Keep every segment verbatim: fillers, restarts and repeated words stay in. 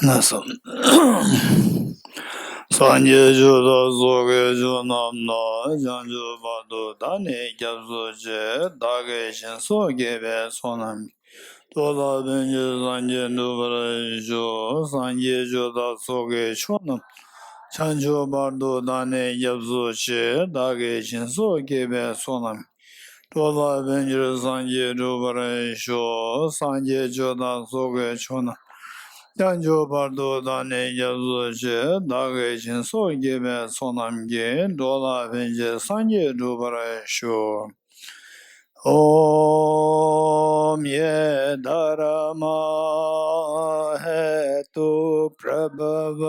ན་སོ། སངས་རྒྱས་ཆོས་བདག་སོགས་ཀྱིས་ཆོས་རྣམས་ལ། བྱང་ཆུབ་བར་དུ་བདག་ནི་སྐྱབས་སུ་མཆི། བདག་གིས་སྦྱིན་སོགས་བགྱིས་པའི་ཚོགས་རྣམས་ཀྱིས། འགྲོ་ལ་ཕན་ཕྱིར་སངས་རྒྱས་འགྲུབ་པར་ཤོག་སངས་རྒྱས་ཆོས་བདག་སོགས་ཀྱིས་ཆོས་རྣམས་ལ། བྱང་ཆུབ་བར་དུ་བདག་ནི་སྐྱབས་སུ་མཆི། བདག་གིས་སྦྱིན་སོགས་བགྱིས་པའི་ཚོགས་རྣམས་ཀྱིས། འགྲོ་ལ་ཕན་ཕྱིར་སངས་རྒྱས་འགྲུབ་པར་ཤོག་སངས་རྒྱས་ཆོས་བདག་སོགས་ཀྱིས་ཆོས་རྣམས་ལ། བྱང་ཆུབ་བར་དུ་བདག་ནི་སྐྱབས་སུ་མཆི། བདག་གིས་སྦྱིན་སོགས་བགྱིས་པའི་ཚོགས་རྣམས་ཀྱིས། འགྲོ་ལ་ཕན་ཕྱིར་སངས་རྒྱས་འགྲུབ་པར་ཤོག ॐ ये धर्मा हेतु प्रभव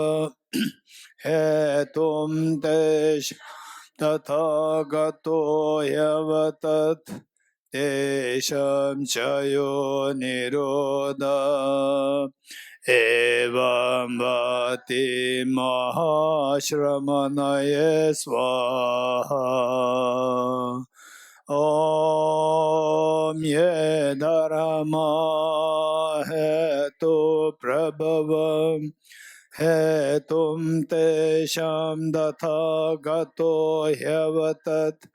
हेतुं तेषां तथागतो ह्यवदत् तेषां च यो निरोध एवं वति महाश्रमणये स्वाहा ॐ ये धर्मा हेतु प्रभव हेतुं तेषां तथागतो ह्यवदत्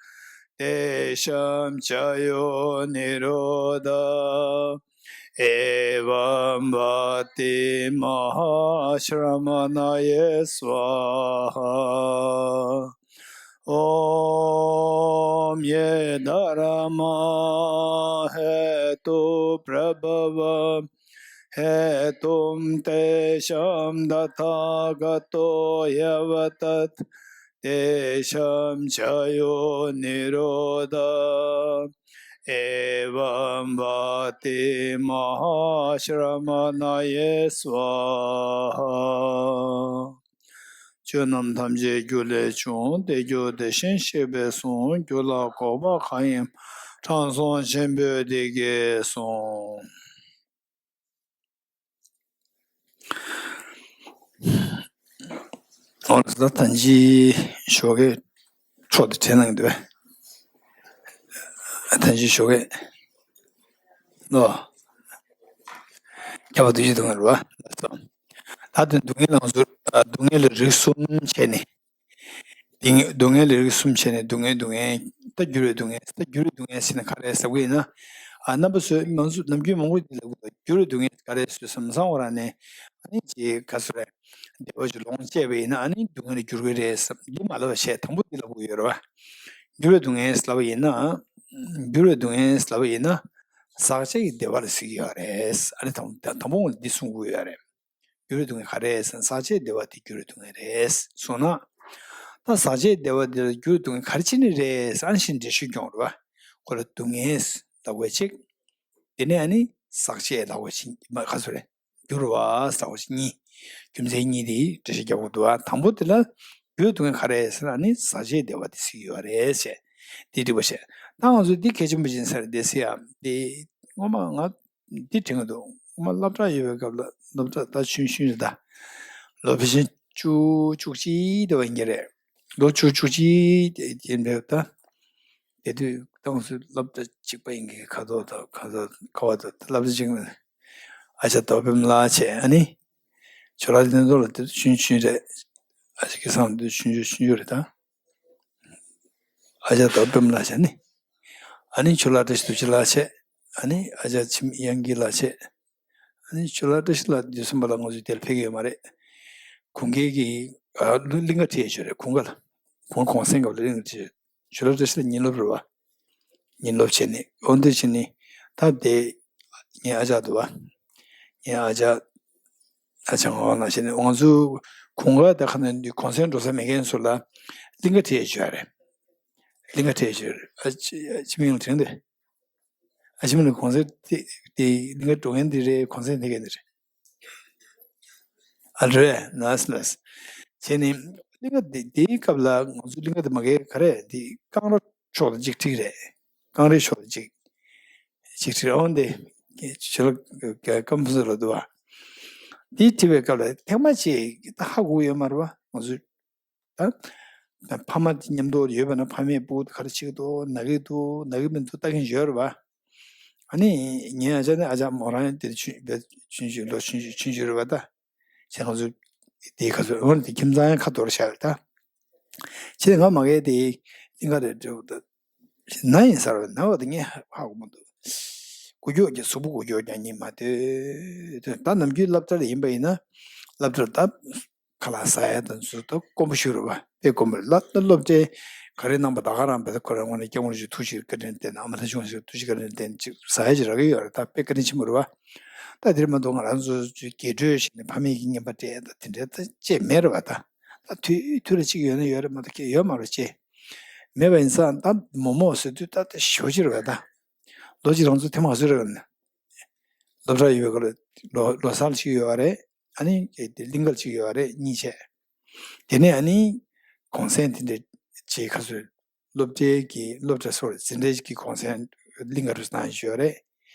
तेषां च यो निरोध एवं वति महाश्रमणये स्वाहा ॐ ये धर्मा हेतु प्रभव हेतुं तेषां तथागतो ह्यवदत् तेषां च यो निरोध एवं वति महाश्रमणये स्वाहा ཆོས་རྣམས་ཐམས་ཅད་རྒྱུ་ལས་བྱུང་། དེ་རྒྱུ་དེ་བཞིན་གཤེགས་པས་གསུངས། རྒྱུ་ལ་འགོག་པ་གང་ཡིན་དྲང་སྲོང་ཆེན་པོས་འདི་སྐད་གསུངས། ཨོ་ལགས་སོ། ད་ཕྱིན་ཞོགས་ཀས་འཕྲོ་དེ་དྲན་གནང་འདུག་པས། ད་ཕྱིན་ཞོགས་ཀས་ལོ། ཁྱབ་པ་དུས་ཀྱི་སྡུག་བསྔལ་རེད་པ། ལགས་སོ། ད་དེ་སྡུག་བསྔལ་ལ་ང་ཚོ་སྡུག་བསྔལ་ལ་རིགས་གསུམ་བྱས་ནས། སྡུག་བསྔལ་སྡུག་བསྔལ་ལ་རིགས་གསུམ་བྱས་ནས་སྡུག་བསྔལ་སྡུག་བསྔལ། ད་འགྱུར་བའི་སྡུག་བསྔལ། ད་འགྱུར་བའི་སྡུག་བསྔལ་ཟེར་ན་ག་རེ་ཟེར་གྱི་ཡིན་ན། ཨ་རྣམ་པ་ཚོས་མང་ཚོ་ནམ་རྒྱུན་མང་པོ་འདི་ལབ་ཀྱི་འདུག་འགྱུར་བའི་སྡུག་བསྔལ་ག་རེ་ཟེར་བསམ་བསམ་འོང་ར་ནས། ཨ་ནི་ཅིག་ག་ཚོད་རེད། བདེ་བ་ཅིག་ལོངས་སྤྱད་པ་ཡིན་ན་ཨ་ནི་སྡུག་བསྔལ་ལ་འགྱུར་གྱི་རེད་བསམ། འདི་མ་ལབ་པ་བྱས་དང་པོ་འདི་ལབ་དགོས་ཡོད་རེད་པ། འགྱུར་བའི་སྡུག་བསྔལ་ལབ་པ་ཡིན་ན། འགྱུར་བའི་སྡུག་བསྔལ་ལབ་པ་ཡིན་ན། ཟག་བཅས་ཀྱི་བདེ་བ་ལ་ཟེར་གྱི་ཡོད་རེད། ཨ་ནི་དང་དང་པོ་ངོས་འདི་གསུང་དགོས་ཡོད་རེད། འགྱུར་བའི་སྡུག་བསྔལ་ག་རེ་རེད་ཟེར་ན་ཟག་བཅས་བདེ་བ་དེ་འགྱུར་བའི་སྡུག་བསྔལ་རེད་གསུངས་ན། ད་ཟག་བཅས་བདེ་བ་དེ་ལ་འགྱུར་བའི་སྡུག་བསྔལ་ག་རེ་བྱས་ནས་རེད་ཟེར་ཨ་ནི་ཞིག་འགྲེལ་བཤད་སྐྱོན་རེད་པ། ཁོ་ལ་སྡུག་བསྔལ་ལབ་དགོས་གཅིག་དེ་ནས་ཨ་ནི་ཟག་བཅས་ལབ་དགོས་གཅིག་མ་ག་ཚོད་རེད། འགྱུར་བ་ཟེར་དགོས་གཅིག་གཉིས། རྒྱུ་མཚན་གཉིས་དེ་འགྲེལ་བཤད་རྒྱག་དགོས་འདུག་པ། དང་པོ་དེ་ལ་འགྱུར་བའི་སྡུག་བསྔལ་ག་རེ་རེད་ཟེར་ན་ཨ་ནི་ཟག་བཅས་བདེ་བ་དེ་ཟེར་གྱི་ཡོད་རེད་ཟེར། དེ་འགྲིག་པ་བྱས། ད་ང་ཚོ་འདི་གལ་ཆེན་པོ་ཅིག་ཡིན་ས་རེད་དེ་ཟེར་ཡ། དེ་སྔོན་མ་ང་འདི་དྲན་གྱི་འདུག་སྔོན་མ་སློབ་གྲྭ་ཡོད་པའི་སྐབས་ལ་སློབ་གྲྭ་ད་ཆུང་ཆུང་རེད་ད། ལོ་ཕལ་ཆེར་བཅུ་བཅུ་གཅིག་དེ་བ་ཡིན་གྱི་རེད། ལོ་བཅུ་བཅུ་གཅིག་དེ་དེ་འདྲ་ད། དེ་དུས་ཏང་སྲོལ་སློབ་གྲྭ་གཅིག་པ་ཡིན་གྱི་ཁ་དོག་དང་ཁ་དོག་ཁ་བ་དང་སློབ་གྲྭ་གཅིག་པ་ཨ་ཅག་རྡོ་སྤེན་ལགས་བྱས་ཨ་ནི། ཇོ་ལགས་དེ་ཚོ་ལ་དེ་དུས་ཆུང་ཆུང་རེད། ཨ་ཅག་སྐལ་བཟང་དེ་དུས་ཆུང་ཆུང་ཆུང་ཆུང་རེད་ད། ཨ་ཅག་རྡོ་སྤེན་ལགས་བྱས་ནི། ཨ་ནི་ཇོ་ལགས་བཀྲ་ཤིས་རྡོ་རྗེ་ལགས་བྱས། ཨ་ནི་ཨ་ཅག་འཆི་མེད་དབྱངས་སྐྱིད་ལགས་བྱས། ཨ་ནི་ཇོ་ལགས་བཀྲ་ཤིས་ལགས་དུས་གསུམ་པ་ལ་ང་ཚོའི་དེར་ཕེབས་ཀྱི་ཡོད་མ་རེད། གུང་སྐལ་གྱི་ཨ་གླིང་ག་ཁྲིད་ཡས་ཆོས་རེད་གུང་ག་ལ། གུང་གུང་སེང་སྐབས་ལ་གླིང་ག་ཁྲིད་ཡས། ཇོ་ལགས་བཀྲ་ཤིས་ལགས་ཉིན་སློབ་རེད་བ། ཉིན་སློབ་བྱས་ནས་འོ་འདི་བྱས་ནས་ད་དེ་ངའི་ཨ་ཅག་འདུག་བ། ངའི་ཨ་ཅག་ཨ་ཅག་ངག་དབང་ལགས་བྱས་ནས་ང་ཚོ་གུང་ག་ད་ག་ནས་འདི་གུང་སེང་འགྲོ་ས་མེད་མཁན་ཚོ་ལ་གླིང་ག་ཁྲིད་ཡས་ཆོས་རེད། གླིང་ག་ཁྲིད་ཡས་ཆོས་རེད། ཨ་ཅི་ཨ་ཅི་མིང་ལ་དྲན་ཏེ། ཨ་ཞིམ་ལ་གོང་ཚད་དེ་དེ་གླིང་ག་འགྲོ་མཁན་དེ་རེད། གོང་ཚད་དེ་ག་ནི་རེད། ཨ་རེད་ནས་ནས། བྱས་ནས་གླིང་ག་དེ་དེའི་སྐབས་ལ་ང་ཚོ་གླིང་ག་དེ་མ་གའི་ག་རེ་དེ་ཀང་ར་ཕྱོགས་ལ་གཅིག་ཁྲིག་རེད། ཀང་རའི་ཕྱོགས་ལ་གཅིག་གཅིག་ཁྲིག་འོང་དེ་ཆུ་ལ་ཀམ་ཕུ་ལ་འདུག་བ། དེ་ཁྲིད་པའི་སྐབས་ལ་ཐེངས་མ་གཅིག་ད་ཧ་གོ་ཡོད་མ་རེད་བ་ང་ཚོ། ད་ཕ་མ་དེ་མཉམ་དུ་ཡོད་པ་ན་ཕ་མས་སྤུ་གུ་དེ་ག་རེ་བྱེད་ཀྱི་འདུག་ན་གི་འདུག་ན་གི་མི་འདུག་ལྟ་གིན་ཡོད་རེད་བ། ཨ་ནི་ངའི་ཨ་ཅག་ནི་ཨ་ཅག་མོ་རང་དེ་ཆུང་ཆུང་ལོ་ཆུང་ཆུང་ཆུང་ཆུང་རེད་བ་ད། ཟེར། ང་ཚོ་དེའི་ཁ་ཚོད་འོན་ཏེ་ཁྱིམ་ཚང་ཡང་ཁ་འཐོར་བཞག་རེད་ད། ཁྱེད་ང་མ་གས་དེ་གླིང་ག་རེ་འགྲོ་ད། ན་ཡིན་ས་རེད། ན་བ་དེ་ངས་ཧ་གོ་མི་འདུག་འགུལ་སྐྱོད་ཀྱི་གཟུགས་པོ་འགུལ་སྐྱོད་ཀྱང་ཉིན་མ་དེ་ད་ནམ་རྒྱུན་སློབ་གྲྭ་ལ་ཡིན་པ་ཡིན་ན་སློབ་གྲྭ་ད་ཁ་ལག་ཟ་ཡ་དང་ཚོ་ད་དཀོན་པོ་ཞིག་རེད་བ། དཔེ་དཀོན་པོ་རེད། ད་སློབ་གྲྭའི་ག་རེ་གནང་པ་ད་ག་རང་བས་ཁོ་རང་ངོས་ནས་སྐྱབས་མགོན་རིན་པོ་ཆེ་ཐུགས་རྗེ་བཀའ་དྲིན་བརྟེན་ཨ་མ་ལྷ་ཆུང་ཞིག་ཐུགས་རྗེ་བཀའ་དྲིན་བརྟེན་ཅིག་ཟ་ཡ་ཅིག་རག་གི་ཡོད་རེད། ད་དཔེ་བཀའ་དྲིན་ཆེན་པོ་རེད་བ། ད་དེར་མ་གཏོགས་ང་རང་ཚོ་རྒྱས་སྤྲོས་ཞིག་ནས་ཕ་མེས་ཀྱི་རྔན་པ་སྤྲད་ད་དེ་འདྲའི་ད་ཅེས་མེད་རེད་བ། ད་ད་དུས་དུས་ལ་གཅིག་ཡོད་ན་ཡོད་རེད་མ་གཏོགས་ཡོད་མ་རེད་ཅེས་མེད་པ་ཡིན་ཙང་ད་མོག་མོག་ཟེར་དུས་ད་ད་ཞོ་ཅིག་རེད་བ། ད་ལོ་གཅིག་རང་ཚོ་ཐེངས་མ་སུ་རེད་ན་སློབ་གྲྭ་ཡོད་ག་ལ་ལོ་ལོ་གསར་ཅིག་ཡོད་རེད། ཨ་ནི་དེ་གླིང་ག་ཅིག་ཡོད་རེད་གཉིས་བྱས། དེ་ནས་ཨ་ནི་གུང་སེང་དེ་འདྲ་ཅིག་ཁ་སོ་སློབ་གྲྭའི་གི་སློབ་གྲྭ་སོགས་འཛིན་གྲྭའི་གི་གུང་སེང་གླིང་ག་རུ་གནང་ཡོད་རེད།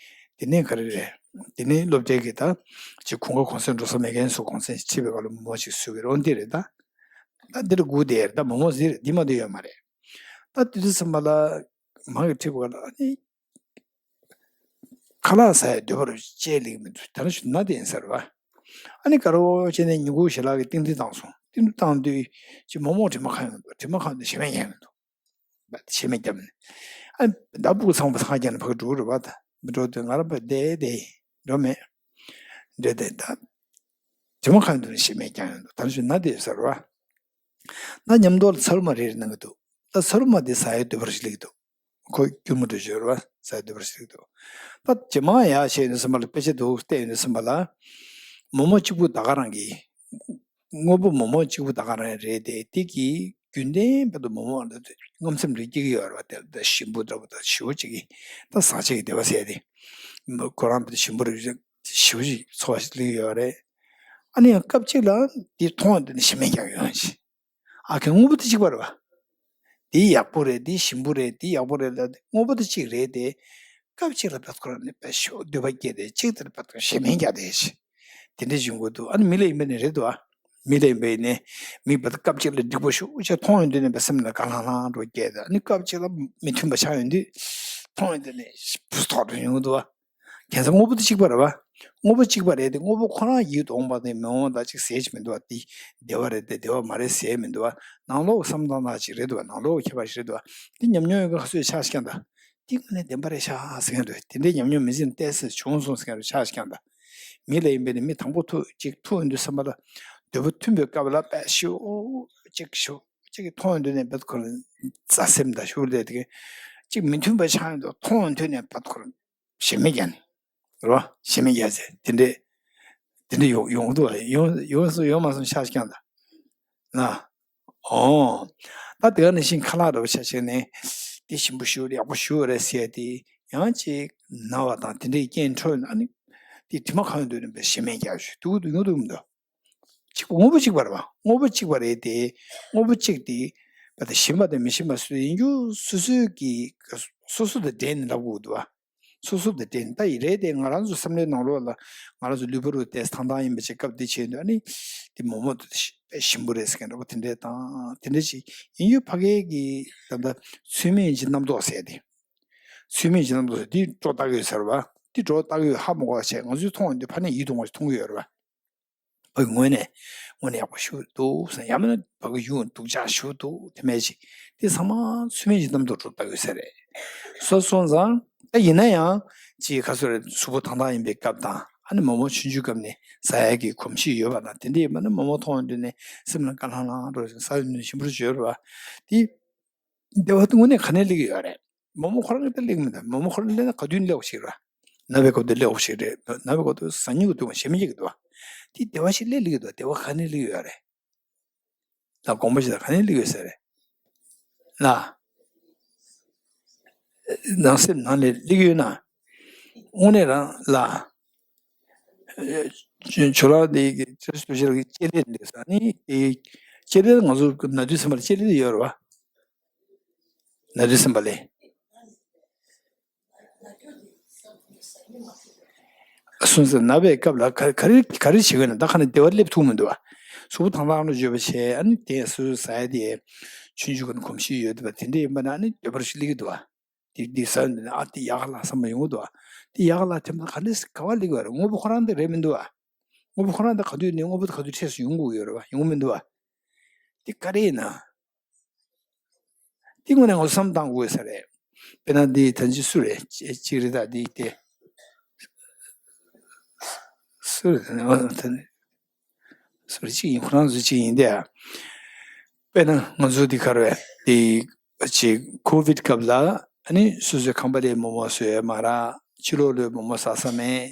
དེ་ནས་ག་རེ་རེད། དེ་ནས་སློབ་གྲྭའི་གི་ད་ཅིག་གུང་ག་གུང་སེང་འགྲོ་ས་མེད་མཁན་སུ་གུང་སེང་ཁྲིད་པའི་སྐབས་ལ་མོག་མོག་ཅིག་བཟོས་པའི་རོ་འདི་རེད་ད། ད་འདི་ལ་སྒུག་བསྡད་རེད། ད་མོག་མོག་ཟེར་རེད། འདི་མ་འདི་ཡོད་མ་རེད། ད་དུས་ཚོད་ཙམ་པ་ལ་མང་གི་ཁྲིད་པའི་སྐབས་ལ་ཨ་ནི། ཁ་ལག་ཟ་ཡ་འདོད་པ་རུ་བཅད་ལེགས་མི་འདུག་ད་ནི་ཞུ་ན་དེ་ཡིན་ཟེར་བ། ཨ་ནི་དགའ་རོགས་བྱས་ནས་ཉིན་གུང་ཞལ་ལག་གི་སྟེང་འདི་བཏང་སོང་། སྟེང་འདི་བཏང་དུས་ཅི་མོག་མོག་དྲི་མ་གང་ཡོང་འདུག་དྲི་མ་གང་འདུག་ཞེ་མེད་ཡང་མི་འདུག་ཞེ་མེད་ཀྱང་མི་འདུག་ཨ་ནི་ཟླ་ཕུག་ཚང་པ་ཚང་རྒྱ་ནས་ཕ་གི་འགྲོ་རུ་བ་ད་མི་འགྲོ་དུས་ང་རང་པ་བསྡད་བསྡད་འགྲོ་མེད། འདྲེ་བསྡད་ད། དྲི་མ་གང་འདུག་ཞེ་མེད་ཀྱང་ཡང་འདུག་ད་ནི་ཞུ་ན་དེ་ཡོད་ཟེར་བ། ད་མཉམ་དུ་ལ་ཚ་རུ་མ་རེ་རེ་གནང་གི་འདུག་ད་ཚ་རུ་མ་དེ་ཟ་ཡའི་འདོད་པ་རེ་ཞིག་སླེབས་ཀྱི་འདུག་ཁོ་སྐྱུར་མོ་འདྲ་ཞིག་ཡོད་རེད་བ། ཟ་ཡའི་འདོད་པ་རེ་ཞིག་སླེབས་ཀྱི་འདུག་ད་ཇེ་མང་ཡག་བྱས་ཡོད་ནས་སེམས་པ་ལ་དཔེ་ཆ་འདུག་བལྟས་ཡོད་ནས་སེམས་པ་ལ། མོག་མོག་གཅིག་པུ་ད་ག་རང་གི་དངོས་པོ་མོག་མོག་གཅིག་པུ་ད་ག་རང་རེད་དེ་དེ་གི་རྒྱུན་ལྡན་བར་དུ་མོག་མོག་ལ་རྔམ་སེམས་རེ་སྐྱེ་གི་ཡོད་རེད་བ། དེ་ད་ཞིམ་པོ་འདྲ་པོ་ད་ཞེ་པོ་ཅིག་གི་ད་ཟ་བྱེད་ཀྱི་བདེ་བ་ཟེར་ཏེ། ཁོ་རང་བར་དུ་ཞིམ་པོ་རེ་ཞེ་པོ་ཅིག་ཚོར་བ་ཞིག་སླེབས་ཀྱི་ཡོད་རེད། ཨ་ནི་ཡང་སྐབས་གཅིག་ལ་དེ་མཐོང་བ་དེ་ནི་ཞེ་མེད་ཀྱང་ཡོང་ཞིང་། ཨ་ཁེ་དངོས་པོ་དེ་གཅིག་པ་རེད་བ། དེ་ཡག་པོ་རེད། དེ་ཞིམ་པོ་རེད། དེ་ཡག་པོ་རེད་ལ་དེ་དངོས་པོ་དེ་གཅིག་རེད་དེ། སྐབས་གཅིག་ལ་བད་ཁོ་རང་ནི་བད་ཤོག་འདོད་པ་སྐྱེས་ཏེ་གཅིག་དེར་བད་ཁོ་ཞེ་མེད་རྒྱག་དེ་ཞེ། དེ་འདྲ་བྱུང་དགོས་འདུག་ཨ་ནི་མི་ལ་ཡིན་པ་ནི་རེད་འདུག་ཨ། མི་ལ་ཡིན་པ་ཡིན་ནི་མི་བད་སྐབས་གཅིག་ལ་འགྲིག་པོ་ཤུགས་ཆེ་མཐོང་ཡོང་དུས་ནི་བད་སེམས་ལ་དགའ་ལྷང་ལྷང་འགྲོ་སྐྱེས་ཏེ། ཨ་ནི་སྐབས་གཅིག་ལ་མི་མཐུན་པ་ཆགས་ཡོང་དུས་མཐོང་ཡོང་དུས་ནི་བུ་ཐོག་ཏུ་ཡོང་གི་འདུག་ཨ། ཁྱད་མཚར་དངོས་པོ་དེ་གཅིག་པ་རེད་བ། དངོས་པོ་གཅིག་པ་རེད་དེ་དངོས་པོ་ཁོ་རང་ཡིད་དུ་འོང་བ་དེ་མི་འོང་ད་ཅིག་ཟེར་གྱི་མི་འདུག་བ། དེ་བདེ་བ་རེད་དེ་བདེ་བ་མ་རེད་ཟེར་མི་འདུག་བ། ནང་ལོགས་བསམ་སྟངས་ནང་ཅིག་རེད་འདུག་བ། ནང་ལོགས་ཁྱད་པར་ཞིག་རེད་འདུག་བ། དེ་ཉམས་མྱོང་ཡོད་མཁན་ཁ་སོས་ཆགས་ཤིག་ཀྱང་ད། དེ་དངོས་གནས་བདེན་པ་རེད་ཤག་ཟེར་མཁན་འདུག་དེ་འདྲའི་ཉམས་མྱོང་མི་ཟིན་ཏོག་ཙམ་བྱུང་སོང་ཟེར་མཁན་རེད་ཆགས་ཤིག་ཀྱང་ད། མི་ལ་ཡིན་པས་ནི་མི་དང་པོ་ཐུག་ཅིག་ཐུག་ཡོང་དུས་བསམ་པ་ལ་འདོད་པ་མཐུན་པའི་སྐབས་ལ་པད་ཤོག་ཅིག་ཤོག་ཅིག་མཐོང་ཡོང་དུས་ནས་བད་ཁོ་རང་རྩ་སེམས་དང་ཤུགས་ལས་དེ་ཅིག་མི་མཐུན་པ་ཆགས་ཡོང་དུས་མཐོང་ཡོང་དུས་ནས་བད་ཁོ་རང་ཞེ་མེད་ཀྱང་ནི། རོ། ཞེ་མེད་རྒྱ་ཟེར་དེ་འདྲས། དེ་འདྲས་ཡོང་ཡོང་གི་འདུག་བ། ཡོང་ཡོང་སོང་ཡོང་མ་སོང་ཆ་རྐྱང་ད། ན། ཨོ། ད་དེ་ག་ནང་བཞིན་ཁ་ལག་འདྲ་པོ་ཆ་བཞག་ནས། དེ་ཞིམ་པོ་ཞེ་པོ་ཡག་པོ་ཞེ་པོ་རེད་ཟེར་ཏེ། ཡང་ཅིག་ན་བ་དང་དེ་འདྲས་རྐྱེན་འཕྲོད་ན་ནི། དེ་དྲི་མ་གང་ཡོང་དུས་ནི་ཞེ་མེད་རྒྱ་ཞུ་འདུག་འདུག་ཡོང་འདུག་མི་འདུག་གཅིག་པ་དངོས་པོ་གཅིག་པ་རེད་བ། དངོས་པོ་གཅིག་པ་རེད་དེ། དངོས་པོ་གཅིག་དེ། བ་དེ་ཞིམ་པ་དང་མི་ཞིམ་པ་སུ་ཡིན་རྒྱུ་སོ་སོའི་གི། སོ་སོ་དང་འབྲེལ་ནས་ལབ་དགོས་འདུག་བ། སོ་སོ་དང་འབྲེལ་ནས་ད་ཡི་རེད་དེ་ང་རང་ཚོ་བསམ་བློའི་ནང་ལོགས་ལ་ང་རང་ཚོ་ལུས་པོ་རུ་ཏེ་ཐང་ཐང་ཡིན་པ་ཅིག་སྐབས་འདི་བྱས་འདུག་ཨ་ནི། དེ་མོག་མོག་དེ་ཞིམ་པོ་རེད་ཟེར་མཁན་འདྲ་པོ་དེ་འདྲས་དང་དེ་འདྲས་ཅིག་ཡིན་རྒྱུ་ཕ་གའི་གི་ད་ལྟ་ཚུལ་མིན་གྱི་རྣམ་རྟོག་ཟེར་དེ། ཚུལ་མིན་གྱི་རྣམ་རྟོག་ཟེར་དེ་སྤྲོ་བཏགས་ཡོད་ཟེར་བ། དེ་སྤྲོ་བཏགས་ཡོད་ཧ་མ་གོ་བ་བྱས་ང་ཚོས་མཐོང་ཡོང་དུས་ཕ་ནས་ཡིད་དུ་འོང་བ་ཞིག་མཐོང་གི་ཡོད་རེད་བ། ཕ་གི་ངོས་ནས་དངོས་གནས་ཡག་པོ་ཞིག་འདུག་ཟེར། ཡང་མིན་ན་ཕ་གི་ཡུལ་སྡུག་ཅག་ཞིག་འདུག་དེ་མེད་ཅིག་དེ་ཚང་མ་ཚུལ་མིན་གྱི་རྣམ་རྟོག་སྤྲོ་བཏགས་ཡོད་ས་རེད། སོ་སོང་ཙང་ད་ཡིན་ན་ཡང་ཅིག་ཁ་སོ་རེ་གཟུགས་པོ་ཐང་ཐང་ཡིན་པའི་སྐབས་དང་ཨ་ནི་མོག་མོག་ཆུང་ཆུང་སྐབས་ནས་ཟ་ཡག་གི་གོམས་གཤིས་ཡོད་པ་དང་དེ་འདྲ་ཡིན་པ་ན་མོག་མོག་མཐོང་ཡོང་དུས་ནས་སེམས་ལ་དགའ་ལྷང་ལྷང་འགྲོ་ཞིང་ཟ་ཡོང་དུས་ཞིམ་པོ་བརྗོད་རེད་བ། དེ་བདེ་བ་དངོས་གནས་ག་ནས་སླེབས་ཀྱི་ཡོད་རེད། མོག་མོག་ཁོ་རང་གིས་ད་སླེབས་མི་འདུག་མོག་མོག་ཁོ་རང་སླེབས་ན་ག་དུས་སླེབས་ཞིག་རེད། ན་བའི་སྐབས་དུ་སླེབས་ཞིག་རེད། ན་བའི་སྐབས་དུ་ཟ་སྙིང་གི་འདུག་ཞེ་མི་སྙིང་གི་འདུག་དེ་བདེ་བ་ཞིག་སླེབས་སླེབས་ཀྱི་འདུག་བདེ་བ་ག་ནས་སླེབས་ཀྱི་ཡོད་རེད། ལ་དགོངས་པ་ཞིག་ད་ག་ནས་སླེབས་ཀྱི་ཡོད་ས་རེད། ལ། ནང་སེམས་ནང་ནས་སླེབས་ཀྱི་ཡོད་ན། དངོས་གནས་རང་ལ། ཇོ་ལགས་འདི་གི་ཅེ་སུ་ཤེལ་གྱི་ལྕེ་ལེ་འདི་ས་ནི་དེ། ལྕེ་ལེ་ང་ཚོ་ན་དུས་ཙམ་པ་ལ་ལྕེ་ལེ་ཡོད་རེད་བ། ན་དུས་ཙམ་པ་ལས། སོང་ཙང་ན་བའི་སྐབས་ལ་ག་ག་རེ་ག་རེ་བྱེད་དགོས་ན་ད་ག་ནས་བདེ་བ་སླེབས་ཐུབ་མི་འདུག་བ། གཟུགས་པོ་ཐང་ཐང་ལ་འཇོག་པ་བྱས་ཨ་ནི་དེ་སོ་སོ་ཟ་ཡ་དེ། ཆུང་ཆུང་གི་གོམས་གཤིས་ཡོད་པ་དེ་འདྲ་ཡིན་པ་ན་ཨ་ནི་འདོད་པ་རུ་ཞིག་སླེབས་ཀྱི་འདུག་བ། དེ་འདི་ཟ་ཡོང་དུས་ནས་ཨ་དེ་ཡག་ག་ལ་བསམ་པ་ཡོང་གི་འདུག་བ། དེ་ཡག་ག་ལ་དེ་མ་ག་ནས་ག་བ་སླེབས་ཀྱི་བ་རེད། དངོས་པོ་ཁོ་རང་དེ་རེད་མི་འདུག་བ། དངོས་པོ་ཁོ་རང་དང་ག་དུས་ནས་དངོས་པོ་དང་ག་དུས་འཕྲད་སོང་ཡོང་དགོས་ཡོད་རེད་བ། ཡོང་གི་མི་འདུག་བ། འདི་ག་རེ་ཡིན་ན། འདི་དངོས་གནས་ངོ་བསམ་བཏང་དགོས་ས་རེད། དཔེར་ན་འདི་ད་ཅི་སུ་རེད། ཅི་ཅི་རེད། ད་འདི་དེ་སུ་རེད། ད་ནི་ཨོ་ད་ནི་སུ་རེད། ཅིག་ཡིན། ཁོ་རང་ཚོ་ཅིག་ཡིན་དེ། དཔེར་ན་ང་ཚོ་འདི་ག་རེ་རེད། འདི་ཅིག་ཀོ་བིད་སྐབས་ལ་ཨ་ནི་སོ་སོའི་ཁང་པ་ལས་མོག་མོག་བཟོས་ཡོད་མ་རེད། ཕྱི་ལོགས་ལ་མོག་མོག་ཟ་ས་མེད།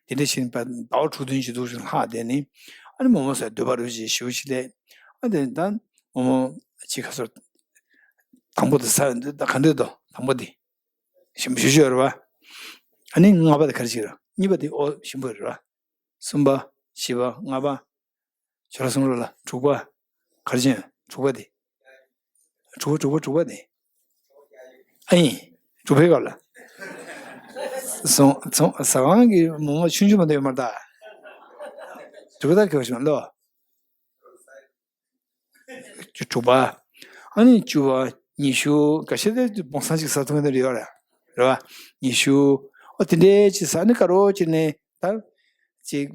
དེ་འདྲ་བཞིན་པ་ཟླ་བ་དྲུག་བདུན་ཅིག་འདུག་ཅིག་ལྷག་དེ་ནི་ཨ་ནི་མོག་མོག་ཟ་འདོད་པ་རུ་ཅིག་ཞེ་པོ་ཅིག་སླེབས། ཨ་དེ་ད་མོག་མོག་ཅིག་ག་ཚོད་དང་པོ་དེ་ཟ་ཡོང་དུས་ད་ག་འདྲ་འདུག་དང་པོ་དེ་ཞིམ་པོ་ཞེ་པོ་ཅིག་ཡོད་རེད་བ། ཨ་ནི་ལྔ་པ་དེ་ག་རེ་ཅིག་རེད། གཉིས་པ་དེ་ཨོ་ཞིམ་པོ་རེད་བ། གསུམ་པ། བཞི་པ། ལྔ་པ། ཁྱོད་རང་གསུང་རོགས་ལ། དྲུག་པ། ག་རེ་བྱས། དྲུག་པ་དེ། དྲུག་པ་དྲུག་པ་དྲུག་པ་དེ། ཨ་ཡིན། དྲུག་པའི་སྐབས་ལ། ཚོང་ཚོང་ཟ་ཁང་གི་མོག་མོག་ཆུང་ཆུང་མ་གཏོགས་ཡོད་མ་རེད་ད། དྲུག་པ་ད་ག་བྱུང་ལོ། དྲུག་པ། ཨ་ནི་བཅུ་པ། ཉི་ཤུ། འགའ་ཤས་དེ་བོང་ས་གཅིག་ཟ་ཐུབ་མཁན་དེ་ཡོད་རེད། རེད་བ། ཉི་ཤུ། ཨོ་དེ་འདྲའི་ཅིག་ཟ་ནི་དཀའ་རོགས་ཅིག་ནས་ད་ཅིག་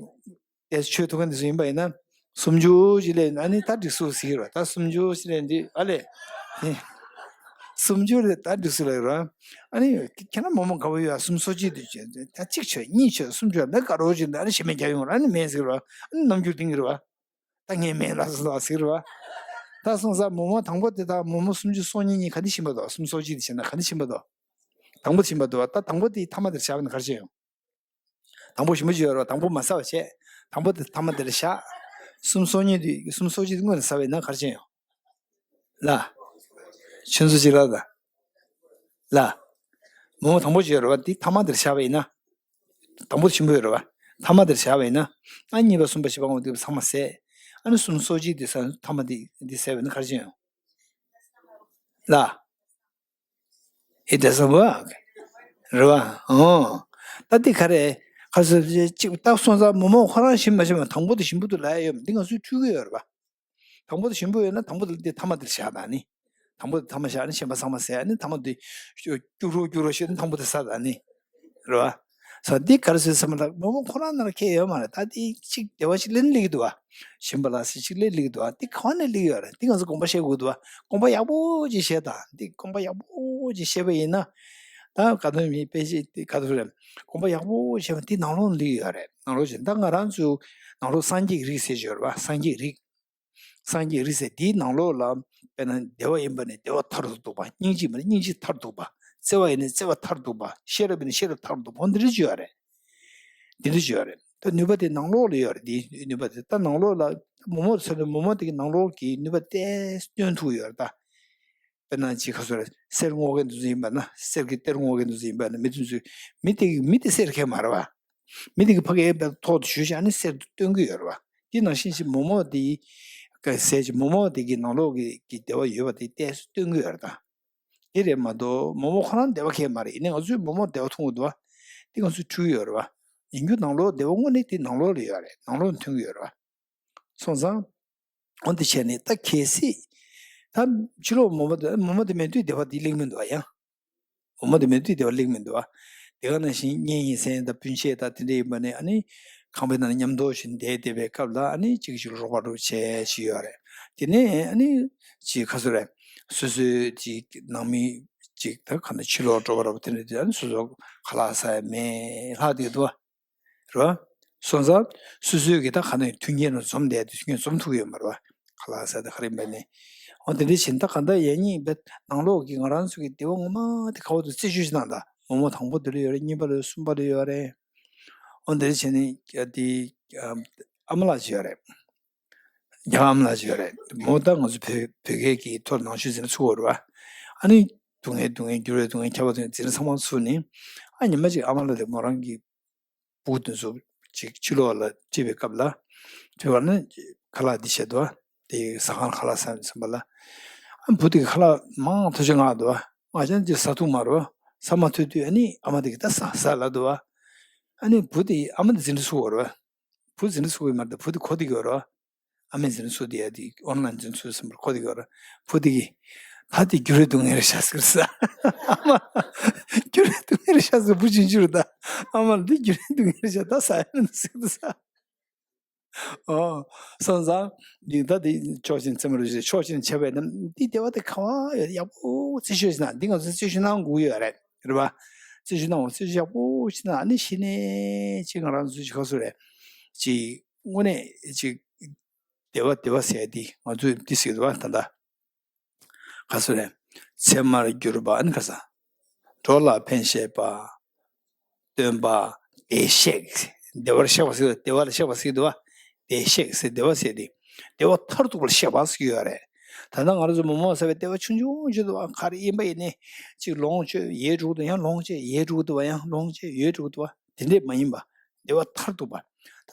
དེ་ཆོད་ཐུབ་མཁན་དེ་ཚོ་ཡིན་པ་ཡིན་ན། སུམ་ཅུ་ཅིག་སླེབས་ན་ནི་ད་འགྲིག་སོང་ཟེར་གྱི་རེད་བ། ད་སུམ་ཅུ་ཅིག་སླེབས་འདི་ཨ་ལས། སུམ་ཅུ་རེད། ད་འགྲིག་སོང་ལབ་ར། ཨ་ནི་ཁྱེད་རང་མོག་མོག་དགའ་པོ་ཡོད་ཨ། གསུམ་སོ་གཅིག་དུ་བྱས་ད་གཅིག་ཆོད་གཉིས་ཆོད་གསུམ་ཆོད་ན་དཀའ་རོགས་ཅིག་འདི་ཨ་ནི་ཞེ་མེད་རྒྱག་ཡོང་ར་ནི་མེད་ཟེར་གྱི་རེད་བ། ཨ་ནི་རྣམ་འགྱུར་ལྡིང་གི་རེད་བ། ད་ངས་མེད་ལབ་སོང་ཟེར་བ། ད་སོང་ཙང་མོག་མོག་དང་པོ་དེ་དང་མོག་མོག་སུམ་ཅུ་སོ་གཉིས་གཉིས་ག་འདི་ཞིམ་པ་འདུག་སུམ་སོ་གཅིག་དེ་བྱས་ན་ག་འདི་ཞིམ་པ་འདུག་དང་པོ་ཞིམ་པ་འདུག་ད་དང་པོ་དེ་ཐ་མ་དེར་བཞག་པ་ན་ག་རེ་བྱས་ཡོང་། དང་པོ་ཞིམ་པོ་ཅིག་ཡོད་རེད་བ། དང་པོ་མ་ཟ་བ་བྱས། དང་པོ་དེ་ཐ་མ་དེར་བཞག་སུམ་སོ་གཉིས་དེ་སུམ་སོ་གཅིག་དེ་སྔོན་ལ་ཟ་བས་ན་ག་རེ་བྱས་ཡོང་། ལ། ཆུན་སོ་གཅིག་ལ་ད། ལ། མོག་མོག་དང་པོ་ཅིག་ཡོད་རེད་བ། དེ་ཐ་མ་དེར་བཞག་པ་ཡིན་ན། དང་པོ་ཆེན་པོ་ཡོད་རེད་བ། ཐ་མ་དེར་བཞག་པ་ཡིན་ན། ཨ་གཉིས་པ་གསུམ་པ་བཞི་པ་ལྔ་པ་དེ་ཚང་མ་ཟས། ཨ་ནི་སུམ་སོ་གཅིག་དེ་ཟ་ཐ་མ་དེ་དེ་ཟས་པ་ཡིན་ན་ག་རེ་བྱེད་ཡོང་། ལ། ཨེ་དེ་ཟ་བ། རེད་བ། ཨོ། ད་དེ་ག་རེ། ག་ཚོད་ཅིག་ད་སོང་ཙང་མོག་མོག་ཁོ་རང་ཞིམ་མ་ཞིམ་མ་དང་པོ་དེ་ཞིམ་པོ་འདུག་ལབ་ཡ་ཡོད་མ། འདི་ང་ཚོས་འཁྲུལ་གི་ཡོད་རེད་བ། དང་པོ་དེ་ཞིམ་པོ་ཡོད་ན་དང་པོ་དེ་ཐ་མ་དེར་བཞག་དང་ནི། དང་པོ་དེ་ཐ་མ་བཞག་ནི་གཞན་པ་ཚང་མ་ཟས་ནི་ཐ་མ་དེ་སྐྱུག་རོ་སྐྱུག་རོ་བྱས་ནི་དང་པོ་དེ་ཟ་དང་ནི། རེད་བ། ས་འདི་ག་རེ་ཟེར་ས་མ་ཐག་མོག་མོག་ཁོ་རང་ནང་ལ་ཁེལ་ཡོད་མ་རེད། ད་དེ་ཅིག་བདེ་བ་ཞིག་སླེབས་ནི་སླེབས་ཀྱི་འདུག་བ། ཞིམ་པ་ལ་སི་ཅིག་སླེབས་སླེབས་ཀྱི་འདུག་བ། འདི་གང་ནས་སླེབས་ཡོད་རེད། འདི་ང་ཚོ་དགོངས་པ་བཞེས་དགོས་འདུག་བ། དགོངས་པ་ཡག་པོ་ཅིག་བཞེས་དང་། འདི་དགོངས་པ་ཡག་པོ་ཅིག་བཞེས་པ་ཡིན་ན། ད་ག་དུས་མི་དཔེ་ཅིག་འདི་ག་དུས་རེད། དགོངས་པ་ཡག་པོ་བཞེས་པ་འདི་ནང་ལོགས་ནས་སླེབས་ཡོད་རེད། ནང་ལོགས་ཅིག་ད་ང་རང་ཚོ་ནང་ལོགས་སངས་རྒྱས་ཀྱི་རིགས་ཟེར་གྱི་ཡོད་རེད་བ། སངས་རྒྱས་ཀྱི་རིགས། སངས་རྒྱས་རིགས་ཟེར་འདིའི་ནང་ལོགས་ལ་དཔེར་ན་བདེ་བ་ཡིན་པ་ནི་བདེ་བ་མཐར་ཐུག་པ། སྙིང་རྗེ་ཡིན་པ་ནི་སྙིང་རྗེ་མཐར་ཐུག་པ། བརྩེ་བ་ཡིན་ན་བརྩེ་བ་མཐར་ཐུག་པ། ཤེས་རབ་ཡིན་ན་ཤེས་རབ་མཐར་ཐུག་པ། འོ་འདི་འདྲ་ཅིག་ཡོད་རེད། འདི་འདྲ་ཅིག་ཡོད་རེད། ད་ནུས་པ་དེ་ནང་ལོགས་ལ་ཡོད་རེད། འདིའི་ནུས་པ་དེ་ད་ནང་ལོགས་ལ་མོག་མོག་ཟེར་ན་མོག་མོག་དེ་གི་ནང་ལོགས་ཀྱི་ནུས་པ་དེ་སྟོན་ཐུབ་ཡོད་རེད་ད། དཔེར་ན་ཅིག་ག་ཚོད་རེད། གསེར་བརྔོ་མཁན་དེ་ཚོ་ཡིན་པ་ན། གསེར་གྱི་གཏེར་བརྔོ་མཁན་དེ་ཚོ་ཡིན་པ་ན། མི་དེ་ཚོས་མི་དེ་གི་མི་དེ་གསེར་མཁན་མ་རེད་བ། མི་དེ་གི་ཕ་གིའི་དཔེ་ཐོག་ཏུ་ཞུས་བཞག་ནས་གསེར་དུ་སྟོན་གྱི་ཡོད་རེད་བ། དེ་ནང་བཞིན་ཅིག་མོག་མོག་དེ་གི་ཟས་ཅིག་མོག་མོག་དེ་གི་ནང་ལོགས་ཀྱི་གི་བདེ་བ་ཡོད་པ་དེ་ཏོག་ཙམ་སྟོན་གྱི་ཡོད་རེད་ད། དེ་རེད་མ་གཏོགས་མོག་མོག་ཁོ་རང་བདེ་བ་ཁེལ་མ་རེད། ཡིན་ནའི་ང་ཚོས་མོག་མོག་བདེ་བ་མཐོང་གི་འདུག་བ། དེ་ང་ཚོས་འཁྲུལ་ཡོད་རེད་བ། ཡིན་རྒྱུ་ནང་ལོགས་བདེ་བ་དངོས་གནས་དེ་ནང་ལོགས་ལ་ཡོད་རེད། ནང་ལོགས་ནས་ཐོན་གྱི་ཡོད་རེད་བ། སོང་ཙང་། འོ་འདི་བྱས་ནས་ད་གལ་སྲིད། ད་ཕྱི་ལོགས་མོག་མོག་དེ་མོག་མོག་དེ་མེད་དུས་བདེ་བ་དེ་སླེབས་མི་འདུག་ཨ། ཡང་། མོག་མོག་དེ་མེད་དུས་བདེ་བ་སླེབས་མི་འདུག་ཨ། དེ་ག་ནང་བཞིན་གཉེན་ཉེ་ཚན་དང་སྤུན་མཆེད་དང་དེ་འདྲ་ཡིན་པ་ནས་ཨ་ནི། ཁང་པའི་ནང་ལ་མཉམ་དུ་ཞིག་བསྡད་བསྡད་པའི་སྐབས་ལ་ཨ་ནི་གཅིག་གཅིག་ལ་རོགས་པ་རོགས་བྱས་ཞིག་ཡོད་རེད། དེ་ནས་ཨ་ནི། ཅིག་ག་ཚོད་རེད། སོ་སོའི་ཅིག་ནང་མི་ཅིག་ད་ག་ནས་ཕྱི་ལོགས་འགྲོ་བ་རོགས་པ་དེ་འདྲ་དེ་ཨ་ནི་སོ་སོ་ཁ་ལག་ཟ་ཡ་མེད་ལྷག་བསྡད་འདུག་ཨ། རེད་བ། སོང་ཙང་སོ་སོའི་གི་ད་ག་ནས་མཐུན་རྐྱེན་ལ་འཛོམས་བསྡད་དུས་མཐུན་རྐྱེན་འཛོམས་ཐུབ་ཀྱི་ཡོད་མ་རེད་བ། ཁ་ལག་ཟ་དེ་ག་རེ་ཡིན་པ་ནི། འོ་དེ་འདྲ་བྱས་ད་ག་འདྲ་ཡིན་ནའི་བས་ནང་ལོགས་ཀྱི་ང་རང་ཚོ་གི་བདེ་བ་ངོ་མ་དེ་ག་བ་དུ་རྩད་གཅོད་བྱེད་སྟངས་དང་མོག་མོག་དང་པོ་དེ་ལ་ཡོད་རེད། གཉིས་པ་ལ་ཡོད། གསུམ་པ་ལ་ཡོད་རེད། འོ་དེ་འདྲ་བྱས་ནས་དེ་ཨ་མ་ལགས་ཅིག་ཡོད་རེད། རྒྱ་གར་ཨ་མ་ལགས་ཅིག་ཡོད་རེད། མོ་ད་ང་ཚོ་བོད་བོད་སྐད་ཀྱི་ཐོག་ནང་ཆོས་འཛིན་གྲྭ་ཚུགས་པ་རེད་བ། ཨ་ནི་སྡུག་བསྔལ་སྡུག་བསྔལ་འགྱུར་བའི་སྡུག་བསྔལ་ཁྱབ་པ་དང་འཛིན་གྲྭ་ཚང་མ་ཚུགས་ནས་ཨ་ཉི་མ་ཅིག་ཨ་མ་ལགས་དེ་མོ་རང་གི་སྤུ་གུ་དེ་ཚོ་ཅིག་ཕྱི་ལོགས་ལ་ཁྲིད་པའི་སྐབས་ལ། ཁྲིད་པ་ནི་ཁ་ལག་འདི་བྱས་འདུག་བ། དེ་ཟ་ཁང་ཁ་ལག་ཟ་ཟིན་པ་ལ། ཨ་བུ་དེ་གི་ཁ་ལག་མང་ཐུབ་ཅིག་མངགས་འདུག་བ། མངགས་ཀྱང་ཅིག་ཟ་ཐུབ་མ་རེད་བ། ཟ་མ་ཐུབ་དུས་ཨ་ནི་ཨ་མ་དེ་གིས་ད་ཟ་ཟ་ལབ་འདུག་བ། ཨ་ནི་བུ་དེ་ཨ་མ་དེ་འཛིན་གྲྭ་ཚུགས་པ་རེད་བ། བུ་འཛིན་གྲྭ་ཚུགས་པ་མ་རེད་ད། བུ་དེ་གོ་བསྡད་ཀྱི་ཡོད་རེད་བ། ཨ་མས་འཛིན་གྲྭ་ཚུགས་བསྡད་ཡ་དེ་ཨོན་ལན་འཛིན་གྲྭ་ཚུགས་ཟིན་པར་གོ་བསྡད་ཀྱི་ཡོད་རེད། བུ་དེ་གིས་ད་དེ་འགྱུར་བའི་སྡུག་བསྔལ་རེད་ཤག་ཟེར་ས། ཨ་མ། འགྱུར་བའི་སྡུག་བསྔལ་རེད་ཤག་ཟེར། བུ་ཆུང་ཆུང་རེད་ད། ཨ་མ་ལ་འདི་འགྱུར་བའི་སྡུག་བསྔལ་རེད་ཤག་ད་ཟ་ཡ་མི་འདུག་ཟེར་གྱི་འདུག་ས། ཨོ། སོང་ཙང་། འདི་ད་འདི་ཕྱོགས་གཅིག་ནས་ཚད་མ་རིག་པ་ཕྱོགས་གཅིག་ནས་བྱས་པ་ཡིན་ན་འདི་བདེ་བ་དེ་ག་བ་ཡོད། ཡག་པོ་རྩད་ཞིབ་ཞིག་གནང་། འདི་ང་ཚོ་རྩད་ཞིབ་གནང་དགོས་ཀྱི་ཡོད་རེད། རེད་པ། རྩད་ཞིབ་གནང་བ། རྩད་ཞིབ་ཡག་པོ་ཞིག་གནང་། ཨ་ནི་གཞི་ནས་ཅིག་ང་རང་ཚོ་ཅིག་ག་ཚོད་རེད། ཅིག་དངོས་གནས་ཅིག་བདེ་བ་བདེ་བ་ཟེར་འདི་ང་ཚོས་འདི་ཟེར་གྱི་འདུག་པ། ད་ལྟ། ག་ཚོད་རེད། ཚད་མར་གྱུར་པ། ཨ་ནི་ག་ས། འགྲོ་ལ་ཕན་བཞེད་པ། སྟོན་པ། བདེ་གཤེགས། བདེ་བར་གཤེགས་པ་ཟེར། བདེ་བ་ལ་གཤེགས་པ་ཟེར་གྱི་འདུག་པ། བདེ་གཤེགས་ཟེར་བདེ་བ་ཟེར་དེ། བདེ་བ་མཐར་ཐུག་པ་ལ་གཤེགས་པ་ཟེར་གྱི་ཡོད་རེད། ད་ལྟ་ང་རང་ཚོ་མོག་མོག་ཟ་བའི་བདེ་བ་ཆུང་ཆུང་ཆུང་འདུག་པ། ག་རེ་ཡིན་པ་ཡིན་ནའི་ཅིག་ལོངས་སྤྱོད་ཡལ་འགྲོ་གི་འདུག། ཡང་ལོངས་སྤྱོད་ཡལ་འགྲོ་གི་འདུག་པ། ཡང་ལོངས་སྤྱོད་ཡོད་འགྲོ་གི་འདུག་པ། དེ་འདྲས་མ་ཡིན་པ། བདེ་བ་མཐར་ཐུག་པ།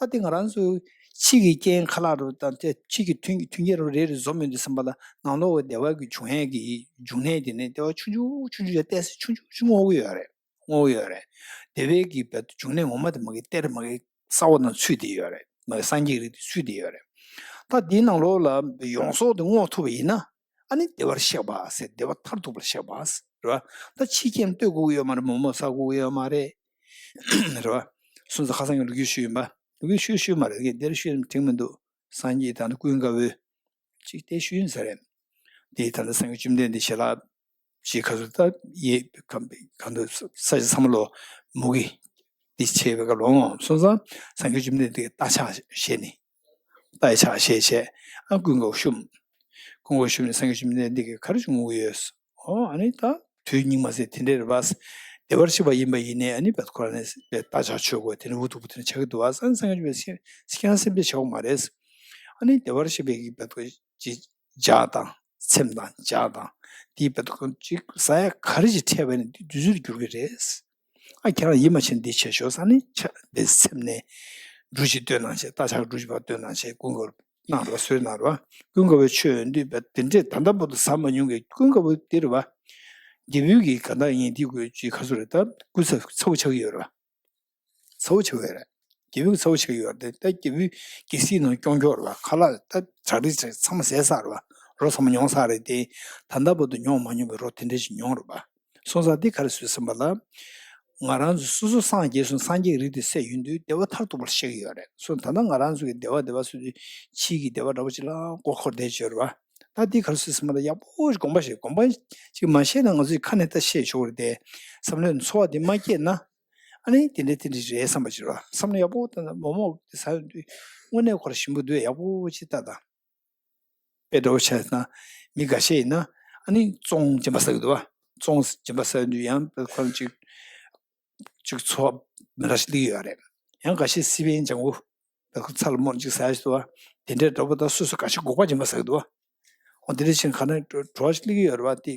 ད་དེ་ང་རང་ཚོའི་ཕྱི་གི་རྐྱེན་ཁ་ལག་རུ་དང་དེ་ཕྱི་གི་མཐུན་མཐུན་རྐྱེན་རུ་རེ་རེ་འཛོམས་ཡོང་དུས་ཙམ་པ་ལ་ནང་ལོགས་ཀྱི་བདེ་བ་གི་འབྱུང་ཡས་ཀྱི་འབྱུང་གནས་དེ་ནི་བདེ་བ་ཆུང་ཆུང་ཆུང་ཆུང་ཡང་ཏོག་ཙམ་ཆུང་ཆུང་ཆུང་མངོན་གྱི་ཡོད་རེད། མངོན་གྱི་ཡོད་རེད། བདེ་བའི་གི་བདེ་བ་འབྱུང་གནས་ངོ་མ་དེ་མ་གི་གཏེར་མ་གི་ས་འོག་ནང་ཚུད་བསྡད་ཡོད་རེད། མ་གི་སངས་རྒྱས་རིགས་དེ་ཚུད་བསྡད་ཡོད་རེད། ད་དེའི་ནང་ལོགས་ལ་ཡོངས་རྫོགས་དེ་མངོན་ཐུབ་པ་ཡིན་ན། ཨ་ནི་བདེ་བར་གཤེགས་པ་ཟེར། བདེ་བ་མཐར་ཐུག་པར་གཤེགས་པ་ཟེར། རེད་བ། ད་ཕྱིའི་རྐྱེན་ལྟོས་དགོས་ཀྱི་ཡོད་མ་རེད། མོག་མོག་ཟ་དགོས་ཀྱི་ཡོད་མ་རེད། རེད་བ། སོང་ཙང་ཁ་སང་གི་ལོ་རྒྱུས་ཞུས་ཡིན་པ། ལོ་རྒྱུས་ཞུས་ཞུས་མ་རེད། ངས་འདིར་ཞུས་ན་འགྲིག་མི་འདུག། སངས་རྒྱས་དང་ཀུན་དགའ་བོས་ཅིག་དེ་ཞུས་ཡིན་ས་རེད། དེ་ད་ལྟ་སངས་རྒྱས་བཅོམ་ལྡན་འདས་ཞལ་ལག་ཅིག་ག་ཚོད་ད་ཡེ་ག་ག་འདུག་ས་ཆ་ཚང་མ་ལོ་མུ་གེ་འདི་བྱས་པའི་སྐབས་ལ་འོང་། སོང་ཙང་སངས་རྒྱས་བཅོམ་ལྡན་འདས་རྟ་ཕྱག་བཞེས་ནས། རྟའི་ཕྱག་བཞེས་བྱས། ཨ་ཀུན་དགའ་བོ་བཤུམས། ཀུན་དགའ་བོ་བཤུམས་ནས་སངས་རྒྱས་བཅོམ་ལྡན་འདས་ཀྱིས་ག་རེ་བྱུང་གི་ཡོད། ཨོ་ཨ་ནི་ད་དུས་སྙིགས་མ་ཟེར་དེ་འདྲའི་རེད་པ། བདེ་བར་གཤེགས་པ་ཡིན་པ་ཡིན་ནའི་ཨ་ནི་བད་ཁོ་ར་ནས་རྟ་ཕྱག་མཆོད་དགོས། དེ་ནས་འུ་ཐུག་པོ་དེ་ནས་ཆགས་ཀྱི་འདུག་པ། སངས་སངས་རྒྱས་བཅོམ་ལྡན་འདས་ཁྱེད་རང་སེམས་པས་ཆགས་ཀྱི་མ་རེད། ཨ་ནི་བདེ་བར་གཤེགས་པའི་གི་བད་ཁོ་ཅི་ལྗགས་དང་ཚེམས་དང་ལྗགས་དང་དེའི་བད་ཁོ་ཅིག་ཟ་ཡ་ག་རེ་ཅིག་འཕྲད་པ་ནི་དུས་ཚོད་འགྱུར་གྱི་རེད། ཨ་ཁྱེད་རང་ཡིད་མ་ཆེས་འདི་བྱེད་ཤོག་ཟེར་ནས་ཆ་དེ་སེམས་ནས་འབྲུ་ཅིག་བཏོན་གནང་བྱས། རྟ་ཕྱག་འབྲུ་ཅིག་ཕར་བཏོན་གནང་བྱས། ཀུན་དགའ་བོ་གནང་རོགས་གསོལ་གནང་རོགས། ཀུན་དགའ་བོས་མཆོད་ཡོང་དུས་བས་དེ་འདྲས་ད་ལྟ་བར་དུ་ཟ་མ་མྱོང་གི་ཀུན་དགའ་བོ་དེ་རེད་པ། རྒྱལ་བུ་གིས་ག་འདྲ་ཡིན་འདི་དགོས་ཅིག་ག་ཚོད་རེད། ད་སྐུ་ཚ་ཚ་བོ་ཆགས་ཀྱི་ཡོད་རེད་པ། ཚ་བོ་ཆགས་ཀྱི་ཡོད་རེད། རྒྱལ་བུ་ཚ་བོ་ཆགས་ཀྱི་ཡོད་རེད། ད་རྒྱལ་བུ་གལ་སྲིད་ནང་སྐྱོང་སྐྱོང་རེད་པ། ཁ་ལག་ད་བྲག་རི་ཚང་མ་ཟས་ཚར་རེད་པ། རོ་ཚང་མ་མྱོང་ཚར་རེད་དེ། ད་ལྟ་བར་དུ་མྱོང་མ་མྱོང་བའི་རོ་དེ་འདྲ་ཞིག་མྱོང་རེད་པ། སོང་ཙང་འདི་ག་རེ་བཟོས་ཟིན་པ་ལ། ང་རང་ཚོ་སོ་སོ་སངས་རྒྱས་སོང་། སངས་རྒྱས་རིགས་དེ་སད་ཡོང་དུས་བདེ་བ་མཐར་ཐུག་པར་ཤེས་ཀྱི་ཡོད་རེད། སོང་ད་ལྟ་ང་རང་ཚོ་གི་བདེ་བ་བདེ་བ་ཟེར་དུས་ཕྱིའི་གི་བདེ་བ་འདྲ་པོ་ཅིག་ལ་མགོ་འཁོར་བསྡད་ཡོད་རེད་པ། ད་འདི་ག་རེ་བཟོས་ཟིན་པ་ལ་ཡག་པོ་ཞིག་དགོངས་པ་ཞིག་དགོངས་པ་ཅིག་མ་བཞེས་ན་ང་ཚོས་ཁ་ནས་ད་བཤད་ཆོག་རེད་དེ། བསམ་བློའི་ཚོར་བ་དེ་མ་སྐྱེས་ན། ཨ་ནི་དེ་འདྲ་དེ་འདྲ་རེད་བསམ་པ་ཅིག་རེད་པ། བསམ་བློ་ཡག་པོ་བཏང་ན་མོག་མོག་དེ་ཟ་ཡོང་དུས་དངོས་གནས་ཁོ་རང་ཞིམ་པོ་འདུག། ཡག་པོ་ཅིག་ལྟ་དང་། དཔེ་འདྲ་པོ་བྱས་ན། མི་འགའ་ཤས་ཡིན་ན། ཨ་ནི་བཙོང་སྦྱིན་པ་ཟ་གི་འདུག་པ། བཙོང་སྦྱིན་པ་ཟ་ཡོང་དུས་ཡང་ཁོ་རང་ཅིག་ཅིག་ཚོར་བ་མི་འདྲ་ཞིག་སླེབས་ཀྱི་ཡོད་རེད། ཡང་འགའ་ཤས་སི་པན་ལྗང་གུ་བད་ཁོ་ཚ་ལ་མོར་ཅིག་ཟ་ཡ་ཞིག་འདུག་པ། དེ་འདྲའི་འདྲ་པོ་ད་སོ་སོ་འགའ་ཤས་སྒོག་པ་སྦྱིན་པ་ཟ་གི་འདུག་པ། འོ་དེ་འདྲ་བྱས་ན་ག་ནས་བྲོ་བ་ཞིག་སླེབས་ཀྱི་ཡོད་རེད་པ། དེ་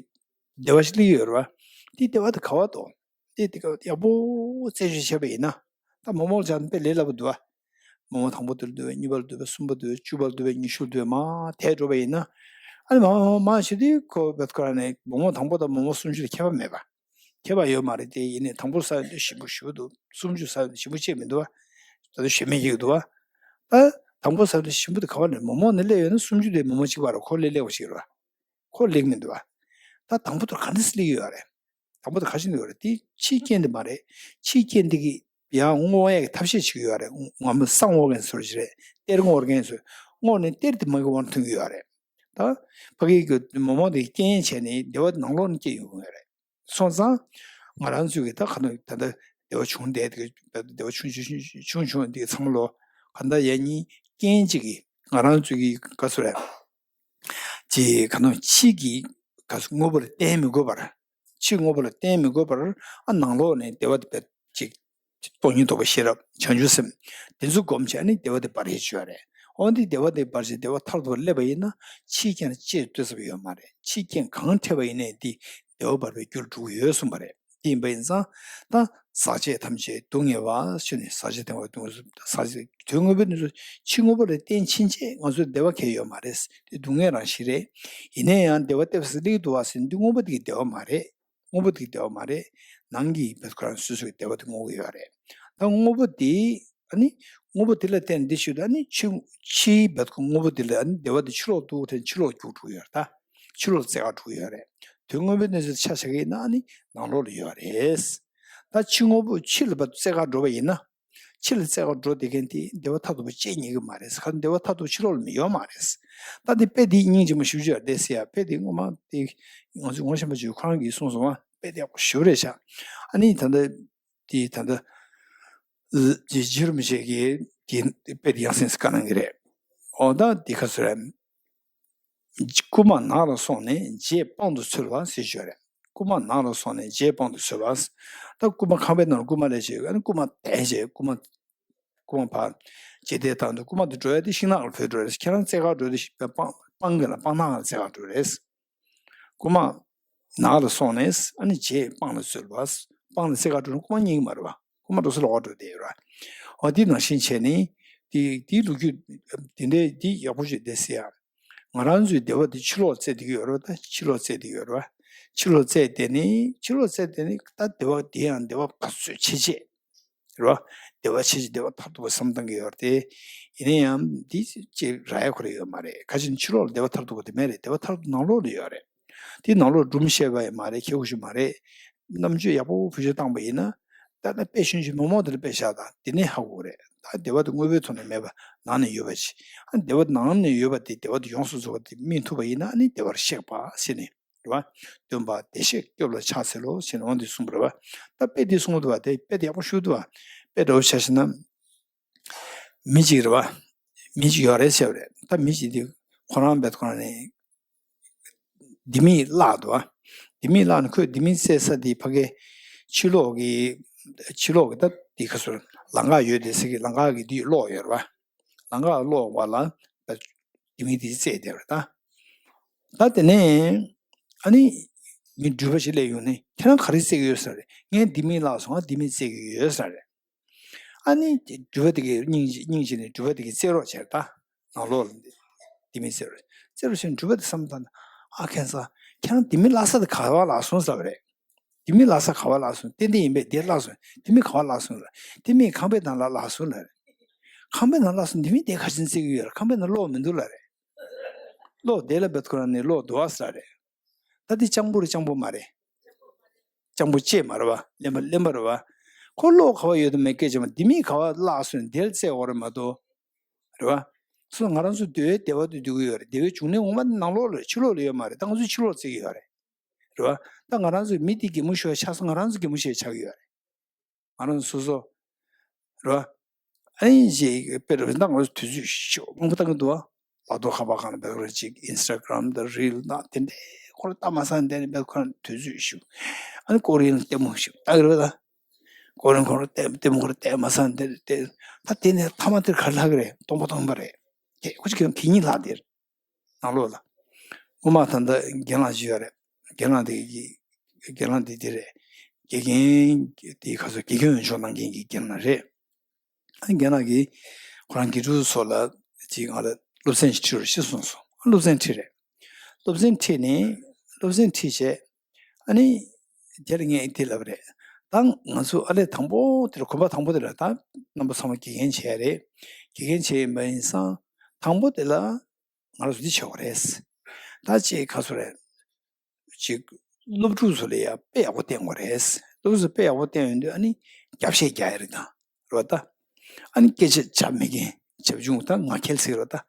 བདེ་བ་ཞིག་སླེབས་ཀྱི་ཡོད་རེད་པ། དེ་བདེ་བ་དེ་ག་པར་འདུག། དེ་དེ་ག་ཡག་པོ་རྩད་གཅོད་བྱས་པ་ཡིན་ན། ད་མོག་མོག་ལ་ཆགས་ན་དཔེ་ལས་སླ་པོ་འདུག་པ། མོག་མོག་དང་པོ་དེ་ལ་འདུས་པས། གཉིས་པ་ལ་འདུས་པས། གསུམ་པ་འདུས་པས། བཅུ་པ་ལ་འདུས་པས། ཉི་ཤུ་ལ་འདུས་པས། མར་དེད་འགྲོ་བ་ཡིན་ན། ཨ་ནི་མར་མར་མར་བྱེད་དུས་ཁོ་བད་ཁོ་ར་ནས་མོག་མོག་དང་པོ་དང་མོག་མོག་གསུམ་བཅུ་ལ་ཁྱད་པར་མེད་པ། ཁྱད་པར་ཡོད་མ་རེད་དེ། ཡིན་ནའི་དང་པོ་ཟ་ཡོང་དུས་ཞིམ་པོ་ཞེ་པོ་འདུག། གསུམ་བཅུ་ཟ་ཡོང་དུས་ཞིམ་པོ་ཅིག་མི་འདུག་པ། ད་དུང་ཞེ་མེད་ཅིག་འདུག་པ། ད་དང་པོ་ཟ་ཡོང་དུས་ཞིམ་པོ་དེ་ག་པར་ནས་མོག་མོག་ནས་སླེབས་ཡོད་ན་གསུམ་བཅུ་དེ་མོག་མོག་གཅིག་པ་རེད། ཁོ་ལས་སླ་པོ་ཞིག་རེད་པ། ཁོ་ལེགས་མི་འདུག་པ། ད་དང་པོ་དེ་ག་འདྲ་སེ་སླེབས་ཀྱི་ཡོད་རེད། དང་པོ་དེ་ག་ཞིག་ནས་ཡོད་རེད། དེ་ཕྱིའི་རྐྱེན་དེ་མ་རེད། ཕྱིའི་རྐྱེན་དེ་གིས་ཡང་བསྔོ་ཡག་གི་ཐབས་ཤེས་བྱེད་ཀྱི་ཡོད་རེད། ང་མི་ས་བསྔོ་མཁན་ཚོ་ཞིག་རེད། གཏེར་བསྔོ་མཁན་ཚོ། བསྔོ་ནས་གཏེར་དེ་མ་གི་དབང་ཐོན་གྱི་ཡོད་རེད། ད་ཕ་གི་གི་མོག་མོག་དེ་རྐྱེན་བྱས་ནས་བདེ་བ་ནང་ལོགས་ནས་སྐྱེ་ཡོང་གི་ཡོད་རེད། སོང་ཙང་། ང་རང་ཚོས་གི་ད་ག་ནས་ད་ལྟ་བདེ་བ་བྱུང་བསྡད་དེ། བདེ་བ་ཆུང་ཆུང་ཆུང་ཆུང་ཆུང་འདི་ཚང་མ་ལོ་ག་འདྲ་ཡ་གཉིས་རྐྱེན་གཅིག་གིས་ང་རང་ཚོས་གི་ག་ཚོད་རེད། ཅེས་ག་ནོ་ཕྱི་གི་ག་ཚོད་དངོས་པོ་ལ་བརྟེན་མི་དགོས་པར། ཕྱི་དངོས་པོ་ལ་བརྟེན་མི་དགོས་པར། ཨ་ནང་ལོགས་ནས་བདེ་བ་དེ་ཅིག་སྟོང་ཉིད་རྟོགས་པའི་ཤེས་རབ། བྱང་ཆུབ་སེམས། དེ་ཚོ་སྒོམ་བྱས་ནས་བདེ་བ་དེ་སྦྱར་ཡས་བྱོས་རེད། འོ་འདི་བདེ་བ་དེ་སྦྱར་བྱས་བདེ་བ་མཐར་ཐུག་པར་སླེབས་པ་ཡིན་ན། ཕྱིའི་རྐྱེན་ལ་གཅེས་ལྟོས་ཟེར་བ་ཡོད་མ་རེད། ཕྱིའི་རྐྱེན་གང་འཕྲད་པ་ཡིན་ནའི་འདི་བདེ་བ་འབར་བའི་རྒྱུར་འགྲོ་གི་ཡོད་གསུངས་པ་རེད། དེ་ཡིན་པ་ཡིན་ཙང་། ད་ཟག་བཅས་ཐམས་ཅད་སྡུག་བསྔལ་བ་ཞེས་ནས། ཟག་བཅས་ཐམས་ཅད་སྡུག་བསྔལ་བ། ཟག་བཅས་དོན་དངོས་པོའི་གནས་ཚུལ་ཕྱི་དངོས་པོ་ལ་བརྟེན་ཕྱིན་ཆད་ང་ཚོར་བདེ་བ་གང་ཡང་ཡོད་མ་རེད། དེ་སྡུག་བསྔལ་རང་བཞིན་རེད། ཡིན་ན་ཡང་བདེ་བ་ཏོག་ཙམ་སླེབས་འདུག་པ་ཟེར་ན་འདི་དངོས་པོ་དེ་གི་བདེ་བ་མ་རེད། དངོས་པོ་དེ་གི་བདེ་བ་མ་རེད། ནང་གི་བདེ་བ་ཁོ་རང་སོ་སོ་གི་བདེ་བ་དེ་མངོན་གྱི་ཡོད་རེད། ད་དངོས་པོ་དེ། ཨ་ནི། དངོས་པོ་དེ་ལ་བརྟེན་འདི་ཞུ་ད་ནི་ཕྱི། ཕྱིའི་བདེ་བ་དངོས་པོ་དེ་ལ་ཨ་ནི་བདེ་བ་དེ་ཕྱི་ལོགས་འདུག་དྲན་ཕྱི་ལོགས་རྒྱུག་འགྲོ་ཡོད་རེད། ད་ཕྱི་ལོགས་རྩེ་གར་འགྲོ་ཡོད་རེད། དོན་དངོས་པོའི་གནས་ཚུལ་ཆ་བཞག་གི་ཡིན་ན་ཨ་ནི་ནང་ལོགས་ལ་ཡོད་རེད། ད་ཕྱི་དངོས་པོ་ཕྱི་ལ་བ་རྩེ་གར་འགྲོ་བ་ཡིན་ན། ཕྱི་ལ་རྩེ་གར་འགྲོ་བསྡད་མཁན་དེ་བདེ་བ་མཐར་ཐུག་པ་སྐྱེ་ཉེན་གྱི་མ་རེད། ག་བདེ་བ་མཐར་ཐུག་ཕྱི་ལོགས་ལ་མི་ཡོད་མ་རེད། ད་དེ་དཔེ་དེ་སྙིང་རྗེ་མོ་ཞེ་པོ་ཅིག་ཡོད་རེད་ཟེར་ཡ། དཔེ་དེ་སྔོན་མ་དེ་ང་ཚོའི་ངོ་ཤེས་པ་ཅིག་ཁོ་རང་གིས་གསུངས་སོང་བ། དཔེ་དེ་ཡག་པོ་ཞེ་པོ་རེད་ཤག་ཨ་ནི་ད་ལྟ་དེ་ད་ལྟ་རྗེ་རིན་པོ་ཆེ་གིས་དེ་དཔེ་དེ་ཡང་སེ་བཀའ་གནང་གི་རེད། འོ་ད་དེ་ག་ཚོད་རེད། རྐུན་མ་ནགས་ལ་སོང་ནས་རྗེས་དཔང་དུ་འཚོལ་བ་ཟེར་ཞུ་བ་རེད། རྐུན་མ་ནགས་ལ་སོང་ནས་རྗེས་དཔང་དུ་འཚོལ་བ། ད་རྐུན་མ་ཁང་པའི་ནང་ལ་རྐུན་མ་ལས་བྱེད་ཨ་ནི་རྐུན་མ་དེད་བྱས་རྐུན་མ་རྐུན་མ་ཕར་ཇེ་བདེ་བཏང་དུས་རྐུན་མ་དེ་འགྲོ་ཡ་དེ་ཤིང་ནགས་ལ་བུད་འགྲོ་རེད། ཁྱེད་རང་རྩེ་གར་འགྲོ་དུས་ཤིང་སྤང་སྤང་གི་ལ་སྤང་ནགས་ལ་རྩེ་གར་འགྲོ་རེད། རྐུན་མ་ནགས་ལ་སོང་ནས་ཨ་ནི་རྗེས་སྤང་ལ་འཚོལ་བ། སྤང་ལ་རྩེ་གར་འགྲོ་ན་རྐུན་མ་རྙེད་ཀྱི་མ་རེད་བ། རྐུན་མ་འགྲོ་ས་ལོགས་ཀ་འགྲོ་བསྡད་ཡོད་རེད། འོ་དེ་ནང་བཞིན་བྱས་ནས་དེ་དེའི་ལོ་རྒྱུས་དེ་འདྲའི་དེ་ཡག་པོ་ཞིག་བསྡད་ཟེར་ཡ། ང་རང་ཚོའི་བདེ་བ་དེ་ཕྱི་ལོགས་བཙལ་བསྡད་ཀྱི་ཡོད་རེད་བ། ད་ཕྱི་ལོགས་བཙལ་བསྡད་ཀྱི་ཡོད་རེད་བ། ཕྱི་ལོགས་བཙལ་བསྡད་ནས་ཕྱི་ལོགས་བཙལ་བསྡད་ནས་ད་བདེ་བ་དེ་ཡང་བདེ་བ་ག་ཚོད་ཆེ་ཆེ། རེད་བ། བདེ་བ་ཆེ་ཆེ་བདེ་བ་མཐར་ཐུག་པ་བསམ་བཏང་གི་ཡོད་རེད་དེ། ཡིན་ན་ཡང་འདི་ཅིག་རག་ཡ་ཁོ་རང་ཡོད་མ་རེད། ག་ཅི་ཕྱི་ལོགས་ལ་བདེ་བ་མཐར་ཐུག་པ་དེ་མེད་རེད། བདེ་བ་མཐར་ཐུག་ནང་ལོགས་ལ་ཡོད་རེད། དེ་ནང་ལོགས་སྒྲུང་བཤད་པ་ཡང་མ་རེད། ཁྱད་ཁོ་ཞིག་མ་རེད། རྣམ་དཔྱོད་ཡག་པོ་བེད་སྤྱོད་བཏང་པ་ཡིན་ན། ད་ལྟ་དཔེ་ཤུན་ཤུན་མོག་མོག་དེ་ལ་དཔེ་བཞག་དང་དེ་ནས་ཧ་གོ་གི་རེད། ད་བདེ་བ་དེ་དངོས་པོའི་ཐོག་ནས་མེད་པ་ནང་ནས་ཡོད་པ་ཅིག་ཨ་བདེ་བ་ནང་ནས་ཡོད་པ་དེ་བདེ་བ་དེ་ཡོངས་སུ་རྫོགས་པ་དེ་སྨིན་ཐུབ་པ་ཡིན་ན་ཨ་ནི་བདེ་བར་གཤེགས་པ་ཟེར་ནས། རེད་བ། སྟོན་པ་བདེ་གཤེགས་སྐྱོབ་ལ་ཕྱག་འཚལ་ལོ་ཞེས་ནོངས་འདི་གསུངས་པ་རེད་བ། ད་དཔེ་འདི་གསུངས་འདུག་བ། དེ་དཔེ་འདི་ཡག་པོ་ཞུ་འདུག་བ། དཔེ་འདྲ་བོ་ཆ་བཞག་ན། མི་གཅིག་རེད་བ། མི་གཅིག་ཡོད་རེད་ཟེར་བ་རེད། ད་མི་གཅིག་འདི་ཁོ་རང་བེད་ཁོ་རང་ནས་ལྡེ་མིག་བརླག་འདུག་བ། ལྡེ་མིག་བརླག་ནས་ཁོས་ལྡེ་མིག་བཙལ་ས་འདི་ཕ་གའི་ཕྱི་ལོགས་ཀྱི་ཕྱི་ལོགས་ཀྱི་ད་འདི་ག་ཚོད་ལམ་ཁ་ཡོད་དེ་ཟེར་གི་ལམ་ཁ་གི་འདི་གློག་ཡོད་རེད་བ། ལམ་ཁ་གློག་བར་ལ་ལྡེ་མིག་དེ་བཙལ་བསྡད་རེད་ད། ད་དེ་ནས་ཨ་ནི་མི་འགྲུལ་པ་ཞིག་སླེབས་ཡོང་ནས་ཁྱེད་རང་ག་རེ་བཙལ་གྱི་ཡོད་ཟེར་རེད། ངས་ལྡེ་མིག་བརླག་སོང་། ང་ལྡེ་མིག་བཙལ་གྱི་ཡོད་ཟེར་རེད། ཨ་ནི་འགྲུལ་པ་དེ་གིས་སྙིང་རྗེ་སྙིང་རྗེ་ནས་འགྲུལ་པ་དེ་གིས་བཙལ་རོགས་བྱས་ད། ནང་ལོགས་ལ་ལྡེ་མིག་བཙལ་རོགས་བཙལ་རོགས་བྱས་ནས་འགྲུལ་པ་དེ་བསམ་བཏང་ན། ཨ་ཁྱེད་ཚོ་ཁྱེད་རང་ལྡེ་མིག་བརླག་ས་དེ་ག་པར་བརླག་སོང་ཟེར་བ་རེད། ལྡེ་མིག་བརླག་ས་ག་པར་བརླག་སོང་། ཏན་ཏན་ཡིན་པས་དེ་བརླག་སོང་། ལྡེ་མིག་ག་པར་བརླག་སོང་ལ། ལྡེ་མིག་ཁང་པའི་ནང་ལ་བརླག་སོང་ལ་རེད། ཁང་པའི་ནང་བརླག་སོང་། ལྡེ་མིག་དེ་ག་ཅིན་བཙལ་གྱི་ཡོད་རེད། ཁང་པའི་ནང་གློག་མི་འདུག་ལ་རེད། གློག་དེ་ལ་བེད་ཁོ་རང་ནས་གློག་འདུག་བ་ཟེར་རེད། ད་དེ་སྤྱང་པོ་རེད་སྤྱང་པོ་མ་རེད། སྤྱང་པོ་སྐྱེས་མ་རེད་བ། གླེན་པ་གླེན་པ་རེད་བ། ཁོ་གློག་ག་པར་ཡོད་དམ་མེད་སྐད་ཆ་མ། ལྡེ་མིག་ག་པར་བརླག་སོང་དེ་ལ་བཙལ་བ་རེད་མ་གཏོགས། རེད་བ། སོ་ང་རང་ཚོ་བདེ་བའི་བདེ་བ་དུ་འདུག་གི་ཡོད་རེད། བདེ་བའི་འབྱུང་གནས་ངོ་མ་ནང་ལོགས་ལ་ཕྱི་ལོགས་ལ་ཡོད་མ་རེད། ད་ང་ཚོས་ཕྱི་ལོགས་བཙལ་གྱི་ཡོད་རེད། རེད་བ། ད་ང་རང་ཚོས་མི་དེ་གད་མོ་ཤོར་ཆགས་སོང་། ང་རང་ཚོ་གད་མོ་ཤོར་ཆགས་ཀྱི་ཡོད་རེད། ང་རང་ཚོ་སོ་སོ། རེད་བ། ཨ་ནི་ཅིག་དཔེ་རེད་བ། ད་ང་ཚོ་དུས་ཚོད་ཤོག་མང་པོ་བཏང་གི་འདུག་བ། ལག་ཐོག་ཁ་པར་སྒང་ལ་བེད་ཁོ་ར་ཅིག་ཨིན་སི་ཊ་གྷ་རམ་དང་རིལ་དང་དེ་འདྲའི་ཁོ་ར་ལྟ་མ་སང་དེ་ནས་བེད་ཁོ་ར་དུས་ཚོད་ཤོག་ཨ་ནི་ཀོ་རི་ཡན་ལ་ལྟད་མོ་ཤོག་ལྟ་གི་རེད་བ། ད་ཀོ་རི་ཡན་ཁོ་ར་ལྟད་ལྟད་མོ་ཁོ་ར་ལྟ་མ་སང་དེ་དེ་ད་དེ་ནས་མཐའ་མ་དེར་ག་རེ་ལྷག་གི་རེད། སྟོང་པ་སྟོང་པ་རེད། ཁྱེད་ཁོ་ཅིག་གི་གད་སྙིགས་ལྷག་དེར། ནང་ལོགས་ལ། སྔོན་མ་ད་ལྟ་རྒན་ལགས་ཅིག་ཡོད་རེད། རྒན་ལགས་དེ་གི་རྒན་ལགས་དེ་དེ་རེད། དགེ་རྒན་དེ་ག་ཚོད་དགེ་རྒན་འོས་སྦྱོང་གནང་མཁན་གྱི་རྒན་ལགས་རེད། ཨ་རྒན་ལགས་ཀྱིས་ཁོ་རང་དགེ་ཕྲུག་ཚོ་ལ་ཅིག་ང་ལ་སློབ་ཚན་ཞིག་ཁྲིད་རོགས་ཞེས་གསུངས་སོང་། ཨ་སློབ་ཚན་ཁྲིད་རེད། སློབ་ཚན་ཁྲིད་ནས་སློབ་ཚན་ཁྲིད་བྱས། ཨ་ནི། དེ་ལ་ངས་དེ་ལབ་རེད། ད་ང་ཚོ་ཨ་ལས་དང་པོ་དེ་ལ་གོམ་པ་དང་པོ་དེ་ལ་ད་རྣམ་པ་ཚང་མ་དགེ་རྒན་བྱས་རེད། དགེ་རྒན་བྱས་ཡིན་པ་ཡིན་ཙང་དང་པོ་དེ་ལ་ང་རང་ཚོ་འདི་བྱེད་དགོས་རེད། ད་ཅིག་ག་ཚོད་རེད། ཅིག་སློབ་ཕྲུག་ཚོ་ལ་ཡ་དཔེ་ཡག་པོ་བསྟན་དགོས་རེད། སློབ་ཕྲུག་ཚོ་དཔེ་ཡག་པོ་བསྟན་ཡོང་དུས་ཨ་ནི་རྒྱབ་བཤད་རྒྱག་ཡ་རེད་ད། རེད་བ་ད། ཨ་ནི་སྐད་ཆ་བྱ་མི་རྒན་བྱབ་ཆུང་ད་ངག་འཁྱལ་ཟེར་རེད་བ་ད།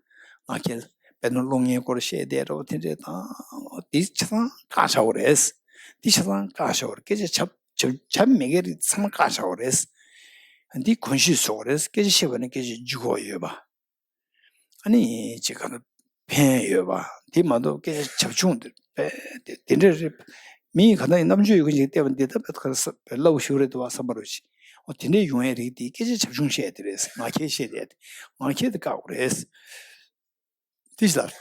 ངག་འཁྱལ། དཔེར་ན་གློག་བརྙན་སྐོར་བཤད་བསྡད་རེད་བ་དེ་འདྲས་དང་། དེ་ཆ་ཚང་བཀག་བཞག་དགོས་རེད། དེ་ཆ་ཚང་བཀག་བཞག་དགོས་རེད། སྐད་ཆ་བྱ་བྱ་བྱ་མི་རྒན་རིགས་ཚང་མ་བཀག་བཞག་དགོས་རེད། འདི་གོན་ཤེས་བཟོ་དགོས་རེད། སྐད་ཆ་བཤད་པ་ནི་སྐད་ཆ་ལྗིད་ཁོག་ཡོད་པ། ཨ་ནི་ཅིག་ག་ན་ཕན་ཡོད་པ། དེ་མ་གཏོགས་སྐད་ཆ་བྱབ་ཆུང་དེ་དཔེ་དེ་དེ་འདྲ་རེད། མི་ག་ད་ཡིན་རྣམ་དཔྱོད་ཡོད་མཁན་ཞིག་བལྟས་པ་འདི་ལྟ་བུ་ཁ་ས་བལ་ལ་བོ་ཞིག་རེད་འདུག་བ་བསམ་པ་རེད་ཅིག་འོ་དེ་འདྲའི་ཡོང་ཡས་རིགས་དེ་སྐད་ཆ་བྱབ་ཆུང་བཤད་དེ་རེད། ངག་འཁྱལ་བཤད་དེ་ངག་འཁྱལ་དེ་བཀག་དགོས་རེད། དེ་ཞིག་ལ།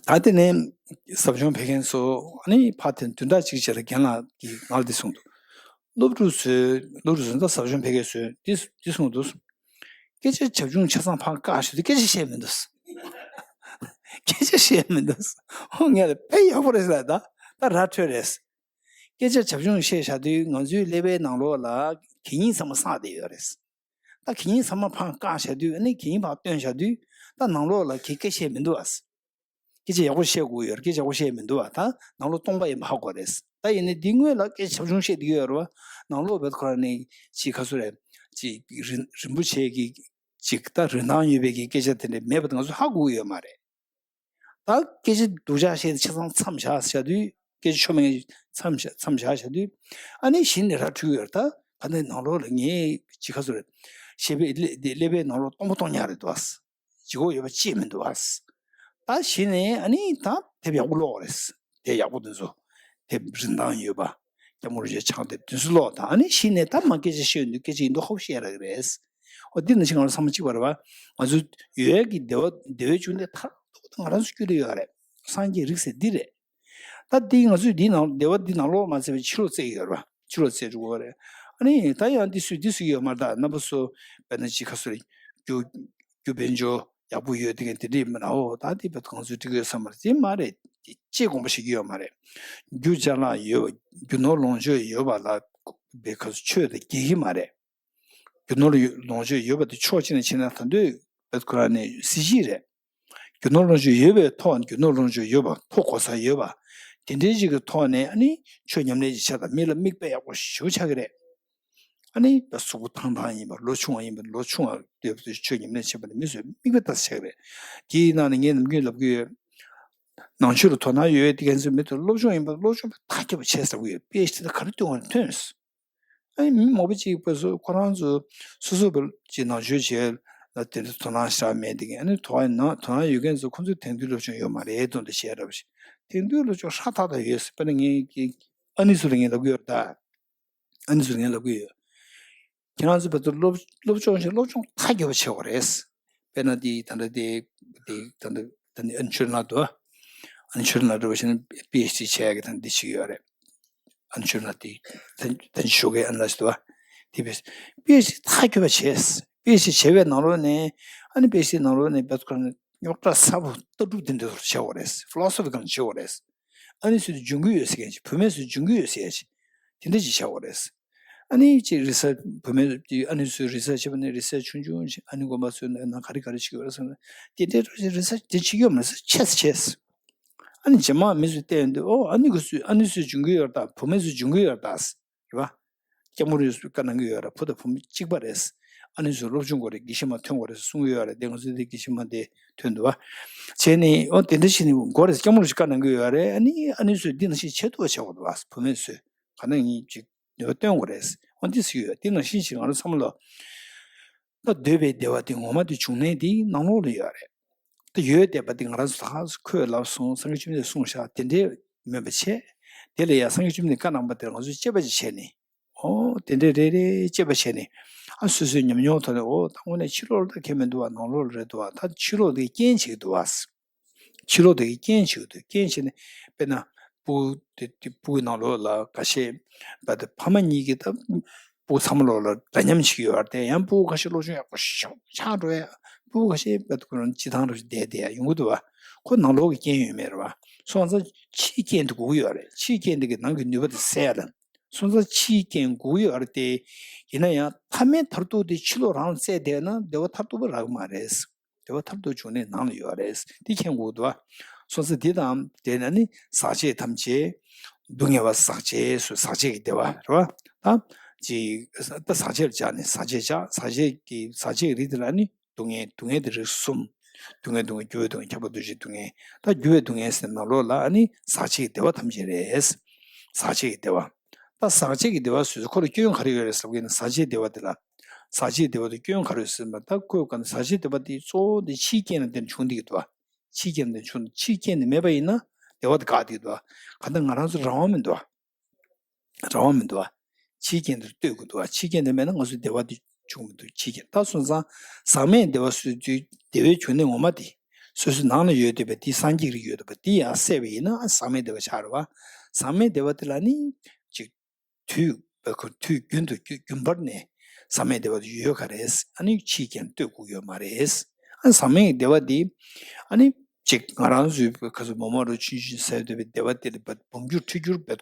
ད་དེ་ནས་ཟབ་སྦྱོང་ཕེབས་མཁན་ཚོ་ཨ་ནི་ཕ་དེ་བདུན་ཕྲག་གཅིག་རྗེས་ལ་རྒན་ལགས་ཀྱིས་ང་ལ་འདི་གསུངས་འདུག་སློབ་ཕྲུག་ཚོས་སློབ་ཕྲུག་ཚོ་ད་ཟབ་སྦྱོང་ཕེབས་མཁན་ཚོས་འདི་འདི་གསུངས་འདུག་སྐད་ཆ་བྱབ་ཆུང་ཆ་ཚང་ཕར་བཀག་ཞུ་དུས་སྐད་ཆ་བཤད་མི་འདུག་སྐད་ཆ་བཤད་མི་འདུག་ཧོ་ངས་ལ་དཔེ་ཡག་པོ་རེད་ཟེར་ལ་ད་ད་ར་འཕྲོད་རེད། སྐད་ཆ་བྱབ་ཆུང་བཤད་བཞག་དུས་ང་ཚོའི་ཀླད་པའི་ནང་ལོགས་ལ་གད་སྙིགས་ཚང་མ་བསགས་བསྡད་ཡོད་རེད། ད་གད་སྙིགས་ཚང་མ་ཕར་བཀག་བཞག་དུས་ཨ་ནི་གད་སྙིགས་ཕར་བཏོན་བཞག་དུས་ད་ནང་ལོགས་ལ་གད་སྐད་བཤད་མི་འདུག་ཨ། སྐད་ཆ་ཡག་པོ་བཤད་དགོས་ཡོད་རེད། སྐད་ཆ་ཡག་པོ་བཤད་མི་འདུག་བ། ད་ནང་ལོགས་སྟོང་པ་ཡིན་པ་ཧ་གོ་རེད། ད་ཡིན་ནའི་འདི་སྔོན་ལ་སྐད་ཆ་ཆབ་ཆུང་བཤད་བསྡད་ཀྱི་ཡོད་རེད་བ། ནང་ལོགས་བེད་ཁོ་རང་ནས་ཅིག་ག་ཚོད་རེད། ཅིག་རིན་རིན་པོ་ཆེ་གི་ཅིག་ད་རིན་ཐང་ཡོད་པའི་གི་སྐད་ཆ་དེ་འདྲ་མེད་པ་དེ་ང་ཚོ་ཧ་གོ་གི་ཡོད་མ་རེད། ད་སྐད་ཆ་སྡུག་ཅག་བཤད་དེ་ཆ་ཚང་མཚམས་བཞག་བཞག་དུས། སྐད་ཆ་ཆོ་མེད་མཚམས་བཞག་མཚམས་བཞག་བཞག་དུས། ཨ་ནི་གཞི་ནས་ར་འཕྲོད་ཀྱི་ཡོད་རེད། ད་ད་ནི་ནང་ལོགས་ལ་ངས་ཅིག་ག་ཚོད་རེད། བཤད་པའི་ཀླད་ཀླད་པའི་ནང་ལོགས་སྟོང་པ་སྟོང་ཉག་རེད་འདུག་བ། ལྗིད་ཁོག་ཡོད་པ་ཅིག་མི་འདུག་བ། ད་གཞི་ནས་ཨ་ནི་ད་དེབ་ཡག་པོ་ཀློག་རེད། དེབ་ཡག་པོ་དེ་ཚོ། དེབ་རིན་ཐང་ཡོད་པ། སྐྱབས་མགོན་རིན་པོ་ཆེའི་ཕྱག་དེབ་དེ་ཚོ་ཀློག་དང་། ཨ་ནི་གཞི་ནས་ད་མ་སྐད་ཆ་བཤད་ཡོང་དུས་སྐད་ཆ་ཡིན་མདོག་ཁ་པོ་བཤད་རག་གི་རེད། འོ་འདི་ནང་བཞིན་ང་རང་ཚང་མ་གཅིག་པ་རེད་བ། ང་ཚོ་ཡོད་ཀྱི་བདེ་བ་བདེ་བའི་འབྱུང་གནས་མཐར་ཐུག་ང་རང་ཚོ་རྒྱུད་ལ་ཡོད་རེད། སངས་རྒྱས་རིགས་ཟེར་འདི་རེད། ད་འདི་ང་ཚོས་འདི་ནང་བདེ་བ་འདི་ནང་ལོགས་མ་ཚད་པའི་ཕྱི་ལོགས་བཙལ་གྱི་ཡོད་རེད་བ། ཕྱི་ལོགས་བཙལ་འགྲོ་གི་རེད། ཨ་ནི་ད་ཡང་འདི་སུས་འདི་སུས་ཡོད་མ་རེད། ད་རྣམ་པ་ཚོ་དཔེར་ན་ཅིག་ག་ཚོད་རེད། རྒྱུ་རྒྱུ་དཔལ་འབྱོར་ཡག་པོ་ཡོད་དེ་གན་དེ་འདྲས་མིན་ན། འོ་ད་འདི་བེད་ཁོ་རང་ཚོས་འགྲིག་གི་ཡོད་བསམ་མ་རེད། དེ་མ་རེད། དེ་ཅེས་དགོངས་པ་བཞེས་ཀྱི་ཡོད་མ་རེད། རྒྱུ་ཅ་ལག་ཡོད་པ། རྒྱུ་ནོར་ལོངས་སྤྱོད་ཡོད་པ་ལ་བེད་ཁོ་ཚོ་ཆོས་དང་འགལ་གྱི་མ་རེད། རྒྱུ་ནོར་ལོངས་སྤྱོད་ཡོད་པ་དེ་ཕྱོགས་གཅིག་ནས་བྱས་ན་ད་དུང་བེད་ཁོ་རང་ནས་སྲིད་ཇུས་རེད། རྒྱུ་ནོར་ལོངས་སྤྱོད་ཡོད་པའི་ཐོག་ནས། རྒྱུ་ནོར་ལོངས་སྤྱོད་ཡོད་པ། ཐོབ་གོ་ས་ཡོད་པ། དེ་འདྲའི་ཞིག་གི་ཐོག་ནས་ཨ་ནི་ཆོས་ཉམས་ལེན་ཅིག་བྱ་དང་། མི་ལ་མིག་དཔེ་ཡག་པོ་ཞེ་པོ་ཆགས་ཀྱི་རེད། ཨ་ནི་གཟུགས་པོ་ཐང་ཐང་ཡིན་པ། ལོ་ཆུང་བ་ཡིན་པ། ལོ་ཆུང་བ་སྡོད་པ་དེ་ཆོས་ཉམས་ལེན་བྱེད་པ་ནི་མི་ཚོས་མིག་དཔེ་ལྟ་ས་ཆགས་ཀྱི་རེད། དེའི་ནང་ནས་ངས་ནམ་རྒྱུན་ལབ་ཀྱི་ཡོད། ནང་ཆོས་ལ་དོ་སྣང་ཡོད་དེ་གན་ཚོས་མི་དེ་སློབ་སྦྱོང་ཡིན་པ། སློབ་སྦྱོང་དཔེ་ཐག་ཆོད་པ་བྱས་ཟེར་གྱི་ཡོད། པི་ཨེཆ་ཌི་ད་ག་རེ་བཏོན་དགོས་ན་ཐོན། ཨ་ནི་མི་མང་པོ་ཅིག་དཔེ་སོ་ཁོ་རང་ཚོ་སོ་སོ་བོད་ཀྱི་ནང་ཆོས་བྱས་ལ་དེ་འདྲ་དོ་སྣང་ཞེ་དྲག་མེད་དེ་གན། ཨ་ནི་དོ་སྣང་དོ་སྣང་ཡོད་མཁན་ཚོ་ཁོ་ཚོས་དེང་དུས་སློབ་སྦྱོང་ཡོད་མ་རེད་དོན་དུ་བཤད་རབས་ཤིག། དེང་དུས་སློབ་སྦྱོང་ཧྲ་ཐག་ཐག་ཡོད་ཟེར། དཔེར་ན་ངས་ཀྱི་ཨ་ནི་ཚོ་ལ་ངས་ལབ་ཀྱི་ཡོད་རེད་ད། ཨ་ནི་ཚོ་ལ་ངས་ལབ་ཀྱི་ཡོད། ཁྱེད་རང་ཚོ་བོད་དུ་སློབ་སློབ་སྦྱོང་ཞིག་སློབ་སྦྱོང་ཐག་ཉེ་པོ་བྱེད་དགོས་རེད། དཔེར་ན་དེ་ད་ལྟ་དེ་དེ་ད་ལྟ་ད་ནི་ཨ་ནི་ཆོས་ལ་དུ། ཨ་ནི་ཆོས་ལ་འགྲོ་བ་ཞིག་ན་པི་ཨེཆ་ཌི་བྱེད་ཡག་གི་ད་འདི་ཞིག་ཡོད་རེད། ཨ་ནི་ཆོས་ལ་དེ་ད་ད་ཅི་ཞུ་གི་ཨ་ནི་ལ་ཞིག་དུ་བ། དེ་པི་པི་ཨེཆ་ཌི་ཐག་ཉེ་པོ་བྱས། པི་ཨེཆ་ཌི་བྱས་པའི་ནང་ལོགས་ནས། ཨ་ནི་པི་ཨེཆ་ཌི་ནང་ལོགས་ནས་བེད་ཁོ་རང་རྙོག་དྲ་ཚ་པོ་ལྟ་གྲུབ་དེ་འདྲ་བྱེད་དགོས་རེད། ཕི་ལོ་སོ་ཕི་ཀལ་བྱེད་དགོས་རེད། ཨ་ནི་ཚོས་དེ་འཇོན་གི་ཡོད་ཟེར་མཁན་ཅིག། བུད་མེད་ཚོས་འཇོན་གི་ཡོད་ཟེར་མཁན་ཅིག། དེ་འདྲ་ཅིག་བྱ་དགོས་རེད། ཨ་ནི་ཅིག་རི་སར་ཆི། བུད་མེད་ཀྱི་ཨ་ནི་ཚོས་རི་སར་ཆི་བྱེད་པ་ནི་རི་སར་ཆི་ཆུང་ཆུང་ཅིག། ཨ་ནི་དགོན་པ་ཚོའི་ནང་ག་རེ་ག་རེ་བྱེད་ཀྱི་ཡོད་རེད་ཟེར་ན། དེ་འདྲའི་འགྲོ་ཅིག་རི་སར་ཆི་དེ་བྱེད་ཀྱི་ཡོད་མ་རེད་ཟེར། ཆེ་ས་ཆེ་ས། ཨ་ནི་རྗེས་མ་མི་ཚོས་བལྟས་ཡོང་དུས། ཨོ་ཨ་ནི་གི་ཚོས་ཨ་ནི་ཚོས་འཇོན་གི་ཡོད་རེད་ད། བུད་མེད་ཚོས་འཇོན་གི་ཡོད་རེད་ད། རེད་བ། སྐྱབས་མགོན་རིན་པོ་ཆེས་བཀའ་གནང་གི་ཡོད་རེད། བུ་དང་བུ་མོ་གཅིག་པ་རེད། ཨ་ནི་ཚོས་སློབ་སྦྱོང་དགོས་རེད། དགེ་བཤེས་མ་ཐོན་དགོས་རེད་གསུང་གི་ཡོད་རེད། དེ་ང་ཚོས་དེ་དགེ་བཤེས་མ་དེ་ཐོན་འདུག་བ། བྱས་ནས་ཨོ་དེ་འདྲ་བྱས་ནས་དགོས་རེད། སྐྱབས་མགོན་རིན་པོ་ཆེས་བཀའ་གནང་གི་ཡོད་རེད། ཨ་ནི་ཨ་ནི་ཚོས་འདི་ནང་བཞིན་བྱེད་ཐུབ་པ་བྱེད་དགོས་འདུག་བ། བུད་མེད་ཚོས་ག་ནང་ཡིན་ཅིག་ནུས་པ་སྟོན་དགོས་རེད། ཨོ་འདི་ཟེར་གྱི་ཡོད། དེ་ནང་བཞིན་ཞིག་ང་རང་ཚང་མ་ལ། ད་འདོད་པའི་བདེ་བ་དེ་ངོ་མ་དེ་འབྱུང་གནས་དེ་ནང་ལོགས་ལ་ཡོད་རེད། ད་ཡོད་བསྡད་པ་དེ་ང་རང་ཚོ་ད་ག་ཁོས་ལབ་སོང་། སངས་རྒྱས་བཅོམ་ལྡན་གསུངས་བཞག་དེ་འདྲའི་མིན་པ་བྱས། དེ་ལ་ཡང་སངས་རྒྱས་བཅོམ་ལྡན་བཀའ་གནང་པ་དེར་ང་ཚོས་དཔྱད་པ་ཅིག་བྱས་ནས། ཨོ་དེ་འདྲའི་རེ་རེ་དཔྱད་པ་བྱས་ནས། ཨ་སོ་སོའི་ཉམས་མྱོང་ཐོག་ནས། ཨོ་ད་དངོས་གནས་ཕྱི་ལོགས་ལ་ད་ཁྱད་མི་འདུག་བ། ནང་ལོགས་ལ་རེད་འདུག་བ། ད་ཕྱི་ལོགས་དེ་རྐྱེན་བྱེད་ཀྱི་འདུག་བ། ཕྱི་ལོགས་དེ་གི་རྐྱེན་བྱེད་ཀྱི་འདུག། རྐྱེན་བྱས་ནས་དཔེར་ན་སྤུ་གུ་དེ་དེ་སྤུ་གུའི་ནང་ལོགས་ལ་འགའ་ཤས་བ་དེ་ཕ་མ་གཉིས་ཀྱིས་ད་སྤུ་གུ་ཚང་མ་ལོགས་ལ་འདྲ་མཉམ་བྱེད་ཀྱི་ཡོད་རེད་དེ། ཡང་སྤུ་གུ་ཁ་ཤས་སློབ་སྦྱོང་ཡག་པོ་ཞེ་པོ་ཆགས་འགྲོ་ཡ། སྤུ་གུ་ཁ་ཤས་བ་དེ་ཁོ་རང་སྤྱིར་བཏང་རུ་བསྡད་བསྡད་ཡ་ཡོང་གི་འདུག་བ། ཁོ་ནང་ལོགས་ཀྱི་རྐྱེན་ཡོད་མེད་རེད་བ། སོང་ཙང་ཕྱིའི་རྐྱེན་དེ་དགོས་ཀྱི་ཡོད་རེད། ཕྱིའི་རྐྱེན་དེ་གི་ནང་གི་ནུས་པ་དེ་སད་ཡ་ལ། སོང་ཙང་ཕྱིའི་རྐྱེན་དགོས་ཀྱི་ཡོད་རེད་དེ། ཡིན་ན་ཡང་ཐ་མའི་མཐར་ཐུག་དེ་ཕྱི་ལོགས་རང་བཙལ་བསྡད་ན་བདེ་བ་མཐར་ཐུག་པ་རག་གི་མ་རེད། བདེ་བ་མཐར་ཐུག་འབྱུང་གནས་ནང་ལ་ཡོད་རེད། འདི་མཁྱེན་དགོས་འདུག་བ། སོང་ཙང་འདི་དང་འབྲེལ་ནས་ནི་ཟག་བཅས་ཐམས་ཅད། སྡུག་བསྔལ་བ་ཟག་བཅས་སུ་ཟག་བཅས་ཀྱི་བདེ་བ་རེད་བ། ད་ཅི་ད་ཟག་བཅས་ལ་སྦྱར་ནས་ཟག་བཅས་བྱ། ཟག་བཅས་ཀྱི་ཟག་བཅས་ཀྱི་རིགས་དེ་ལ་ནི་སྡུག་བསྔལ། སྡུག་བསྔལ་དེ་རིགས་གསུམ། སྡུག་བསྔལ་སྡུག་བསྔལ་འགྱུར་བའི་སྡུག་བསྔལ། ཁྱབ་པ་འདུ་བྱེད་སྡུག་བསྔལ། ད་འགྱུར་བའི་སྡུག་བསྔལ་ཟེར་ནང་ལོགས་ལ་ནི་ཟག་བཅས་ཀྱི་བདེ་བ་ཐམས་ཅད་རེད། ཟག་བཅས་ཀྱི་བདེ་བ། ད་ཟག་བཅས་ཀྱི་བདེ་བ་ཟེར་དུས་ཁོ་ལ་སྐྱོན་ག་རེ་ཡོད་རེད་ཟེར་བ་ཡིན་ན། ཟག་བཅས་བདེ་བ་དེ་ལ། ཟག་བཅས་བདེ་བ་དེ་སྐྱོན་ག་རེ་ཡོད་ཟེར་ན། ད་ཁོས་ག་ནས་ཟག་བཅས་བདེ་བ་དེ་གཙོ་བོ་དེ་ཕྱིའི་རྐྱེན་ལ་བརྟེན་བྱུང་བསྡད་ཀྱི་འདུག་བ། ཕྱིའི་རྐྱེན་ལ་བརྟེན་བྱུང་། ཕྱིའི་རྐྱེན་དེ་མེད་པ་ཡིན་ན་བདེ་བ་དེ་འགག་བསྡད་ཀྱི་འདུག་བ། གང་ལྟར་ང་རང་ཚོ་རང་དབང་མི་འདུག་བ། རང་དབང་མི་འདུག་བ། ཕྱིའི་རྐྱེན་དེར་ལྟོས་དགོས་འདུག་བ། ཕྱིའི་རྐྱེན་དེ་མེད་ན་ང་ཚོ་བདེ་བ་དེ་འབྱུང་མི་འདུག། ཕྱིའི་རྐྱེན། ད་སོང་ཙང་ཟག་མེད་བདེ་བ་ཟེར་དུས་བདེ་བའི་འབྱུང་གནས་ངོ་མ་དེ། སོ་སོའི་ནང་ལ་ཡོད་བསྡད་པའི་དེ་སངས་རྒྱས་རིགས་ཡོད་བསྡད་པ་དེ་ཡང་བསད་པ་ཡིན་ན་ཟག་མེད་བདེ་བ་ཆགས་རེད་བ། ཟག་མེད་བདེ་བ་དེ་ལ་ནི་ཅིག་དུས་བ་ཁོ་དུས་རྒྱུན་དུ་རྒྱུ་རྒྱུན་པར་ནས་ཟག་མེད་བདེ་བ་དེ་ཡོད་ག་རེད། ཨ་ནི་ཕྱིའི་རྐྱེན་ལ་ལྟོས་དགོས་ཡོད་མ་རེད། ཨ་ནི་ཟག་མེད་ཀྱི་བདེ་བ་དེ་ཨ་ནི་ཅིག་ང་རང་ཚོའི་ཁ་སོ་མོག་མོག་རུ་ཆུང་ཆུང་ཟ་བསྡད་པའི་བདེ་བ་དེ་ལ་འབུམ་འགྱུར་ཁྲི་འགྱུར་བ།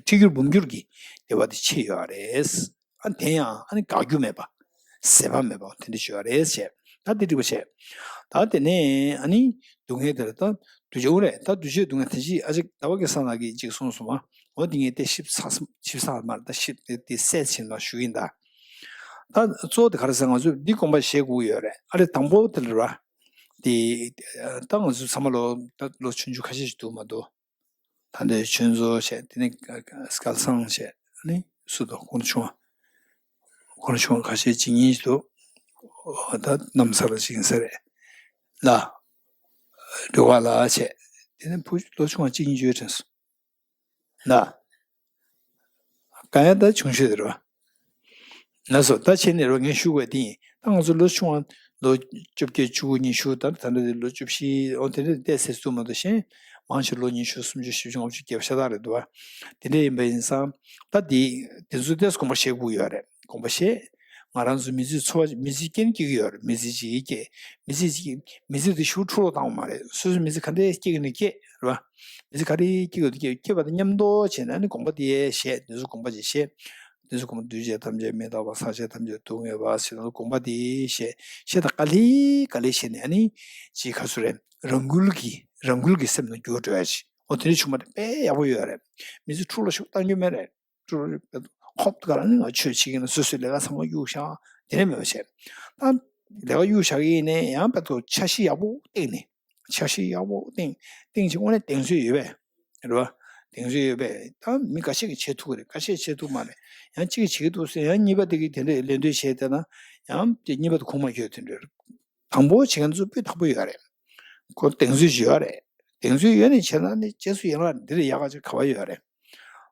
ཁྲི་འགྱུར་འབུམ་འགྱུར་གྱི་བདེ་བ་དེ་ཆེ་ཡོད་རེད། ཨ་དེ་ཡང་ཨ་ནི་དགག་རྒྱུ་མེད་པ། ཟད་པ་མེད་པ་དེ་འདྲ་ཞིག་ཡོད་རེད་ཟེར། ད་དེ་འགྲིག་པ་བྱས། ད་དེ་ནས་ཨ་ནི་སྡུག་བསྔལ་དེ་ལ་ད་འདུ་བྱེད་འོ་རེད། ད་འདུ་བྱེད་སྡུག་བསྔལ་ད་ཅི་ཨ་ཅག་ཟླ་བ་གེ་སར་ལགས་ཀྱིས་ཅིག་གསུངས་སོང་བ། འོ་དེ་ངས་དེ་ཞིབ་ཚགས་ཞིབ་ཚགས་མར་ད་ཞིབ་དེ་དེ་གསལ་ཆེན་མར་ཞུ་གི་ཡིན་ད། ད་གཙོ་བོ་དེ་ག་རེ་ཟེར་ང་ཚོས་འདི་དགོངས་པ་བཞེས་དགོས་ཡོད་རེད། ཨ་རེ་དང་པོ་དེ་ལ་ར། དེ་ད་ང་ཚོ་ཚང་མ་ལོ་ད་ལོ་ཆུང་ཆུང་ཁ་ཤས་ཤིག་འདུག་མ་འདུག་ད་ལྟའི་ཆོས་མཛོད་བྱས། དེ་ནས་སྐལ་བཟང་བྱས། ཨ་ནི་སུ་འདུག་ཁོང་ཆུང་བ། ཁོང་ཆུང་བ་ཁ་ཤས་གཅིག་གཉིས་འདུག་ཨོ་ད་གནམ་ས་ལ་ཅིག་ཡིན་ས་རེད་ལ། རེ་བ་ལ་བྱས། དེ་ནས་བུ་ལོ་ཆུང་བ་གཅིག་གཉིས་ཡོད་དྲན་སོང་ལ། གང་ཡང་ད་ཆུང་ཤོས་དེ་རེད་བ། ལགས་སོ། ད་བྱས་ནས་རོ་ངས་ཞུ་དགོས་དེ་ཡིན། ད་ང་ཚོ་ལོ་ཆུང་བ་ལོ་བཅོ་བརྒྱད་བཅུ་དགུ་ཉི་ཤུ་ད་ད་འདྲ་དེ་ལོ་བཅུ་བཞི་འོ་དེ་འདྲ་བལྟས་ཚེ་སུ་མ་གཏོགས་གཞན་མང་ཆེ་ལོ་ཉི་ཤུ་སུམ་ཅུ་བཞི་བཅུ་ལྔ་བཅུ་བརྒྱད་པ་ཤ་སྟག་རེད་འདུག་བ། དེ་འདྲ་ཡིན་པ་ཡིན་ཙང་ད་དེ་དེ་ཚོ་ཏོག་ཙམ་དགོངས་པ་བཞེས་དགོས་ཡོད་རེད། དགོངས་པ་བཞེས། ང་རང་ཚོ་མི་ཚེའི་འཚོ་བ་མི་ཚེའི་རྐྱེན་སྐྱེལ་གྱི་ཡོད་རེད། མི་ཚེ་གཅིག་གི་སྐྱེལ། མི་ཚེ་གཅིག་གི་མི་ཚེ་དེ་ཞེ་པོ་འཕྲོ་བརླག་བཏང་བ་མ་རེད། སོ་སོའི་མི་ཚེ་ག་འདྲས་སྐྱེལ་གྱི་ནས་སྐྱེལ་རེད་བ། མི་ཚེ་ག་རེ་སྐྱེལ་དགོས་དེ་སྐྱེལ། སྐྱེལ་བ་དང་མཉམ་དུ་བྱས་ནས་ཨ་ནི་དགོངས་པ་དེ་བཞེས། དེ་ཚོ་དགོངས་པ་ཅིག་བཞེས། དེ་ཚོ་དགོངས་པ་འདུས་བྱས་ཐམས་ཅད་མི་རྟག་པ། བསགས་བྱས་ཐམས་ཅད་སྡུག་བསྔལ་བ་ཟེར་ན་དགོངས་པ་དེ་བཞེས། བཞེས་དང་ག་ལེ་ག་ལེ་བྱས་ནས་ཨ་ནི་ཅིག་ག་ཚོད་རེད། རང་འགུལ་གྱིས་རང་འགུལ་གྱིས་སེམས་ནང་འགྱུར་འགྲོ་ཡ་ཅིག་འོ་དེ་འདྲ་བྱུང་བ་དེ་དཔེ་ཡག་པོ་ཡོད་རེད། མི་ཚེ་འཕྲོ་བརླག་ཤུགས་བཏང་རྒྱུ་མེད་རེད། ཧོབ་ཏེ་ག་རང་ནས་ང་ཆོས་བྱེད་ཀྱི་ན་སོ་སོའི་ལས་ཀ་ཚང་མ་གཡུག་བཞག་དེ་ནས་མེད་པ་བྱས། ད་ལས་ཀ་གཡུག་བཞག་གི་ཡིན་ནའི་ཡང་དཔེ་ཐོག་འཆར་གཞི་ཡག་པོ་བཏིང་ནས། འཆར་གཞི་ཡག་པོ་བཏིང་བཏིང་ཅིག་དངོས་གནས་གདེང་ཚོད་ཡོད་པས་རེད་བ། གདེང་ཚོད་ཡོད་པས་ད་མི་འགའ་ཤས་ཀྱིས་བྱེད་ཐུབ་ཀྱི་རེད། འགའ་ཤས་བྱེད་ཐུབ་མ་རེད། ཡང་གཅིག་གིས་བྱེད་ཀྱི་འདུག་ཟེར་ཡང་གཉིས་པ་དེ་གིས་དེ་འདྲའི་ལད་ཟློས་བྱས་བསྡད་ན་ཡང་དེ་གཉིས་པ་དེ་ཁུངས་མ་འཁྱོལ་དེ་འདྲ་རེད། དང་པོ་བྱེད་མཁན་ཚོ་སྤུས་དག་པོ་ཡོད་རེད། ཁོ་གདེང་ཚོད་ཅིག་ཡོད་རེད། གདེང་ཚོད་ཡོད་ནས་བྱས་ན་ནི་རྗེས་སུ་ཡན་ལག་འདི་ལས་ཡག་ག་ཅིག་ག་བ་ཡོད་རེད།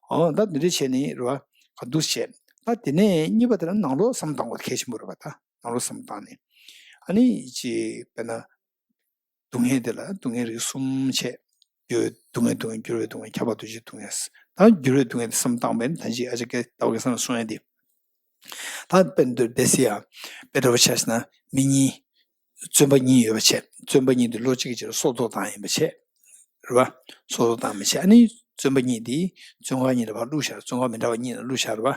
ཨོ་ད་འདི་འདྲ་བྱས་ནི་རེད་བ། ག་འདུག་བྱས། ད་དེ་ནས་གཉིས་པ་དེ་ལ་ནང་ལོགས་བསམ་བཏང་དགོས་གལ་ཆེན་པོ་རེད་བ། ད་ནང་ལོགས་བསམ་བཏང་ནས་ཨ་ནི་ཅིག་དཔེར་ན་སྡུག་བསྔལ་དེ་ལ་སྡུག་བསྔལ་རིགས་གསུམ་བྱས། འགྱུར་བའི་སྡུག་བསྔལ། སྡུག་བསྔལ། འགྱུར་བའི་སྡུག་བསྔལ། ཁྱབ་པ་འདུ་བྱེད་སྡུག་བསྔལ། ད་འགྱུར་བའི་སྡུག་བསྔལ་དེ་བསམ་བཏང་བས་ནི་ད་ཅི་ཨ་ཅག་གིས་ཟླ་བ་གེ་སར་ལ་གསུང་ཡ་དེ། ད་དཔེ་འདིར་བསྡད་སྲིད་ཡ། དཔེ་འདྲ་བོ་ཆ་བཞག་ན་མི་གཉིས། བཙོན་པ་གཉིས་ཡོད་པ་བྱས། བཙོན་པ་གཉིས་དེ་ལོ་གཅིག་གི་རྗེས་ལ་སྲོག་ཐོག་བཏང་ཡིན་པ་བྱས། རེད་བ། སྲོག་ཐོག་བཏང་མི་བྱས། ཨ་ནི་བཙོན་པ་གཉིས་དེ་བཙོན་ཁང་གཉིས་ལ་ཕར་བླུགས་བཞག་བཙོན་ཁང་མི་འདྲ་བ་གཉིས་ལ་བླུགས་བཞག་རེད་བ།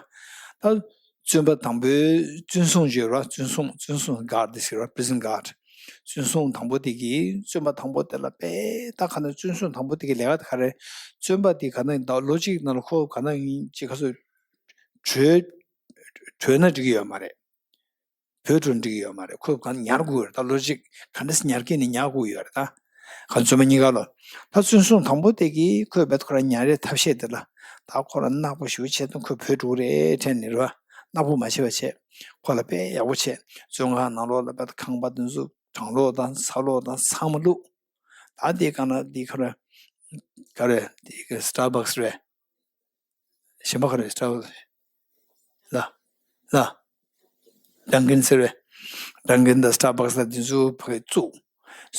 ད་བཙོན་པ་དང་པོའི་བཙོན་སྲུང་ཅིག་ཡོད་རེད་བ། བཙོན་སྲུང་བཙོན་སྲུང་གྷར་དེ་ཟེར་བ། པི་རི་སན་གྷར། བཙོན་སྲུང་དང་པོ་དེ་གིས་བཙོན་པ་དང་པོ་དེ་ལ་དཔེ་ད་ག་ན་བཙོན་སྲུང་དང་པོ་དེ་གི་ལས་ཀ་དེ་ག་རེ། བཙོན་པ་དེ་ག་ན་ད་ལོ་གཅིག་ནང་ལ་ཁོ་ག་ན་ཡིན་ཅིག་ག་ཚོད་བྲོས་བྲོས་ན་འགྲིག་གི་ཡོད་མ་རེད། བྲོས་འགྲོ་འགྲིག་གི་ཡོད་མ་རེད། ཁོས་གང་ཉར་དགོས་ཡོད་རེད། ད་ལོ་གཅིག་ག་འདྲ་སེ་ཉར་གི་ནི་ཉར་དགོས་ཡོད་རེད། ད་ག་བཙོན་པ་གཉིས་ཀ་ལོ། ད་བཙོན་སྲུང་དང་པོ་དེ་གིས་ཁོས་བེད་ཁོ་རང་ཉར་ཡའི་ཐབས་ཤེས་དེ་ལ། ད་ཁོ་རང་ནག་པོ་ཞུ་བྱེད་དང་ཁོས་བྲོས་འགྲོ་རེད་དྲན་ནི་རེད་བ། ནག་པོ་མ་བྱེད་པ་བྱས། ཁོ་ལ་དཔེ་ཡག་པོ་བྱས། བཙོན་ཁང་ནང་ལོགས་ལ་བེད་ཁང་པ་དེ་ཚོ་གྲང་གློག་དང་ཚ་གློག་དང་ཚང་མ་བླུགས། ད་དེ་ག་ན་དེ་ཁ་ར་ག་རེ་དེ་ག་སི་ཊར་བྷག་སི་རེད། གཞན་པ་ག་རེ་སི་ཊར་བྷག་སི། ལ། ལ། ཌང་ཀིན་ཟེར་བས། ཌང་ཀིན་དང་སི་ཊར་བྷག་སི་ལ་དེ་ཚོ་ཕ་གི་བཙུགས།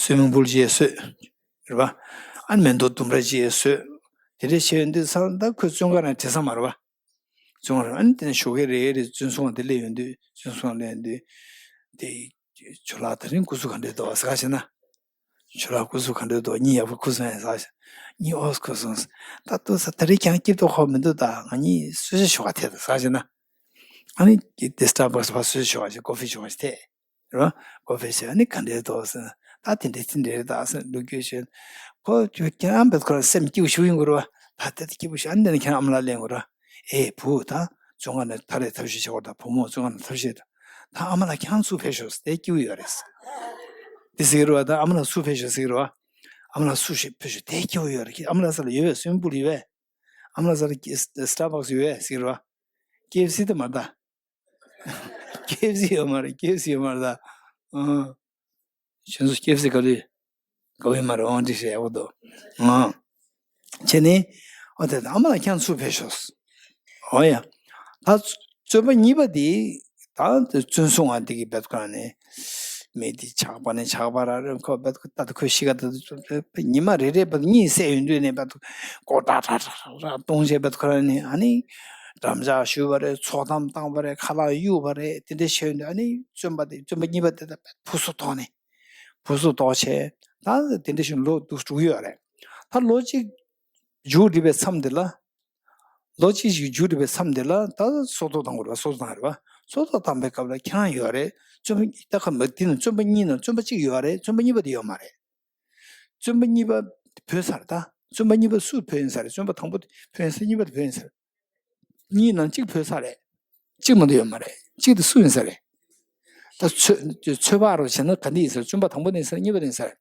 སུའི་མིང་པུལ་ཅིག་བཟོས། རེད་པ། ཨ་ནི་མེ་ཏོག་ལྡུམ་ར་ཅིག་བཟོས། དེ་འདྲ་བྱས་ཡོང་དུས་ཚང་ད་ཁོས་བཙོན་ཁང་ནང་བྲེལ་ས་མ་རེད་པ། བཙོན་ཁང་ནང་ཨ་ནི་དེ་ནས་ཞོགས་ཀས་རེ་རེ་བཙོན་སྲུང་དེ་སླེབས་ཡོང་དུས་བཙོན་སྲུང་སླེབས་ཡོང་དུས། དེ། ཁྱོད་ལ་དེ་རིང་སྐུ་གཟུགས་ག་འདྲས་འདུག་ཟེར་ག་བྱས་ན། ཁྱོད་ལ་སྐུ་གཟུགས་ག་འདྲས་འདུག་གཉིད་ཡག་པོ་ཁུག་སོང་ངས་ཟེར། གཉིད་ཨོ་ཁུག་སོང་། ད་ལྟོས་ས་དེ་རིང་ཁྱེད་སྐྱིད་པོ་ཁོག་མི་འདུག་ད་ང་གཉིས་གསོལ་ཇ་ཞོགས་ཀ་ཐེག་ད་ཟེར་བྱས་ན། ཨ་ནི་དེ་སི་ཊར་བྷག་སི་ཕར་གསོལ་ཇ་ཞོགས་ཀ་ཞིག་ཀོ་ཕི་ཞོགས་ཀ་ཞིག་ཐེག་རོ། ཀོ་ཕི་ཞིག་ཨ་ནི་ག་འདྲས་འདུག་ཟེར། ད་དེ་འདྲས་དེ་འདྲས་རེད་ད་ཟེར་ལོ་རྒྱུས་ཞུས། ཁོ་ཁྱོད་ཁྱེད་རང་བེད་ཁོ་རང་སེམས་སྐྱིད་པོ་ཞིག་ཡོང་གི་རེད་པ། ད་དེ་སྐྱིད་པོ་ཞིག་ཨ་ནི་དེ་ནས་ཁྱེད་རང་ཨ་མ་ལགས་གླེང་གི་རེད་པ། ཨེ་བུ་ད། བཙོན་ཁང་ནས་ཐར་རེ་ཐབས་ཤེས་བྱེད་དགོས་ད། བུ་མོ་བཙོན་ཁང་ནས་ཐབས་ཤེས་ད། ཨ་མ་ལགས་ཁྱེད་རང་ཚུར་ཕེབས་ཤོག་དེ་སྐྱིད་པོ་ཡོད་རེད། དེ་ཟེར་གི་རེད་པ། ད་ཨ་མ་ལགས་ཚུར་ཕེབས་ཤོག་ཟེར་གི་རེད་པ། ཨ་མ་ལགས་ཚུར་ཕེབས་ཤོག་དེ་སྐྱིད་པོ་ཡོད་རེད། ཨ་མ་ལགས་ས་ལ་ཡོད་པས་སུའི་མིང་པུལ་ཡོད་པས། ཨ་མ་ལགས་ས་ལ་སི་ཊར་བྷག་སི་ཡོད་པས་ཟེར་གི་རེད་པ། ཀེ་ཨེཕ་སི་དེ་མ་རེད་ད། ཀེ་ཨེཕ་སི་ཡོད་མ་རེད། ཀེ་ཨེཕ་སི་ཡོད་མ་རེད་ད། ཨང་། ཁྱོད་ཚོ་ཀེ་ཨེཕ་སི་ག་ལུས། ག་བའི་མ་རེད། ཨང་། འགྲིག་ཤག་ཡག་པོ་འདུག་ཨང་། བྱས་ནས། ཨོ་དེ་ད་ཨ་མ་ལགས་ཁྱེད་རང་ཚུར་ཕེབས་ཤོག་ཨོ་ཡ། ད་བཙོན་པ་གཉིས་པ་དེ། ད་བཙོན་སྲུང་བ་དེ་གིས་བེད་ཁོ་རང་ནས། མི་དེ་ཇག་པ་ནས་ཇག་པ་ར་རེད། ཁོ་བེད་ཁོ་ད་ད་ཁོའི་གཤིས་ཀ་ད་ཉི་མ་རེ་རེ་བེད་གཉིད་སད་ཡོང་དུས་ནས་བེད་ཁོ་ཀྲག་ཀྲག་ཀྲག་ཀྲག་གཏོང་བྱས་བེད་ཁོ་རང་ནས་ཨ་ནི། འགྲམ་ལྕག་གཞུས་པ་རེད། ཚོགས་གཏམ་བཏང་བ་རེད། ཁ་ལག་གཡུག་པ་རེད། དེ་འདྲ་བྱས་ཡོང་དུས་ཨ་ནི་བཙོན་པ་དེ་བཙོན་པ་གཉིས་པ་དེ་ད་བེད་ཕུ་སུ་ཐོག་ནས། བུ་སུ་ཏོག་ཆེ། ད་དེ་འདྲ་ཞིག་ལོ་འདུག་འགྲོ་གི་ཡོད་རེད། ད་ལོ་གཅིག་མཇུག་སྒྲིལ་བའི་མཚམས་འདི་ལ། ལོ་གཅིག་ཞིག་མཇུག་སྒྲིལ་བའི་མཚམས་དེ་ལ་ད་སྲོག་ཐོག་བཏང་དགོས་རེད་པ། སྲོག་ཐོག་བཏང་རེད་པ། སྲོག་ཐོག་བཏང་པའི་སྐབས་ལ་ཁྱེད་རང་ཡོད་རེད། བཙོན་པ་ད་ཁ་མ་དེ་ནི་བཙོན་པ་གཉིས་ནང་བཙོན་པ་གཅིག་ཡོད་རེད། བཙོན་པ་གཉིས་པ་དེ་ཡོད་མ་རེད། བཙོན་པ་གཉིས་པ་བུད་ཚར་རེད་ད། བཙོན་པ་གཉིས་པ་སུ་བུད་ཡིན་ས་རེད། བཙོན་པ་དང་པོ་དེ་བུད་ཡིན་ས། གཉིས་པ་དེ་བུད་ཡིན་ས་རེད། གཉིས་ནང་གཅིག་བུད་ཚར་རེད། གཅིག་མ་གཏོགས་ཡོད་མ་རེད། གཅིག་དེ་སུ་ཡིན་ས་རེད། ད་ཚོད་ཚོད་དཔག་རོགས་བྱས་ན་ག་འདི་ཡིན་ས་རེད། བཙོན་པ་དང་པོ་དེ་ཡིན་ས་རེད། གཉིས་པ་དེ་ཡིན་ས་རེད།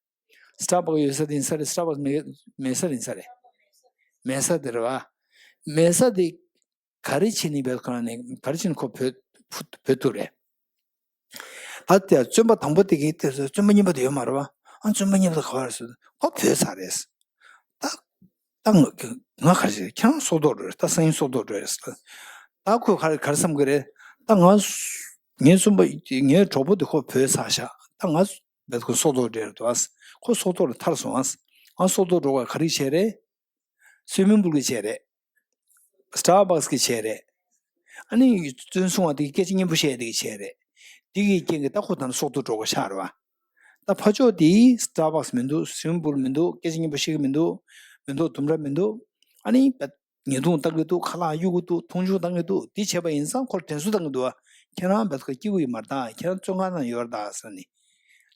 སི་ཊར་བྷག་ཡོད་ས་དེ་ཡིན་ས་རེད། སི་ཊར་བྷག་མེད་མེད་ས་དེ་ཡིན་ས་རེད། མེད་ས་དེ་རེད་པ། མེད་ས་དེ་ག་རེ་བྱས་ནས་བོད་ཁང་ནས་ག་རེ་བྱས་ནས་ཁོ་བོད་བོད་ཐུག་རེད། ད་དེ་བཙོན་པ་དང་པོ་དེ་གིས་དེ་བཙོན་པ་གཉིས་པ་དེ་ཡོད་མ་རེད་པ། ཨ་བཙོན་པ་གཉིས་པ་དེ་ག་པར་རེད་ཟེར། ཁོ་བོད་ས་རེད། ད་ད་ང་ང་ག་རེ་བྱེད། ཁྱེད་རང་སྲོག་ཐོག་འགྲོ་རེད། ད་སང་ཉིན་སྲོག་ཐོག་འགྲོ་རེད་ཟེར། ད་ཁོས་ག་རེ་ག་རེ་བསམ་གི་རེད། ད་ང་ངའི་བཙོན་པ་ངའི་གྲོགས་པོ་དེ་ཁོ་བོད་ས་བཞག་ད་ང་བས་ཁོ་སྲོག་ཐོག་འགྲོ་རེད་འདུག་ཨ། ཁོ་སྲོག་ཐོག་ལ་ཐར་སོང་ཨ། ང་སྲོག་ཐོག་འགྲོ་བར་ག་རེ་བྱས་རེད། སུའི་མིང་པུལ་གྱི་བྱས་རེད། སི་ཊར་བྷག་སི་གི་བྱས་རེད། ཨ་ནི་བཙོན་སྲུང་བ་དེ་གིས་སྐད་ཆ་སྙན་པོ་བཤད་དེ་གི་བྱས་རེད། དེ་གི་རྐྱེན་གྱིས་ད་ཁོ་ད་ནི་སྲོག་ཐོག་འགྲོ་དགོས་ཆགས་རེད་པ། ད་ཕར་ཕྱོགས་དེ་སི་ཊར་བྷག་སི་མི་འདུག་སུའི་མིང་པུལ་མི་འདུག་སྐད་ཆ་སྙན་པོ་བཤད་གི་མི་འདུག་མེ་ཏོག་ལྡུམ་ར་མི་འདུག་ཨ་ནི་བད་ཉེས་རྡུང་བཏང་གི་འདུག་ཁ་ལག་གཡུག་གི་འདུག་མཐོང་ཆུང་བཏང་གི་འདུག་དེ་བྱས་པ་ཡིན་ཙང་ཁོར་དྲན་གསོ་བཏང་གི་འདུག་ཁྱེད་རང་བད་ཁོ་སྐྱིད་པོ་ཡོད་མ་རེད་ད། ཁྱེད་རང་བཙོན་ཁང་ནང་ཡོད་རེད་ད་ཟེར་ནས།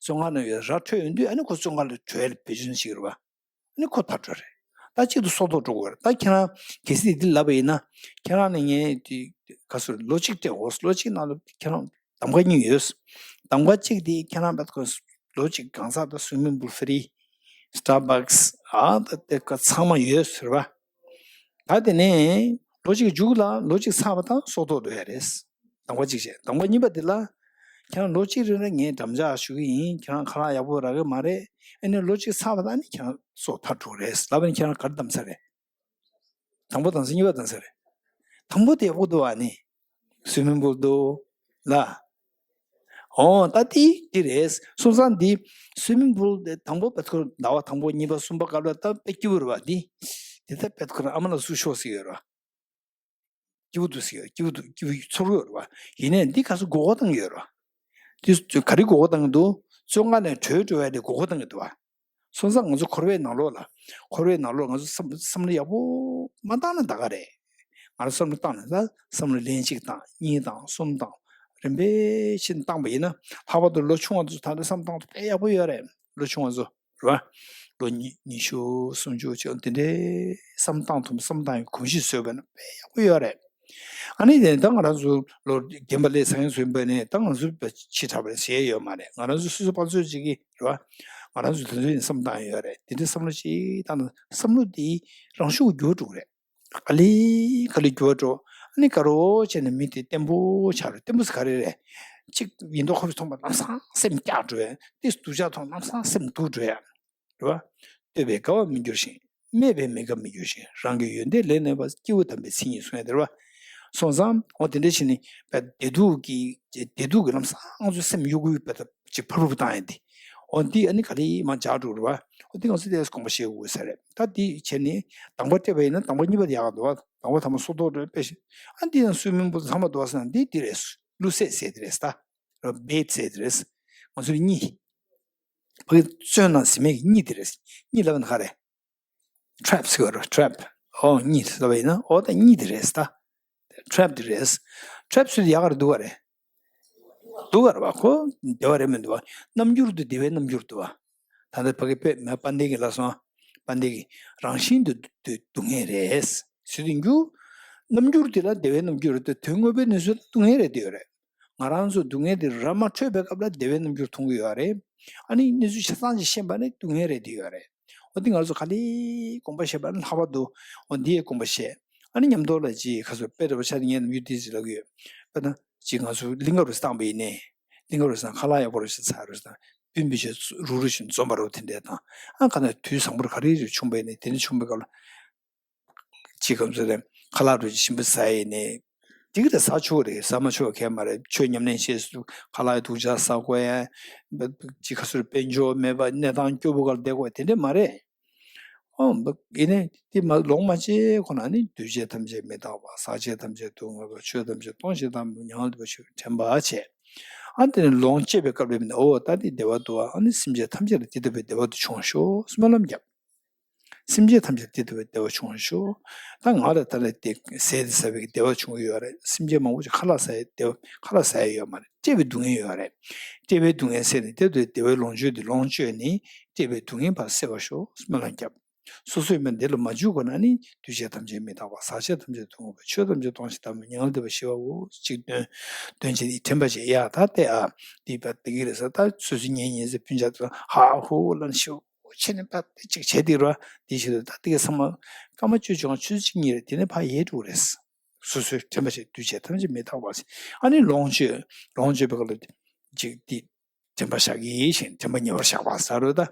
བཙོན་ཁང་ནང་ཡོད་ར་འཕྲོད་ཡོང་དུས་ཨ་ནི་ཁོ་བཙོན་ཁང་ལ་བྲོས་བེད་སྤྱོད་བྱེད་ཀྱི་རེད་པ། ཨ་ནི་ཁོ་ཐར་འགྲོ་རེད། ད་གཅིག་ཏུ་སྲོག་ཐོག་འགྲོ་དགོས་རེད། ད་ཁྱེད་རང་གལ་སྲིད་འདི་ལབ་པ་ཡིན་ན། ཁྱེད་རང་ནས་ངས་དེ་ག་ཚོད་ལོ་གཅིག་སྤྲད་འོ། ལོ་གཅིག་ནང་ལ་ཁྱེད་རང་གདམ་ག་གཉིས་ཡོད། གདམ་ག་གཅིག་དེ་ཁྱེད་རང་བད་ཁོ་ལོ་གཅིག་གང་ཟག་དང་སུའི་མིང་པུལ་ཧྥི་རི། སི་ཊར་བྷག་སི་ཨ་ད་དེ་ག་ཚང་མ་ཡོད་ཟེར་བ། ད་དེ་ནས་ལོ་གཅིག་མཇུག་ལ་ལོ་གཅིག་ཚར་བ་དང་སྲོག་ཐོག་འགྲོ་ཡ་རེད། གདམ་ག་གཅིག་བྱས། གདམ་ག་གཉིས་པ་དེ་ལ་ཁྱེད་རང་ལོ་གཅིག་རིང་ལ་ངས་འགྲམ་ལྕག་གཞུ་གི་ཡིན། ཁྱེད་རང་ཁ་ལག་ཡག་པོ་རག་གི་མ་རེད། ཨ་ནི་ལོ་གཅིག་ཚར་བ་དང་ཨ་ནི་ཁྱེད་རང་སྲོག་ཐར་འགྲོ་རེད་ལབ་ནས་ཁྱེད་རང་ག་རེ་གདམ་ས་རེད། དང་པོ་གདམ་ས་གཉིས་པ་གདམ་ས་རེད། དང་པོ་དེ་ཡག་པོ་འདུག་ཨ་ནི། སུའི་མིང་པུལ་འདུག་ལ། ཨོ་ད་དེ་དེ་རེད། སོང་ཙང་འདི་སུའི་མིང་པུལ་དེ་དང་པོ་བད་ཁོ་ཟླ་བ་དང་པོ་གཉིས་པ་གསུམ་པ་སྐབས་ལ་ད་དཔེ་སྐྱིད་པོ་རེད་པ། འདི་དེ་ད་བད་ཁོ་རང་ཨ་མ་ལ་སུ་ཤོག་ཟེར་ཡོད་རེད་པ། སྐྱིད་པོ་འདུག་ཟེར་ཡོད། སྐྱིད་པོ་འདུག་སྐྱིད་པོ་ཚོར་གི་ཡོད་རེད་པ། ཡིན་ནའི་འདི་ག་ཚོད་མགོ་སྐོར་བཏང་གི་ཡོད་རེད་པ། འདི་ག་རེ་མགོ་སྐོར་བཏང་གི་འདུག་བཙོན་ཁང་ནས་བྲོས་འགྲོ་ཡ་དེ་མགོ་སྐོར་བཏང་གི་འདུག་པ། སོང་ཙང་ང་ཚོ་འཁོར་བའི་ནང་ལོགས་ལ། འཁོར་བའི་ནང་ལོགས་ང་ཚོ་བསམ་བསམ་བློ་ཡག་པོ་མ་བཏང་ན་ད་ག་རེད། ང་རང་བསམ་བློ་བཏང་ནས་ད་བསམ་བློ་ལན་གཅིག་བཏང་། གཉིས་བཏང་། གསུམ་བཏང་། རིམ་པས་ཕྱིན་བཏང་པ་ཡིན་ན། ལྷག་པར་དུ་ལོ་ཆུང་བ་ཚོ་ད་ལྟ་བསམ་བཏང་དུས་དཔེ་ཡག་པོ་ཡོད་རེད། ལོ་ཆུང་བ་ཚོ་རེད་པ། ལོ་ཉི་ཉི་ཤུ་སུམ་ཅུ་ཅིག་དེ་འདྲའི་བསམ་བཏང་ཐུབ། བསམ་བཏང་ཡག་གོམས་གཤིས་བཟོས་པ་ན་དཔེ་ཡག་པོ་ཡོད་རེད། ཨ་ནི་དེ་ནས་ད་ང་རང་ཚོ་ལོ་རྒན་པ་ལས་ཚང་ཡང་ཚོ་ཡིན་པ་ནས་ད་ང་ཚོ་ཕྱི་དྲགས་པ་རེད་ཟེར་ཡ་ཡོད་མ་རེད། ང་རང་ཚོ་སོ་སོ་ཕར་ཚུར་ཅིག་གིས་རེད་པ། ང་རང་ཚོ་དེ་ཚོ་ཡིན་བསམ་བཏང་ཡ་ཡོད་རེད། དེ་འདྲའི་བསམ་བློ་ཅིག་བཏང་ན་བསམ་བློ་དེ་རང་ཤུགས་འགྱུར་འགྲོ་གི་རེད། ག་ལེ་ག་ལེ་འགྱུར་བ་འགྲོ། ཨ་ནི་དགའ་རོགས་བྱས་ནས་མི་དེ་བརྟན་པོ་ཆགས་འགྲོ། བརྟན་པོ་ཟེར་ག་རེ་རེད། གཅིག་ཡིན་མདོག་ཁ་པོ་མཐོང་པ་ལམ་སང་སེམས་སྐྱག་འགྲོ་ཡ། ཏིས་སྡུག་ཅག་མཐོང་ལམ་སང་སེམས་སྡུག་འགྲོ་ཡ། རེད་པ། བསྟོད་པས་དགའ་བར་མི་འགྱུར་ཞིང་། སྨད་པས་མི་དགའ་མི་འགྱུར་ཞིང་། རང་གི་ཡོན་ཏན་ལས་གནས་པ། སྐྱེས་བུ་དམ་པའི་མཚན་ཉིད་སྲུང་ཡ་དེ་རེད་པ། སོང་ཙང་འོ་དེ་འདྲ་བྱས་ནས་བདེ་སྡུག་གི་བདེ་སྡུག་གི་ལམ་སང་ང་ཚོའི་སེམས་གཡོ་འགུལ་བ་ཅིག་ཕར་ཕུར་བཏང་ཡ་དེ། འོ་འདི་ཨ་ནི་ག་ལེ་མར་འཇགས་འགྲོ་རེད་པ། འོ་འདི་ང་ཚོ་དེ་དགོངས་པ་བཞེས་དགོས་ས་རེད། ད་འདི་བྱས་ནས་དང་པོ་སྤྲད་པ་ཡིན་ན་དང་པོ་གཉིས་པ་དེ་ཡག་འདུག་པ། དང་པོ་དང་པོ་སྲོག་ཐོག་འགྲོ་དཔེ་ཞིག་ཨ་འདི་ཡང་སུའི་མིང་པུལ་ཚང་མ་འདུག་པ་ཟེར་ན་འདི་འདི་རེད། བླུགས་སྲེད་ཟེར་དེ་རེད་ད། ར་བེད་ཟེར་དེ་རེད། ང་ཚོའི་གཉིད། ཕ་གི་བཙོན་ནང་ཟིན་མེད་ཀྱི་གཉིད་དེ་རེད། གཉིད་ལབ་ན་ག་རེ། ཊེབ་ཟེར་བ་རེད། ཊེབ། ཨོ་གཉིད་ལབ་པ་ཡིན་ན་ཨོ་ད་གཉིད་དེ་རེད་ད། ཊེབ་དེ་རེད། ཊེབ་ཟེར་དེ་ཡག་ག་རེ་འདུག་ག་རེད། འདུག་ག་རེད་པ། ཁོ་བདེ་བ་རེད་མི་འདུག་པ། རྣམ་འགྱུར་དུ་བདེ་བའི་རྣམ་འགྱུར་འདུག་པ། ད་ལྟ་ཕ་གི་དཔེ་མ་དཔལ་ལྡན་གྱིས་ལབ་སོང་། དཔལ་ལྡན་གྱིས་རང་བཞིན་དུ་སྡུག་སྡུག་བསྔལ་རེད་ཟེར་དུས་འགྱུར། རྣམ་འགྱུར་དེ་ལ་བདེ་བའི་རྣམ་འགྱུར་རེད་དེ་དོན་དངོས་པོའི་གནས་ཚུལ་ལ་སྡུག་བསྔལ་རེད་དེ་ཡོད་རེད། ང་རང་ཚོ་སྡུག་བསྔལ་དེ་ར་མ་འཕྲོད་པའི་སྐབས་ལ་བདེ་བའི་རྣམ་འགྱུར་མཐོང་གི་ཡོད་རེད། ཨ་ནི་གནས་ཚུལ་ཆ་ཚང་ཅིག་ཤེས་པ་ནི་སྡུག་བསྔལ་རེད་དེ་ཡོད་རེད། འོ་འདི་ང་ཚོ་ག་ལེ་དགོངས་པ་བཞེས་པ་ནི་ལྷག་པར་དུ་འོ་འདི་ཡི་དགོངས་པ་བཞེས། ཨ་ནི་མཉམ་དུ་ལ་ཅིག་ཁ་སོ་དཔེ་འདྲ་པོ་ཆ་དེ་ངས་ནམ་རྒྱུན་དེ་ཅིག་ལབ་ཀྱི་ཡོད། དཔེར་ན་ཅིག་ང་ཚོ་གླིང་ག་རུ་བཏང་པ་ཡིན་ནའི། གླིང་ག་རུ་བཏང་ཁ་ལག་ཡག་པོ་རུ་ཞིག་ཚ་རུ་བཏང་། སྤུན་པི་ཆོས་རུ་རུ་ཞིག་འཛོམས་པ་རུ་དེ་འདྲས་དང་། ཨ་ག་ན་དུས་བཟང་པོ་རུ་ག་རེ་རུ་བྱུང་པ་ཡིན་ནའི་དེ་འདྲ་བྱུང་པའི་སྐབས་ལ། ཅིག་གམ་ཚོད་རེད། ཁ་ལག་རུ་ཞིམ་པོ་ཟ་ཡི་ནས། དེ་གི་ད་ཟ་ཆོག་རེད། ཟ་མ་ཆོག་གལ་མ་རེད། ཆོས་ཉམས་ལེན་བྱེད་སུ་ཁ་ལག་སྡུག་ཅག་ཟ་དགོས་ཡ། ཅིག་ག་ཚོད་དཔལ་འབྱོར་མེད་པ་གནས་སྟངས་སྐྱོ་པོ་གར་བསྡད་དགོས་དེ་འདྲས་མ་རེད། ཨོ་ཡིན་ནས་དེ་མ་ལོང་མ་བྱེད་ཁོ་ན་ནི་འདུས་བྱས་ཐམས་ཅད་མི་རྟག་པ། ཟག་བཅས་ཐམས་ཅད་སྡུག་བསྔལ་བ། ཆོས་ཐམས་ཅད་སྟོང་ཞིང་དག་པ། མྱ་ངན་ལས་འདས་པའི་ཆོས་དྲན་པ་བྱས། ཨ་དེ་ནས་ལོངས་སྤྱད་པའི་སྐབས་ལ་ཨོ་ད་འདི་བདེ་བ་འདུག་ཨ་ནི་སེམས་ཅན་ཐམས་ཅད་ལ་དེ་ལྟ་བུའི་བདེ་བ་འདི་བྱུང་ཤོག་སྨོན་ལམ་བརྒྱབ། སེམས་ཅན་ཐམས་ཅད་དེ་ལྟ་བུའི་བདེ་བ་བྱུང་བར་ཤོག་ད་ང་ལ་ད་ལས་དེ་ཟས་དེ་ཟ་བའི་བདེ་བ་བྱུང་གི་ཡོད་རེད། སེམས་ཅན་མང་པོ་ཅིག་ཁ་ལག་ཟ་ཡའི་བདེ་བ་ཁ་ལག་ཟ་ཡ་ཡོད་མ་རེད། བཀྲེས་པའི་སྡུག་བསྔལ་ཡོད་རེད། བཀྲེས་པའི་སྡུག་བསྔལ་སེལ་ནས་དེ་ལྟ་བུའི་བདེ་བའི་ལོངས་སྤྱོད་དེ་ལོངས་སྤྱོད་ནས་བཀྲེས་པའི་སྡུག་བསྔལ་ཕར་སེལ་བར་ཤོག་སྨོན་ལམ་བརྒྱབ། སོ་སོའི་མི་འདི་ལ་མ་འཇུག་གོ་ན་ནི་འདུས་བྱས་ཐམས་ཅད་མི་རྟག་པ། ཟག་བཅས་ཐམས་ཅད་སྟོང་ཞིང་དག་པ། མྱ་ངན་འདས་པ་ཞི་བའོ། གཅིག་དོན་དོན་བྱེད་དེ་དྲན་པ་བྱེད་ཡ་ད་ལྟ་ཨ་འདི་པ་དེ་གི་རེད་ཟེར། ད་སོ་སོའི་གཉེན་ཉེ་ཚན་སྤུན་ཆ་ཚོ་ཧ་ཧུ་ལ་ཤོག་ཆེ་ནས་པ་དེ་གཅིག་བྱས་དེ་ར་དེ་བྱེད་དུ་ད་དེ་གི་ཚང་མ་སྐར་མ་བཅུ་བཅོ་ལྔ་ཆུ་ཚོད་གཅིག་གཉིས་རེད། དེ་ནས་ཕ་ཡལ་འགྲོ་རེད། སོ་སོའི་དྲན་པ་བྱེད། འདུས་བྱས་ཐམས་ཅད་མི་རྟག་པ་ཟེར། ཨ་ནི་ལོངས་སྤྱོད་ལོངས་སྤྱོད་པའི་སྐབས་ལ་གཅིག་དེ། དྲན་པ་བཞག་གི་ཞེས་དྲན་པ་ཉེ་བར་བཞག་པ་ཟེར་རོ། ད་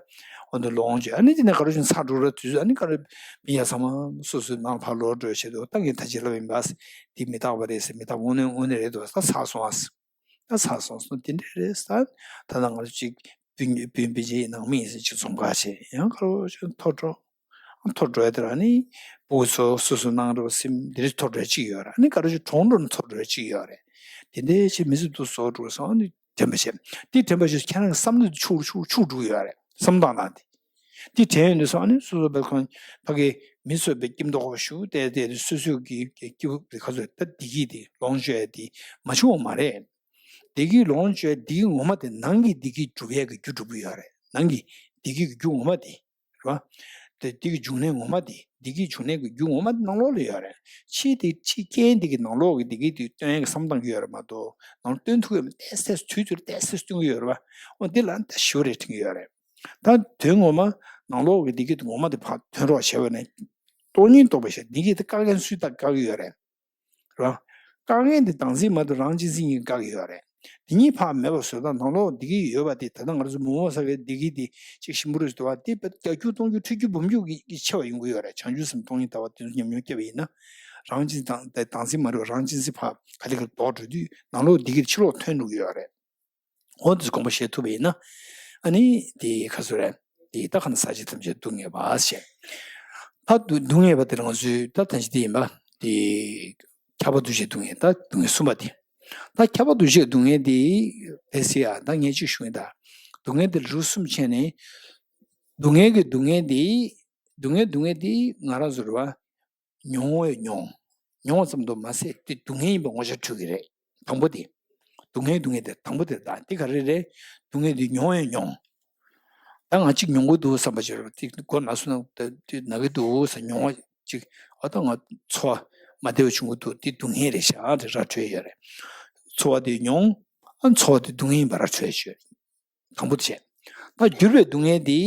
འོ་འདི་ལོངས་སྤྱོད། ཨ་ནི་དེ་ནས་ག་རེ་བྱུང་ཚར་འགྲོ་ར་དུས་ཚོད། ཨ་ནི་ག་རེ་མི་ཡ་ཚང་མ་སོ་སོའི་ནང་ཕར་ལོག་འགྲོ་བྱེད་དུ་ད་ངས་ད་ཅི་ལབ་ཡིན་པ། འདི་མི་རྟག་པ་རེད་ཟེར། མི་རྟག་པ་དངོས་གནས་དངོས་གནས་རེད་འདུག་ད་ཚར་སོང་ཨ། ད་ཚར་སོང་སོང་དེ་འདྲ་རེད་ཟེར། ད་ད་ང་ཚོ་གཅིག་སྤུན་སྤུན་སྤུན་མཆེད་ཡིན་ནང་མི་ཡིན་ཟེར་གཅིག་འཛོམས་ག་བྱེད་ཡང་ག་རེ་བྱུང་ཐོ་འགྲོ། ཐོ་འགྲོ་ཡ་དེ་ར་ནི་བུ་ཚོ་སོ་སོ་ནང་འགྲོ་སེམས་འདི་རེ་ཐོ་འགྲོ་གཅིག་ཡོད་ར། ནི་ག་རེ་བྱུང་གྲོང་འགྲོ་ནི་ཐོ་འགྲོ་གཅིག་ཡོད་རེད། དེ་འདྲའི་ཆེ་མི་ཚེ་འདུག་བཟོ་འགྲོ་སོང་ནི། དྲན་པ་བྱེད། དེ་དྲན་པ་བྱེད་ཁྱེད་རང་གི་བསམ་བློ་དེ་ཆུག་ཆུག་ཆུག་འགྲོ་གི་ཡོད་རེད། བསམ་སྟངས་དང་དེ། དེ་དྲན་ཡོང་དུས་སང་ཨ་ནི་སོ་སོ་བའི་ཁོང་ཕ་གི་མི་གསོད་པའི་སྐྱིད་མདོག་ཁ་ཞུ་བལྟས་བལྟས་དུས་སོ་སོ་གི་སྐྱིད་པོ་ག་ཚོད་ད་བདེ་སྐྱིད་དེ་ལོངས་སྤྱོད་ཡ་དེ་མ་བྱུང་བ་མ་རེད། བདེ་སྐྱིད་ལོངས་སྤྱོད་ཡ་བདེ་སྐྱིད་ངོ་མ་དེ་ནང་གི་བདེ་སྐྱིད་སྒྲུབ་ཡ་གི་རྒྱུ་སྒྲུབ་ཀྱི་ཡོད་རེད། ནང་གི་བདེ་སྐྱིད་ཀྱི་རྒྱུ་ངོ་མ་དེ། རེད་བ། དེ་འདི་གི་འབྱུང་གནས་ངོ་མ་དེ་འདི་གི་འབྱུང་གནས་ཀྱི་རྒྱུ་ངོ་མ་དེ་ནང་ལོགས་ལ་ཡོད་རེད། ཕྱིའི་དེ་ཕྱི་རྐྱེན་འདི་གི་ནང་ལོགས་ཀྱི་འདི་གི་དེ་སྟོན་ཡག་གི་བསམ་སྟངས་ཀྱི་ཡོད་རེད་མ་གཏོགས་ནང་སྟོན་ཐུབ་ཡོད་མ། ཏོག་ཙམ་དུས་ཚོད་ཏོག་ཙམ་སྟོན་གྱི་ཡོད་རེད་བ། འོ་འདི་ལ་ད་ཞུ་རེ་དྲན་གྱི་ཡོད་རེད། ད་དོན་ངོ་མ་ནང་ལོགས་ཀྱི་འདི་གི་ངོ་མ་དེ་ཕར་ཐོན་རོགས་བྱས་པ་ནས་སྟོང་ཉིད་རྟོགས་པ་ཞེས་འདི་གི་དེ་བཀག་མཁན་སུས་ད་བཀག་གི་ཡོད་རེད། རེད་བ། བཀག་མཁན་དེ་བདག་འཛིན་མ་གཏོགས་རང་གཅེས་འཛིན་གཉིས་བཀག་གི་ཡོད་རེད། དེ་གཉིས་ཕར་མེད་པ་བཟོ་སྟངས་ནང་ལོགས་འདི་གི་ཡོད་པ་དེ་ད་ལྟ་ང་ཚོ་མུ་མོ་ས་གའི་འདི་གི་དེ་ཅིག་ཞིམ་པོ་རེད་ཟེར་བ་དེ་བརྒྱ་ཁྱུ་སྟོང་ཁྱུ་ཁྲི་ཁྱུ་འབུམ་ཁྱུ་གི་ཆེ་བ་ཡོང་གི་ཡོད་རེད། བྱང་ཆུབ་སེམས་སྟོང་ཉིད་ལྟ་བ་དེ་ཚོ་ཉམས་མྱོང་སྐྱེས་པ་ཡིན་ན། རང་གཅེས་འཛིན་བདག་འཛིན་མ་རེད་བ། རང་གཅེས་འཛིན་ཕར་ག་ལེ་ག་ལེ་ལྡོག་འགྲོ་དུས་ནང་ལོགས་འདི་གི་ཕྱི་ལོགས་ཐོན་འགྲོ་གི་ཡོད་རེད། འོ་འདི་དགོངས་པ་བཞེས་ཐུབ་པ་ཡིན་ན། ཨ་ནི་དེ་ཁ་སོ་རེད། དེ་ད་ག་ན་ཟག་བཅས་ཐམས་ཅད་སྡུག་བསྔལ་བ་ཞེས། ད་སྡུག་སྡུག་བསྔལ་བ་དེ་རང་ཚོའི་ད་ཐམས་ཅད་དེ་ཡིན་པ། དེ་ཁྱབ་པ་འདུ་བྱེད་སྡུག་བསྔལ་ད་སྡུག་བསྔལ་གསུམ་པ་དེ། ད་ཁྱབ་པ་འདུ་བྱེད་སྡུག་བསྔལ་དེ་དེ་སི་ཡ་ད་ངས་ཅིག་ཞུ་ཡིན་ད། སྡུག་བསྔལ་དེ་ལུགས་གསུམ་ཕྱེ་ནས། སྡུག་བསྔལ་གྱི་སྡུག་བསྔལ་དེ། སྡུག་བསྔལ་སྡུག་བསྔལ་དེ་ང་རང་ཚོ་རེད་བ། མྱོང་བས་མྱོང་། མྱོང་བ་ཙམ་དུ་མ་ཟད་དེ་སྡུག་བསྔལ་ཡིན་པའི་ངོ་ཤེས་འཕྲོད་ཀྱི་རེད། དང་པོ་དེ། སྡུག་བསྔལ་སྡུག་བསྔལ་དེ་དང་པོ་དེ་དང་དེ་ག་རེ་རེད། སྡུག་བསྔལ་དེ་མྱོང་བས་མྱོང་། ད་ང་གཅིག་མྱོང་གི་འདུག་བསམ་པ་ཅིག་རེད་དེ་མགོ་ན་སོ་ན་དེ་ན་གི་འདུག་བསམ་མྱོང་བ་ཅིག་ཨ་ད་ང་ཚོར་བ་མ་བདེ་བ་བྱུང་གི་འདུག་དེ་སྡུག་བསྔལ་རེད་ཤག་དེ་ར་འཕྲོད་ཡོད་རེད། ཚོར་བ་དེ་མྱོང་། ཨ་ཚོར་བ་དེ་སྡུག་བསྔལ་ཡིན་པ་ར་འཕྲོད་ཡོད། དང་པོ་དེ་བྱས། ད་འགྱུར་བའི་སྡུག་བསྔལ་དེ།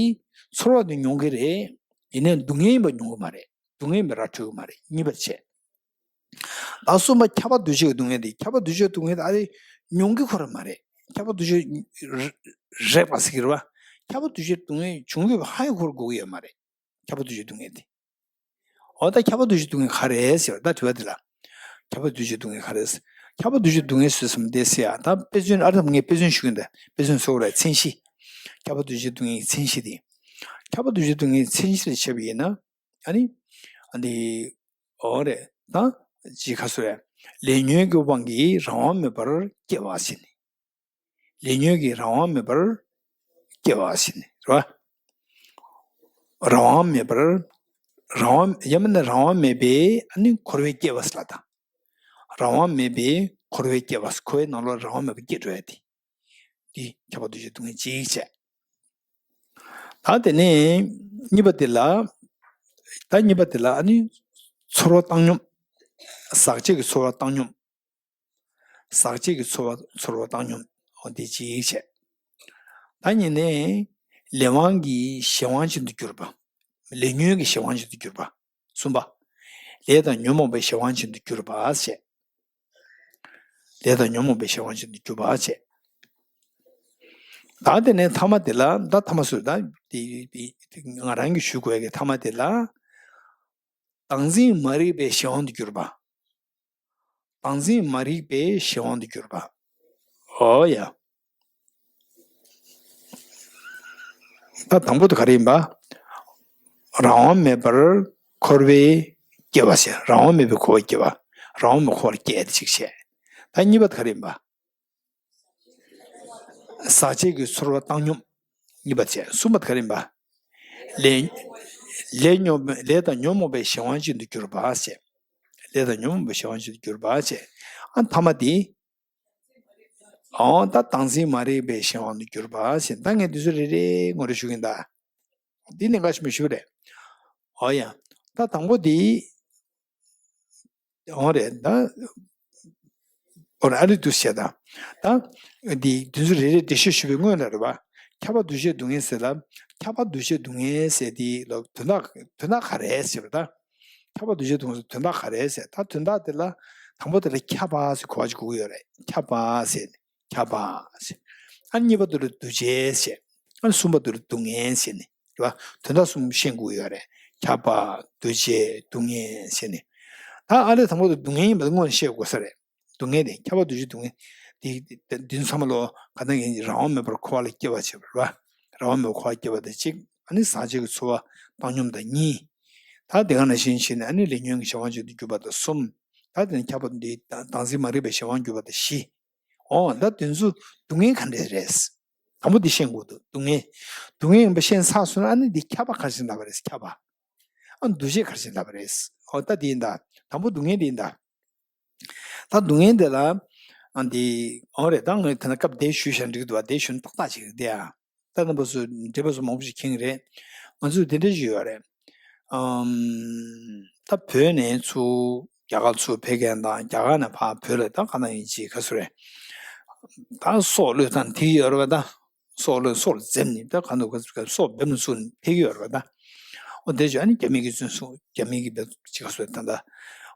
ཚོར་བ་དེ་མྱོང་གི་རེད། ཡིན་ནའི་སྡུག་བསྔལ་ཡིན་པ་མྱོང་གི་མ་རེད། སྡུག་བསྔལ་ཡིན་པ་ར་འཕྲོད་ཀྱི་མ་རེད། གཉིས་པ་དེ་བྱས། ད་གསུམ་པ་ཁྱབ་པ་འདུ་བྱེད་ཀྱི་སྡུག་བསྔལ་དེ། ཁྱབ་པ་འདུ་བྱེད་སྡུག་བསྔལ་དེ་ཨ་རེ་མྱོང་གི་ཁོ་ར་མ་རེད། ཁྱབ་པ་འདུ་བྱེད་རེད་པ་ཟེར་གྱི་རེད་བ། ཁྱབ་པ་འདུ་བྱེད་སྡུག་བསྔལ་བྱུང་ཡོད་པ་ཧ་ཡང་གོ་ར་གོ་གི་ཡོད་མ་རེད། ཁྱབ་པ་འདུ་བྱེད་སྡུག་བསྔལ་དེ། འོ་ད་ཁྱབ་པ་འདུ་བྱེད་སྡུག་བསྔལ་ག་རེ་ཟེར་བ་ད་དྲི་བ་དེ་ལ། ཁྱབ་པ་འདུ་བྱེད་སྡུག་བསྔལ་ག་རེ་ཟེར། ཁྱབ་པ་འདུ་བྱེད་སྡུག་བསྔལ་ཟེར་སོང་དེ་ཟེར་ཡ་ད་དཔེ་མཚོན་ཨ་རེ་ད་ངས་དཔེ་མཚོན་ཞུ་གི་ཡིན་ད། དཔེ་མཚོན་ཟེར་བ་རེད། མཚན་གཞི། ཁྱབ་པ་འདུ་བྱེད་སྡུག་བསྔལ་གྱི་མཚན་གཞི་དེ། ཁྱབ་པ་འདུ་བྱེད་སྡུག་བསྔལ་གྱི་མཚན་གཞི་ལ་བྱས་པ་ཡིན་ན། ཨ་ནི། ཨ་འདི། འོ་རེད་ད། ཅི་ཁ་སོ་རེད། ལས་ཉོན་གྱི་དབང་གིས་རང་དབང་མེད་པར་སྐྱེ་བ་ཟེར་ནས། ལས་ཉོན་གྱིས་རང་དབང་མེད་པར་སྐྱེ་བ་ཟེར་ནས་རེད་བ། རང་དབང་མེད་པར། རང་དབང་ཡང་མིན་ན་རང་དབང་མེད་པའི་ཨ་ནི་འཁོར་བའི་སྐྱེ་བ་ཟེར་ལ་དང་། རང་དབང་མེད་པའི་འཁོར་བའི་སྐྱེ་བ། འཁོར་བའི་ནང་ལོགས་རང་དབང་མེད་པར་སྐྱེ་འགྲོ་ཡ་དེ། འདི་ཁྱབ་པ་འདུ་བྱེད་སྡུག་བསྔལ་གཅིག་བྱས། ད་དེ་ནས་གཉིས་པ་དེ་ལ། ད་གཉིས་པ་དེ་ལ་ཨ་ནི་ཚོར་བ་བཏང་སྙོམས། ཟག་བཅས་ཀྱི་ཚོར་བ་བཏང་སྙོམས། ཟག་བཅས་ཀྱི་ཚོར་བ་ཚོར་བ་བཏང་སྙོམས། འོ་འདི་གཅིག་བྱས། ད་གཉིས་ནས་ལས་དབང་གིས་གཞན་དབང་ཅན་དུ་གྱུར་པ། ལས་ཉོན་གྱི་གཞན་དབང་ཅན་དུ་གྱུར་པ། གསུམ་པ། ལས་དང་ཉོན་མོངས་པའི་གཞན་དབང་ཅན་དུ་གྱུར་པ་བྱས། ལས་དང་ཉོན་མོངས་པའི་གཞན་དབང་ཅན་དུ་གྱུར་པ་བྱས། ད་དེ་ནས་ཐ་མ་དེ་ལ་ད་ཐ་མ་སུ་ད་དེ་ང་རང་གིས་ཞུ་དགོས་ཀྱི་ཐ་མ་དེ་ལ། བདག་འཛིན་མ་རིག་པའི་གཞན་དབང་དུ་གྱུར་པ། བདག་འཛིན་མ་རིག་པའི་གཞན་དབང་དུ་གྱུར་པ། འོ་ཡ། ད་དང་པོ་དེ་ག་རེ་ཡིན་པ། རང་དབང་མེད་པར་འཁོར་བའི་སྐྱེ་བ་ཟེར། རང་དབང་མེད་པའི་འཁོར་བའི་སྐྱེ་བ། རང་དབང་མེད་འཁོར་བར་སྐྱེ་དེ་གཅིག་བྱས། ད་གཉིས་པ་དེ་ག་རེ་ཡིན་པ། ཟག་བཅས་ཀྱི་ཚོར་བ་བཏང་སྙོམས། གཉིས་པ་བྱས། གསུམ་པ་དེ་ག་རེ་ཡིན་པ། ལས། ལས་ཉོན་ལས་དང་ཉོན་མོངས་པའི་གཞན་དབང་ཅན་དུ་གྱུར་པ་ཞེས། ལས་དང་ཉོན་མོངས་པའི་གཞན་དབང་ཅན་དུ་གྱུར་པ་ཞེས། ཨ་ཐ་མ་དེ། ཨོ་ད་བདག་འཛིན་མ་རིག་པའི་གཞན་དབང་དུ་གྱུར་པ་ཞེས། ད་ངས་འདི་ཚོ་རེ་རེ་ངོ་སྤྲོད་ཞུ་གིན་ད། འདི་གནད་འགག་ཆེན་པོ་ཞིག་རེད། ཨོ་ཡ། ད་དང་པོ་དེ། འོ་རེད་ད། འོ་རེད་ཨ་རི་འདུག་བཤད་ད། ད། འདི་འདི་ཚོ་རེ་རེ་འགྲེལ་བཤད་ཞུས་པའི་སྔོན་ལ་རེད་པ། ཁྱབ་པ་འདུ་བྱེད་སྡུག་བསྔལ་ཟེར་ལ། ཁྱབ་པ་འདུ་བྱེད་སྡུག་བསྔལ་ཟེར་དེ་ལ་དོན་དག་དོན་དག་ག་རེ་ཟེར་བ་ད། ཁྱབ་པ་འདུ་བྱེད་སྡུག་བསྔལ་ཟེར་དོན་དག་ག་རེ་ཟེར་ད་དོན་དག་དེ་ལ། དང་པོ་དེ་ལ་ཁྱབ་པ་ཟེར་གོ་བ་ཅིག་དགོས་ཀྱི་ཡོད་རེད། ཁྱབ་པ་ཟེར། ཁྱབ་པ་ཟེར། ཨ་གཉིས་པ་དེ་ལ་འདུ་བྱེད་ཟེར། ཨ་གསུམ་པ་དེ་ལ་སྡུག་བསྔལ་ཟེར་ནས། རེད་བ། དོན་དག་གསུམ་ཤེས་དགོས་ཡོད་རེད། ཁྱབ་པ། འདུ་བྱེད། སྡུག་བསྔལ་ཟེར་ནས། ད་ཨ་ལས་དང་པོ་དེ་སྡུག་བསྔལ་ཡིན་པ་དེ་སྔོན་ནས་ཤེས་དགོས་ས་རེད། སྡུག་བསྔལ་དེ་ཁྱབ་པ་འདུ་བྱེད་སྡུག་བསྔལ་དེ་དེ་དེ་ཚང་མ་ལོ་ག་ད་ཡིན་རང་དབང་མེད་པར་འཁོར་བ་ལ་སྐྱེ་བ་བྱེད་པ་རེད་བ། རང་དབང་མེད་པར་འཁོར་བ་སྐྱེ་བ་དེ་གཅིག་ཨ་ནི་ཟག་བཅས་ཀྱི་ཚོར་བ་བཏང་སྙོམས་དང་གཉིས། ད་དེ་ག་ནང་བཞིན་བྱས་ནས་ཨ་ནི་ལས་ཉོན་གྱི་གཞན་དབང་ཅན་དུ་གྱུར་པ་དང་གསུམ། ད་དེ་ནས་ཁྱབ་པ་འདི་བདག་འཛིན་མ་རིག་པའི་གཞན་དབང་གྱུར་པ་དང་བཞི། འོ་ད་དེ་ཚོ་སྡུག་བསྔལ་ག་འདྲས་རེད། དང་པོ་འདི་ཤེས་དགོས་འདུག་སྡུག་བསྔལ། སྡུག་བསྔལ་ཡིན་པ་ཤེས་ཚར་སོང་ན་ཨ་ནི་འདི་ཁྱབ་པ་ག་རེ་བྱས་ལབ་པ་རེད་ཁྱབ་པ། ཨ་འདུ་བྱེད་ག་རེ་བྱས་ལབ་པ་རེད། འོ་ད་འདི་ཡིན་ད། དང་པོ་སྡུག་བསྔལ་འདི་ཡིན་ད། ད་སྡུག་བསྔལ་འདི་ལ། ཨ་འདི། འོ་རེད་ད་ངས་ད་ནི་སྐབས་དེ་ཞུས་བཞག་འགྲིག་འདུག་བ་དེ་ཞུ་ན་ཏག་ཏག་ཅིག་རེད་དེ་ཨ། ད་རྣམ་པ་ཚོ་འདྲེས་པ་ཚོ་མང་པོ་ཞིག་མཁྱེན་གྱི་རེད། ང་ཚོས་དེ་འདྲ་ཞིག་ཡོད་རེད། ཨམ། ད་བོད་ནས་ཚུར་རྒྱ་གར་ཚུར་ཕེབས་མཁན་དང་རྒྱ་གར་ནས་ཕར་བོད་ལ་ད་ག་ན་ཡིན་ཅིག་ག་ཚོད་རེད། ད་སྲོག་བློས་བཏང་དེ་ཡོད་རེད་པ་ད། སྲོག་བློས་སྲོག་ལ་འཛེམ་ནས་ད་ག་འདུག་ག་ཚོད་སྲོག་འབེམ་ལ་ཚུར་ཕེབས་ཀྱི་ཡོད་རེད་པ་ད། འོ་དེ་བྱས་ཨ་ནི་རྒྱ་མི་གིས་བཙོན་སྲུང་རྒྱ་མི་གིས་བེད་ཅིག་ག་ཚོད་ད་ད།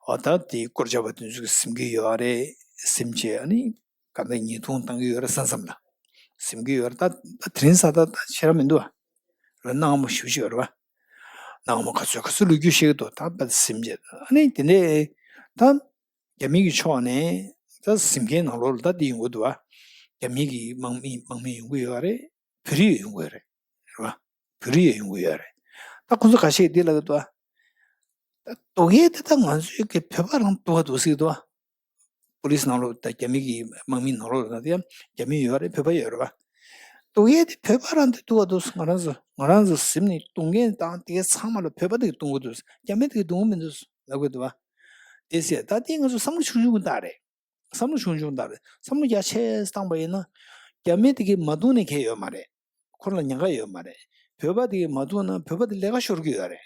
འོ་ད་དེ་སྐོར་བྱ་བ་དེ་ཚོ་གིས་ཟིན་གྱི་ཡོད་རེད་ཟིན་བྱས་ཨ་ནི། ག་འདྲ་ཉེས་རྡུང་བཏང་གི་ཡོད་རེད་བསམ་བསམ་ལ། ཟིན་གྱི་ཡོད་རེད་ད་ད་དེ་རིང་ས་ད་ད་ཤེས་ར་མི་འདུག་ཨ། ར་སྣང་བ་ཞུ་ཞིག་ཡོད་རེད་བ། སྣང་བ་ག་ཚོད་ག་ཚོད་ལོ་རྒྱུས་ཤེས་ཀྱི་འདུག་ད་ད་ཟིན་བྱས་ཨ་ནི་དེ་འདྲས་ད། རྒྱ་མི་གི་ཕྱོགས་ནས་ད་ཟིན་མཁན་ནང་ལོགས་ལ་ད་དེ་ཡོང་གི་འདུག་བ། རྒྱ་མི་གི་དམག་མི་དམག་མི་ཡོང་གི་ཡོད་རེད། བོད་རིགས་ཡོང་གི་ཡོད་རེད། རེད་བ། བོད་རིགས་ཡང་ཡོང་གི་ཡོད་རེད། ད་ཁོང་ཚོ་ཁ་ཤས་འདི་ལབ་ཀྱི་འདུག་ཨ། ད་སྡུག་ཡས་དེ་ད་ང་ཚོའི་གི་བོད་པ་རང་སྡུག་ག་འདུག་ཟེར་གྱི་འདུག་ཨ། པོ་ལིས་ནང་ལོགས་ད་རྒྱ་མི་གི་དམག་མི་ནང་ལོགས་ལ་ད་ཡང་རྒྱ་མི་ཡོད་རེད་བོད་པ་ཡོད་རེད་བ། སྡུག་ཡས་དེ་བོད་པ་རང་དེ་སྡུག་ག་འདུག་ང་རང་ཚོ་ང་རང་ཚོ་ཟིན་ནས་སྡུག་བསྔལ་དང་དེ་ཚང་མ་ལ་བོད་པ་དེ་གི་སྡུག་ག་འདུག་རྒྱ་མི་དེ་གི་སྡུག་ག་མི་འདུག་ལབ་ཀྱི་འདུག་བ། དེ་ཟེར་ད་དེ་ང་ཚོ་བསམ་བློ་ཆུང་ཆུང་གི་བཏང་རེད། བསམ་བློ་ཆུང་ཆུང་བཏང་རེད། བསམ་བློ་རྒྱ་ཆེ་བཏང་པ་ཡིན་ན། རྒྱ་མི་དེ་གིས་མ་བརྡུངས་ནས་གལ་ཡོད་མ་རེད། ཁོ་རང་ལ་ཉེན་ཁ་ཡོད་མ་རེད། བོད་པ་དེ་གིས་མ་བརྡུངས་ན་བོད་པ་དེ་ལས་ཀ་ཤོར་གྱི་ཡོད་རེད།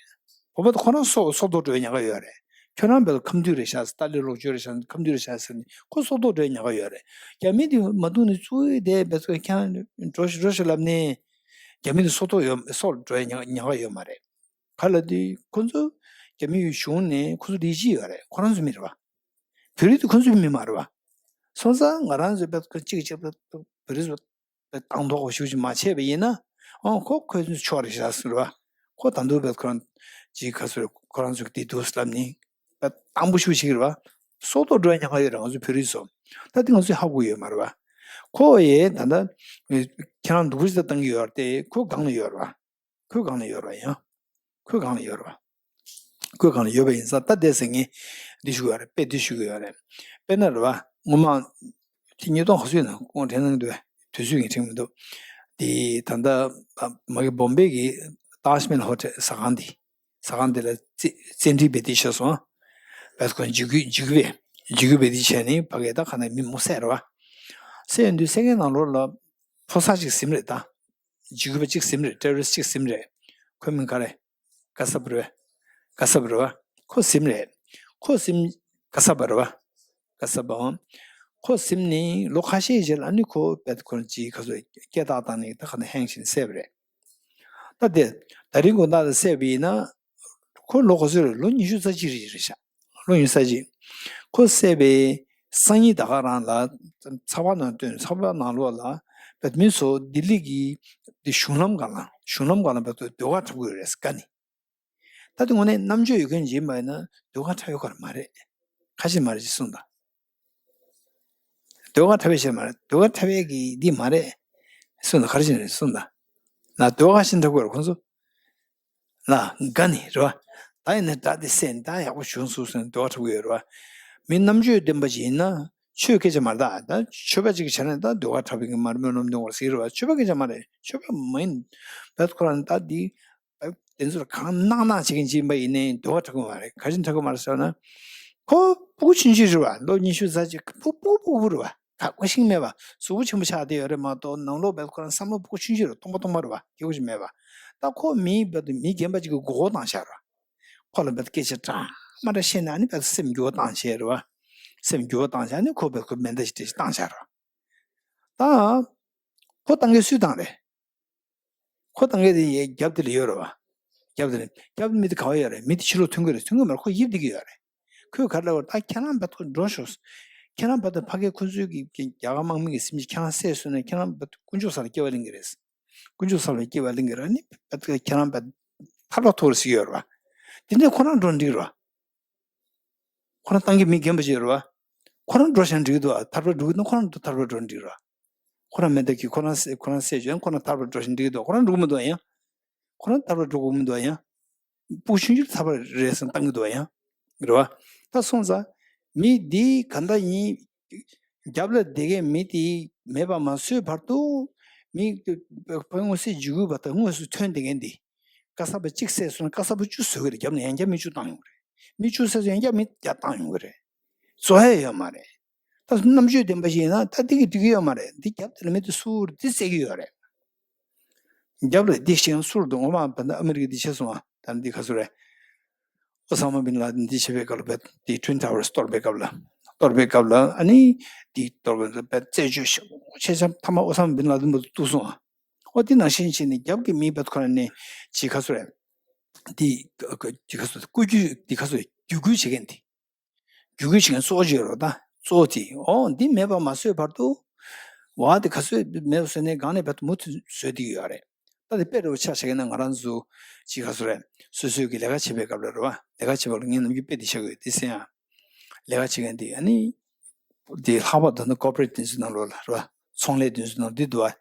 བོད་པ་དེ་ཁོ་རང་སྲོག་སྲོག་ཐོག་འགྲོ་བའི་ཉེན་ཁ་ཡོད་རེད། ཁྱོད་རང་བོད་ལ་ཁ་མཐུན་རེད་ཤག་ཏཱ་ལའི་ལོག་སྤྱོད་རེད་ཤག་ཁ་མཐུན་རེད་ཤག་ཟེར་ནས་ཁོ་སྲོག་ཐོག་འགྲོ་བའི་ཉེན་ཁ་ཡོད་རེད། རྒྱ་མི་དེ་མ་བརྡུངས་ནས་ཚུར་བསྡད་བོད་པ་ཁྱེད་རང་འགྲོ་ཤི་འགྲོ་ཤི་ལབ་ནས། རྒྱ་མི་དེ་སྲོག་ཐོག་ཡོད་སྲོག་འགྲོ་བའི་ཉེན་ཉེན་ཁ་ཡོད་མ་རེད། ག་ལ་དུས་ཁོ་ཚོ་རྒྱ་མི་གཞུང་ནས་ཁོ་ཚོ་ལས་བྱེད་ཡོད་རེད། ཁོ་རང་ཚོ་མི་རེད་བ། བོད་རིགས་དེ་ཁོ་ཚོའི་མི་མ་རེད་བ། སོང་ཙང་ང་རང་ཚོའི་བོད་ཁ་གཅིག་གཅིག་བོད་རིགས་ཚོ་བོད་དང་ཐོག་ཞུགས་ཅིག་མ་བྱས་པ་ཡིན་ན། ཨོ་ཁོ་ཁོ་ཚོའི་ཕྱོགས་རེད་ཤག་ཟེར་བ། ཁོ་ད་དུང་བོད་ཁོ་རང་ཅིག་ཁ་སོ་ཁོ་རང་ཚོའི་དེ་འདུག་ལབ་ནི། བོད་དང་པོ་ཞུགས་ཤིག་རེད་བ། སྲོག་ཐོག་འགྲོ་ཡ་ཉེན་ཁ་ཡོད་རེད་ང་ཚོ་བོད་རིགས་ཚོ། ད་དེ་ང་ཚོས་ཧ་གོ་ཡོད་མ་རེད་བ། ཁོ་ཡས་ད་ལྟ་ཁྱེད་རང་སྡུག་པོ་ཞིག་ད་བཏང་གི་ཡོད་རེད་དེ་ཁོ་སྒང་ལ་ཡོད་རེད་བ། ཁོས་སྒང་ལ་ཡོད་རེད་བ་ཡང་། ཁོས་སྒང་ལ་ཡོད་རེད་བ། ཁོས་སྒང་ལ་ཡོད་པ་ཡིན་ཙང་ད་བསྡད་ཟེར་ངས་འདི་ཞུ་གི་ཡོད་རེད་དཔེ་འདི་ཞུ་གི་ཡོད་རེད། དཔེར་ན་རེད་བ་ངོ་མ། དེ་ཉིས་སྟོང་ག་ཚོད་ཡིན་ན་ཁོང་དྲན་གནང་འདུག་དུས་ཚོད་ངས་དྲན་མི་འདུག་དེ་ད་ལྟ་མ་གི་བོམ་བེ་གི་ཏཱཇ་མེལ་ཧོ་ཊེལ་ཟ་ཁང་འདི། ཟ་ཁང་འདི་ལ་བཙན་བཙན་ཁྲིད་བེད་སྤྱོད་བྱས་སོང་། བས་ཁོང་འཇིགས་སྐུལ་འཇིགས་སྐུལ་འཇིགས་སྐུལ་བེད་སྤྱོད་བྱས་ནས་ཕ་གིར་ད་ག་ནས་མི་མང་པོ་བསད་རེད་བ། བསད་ཡོང་དུས་བསད་མཁན་ནང་ལོགས་ལ་ཕོ་གསར་ཅིག་ཟིན་རེད་ད། འཇིགས་སྐུལ་བ་གཅིག་ཟིན་རེད། ཊེ་རོ་རི་སི་ཊི་གཅིག་ཟིན་རེད། ཁོའི་མིང་ག་རེ། ཀ་ས་པ་རེད་པ། ཀ་ས་པ་རེད་པ། ཁོ་ཟིན་རེད། ཁོ་ཟིན། ཀ་ས་པ་རེད་པ། ཀ་ས་པའམ། ཁོ་ཟིན་ནས་ལོ་ཁ་ཤས་རྗེས་ལ་ཨ་ནི་ཁོ་བེད་ཁོ་རང་ཅིག་ཁ་སོ་སྐད་བཏགས་བཏང་ནས་ད་ག་ནས་ཧེང་ཞིག་བསད་པ་རེད། ད་དེ་ད་རིང་དགོང་དག་ལ་བསད་པ་ཡིན་ན། ཁོ་ལོ་ག་ཚོད་རེད། ལོ་ཉི་ཤུ་རྩ་གཅིག་རེད་རེད་ཤག་ལོ་ཉི་ཤུ་རྩ་གཅིག་ཁོ་བསད་པའི་སང་ཉིན་ད་ག་རང་ལ་ཚགས་པར་ནང་བཏོན། ཚགས་པར་ནང་ལོགས་ལ་བོད་མི་ཚོ་ལྡི་ལི་གི་དེ་གཞུང་ལམ་སྒང་ལ་གཞུང་ལམ་སྒང་ལ་བོད་དུ་ཟློས་གར་འཁྲབ་ཀྱི་ཡོད་རེད་ཟེར་བཀའ་ནི། ད་དེ་དངོས་གནས་རྣམ་དཔྱོད་ཡོད་མཁན་ཅིག་ཡིན་པ་ཡིན་ན་ཟློས་གར་འཁྲབ་ཡོད་ཁ་མ་རེད། ཁ་ཤས་མ་རེད་ཅེས་གསུངས་དང་། ཟློས་གར་འཁྲབ་ཡས་ཤེས་མ་རེད། ཟློས་གར་འཁྲབ་ཡས་ཀྱི་འདི་མ་རེད། གསུངས་དང་ག་རེ་བྱས་ནས་གསུངས་དང་། ན་ཟློས་གར་ཞིག་འཁྲབ་དགོས་རེད་ཁོང་ཚོ། ལ་དགའ་ནི་རེད་བ། ད་ཡིན་ན་ད་དེ་སེམས་ད་ཡག་པོ་བྱུང་སོང་ཟེར་ནས་འདོད་པ་འཁྲབ་ཀྱི་ཡོད་རེད་བ། མི་རྣམ་དཔྱོད་ལྡན་པ་ཞིག་ཡིན་ན་ཆོས་སྐད་ཆ་མ་རེད། ད་ད་ཆོས་པ་ཅིག་གི་བྱས་ན་ད་འདོད་པ་འཁྲབ་ཀྱི་མ་རེད། སྨོན་ལམ་འདོན་དགོས་ཟེར་གྱི་རེད་བ། ཆོས་པ་སྐད་ཆ་མ་རེད། ཆོས་པ་མ་ཡིན། བས་ཁོ་རང་ད་འདི། དེ་ཚོར་གང་གནང་གནང་བྱེད་མཁན་ཅིག་ཡིན་པ་ཡིན་ནའི་འདོད་པ་འཁྲབ་ཀྱི་མ་རེད། ག་རེ་འཁྲབ་ཀྱི་མ་རེད་ཟེར་ན། ཁོ་ཕྲུ་གུ་ཆུང་ཆུང་རེད་བ། ལོ་ཉི་ཤུ་རྩ་གཅིག་ཕྲུ་གུ་ཕྲུ་གུ་རེད་བ། ཁ་ཁོ་ཤེས་མེད་པ། གཟུགས་པོ་ཆེན་པོ་ཆགས་བསྡད་ཡོད་རེད་མ་གཏོགས། ནང་ལོགས་བས་ཁོ་རང་བསམ་བློ་ཕྲུ་གུ་ཆུང་ཆུང་རེད། སྟོང་པ་སྟོང་པ་རེད་བ། སྐྱེ་བོ་ཞིག་མེད་པ། ད་ཁོ་མི་བས་མི་རྒན་པ་ཅིག་གི་མགོ་སྐོར་བཏང་བཞག་རེད་བ། ཁོ་ལ་བས་སྐད་ཆ་འདྲ་མ་འདྲ་བཤད་ན་ཨ་ནི་བས་སེམས་འགྱུར་བ་བཏང་བྱས་རེད་བ། སེམས་འགྱུར་བ་བཏང་བྱས་ཨ་ནི་ཁོ་བས་ཁོ་མེ་མདའ་ཞིག་སྤྲད་ཞིག་བཏང་བཞག་རེད་བ། ད་ཁོ་བཏང་མཁན་སུས་བཏང་རེད། ཁོ་བཏང་མཁན་དེ་ཡའི་རྒྱབ་དེ་ལ་ཡོད་རེད་བ། རྒྱབ་དེ་ལ། རྒྱབ་མི་དེ་ག་བ་ཡོད་རེད། མི་དེ་ཕྱི་ལོགས་ཐོན་གྱི་རེད། ཐོན་གྱི་མ་རེད། ཁོ་ཡིབ་བསྡད་ཀྱི་ཡོད་རེད། ཁོས་ག་རེ་ལབ་པ་རེད། ད་ཁྱེད་རང་བར་དུ་འགྲོ་ཤོག་ཁྱེད་རང་བར་དུ་ཕ་གིར་ཁོ་ཚོའི་གི་གི་རྒྱ་གར་དམག་མི་གི་སེམས་ཅན་ཁྱེད་རང་བསད་སོང་ན་ཁྱེད་རང་བར་དུ་དཀོན་མཆོག་ས་ལ་སྐྱེ་བ་ལེན་གྱི་རེད། དཀོན་མཆོག་ས་ལ་སྐྱེ་བ་ལེན་གྱི་རེད། ཨ་ནི་བར་དུ་ཁྱེད་རང་བར་ཐར་པ་ཐོབ་རེད་ཟེར་གྱི་ཡོད་རེད་བ། དེ་འདྲ་ཁོ་རང་འགྲོ་འགྲིག་རེད་བ། ཁོ་རང་བཏང་གི་མི་རྒན་པ་ཅིག་ཡོད་རེད་བ། ཁོ་རང་འགྲོ་ཤག་འགྲིག་འདུག་ཨ། ཐར་པ་འགྲོ་གི་འདུག་ཁོ་རང་ཐར་པ་འགྲོ་འགྲིག་རེད། ཁོ་རང་མེ་མདའ་གིས་ཁོ་རང་བསད། ཁོ་རང་བསད་བྱས་ཁོ་རང་ཐར་པ་འགྲོ་ཤག་འགྲིག་འདུག་ཁོ་རང་འགྲོ་གི་མི་འདུག་ཨ། ཡང་ཁོ་རང་ཐར་པ་འགྲོ་གི་མི་འདུག་ཨ། ཡང་ཕྲུ་གུ་ཆུང་ཆུང་ཐར་པ་རེད་ཟེར་བཏང་གི་འདུག་ཨ། ཡང་རེད་བ། ད་སོང་ཙང་མི་འདི་ག་འདྲ་ཡིན། རྒྱབ་ལ་བསྡད་མཁན་མི་དེ་མེད་པ་མ་བཟོས་བར་དུ། མི་ཕ་དངོས་སུ་འཇུག་དགོས་པ་དང་དངོས་སུ་ཐོན་བསྡད་མཁན་འདི། ཀ་ས་པ་གཅིག་བསད་སོང་ན་ཀ་ས་པ་བཅུ་བཟོ་གི་རེད། རྒྱབ་ནས་ཡང་བསྐྱར་མི་བཅུ་བཏང་ཡོང་གི་རེད། མི་བཅུ་བསད་སོང་ཡང་བསྐྱར་མི་བརྒྱ་བཏང་ཡོང་གི་རེད། བཟོ་ཡ་ཡོད་མ་རེད། ད་རྣམ་དཔྱོད་ལྡན་པ་ཞིག་ཡིན་ན་ད་འདི་གི་འགྲིག་གི་ཡོད་མ་རེད། འདི་རྒྱབ་དེ་ལ་མི་དེ་སུར་འདི་བསད་ཀྱི་ཡོད་རེད། རྒྱབ་ལ་འདི་ཤེས་ན་སུར་འདུག་ངོ་མ་བ་ན་ཨ་མི་རི་ཀ་འདི་བྱས་སོང་ཨ། ད་འདི་ག་ཚོད་རེད། ཨོ་ས་མ་བིན་ལ་དིན་འདི་བྱེད་པའི་སྐབས་ལ་བས་འདི་ཊུན་ཊ་ཝར་གཏོར་བའི་སྐབས་ལ། གཏོར་བའི་སྐབས་ལ་ཨ་ནི་འདི་གཏོར་བའི་སྐབས་ལ་བས་རྩད་གཅོད་ཤོག་ཆེ་ཆམ་ཐ་མ་ཨོ་ས་མ་བིན་ལ་དིན་པོ་གཏུགས་སོང་ཨ། ཨོ་དེ་ནང་བཞིན་བྱས་ནས་རྒྱབ་ཀྱི་མི་བས་ཁོ་རང་ནས་ཅི་ག་ཚོད་རེད། འདི་ཅི་ག་ཚོད་བསྐུལ་རྒྱུ་འདི་ག་ཚོད་བརྒྱུད་སྐུལ་བྱེད་མཁན་འདི། རྒྱུད་སྐུལ་བྱེད་མཁན་གཙོ་བོ་ཅིག་ཡོད་རེད་པ། ད་གཙོ་བོ་དེ་ཨོ་འདི་མེད་པ་མ་བཟོས་བར་དུ། བ་དེ་ག་ཚོད་མེད་པ་བཟོས་ནས་སྒང་ནས་བར་དུ་མུ་མཐུད་བཟོས་བསྡད་ཡོད་རེད། ད་དེ་དཔེ་རུ་ཆ་བཞག་ན་ང་རང་ཚོ་ཅིག་ག་ཚོད་རེད། སོ་སོའི་གི་ལས་ཀ་བྱེད་པའི་སྐབས་ལ་རེད་པ། ལས་ཀ་བྱེད་པ་ལ་ངས་ནམ་རྒྱུན་དཔེ་འདི་བཞག་གི་ཡོད་དེ་སེམས་ཡང་། ལས་ཀ་བྱེད་མཁན་དེ་ཨ་ནི། དེ་ལྷག་པར་དུ་ནི་ཀོར་པོ་རེ་ཊི་དེ་ཚོའི་ནང་ལོགས་ལ་རེད་པ། ཚོང་ལས་དེ་ཚོའི་ནང་འདི་འདུག་པ།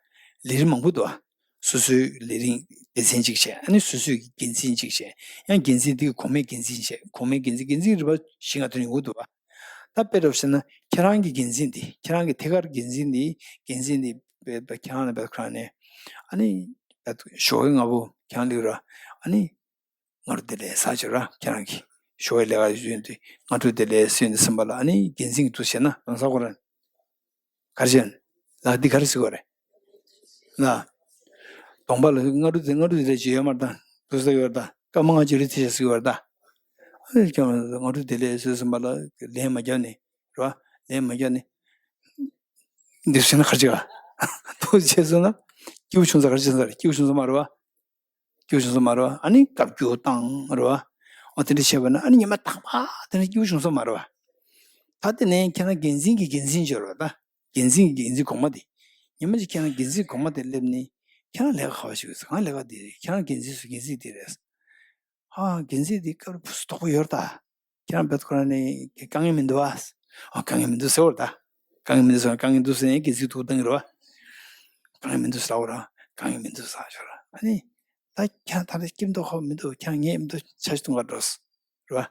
ལས་རིམ་མང་པོ་འདུག་པ། སོ་སོའི་ལས་རིམ་སྡེ་ཚན་གཅིག་བྱས། ཨ་ནི་སོ་སོའི་འགན་འཛིན་གཅིག་བྱས། ཡང་འགན་འཛིན་དེ་གི་གོང་མའི་འགན་འཛིན་བྱས། གོང་མའི་འགན་འཛིན་འགན་འཛིན་རིམ་པ་བཞི་ལྔ་ཐོན་ཡོང་གི་འདུག་པ། ད་དཔེ་རུ་བཤད་ན་ཁྱེད་རང་གི་འགན་འཛིན་དེ་ཁྱེད་རང་གི་ཐད་ཀར་འགན་འཛིན་དེ་འགན་འཛིན་དེ་བས་བས་ཁྱེད་རང་ལ་བས་ཁོ་རང་ནས་ཨ་ནི་ཞོགས་ཀས་སྔ་པོ་ཁྱེད་རང་ལུས་ར་ཨ་ནི། སྔ་དྲོ་བདེ་ལེགས་ཟེར་ཅིག་ར། ཁྱེད་རང་གིས་ཞོགས་པའི་ལས་ཀ་ཡོད་དུས་སྔ་དྲོ་བདེ་ལེགས་ཟེར་ནས་ཟིན་པ་ལ་ཨ་ནི་འགན་འཛིན་གྱིས་འདུག་བྱས་ན་རང་ས་ཁོ་རང་ག་རེ་བྱས་ན་ལགས་འདི་ག་རེ་ཟེར་གྱི་ཡོད་རེད། ལགས། གདོང་པ་ལ་སྔ་དྲོ་བདེ་སྔ་དྲོ་བདེ་ལེགས་ཅིག་ཡོད་མ་རེད་ད། འདུག་ས་ཡོད་རེད་ད། སྐར་མ་ལྔ་ཅིག་རེད་དེ་ཟེར་གྱི་ཡོད་རེད་ད། ཨ་ནི་ཁྱེད་རང་སྔ་དྲོ་བདེ་ལེགས་ཟེར་ཟིན་པ་ལ་ལན་མ་བརྒྱབ་ནས་རེད་པ། ལན་མ་བརྒྱབ་ནས་འདི་བྱས་ན་ག་རེ་བྱེད་ག་འདུག་བྱས་སོང་ན་སྐྱིད་པོ་བྱུང་ས་ག་རེ་བྱུང་ས་རེད། སྐྱིད་པོ་བྱུང་ས་མ་རེད་པ། སྐྱིད་པོ་བྱུང་ས་མ་རེད་པ། ཨ་ནི་བཀའ་བཀྱོན་བཏང་རེད་པ། འོ་དེ་འདྲ་བྱས་པ་ན་ཨ་ནི་ཉི་མ་རྟག་པར་དེ་འདྲ་སྐྱིད་པོ་བྱུང་ས་མ་རེད་པ། ད་དེ་ནས་ཁྱེད་རང་འགན་འཛིན་གྱི་འགན་འཛིན་ཅིག་ཡོད་རེད་པ། ད་འགན་འཛིན་གྱི་འགན་འཛིན་གོང་མ་དེ། ཉི་མ་གཅིག་ཁྱེད་རང་འགན་འཛིན་གོང་མ་དེ་སླེབས་ནས་ཁྱེད་རང་ལས་ཀ་ག་པར་བྱེད་དགོས་ཟེར། ང་ལས་ཀ་འདི་རེད། ཁྱེད་རང་འགན་འཛིན་ཚོ་འགན་འཛིན་འདི་རེད། ཧ་འགན་འཛིན་འདི་སྐབས་རེ་ཕུ་སུ་དོག་པོ་ཡོད་རེད་ད། ཁྱེད་རང་བས་ཁོ་རང་ནས་དཀའ་ངལ་མི་འདུག་ཨ། ཨ་དཀའ་ངལ་མི་འདུག་ཟེར་བ་རེད་ད། དཀའ་ངལ་མི་འདུག་ཟེར་ན་དཀའ་ངལ་འདུག་ཟེར་ནས་འགན་འཛིན་ཐུག་བཏང་གི་རེད་པ། དཀའ་ངལ་མི་འདུག་ཟེར་བ་རེད། དཀའ་ངལ་མི་འདུག་ཟེར་ཞོར་ཨ་ནི། ད་ཁྱེད་རང་ད་ལྟ་སྐྱིད་མདོག་ཁ་པོ་མི་འདུག་ཁྱེད་རང་ངའི་མི་འདུག་ཆ་ཞིག་གཏོང་ག་འགྲོ། རེད་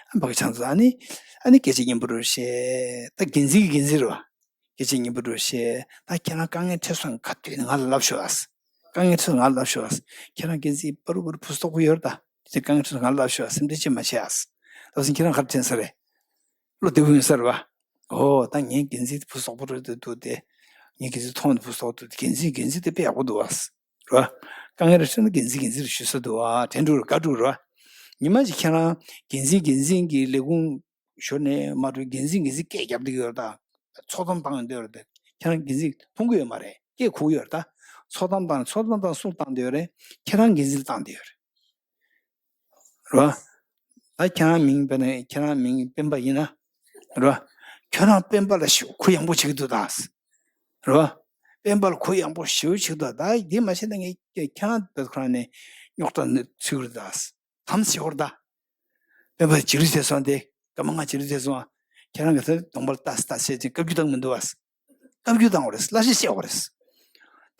པ། ཨ་ཕ་གི་ཆང་ཚོ་ཨ་ནི། ཨ་ནི་སྐད་ཆ་སྙན་པོ་རུ་བཤད། ད་འགན་འཛིན་གྱི་འགན་འཛིན་རེད་པ། སྐད་ཆ་སྙན་པོ་རུ་བཤད། ད་ཁྱེད་རང་དཀའ་ངལ་འཕྲད་སོང་ན་ག་དུས་ནས་ང་ལ་ལབ་ཤོག་ཨ། དཀའ་ངལ་འཕྲད་སོང་ང་ལ་ལབ་ཤོག་ཨ། ཁྱེད་རང་འགན་འཛིན་བར་དུ་བར་དུ་ཕུ་སུ་དོག་པོ་ཡོད་རེད་ད། དེ་དཀའ་ངལ་འཕྲད་སོང་ང་ལ་ལབ་ཤོག་ཨ། སེམས་ཁྲལ་ཅིག་མ་བྱེད་ཨ། ད་བཟུང་ཁྱེད་རང་ག་རེ་དྲན་ས་རེད། བློ་བདེ་པོ་ཡོང་ས་རེད་པ། ཨོ་ད་ངའི་འགན་འཛིན་དེ་ཕུ་སུ་དོག་པོ་རེད་འདུག་སྟེ། ངའི་འགན་འཛིན་མཐོང་ནས་ཕུ་སུ་དོག་འདུག་འགན་འཛིན་འགན་འཛིན་དེ་དཔེ་ཡག་པོ་འདུག་ཨ། རེད་པ། དཀའ་ངལ་རེ་འཕྲད་ན་འགན་འཛིན་འགན་འཛིན་རེ་ཞུ་ས་འདུག་ཨ། དྲན་འགྲོ་རེད་དགའ་འགྲོ་རེད་པ། ཉི་མ་ཞིག་ཁྱེད་རང་འགན་འཛིན་འགན་འཛིན་གྱི་ལས་ཁུངས་ཞོར་ནས་མ་འགྲོ་འགན་འཛིན་འགན་འཛིན་སྐད་རྒྱབ་བསྡད་ཀྱི་ཡོད་རེད་ད། ཚོགས་གཏམ་བཏང་ཡོང་བསྡད་ཡོད་རེད་དེ། ཁྱེད་རང་འགན་འཛིན་མཐོང་གི་ཡོད་མ་རེད། སྐད་གོ་གི་ཡོད་རེད་ད། ཚོགས་གཏམ་བཏང་ཚོགས་གཏམ་བཏང་སུར་བཏང་བསྡད་ཡོད་རེད། ཁྱེད་རང་འགན་འཛིན་ལ་བཏང་བསྡད་ཡོད་རེད། རེད་པ། ད་ཁྱེད་རང་མིང་དཔེར་ན་ཁྱེད་རང་མིང་སྤེན་པ་ཡིན་ན། རེད་པ། ཁྱོད་རང་སྤེན་པ་ལ་ཞེ་པོ་གུ་ཡངས་པོ་བྱེད་ཀྱི་འདུག་ད། རེད་པ། སྤེན་པ་ལ་གུ་ཡངས་པོ་ཞེ་པོ་བྱེད་ཀྱི་འདུག་ད་འདི་མ་བྱས་ན་ངས་ཁྱེད་རང་བོད་ཁོ་རང་ནས་རྙོག་དྲ་ནས་ཚུད་ཀྱི་འདུག་ད། དམ་བྱེད་དགོས་རེད་ད། སྤེན་པ་ཇི་རིགས་བྱས་སོང་དེ་སྐར་མ་ལྔ་ཇི་རིགས་བྱས་སོང་། ཁྱེད་རང་གི་ཚེ་གདོང་པར་ལྟ་ལྟ་བྱས་ཅིང་བཀའ་བཀྱོན་བཏང་མི་འདུག་བ། བཀའ་བཀྱོན་བཏང་བ་རེད། སླར་གསོ་བྱས་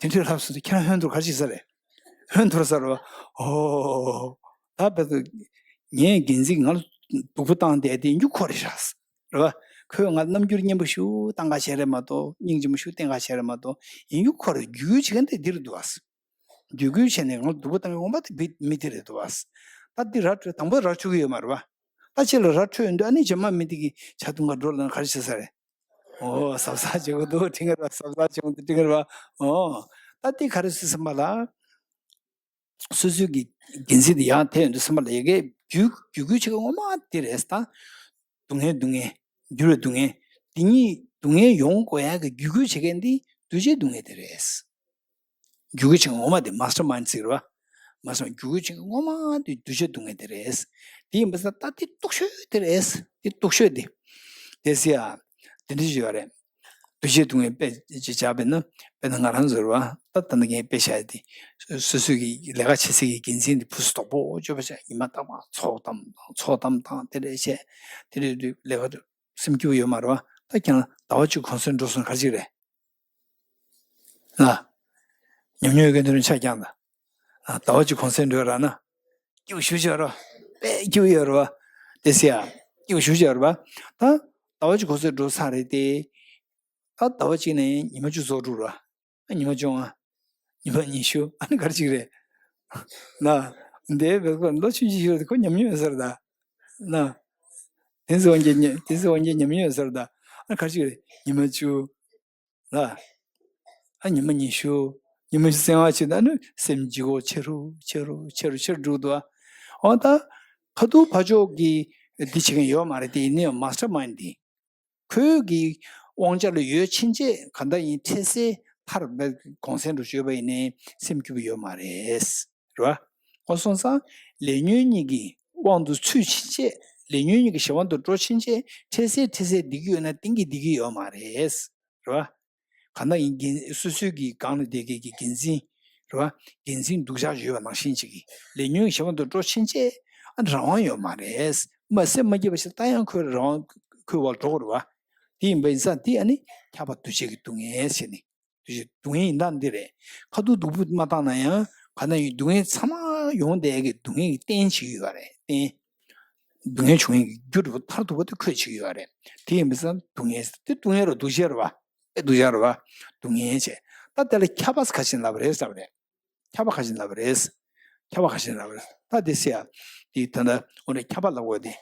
པ་རེད། དེ་འདྲའི་ལྷག་སོང་དུས་ཁྱེད་རང་ཧོན་ཐོར་ག་རེ་བྱེད་ས་རེད། ཧོན་ཐོར་ས་རེད་བ། ཨོ། ད་བས་ངའི་འགན་འཛིན་ང་ལ་སྡུག་པོ་བཏང་བསྡད་དེ་ཡིན་རྒྱུ་ཁོ་རེད་ཤག་རེད་བ། ཁོས་ང་རྣམ་འགྱུར་སྙན་པོ་ཞིག་བཏང་ག་བྱས་རེད་མ་གཏོགས་སྙིང་རྗེ་མོ་ཞིག་བསྟན་ག་བྱས་རེད་མ་གཏོགས་ཡིན་རྒྱུ་ཁོ་རེད། རྒྱུས་བྱེད་མཁན་དེ་འདི་རེད་འདུག་བ། བརྒྱུད་སྐུལ་བྱས་ནས་ང་ལ་སྡུག་པོ་བཏང་མཁན་ངོ་མ་དེ་བི་མི་དེ་རེད་འདུག་བ། ད་འདི་ར་འཕྲོད་དང་པོ་ར་འཕྲོད་ཀྱི་ཡོད་མ་རེད་བ། ད་ཕྱི་ལ་ར་འཕྲོད་ཡོང་དུས་ཨ་ནི་རྗེས་མ་མི་དེ་གིས་ཇ་འཐུང་ག་འགྲོ་ལབ་ན་ག་རེ་བྱེད་ས་རེད། ཨོ་གཟབ་གཟབ་བྱེད་དགོས་འདུག་དྲན་གྱི་རེད་བ། གཟབ་གཟབ་བྱེད་དགོས་འདུག་དྲན་གྱི་རེད་བ། ཨོ་ད་འདི་ག་རེ་བྱེད་སེམས་པ་ལ། སོ་སོའི་གི་འགན་འཛིན་དེ་ཡང་དེ་ཡོང་དུས་སེམས་པ་ལ་ཡ་གི་བརྒྱུད་བརྒྱུད་སྐུལ་བྱེད་མཁན་ངོ་མ་དེ་རེད་ད། སྡུག་བསྔལ་སྡུག་བསྔལ། འགྱུར་བའི་སྡུག་བསྔལ། དེ་གཉིས་སྡུག་བསྔལ་ཡོང་དགོས་ཡ་གི་བརྒྱུད་སྐུལ་བྱེད་མཁན་དེ་འདུ་བྱེད་སྡུག་བསྔལ་དེ་རེད། བརྒྱུད་སྐུལ་བྱེད་མཁན་ངོ་མ་དེ་མ་སི་ཊར་མའིན་ཌི་ཟེར་བ། མ་སི་ཊར་མའིན་ཌི། བརྒྱུད་སྐུལ་བྱེད་མཁན་ངོ་མ་དེ་འདུ་བྱེད་སྡུག་བསྔལ་དེ་རེད། དེ་ཡིན་པ་ས་ད་དེ་སྡུག་ཤོས་དེ་རེད། དེ་སྡུག་ཤོས་དེ། དེ་སི་ཡ། དེ་འདྲ་ཞིག་ཡོད་རེད། འདུ་བྱེད་སྡུག་བསྔལ་དཔེ་ཅིག་བྱས་པས་ན། དཔེར་ན་ང་རང་ཚོ་རེད་བ། ད་ད་ནི་ངས་དཔེ་བཞག་ཡ་དེ། སོ་སོའི་གི་ལས་ཀ་བྱེད་སའི་གི་འགན་འཛིན་དེ་ཕུན་སུམ་ཚོགས་པོ་སྤྱོད་པ་བྱས། ཉི་མ་རྟག་པར་ཚོགས་གཏམ་དང་ཚོགས་གཏམ་དང་དེ་འདྲ་བྱས། དེ་འདྲ་ལས་ཀ་སེམས་སྐྱིད་པོ་ཡོད་མ་རེད་བ། ད་ཁྱེད་རང་ཟླ་བ་གཅིག་གུང་སེང་འགྲོ་སོང་ག་རེ་ཅིག་རེད། ལ། ཉམས་མྱོང་ཡོད་མཁན་དེ་རིང་ཆ་རྐྱང་དང་། ཟླ་བ་གཅིག་གུང་སེང་འགྲོ་ར་ན། སྐྱིད་པོ་ཞེ་པོ་ཅིག་ཡོད་རེད་བ། དཔེ་སྐྱིད་པོ་ཡོད་རེད་བ། དེ་སི་ཡ། སྐྱིད་པོ་ཞེ་པོ་ཅིག་ཡོད་རེད་བ། ད། ཟླ་བ་གཅིག་གུང་སེང་འགྲོ་ཚར་རེད་དེ། ད་ཟླ་བ་གཅིག་ནས་ཉི་མ་བཅུ་རྫོགས་འགྲོ་ར། ཉི་མ་བཅོ་ལྔ། ཉི་མ་ཉི་ཤུ། ཨ་ནི་ག་རེ་ཅིག་རེད། ན། འདས་པའི་སྐོར་ལོ་ཆུང་ཆུང་ཞིག་རེད་དེ་ཁོ་ཉམས་མྱོང་ཡོད་ས་རེད་ད། ན། དེ་ཚོ་དབང་གིས་ཉམས་དེ་ཚོ་དབང་གིས་ཉམས་མྱོང་ཡོད་ས་རེད་ད། ཨ་ག་རེ་ཅིག་རེད། ཉི་མ་བཅུ། ལ། ཨ་ཉི་མ་ཉི་ཤུ། ཉི་མ་ཉི་ཤུ་བཙན་དབང་བྱེད་ན་ནི་སེམས་ལྗིད་ཁོག་ཆེ་རུ་ཆེ་རུ་ཆེ་རུ་ཆེ་རུ་འགྲོ་འདུག་ཨ། འོ་ད། ཁ་ཐུག་ཕར་ཕྱོགས་ཀྱི་འདི་བྱེད་མཁན་ཡོད་མ་རེད་དེ། ཡིན་ནའི་མ་སི་ཊར་མའིན་ཌི་འདི། ཁོའི་གི་དབང་ཆ་ལ་ཡོད་ཕྱིན་ཆད་གང་ལྟར་ཡིན་འཕྲལ་སེལ་མཐར་གུང་སེང་འགྲོ་བཅོས་པ་ཡིན་ནའི་སེམས་སྐྱིད་པོ་ཡོད་མ་རེད། རེད་བ། ཨོ་སོང་ཙང་ལས་ཉོན་གཉིས་ཀྱི་དབང་དུ་ཚུད་ཕྱིན་ཆད། ལས་ཉོན་གཉིས་ཀྱི་གཞན་དབང་དུ་འགྲོ་ཕྱིན་ཆད་འཕྲལ་སེལ་འཕྲལ་སེལ་བསྡད་ཀྱི་ཡོད་ན་གཏན་གྱི་བསྡད་ཀྱི་ཡོད་མ་རེད། རེད་བ། གང་ལྟར་ཡིན་འགན་སོ་སོའི་གི་སྒང་ལ་བསྡད་མཁན་གྱི་འགན་འཛིན། རེད་བ། འགན་འཛིན་སྡུག་ཅག་ཡོད་པ་ནང་བཞིན་ཅིག་གི་ལས་ཉོན་གཞན་དབང་དུ་འགྲོ་ཕྱིན་ཆད་ཨ་རང་དབང་ཡོད་མ་རེད། མ་སེམས་མ་སྐྱིད་པ་ཞིག་ད་ཡང་ཁོའི་རང་དབང་ཁོའི་འོག་ལ་འགྲོ་དགོས་རེད་བ། དེ་ཡིན་པ་ཡིན་ཙང་དེ་ཨ་ནི་ཁྱབ་པ་འདུ་བྱེད་ཀྱི་སྡུག་བསྔལ་ཟེར་ནི། འདུ་བྱེད་སྡུག་བསྔལ་ཡིན་སྟངས་འདི་རེད། ཁ་ཐུག་སྡུག་པོ་མ་བཏང་ན་ཡང་གང་ལྟར་ཡིན་སྡུག་བསྔལ་ཚང་མ་ཡོང་བསྡད་ཀྱི་སྡུག་བསྔལ་གྱི་རྟེན་བྱེད་ཀྱི་ཡོད་རེད་རྟེན། སྡུག་བསྔལ་འབྱུང་ཡག་གི་རྒྱུ་འབྲས་བུ་མཐར་ཐུག་པ་དེ་ཁོས་བྱེད་ཀྱི་ཡོད་རེད། དེ་ཡིན་པ་སང་སྡུག་བསྔལ་དེ་སྡུག་བསྔལ་རེད་སྡུག་བསྔལ་རེད་བ། ཨེ་སྡུག་བསྔལ་རེད་བ། སྡུག་བསྔལ་བྱས། ད་དེ་ལ་ཁྱབ་པ་ག་ཅིག་ལབ་རེད་ཟེར་བ་རེད། ཁྱབ་པ་ག་ཅིག་ལབ་རེད། ཁྱབ་པ་ག་ཅིག་ལབ་རེད། ད་དེ་ཟེར་ཡ། དེ་ད་ལྟ་འོ་རེད་ཁྱབ་པ་ལབ་དགོས་དེ།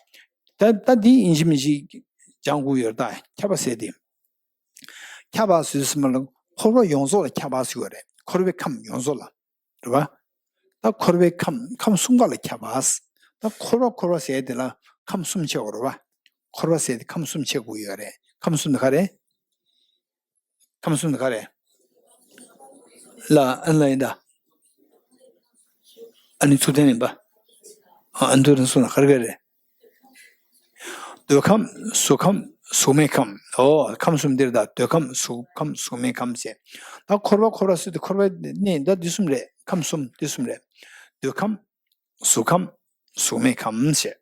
ད་ད་དེ་ཡིན་གཅིག་མིན་གཅིག་སྦྱང་དགོས་ཡོད་རེད་ད་ཁྱབ་པ་ཟེར་དེ། ཁྱབ་པ་ཟེར་དུས་ཙམ་པ་ལ་འཁོར་བ་ཡོངས་རྫོགས་ལ་ཁྱབ་པ་ཟེར་བ་རེད། འཁོར་བའི་ཁམས་ཡོངས་རྫོགས་ལ། རེད་བ། ད་འཁོར་བའི་ཁམས་ཁམས་གསུམ་ཀ་ལ་ཁྱབ་པ། ད་འཁོར་བ་འཁོར་བ་ཟེར་དེ་ལ་ཁམས་གསུམ་ཕྱེ་དགོས་རེད་བ། འཁོར་བ་ཟེར་དེ་ཁམས་གསུམ་ཕྱེ་དགོས་ཡོད་རེད། ཁམས་གསུམ་དེ་ག་རེད། ཁམས་གསུམ་དེ་ག་རེད། ལ་ཨ་ལ་ཡིན་ད། ཨ་ནི་ཚུལ་ལྡན་ཡིན་པ། ཨ་ཨ་མདོ་རིང་སོང་ན་ག་རེ་ག་རེ། འདོད་ཁམས། གཟུགས་ཁམས། གཟུགས་མེད་ཁམས། ཨོ་ཁམས་གསུམ་འདིར་ད་འདོད་ཁམས། གཟུགས་ཁམས། གཟུགས་མེད་ཁམས་ཟེར། ད་འཁོར་བ་འཁོར་བ་ཟེར་དུས་འཁོར་བ་ནི་ད་འདི་གསུམ་རེད། ཁམས་གསུམ་འདི་གསུམ་རེད། འདོད་ཁམས། གཟུགས་ཁམས། གཟུགས་མེད་ཁམས་ཟེར།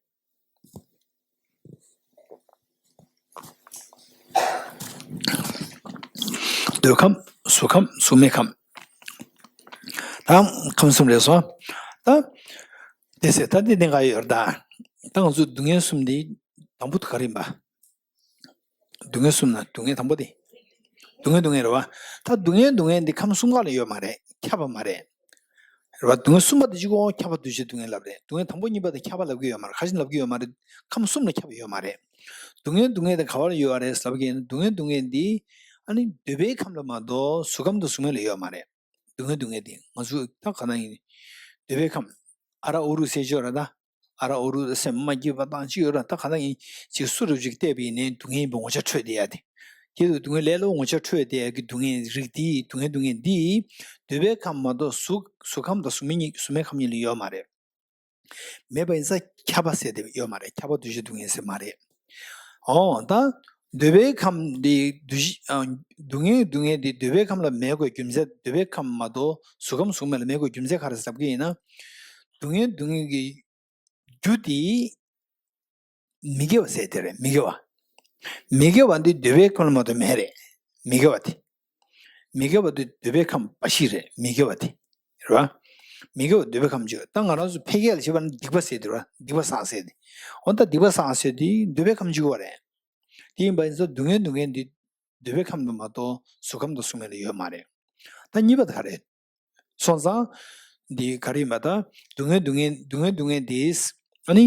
འདོད་ཁམས། གཟུགས་ཁམས། གཟུགས་མེད་ཁམས། ད་ཁམས་གསུམ་རེད་སོང་། ད། དེ་ཟེར་ད་འདི་གནད་འགག་ཡོད་རེད་ད། ད་ང་ཚོ་སྡུག་བསྔལ་གསུམ་འདི་དང་པོ་དེ་ག་རེ་ཡིན་པ། སྡུག་བསྔལ་གསུམ་ན་སྡུག་བསྔལ་དང་པོ་དེ། སྡུག་བསྔལ་སྡུག་བསྔལ་རེད་བ། ད་སྡུག་བསྔལ་སྡུག་བསྔལ་འདི་ཁམས་གསུམ་ཀ་ལ་ཡོད་མ་རེད། ཁྱབ་པ་མ་རེད། རེད་བ། སྡུག་བསྔལ་གསུམ་པ་དེ་གཅིག་པོ་ཁྱབ་པ་འདུ་བྱེད་སྡུག་བསྔལ་ལབ་རེད། སྡུག་བསྔལ་དང་པོ་གཉིས་པ་དེ་ཁྱབ་པ་ལབ་ཀྱི་ཡོད་མ་རེད། ག་ཅི་ལབ་ཀྱི་ཡོད་མ་རེད། ཁམས་གསུམ་ལ་ཁྱབ་པ་ཡོད་མ་རེད། སྡུག་བསྔལ་སྡུག་བསྔལ་དེ་ག་བར་ཡོད་རེད་ལབ་ཀྱི་ཡིན་ན། སྡུག་བསྔལ་སྡུག་བསྔལ་འདི་ཨ་ནི་འདོད་པའི་ཁམས་ལ་མ་གཏོགས་གཟུགས་ཁམས་དང་གཟུགས་མེད་ལ་ཡོད་མ་རེད། སྡུག་བསྔལ་སྡུག་བསྔལ་འདི་ང་ཚོ་ད་ག་ན་ཡིན། འདོད་པའི་ཁམས། ཨ་ར་ཨུ་རུ་ཟེར་ཅོག་ར་ད། ཨ་ར་ཨུ་རུ་སེམས་མ་སྐྱིད་པ་དང་ཅི་ཡོད་ར་ད་ག་ན་ཡིན། ཅིག་སུ་རུ་ཅིག་བལྟས་པ་ཡིན་ནའི་སྡུག་བསྔལ་ཡིན་པའི་ངོ་ཆ་འཕྲོད་བསྡད་ཡ་དེ། དེ་དུས་སྡུག་བསྔལ་ལས་སླ་པོ་ངོ་ཆ་འཕྲོད་བསྡད་ཡ་གི་སྡུག་བསྔལ་རིགས་འདི་སྡུག་བསྔལ་སྡུག་བསྔལ་འདི། འདོད་པའི་ཁམས་མ་གཏོགས་གཟུགས་གཟུགས་ཁམས་དང་གཟུགས་མེད་གཉིས་གཟུགས་མེད་ཁམས་གཉིས་ལ་ཡོད་མ་རེད། མེད་པ་ཡིན་ཙང་ཁྱབ་པ་ཟེར་དེ་ཡོད་མ་རེད། ཁྱབ་པ་འདུ་བྱེད་སྡུག་བསྔལ་ཟེར་མ་རེད། འོ་ད། འདོད་པའི་ཁམས་འདི་འདུ་བྱེད་ཨ། སྡུག་བསྔལ་སྡུག་བསྔལ་འདི་འདོད་པའི་ཁམས་ལ་མེད་དགོས་རྒྱུ་མཚན། འདོད་པའི་ཁམས་མ་གཏོགས་གཟུགས་ཁམས་གཟུགས་མེད་ལ་མེད་དགོས་རྒྱུ་མཚན་ག་རེ་ཟེར་གྱི་ཡིན་ན། སྡུག་བསྔལ་སྡུག་བསྔལ་གྱི་རྒྱུ་དེ་མི་དགེ་བ་ཟེར་དེ་རེད། མི་དགེ་བ། མི་དགེ་བ་འདི་འདོད་པའི་ཁམས་ལ་མ་གཏོགས་མེད་རེད། མི་དགེ་བ་དེ། མི་དགེ་བ་འདི་འདོད་པའི་ཁམས་འབའ་ཞིག་རེད། མི་དགེ་བ་དེ། རེད་བ། མི་དགེ་བ་འདོད་པའི་ཁམས་གཅིག་ད་ང་རང་ཚོ་ཕལ་སྐད་ལ་བྱས་པ་ན་སྡིག་པ་ཟེར་དེ་རེད་བ། སྡིག་པ་བསགས་ཟེར་དེ། འོ་ད་སྡིག་པ་བསགས་ཟེར་དེ་འདོད་པའི་ཁམས་གཅིག་པ་རེད། དེ་ཡིན་པ་ཡིན་ཙང་སྡུག་བསྔལ་སྡུག་བསྔལ་འདི་འདོད་པའི་ཁམས་ལ་མ་གཏོགས་གཟུགས་ཁམས་དང་གཟུགས་མེད་ལ་ཡོད་མ་རེད། ད་གཉིས་པ་དེ་ག་རེད། སོང་ཙང་། འདི་ག་རེ་ཡིན་པ་ད། སྡུག་བསྔལ་སྡུག་བསྔལ་སྡུག་བསྔལ་སྡུག་བསྔལ་འདི། ཨ་ནི།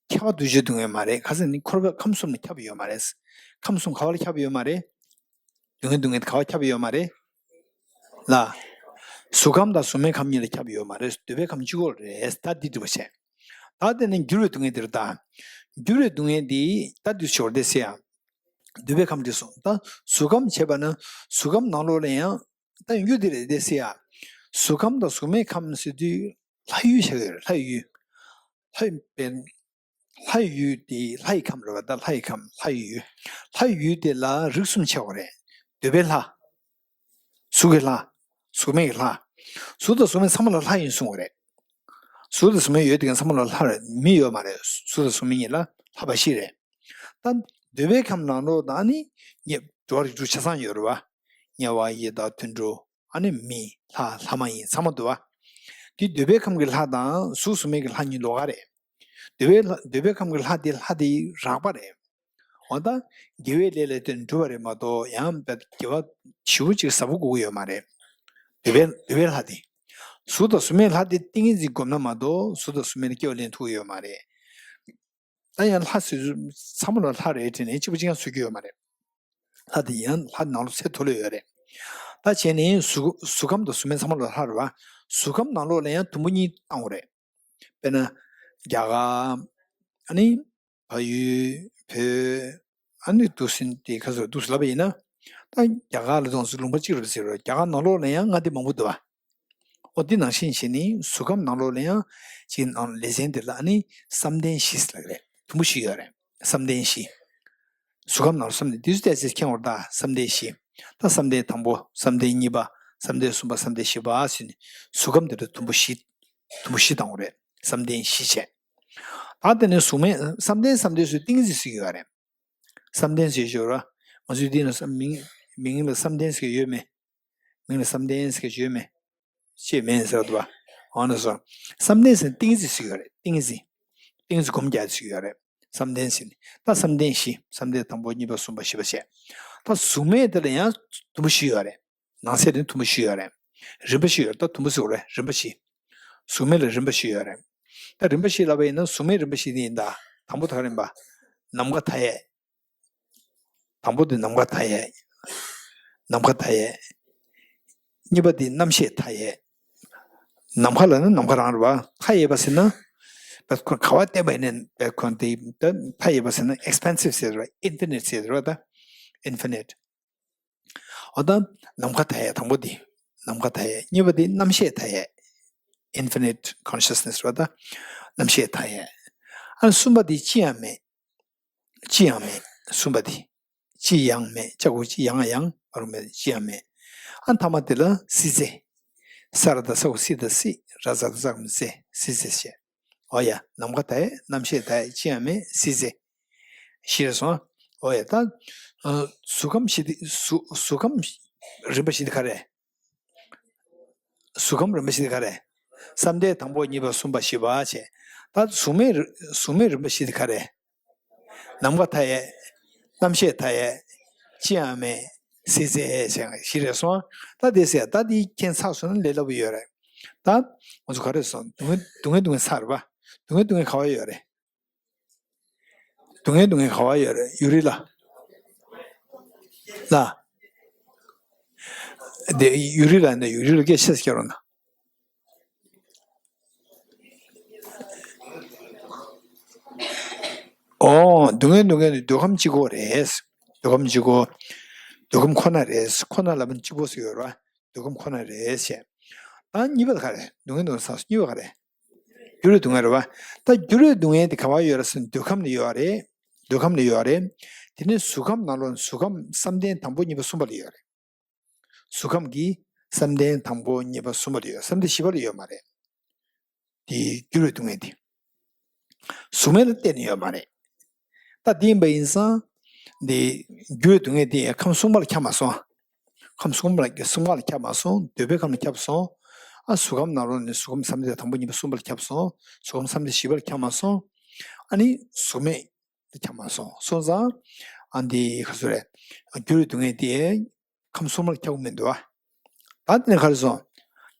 ཁྱབ་པ་འདུ་བྱེད་སྡུག་བསྔལ་མ་རེད། ཁ་སང་ནི་འཁོར་བ་ཁམས་གསུམ་ནས་ཁྱབ་ཡོད་མ་རེད། ཁམས་གསུམ་ག་བ་ལ་ཁྱབ་ཡོད་མ་རེད། སྡུག་བསྔལ་སྡུག་བསྔལ་ག་བ་ཁྱབ་ཡོད་མ་རེད། ལ། གཟུགས་ཁམས་དང་གཟུགས་མེད་ཁམས་གཉིས་ལ་ཁྱབ་ཡོད་མ་རེད། འདོད་པའི་ཁམས་གཅིག་པོ་རེད། ད་འདི་འདྲི་བ་བྱས། ད་དེ་ནས་འགྱུར་བའི་སྡུག་བསྔལ་འདིར་ད། འགྱུར་བའི་སྡུག་བསྔལ་འདི་ད་འདི་ཞོར་དེ་ཟེར་ཡ། འདོད་པའི་ཁམས་འདི་སོང་ད་གཟུགས་ཁམས་བྱས་པ་ན་གཟུགས་ཁམས་ནང་ལོགས་ལ་ཡང་། ད་ཡོང་རྒྱུ་དེ་རེད་དེ་ཟེར་ཡ། གཟུགས་ཁམས་དང་གཟུགས་མེད་ཁམས་ཟེར་དུས་ལྷ་ཡུལ་བྱ་གི་ཡོད་རེད། ལྷ་ཡུལ། ལྷ་ཡུལ་དཔེར། ལྷ་ཡུལ་དེ་ལྷ་ཡི་ཁམས་རེད་བ། ད་ལྷ་ཡི་ཁམས་ལྷ་ཡི་ཡུལ། ལྷ་ཡུལ་དེ་ལ་རིགས་གསུམ་ཕྱེ་བ་རེད། འདོད་པའི་ལྷ། གཟུགས་ཀྱི་ལྷ། གཟུགས་མེད་ཀྱི་ལྷ། གཟུགས་དང་གཟུགས་མེད་ཚང་མ་ལ་ལྷ་ཡིན་གསུངས་པ་རེད། གཟུགས་དང་གཟུགས་མེད་ཡོད་དེ་ག་ཚང་མ་ལ་ལྷ་རེད། མི་ཡོད་མ་རེད། གཟུགས་དང་གཟུགས་མེད་གཉིས་ལ་ལྷ་བཞི་རེད། ད་འདོད་པའི་ཁམས་ནང་ལོགས་ད་ནི་ངས་འགྲོ་བ་རིགས་དྲུག་ཆ་ཚང་ཡོད་རེད་བ། དམྱལ་བ་ཡི་དྭགས་དུད་འགྲོ། ཨ་ནི་མི་ལྷ་ལྷ་མ་ཡིན་ཚང་མ་འདུག་བ། དེ་འདོད་པའི་ཁམས་ཀྱི་ལྷ་དང་གཟུགས་གཟུགས་མེད་ཀྱི་ལྷ་གཉིས་ལོགས་ཀ་རེད། འདོད་པའི་ལྷ་འདོད་པའི་ཁམས་ཀྱི་ལྷ་དེ་ལྷ་དེ་རགས་པ་རེད། འོ་ད་དགེ་བའི་ལས་ལ་བརྟེན་འགྲུབ་པ་རེད་མ་གཏོགས་ཡང་དགེ་བ་ཞེ་པོ་ཅིག་ཟབ་པོ་དགོས་ཀྱི་ཡོད་མ་རེད། འདོད་པའི་འདོད་པའི་ལྷ་དེ། གཟུགས་དང་གཟུགས་མེད་ལྷ་དེ་ཏིང་ངེ་འཛིན་བསྒོམས་ན་མ་གཏོགས་གཟུགས་དང་གཟུགས་མེད་ལ་སྐྱེ་བ་ལེན་ཐུབ་ཀྱི་ཡོད་མ་རེད། ད་ཡང་ལྷ་ཟེར་ཚུལ་ཚང་མ་ལ་ལྷ་རེད་དྲན་ནས་གཅིག་པ་གཅིག་རྐྱང་བཟོ་རྒྱུ་ཡོད་མ་རེད། ལྷ་དེ་ཡང་ལྷ་ནང་ལོགས་ཚད་མཐོ་ལོས་ཡོད་རེད། ད་བྱས་ནས་གཟུགས་གཟུགས་ཁམས་དང་གཟུགས་མེད་ཚང་མ་ལ་ལྷ་རེད་བ། གཟུགས་ཁམས་ནང་ལོགས་ལ་ཡང་དུམ་བུ་གཉིས་བཏང་བ་རེད། དཔེར་ན། རྒྱ་གར། ཨ་ནི། བལ་ཡུལ། བོད། ཨ་ནི་འདུག་ཟིན་དེ་ག་ཚོད་འདུག་ཟེར་ལབ་པ་ཡིན་ན། ད་རྒྱ་གར་ལ་གཏོང་ཟིག་ལུང་པ་གཅིག་རེད་ཟེར་རོ། རྒྱ་གར་ནང་ལོགས་ལ་ཡང་མངའ་སྡེ་མང་པོ་འདུག་བ། ཨོ་དེ་ནང་བཞིན་བྱས་ནས་གཟུགས་ཁམས་ནང་ལོགས་ལ་ཡང་གཅིག་ནང་ལེ་ཚན་དེ་ལ་ཨ་ནི་བསམ་གཏན་བཞི་ཟེར་ལབ་ཀྱི་རེད། དུམ་བུ་བཞི་ཡོད་རེད། བསམ་གཏན་བཞི། གཟུགས་ཁམས་ནང་ལ་བསམ་གཏན་དེ་ཚོ་ཏོག་ཙམ་མཁྱེན་དགོས་རེད། ད་བསམ་གཏན་བཞི། ད་བསམ་གཏན་དང་པོ་བསམ་གཏན་གཉིས་པ། བསམ་གཏན་གསུམ་པ་བསམ་གཏན་བཞི་པ་ཟེར་ནས་གཟུགས་ཁམས་དེ་ལ་དུམ་བུ་བཞི། དུམ་བུ་བཞི་བཏང་དགོས་རེད། བསམ་གཏན་བཞི་བྱས། ད་དེ་ནས་གཟུགས་མེད་བསམ་གཏན་བསམ་གཏན་ཟེར་ཏིང་ངེ་འཛིན་ཟེར་གྱི་ཡོད་རེད། བསམ་གཏན་ཟེར་ཞོར་ང་ཚོའི་འདི་ནས་མིང་མིང་ལ་བསམ་གཏན་ཟེར་གྱི་ཡོད་མེད། མིང་ལ་བསམ་གཏན་ཟེར་གྱི་ཡོད་མེད། ཤེས་མེད་ཟེར་བ་འདུག་བ། འོ་ན་སོ། བསམ་གཏན་ཟེར་ཏིང་ངེ་འཛིན་ཟེར་གྱི་ཡོད་རེད། ཏིང་ངེ་འཛིན། ཏིང་ངེ་འཛིན་སྒོམ་རྒྱག་ཟེར་གྱི་ཡོད་རེད། བསམ་གཏན་ཟེར་ནས་ད་བསམ་གཏན་བཞི། བསམ་གཏན་དང་པོ་གཉིས་པ་གསུམ་པ་བཞི་པ་བྱས། ད་གཟུགས་མེད་དེ་ལ་ཡང་དུམ་བུ་བཞི་ཡོད་རེད། ནང་གསེས་དེ་དུམ་བུ་བཞི་ཡོད་རེད། རིམ་པ་བཞི་ཡོད་རེད། ད་དུམ་བུ་ཟེར་བ་རེད། རིམ་པ་བཞི། གཟུགས་མེད་ལ་རིམ་པ་བཞི་ཡོད་རེད། ད་རིམ་པ་བཞི་ལབ་པ་ཡིན་ན་གཟུགས་མེད་རིམ་པ་བཞི་དེ་ཡིན་ད། དང་པོ་ད་ག་རེ་ཡིན་པ། ནམ་མཁའ་མཐའ་ཡས། དང་པོ་དེ་ནམ་མཁའ་མཐའ་ཡས། ནམ་མཁའ་མཐའ་ཡས། གཉིས་པ་དེ་རྣམ་ཤེས་མཐའ་ཡས། ནམ་མཁའ་ལབ་ན་ནམ་མཁའ་རང་རེད་བ། མཐའ་ཡས་པ་ཟེར་ན། བས་ཁོ་ག་བ་བལྟས་པ་ཡིན་ནའི་བས་ཁོ་དེ་ད་མཐའ་ཡས་པ་ཟེར་ན་ཨེགས་པེན་སིབ་ཟེར་རེད་བ། ཨིན་ཕི་ནིཊ་ཟེར་རེད་བ་ད། ཨིན་ཕི་ནིཊ། འོ་ད། ནམ་མཁའ་མཐའ་ཡས་དང་པོ་དེ། ནམ་མཁའ་མཐའ་ཡས། གཉིས་པ་དེ་རྣམ་ཤེས་མཐའ་ཡས། Infinite Consciousness རེད་བ་ད། རྣམ་ཤེས་མཐའ་ཡས། ཨ་གསུམ་པ་དེ་ཅི་ཡང་མེད། ཅི་ཡང་མེད། གསུམ་པ་དེ། ཅི་ཡང་མེད། ཅ་གུ་ཅི་ཡང་ཡང་མ་རུང་མེད། ཅི་ཡང་མེད། ཨ་མཐའ་མ་དེ་ལ་སྲིད་རྩེ། ས་ར་བཏགས་སྲ་གུ་སྲི་ད་སྲིད། ར་ཛ་བཏགས་རྫ་གུ་རྫས། སྲིད་རྩེ་བྱས། འོ་ཡ། ནམ་མཁའ་མཐའ་ཡས། རྣམ་ཤེས་མཐའ་ཡས། ཅི་ཡང་མེད། སྲིད་རྩེ། བཞི་རེད་སོང་། འོ་ཡ། ད། ཨ། གཟུགས་ཁམས་བཞི་དེ་གཟུགས་གཟུགས་ཁམས་རིམ་པ་བཞི་དེ་ག་རེ། གཟུགས་ཁམས་རིམ་པ་བཞི་དེ་ག་རེ། བསམ་གཏན་དང་པོ་གཉིས་པ་གསུམ་པ་བཞི་པ་བྱས། ད་གཟུགས་མེད་རི་གཟུགས་མེད་རིམ་པ་བཞི་དེ་ག་རེ། ནམ་མཁའ་མཐའ་ཡས། རྣམ་ཤེས་མཐའ་ཡས། ཅི་ཡང་མེད། སྲིད་རྩེ་བྱས་བཞི་རེད་སོང་། ད་དེ་ཟེར་ད་དེ་མཁྱེན་ཚར་སོང་ན་ལས་སླ་པོ་ཡོད་རེད། ད་ང་ཚོ་ག་རེ་སོང་། སྡུག་བསྔལ་སྡུག་བསྔལ་སྡུག་བསྔལ་ཚར་རེད་པ། སྡུག་བསྔལ་སྡུག་བསྔལ་ག་བ་ཡོད་རེད། སྡུག་བསྔལ་སྡུག་བསྔལ་ག་བ་ཡོད་རེད། ཡུ་རི་ལ། ལ། དེ་ཡུ་རི་ལ་ནི་ཡུ་རི་ལ་སྐད་ཆ་སྐྱོར་རོགས་གནང་། ཨོ། སྡུག་བསྔལ་སྡུག་བསྔལ་ནི་འདོད་ཁམས་གཅིག་པོ་རེད། འདོད་ཁམས་གཅིག་པོ། འདོད་ཁམས་ཁོ་ན་རེད། ཁོ་ན་ལ་མིན་གཅིག་པོ་ཟེར་ཡོད་རེད་པ། འདོད་ཁམས་ཁོ་ན་རེད་ཟེར། ད་གཉིས་པ་ལ་ག་རེ། སྡུག་བསྔལ་སྡུག་བསྔལ་ཚར་སོང་། གཉིས་པ་ག་རེ། འགྱུར་བའི་སྡུག་བསྔལ་རེད་པ། ད་འགྱུར་བའི་སྡུག་བསྔལ་དེ་ག་བ་ཡོད་རེད་ཟེར་ན་འདོད་ཁམས་ལ་ཡོད་རེད། འདོད་ཁམས་ལ་ཡོད་རེད། དེ་ནས་གཟུགས་ཁམས་ནང་ལོགས་ནས་གཟུགས་ཁམས་བསམ་གཏན་དང་པོ་གཉིས་པ་གསུམ་པ་ལ་ཡོད་རེད། གཟུགས་ཁམས་ཀྱི་བསམ་གཏན་དང་པོ་གཉིས་པ་གསུམ་པ་ལ་ཡོད། བསམ་གཏན་བཞི་པ་ལ་ཡོད་མ་རེད། དེ་འགྱུར་བའི་སྡུག་བསྔལ་དེ། གཟུགས་མེད་ལ་གཏན་ནས་ཡོད་མ་རེད། ད་དེ་ཡིན་པ་ཡིན་ཙང་། འདི་འགྱུར་བའི་སྡུག་བསྔལ་དེ་ཁམས་གསུམ་པ་ལ་ཁྱབ་མ་སོང་། ཁམས་གསུམ་པ་ལ་གསུམ་པ་ལ་ཁྱབ་མ་སོང་། འདོད་པའི་ཁམས་ལ་ཁྱབ་སོང་། ཨ་གཟུགས་ཁམས་ནང་ལོགས་ནས་གཟུགས་ཁམས་བསམ་གཏན་དང་པོ་གཉིས་པ་གསུམ་པ་ལ་ཁྱབ་སོང་། གཟུགས་ཁམས་བསམ་གཏན་བཞི་པ་ལ་ཁྱབ་མ་སོང་། ཨ་ནི་གཟུགས་མེད་ལ་ཁྱབ་མ་སོང་། སོང་ཙང་། ཨ་འདི་ག་ཚོད་རེད། འགྱུར་བའི་སྡུག་བསྔལ་དེ། ཁམས་གསུམ་པ་ལ་ཁྱབ་ཀྱི་མི་འདུག་ཨ། ད་དེ་ནས་ག་རེ་སོང་།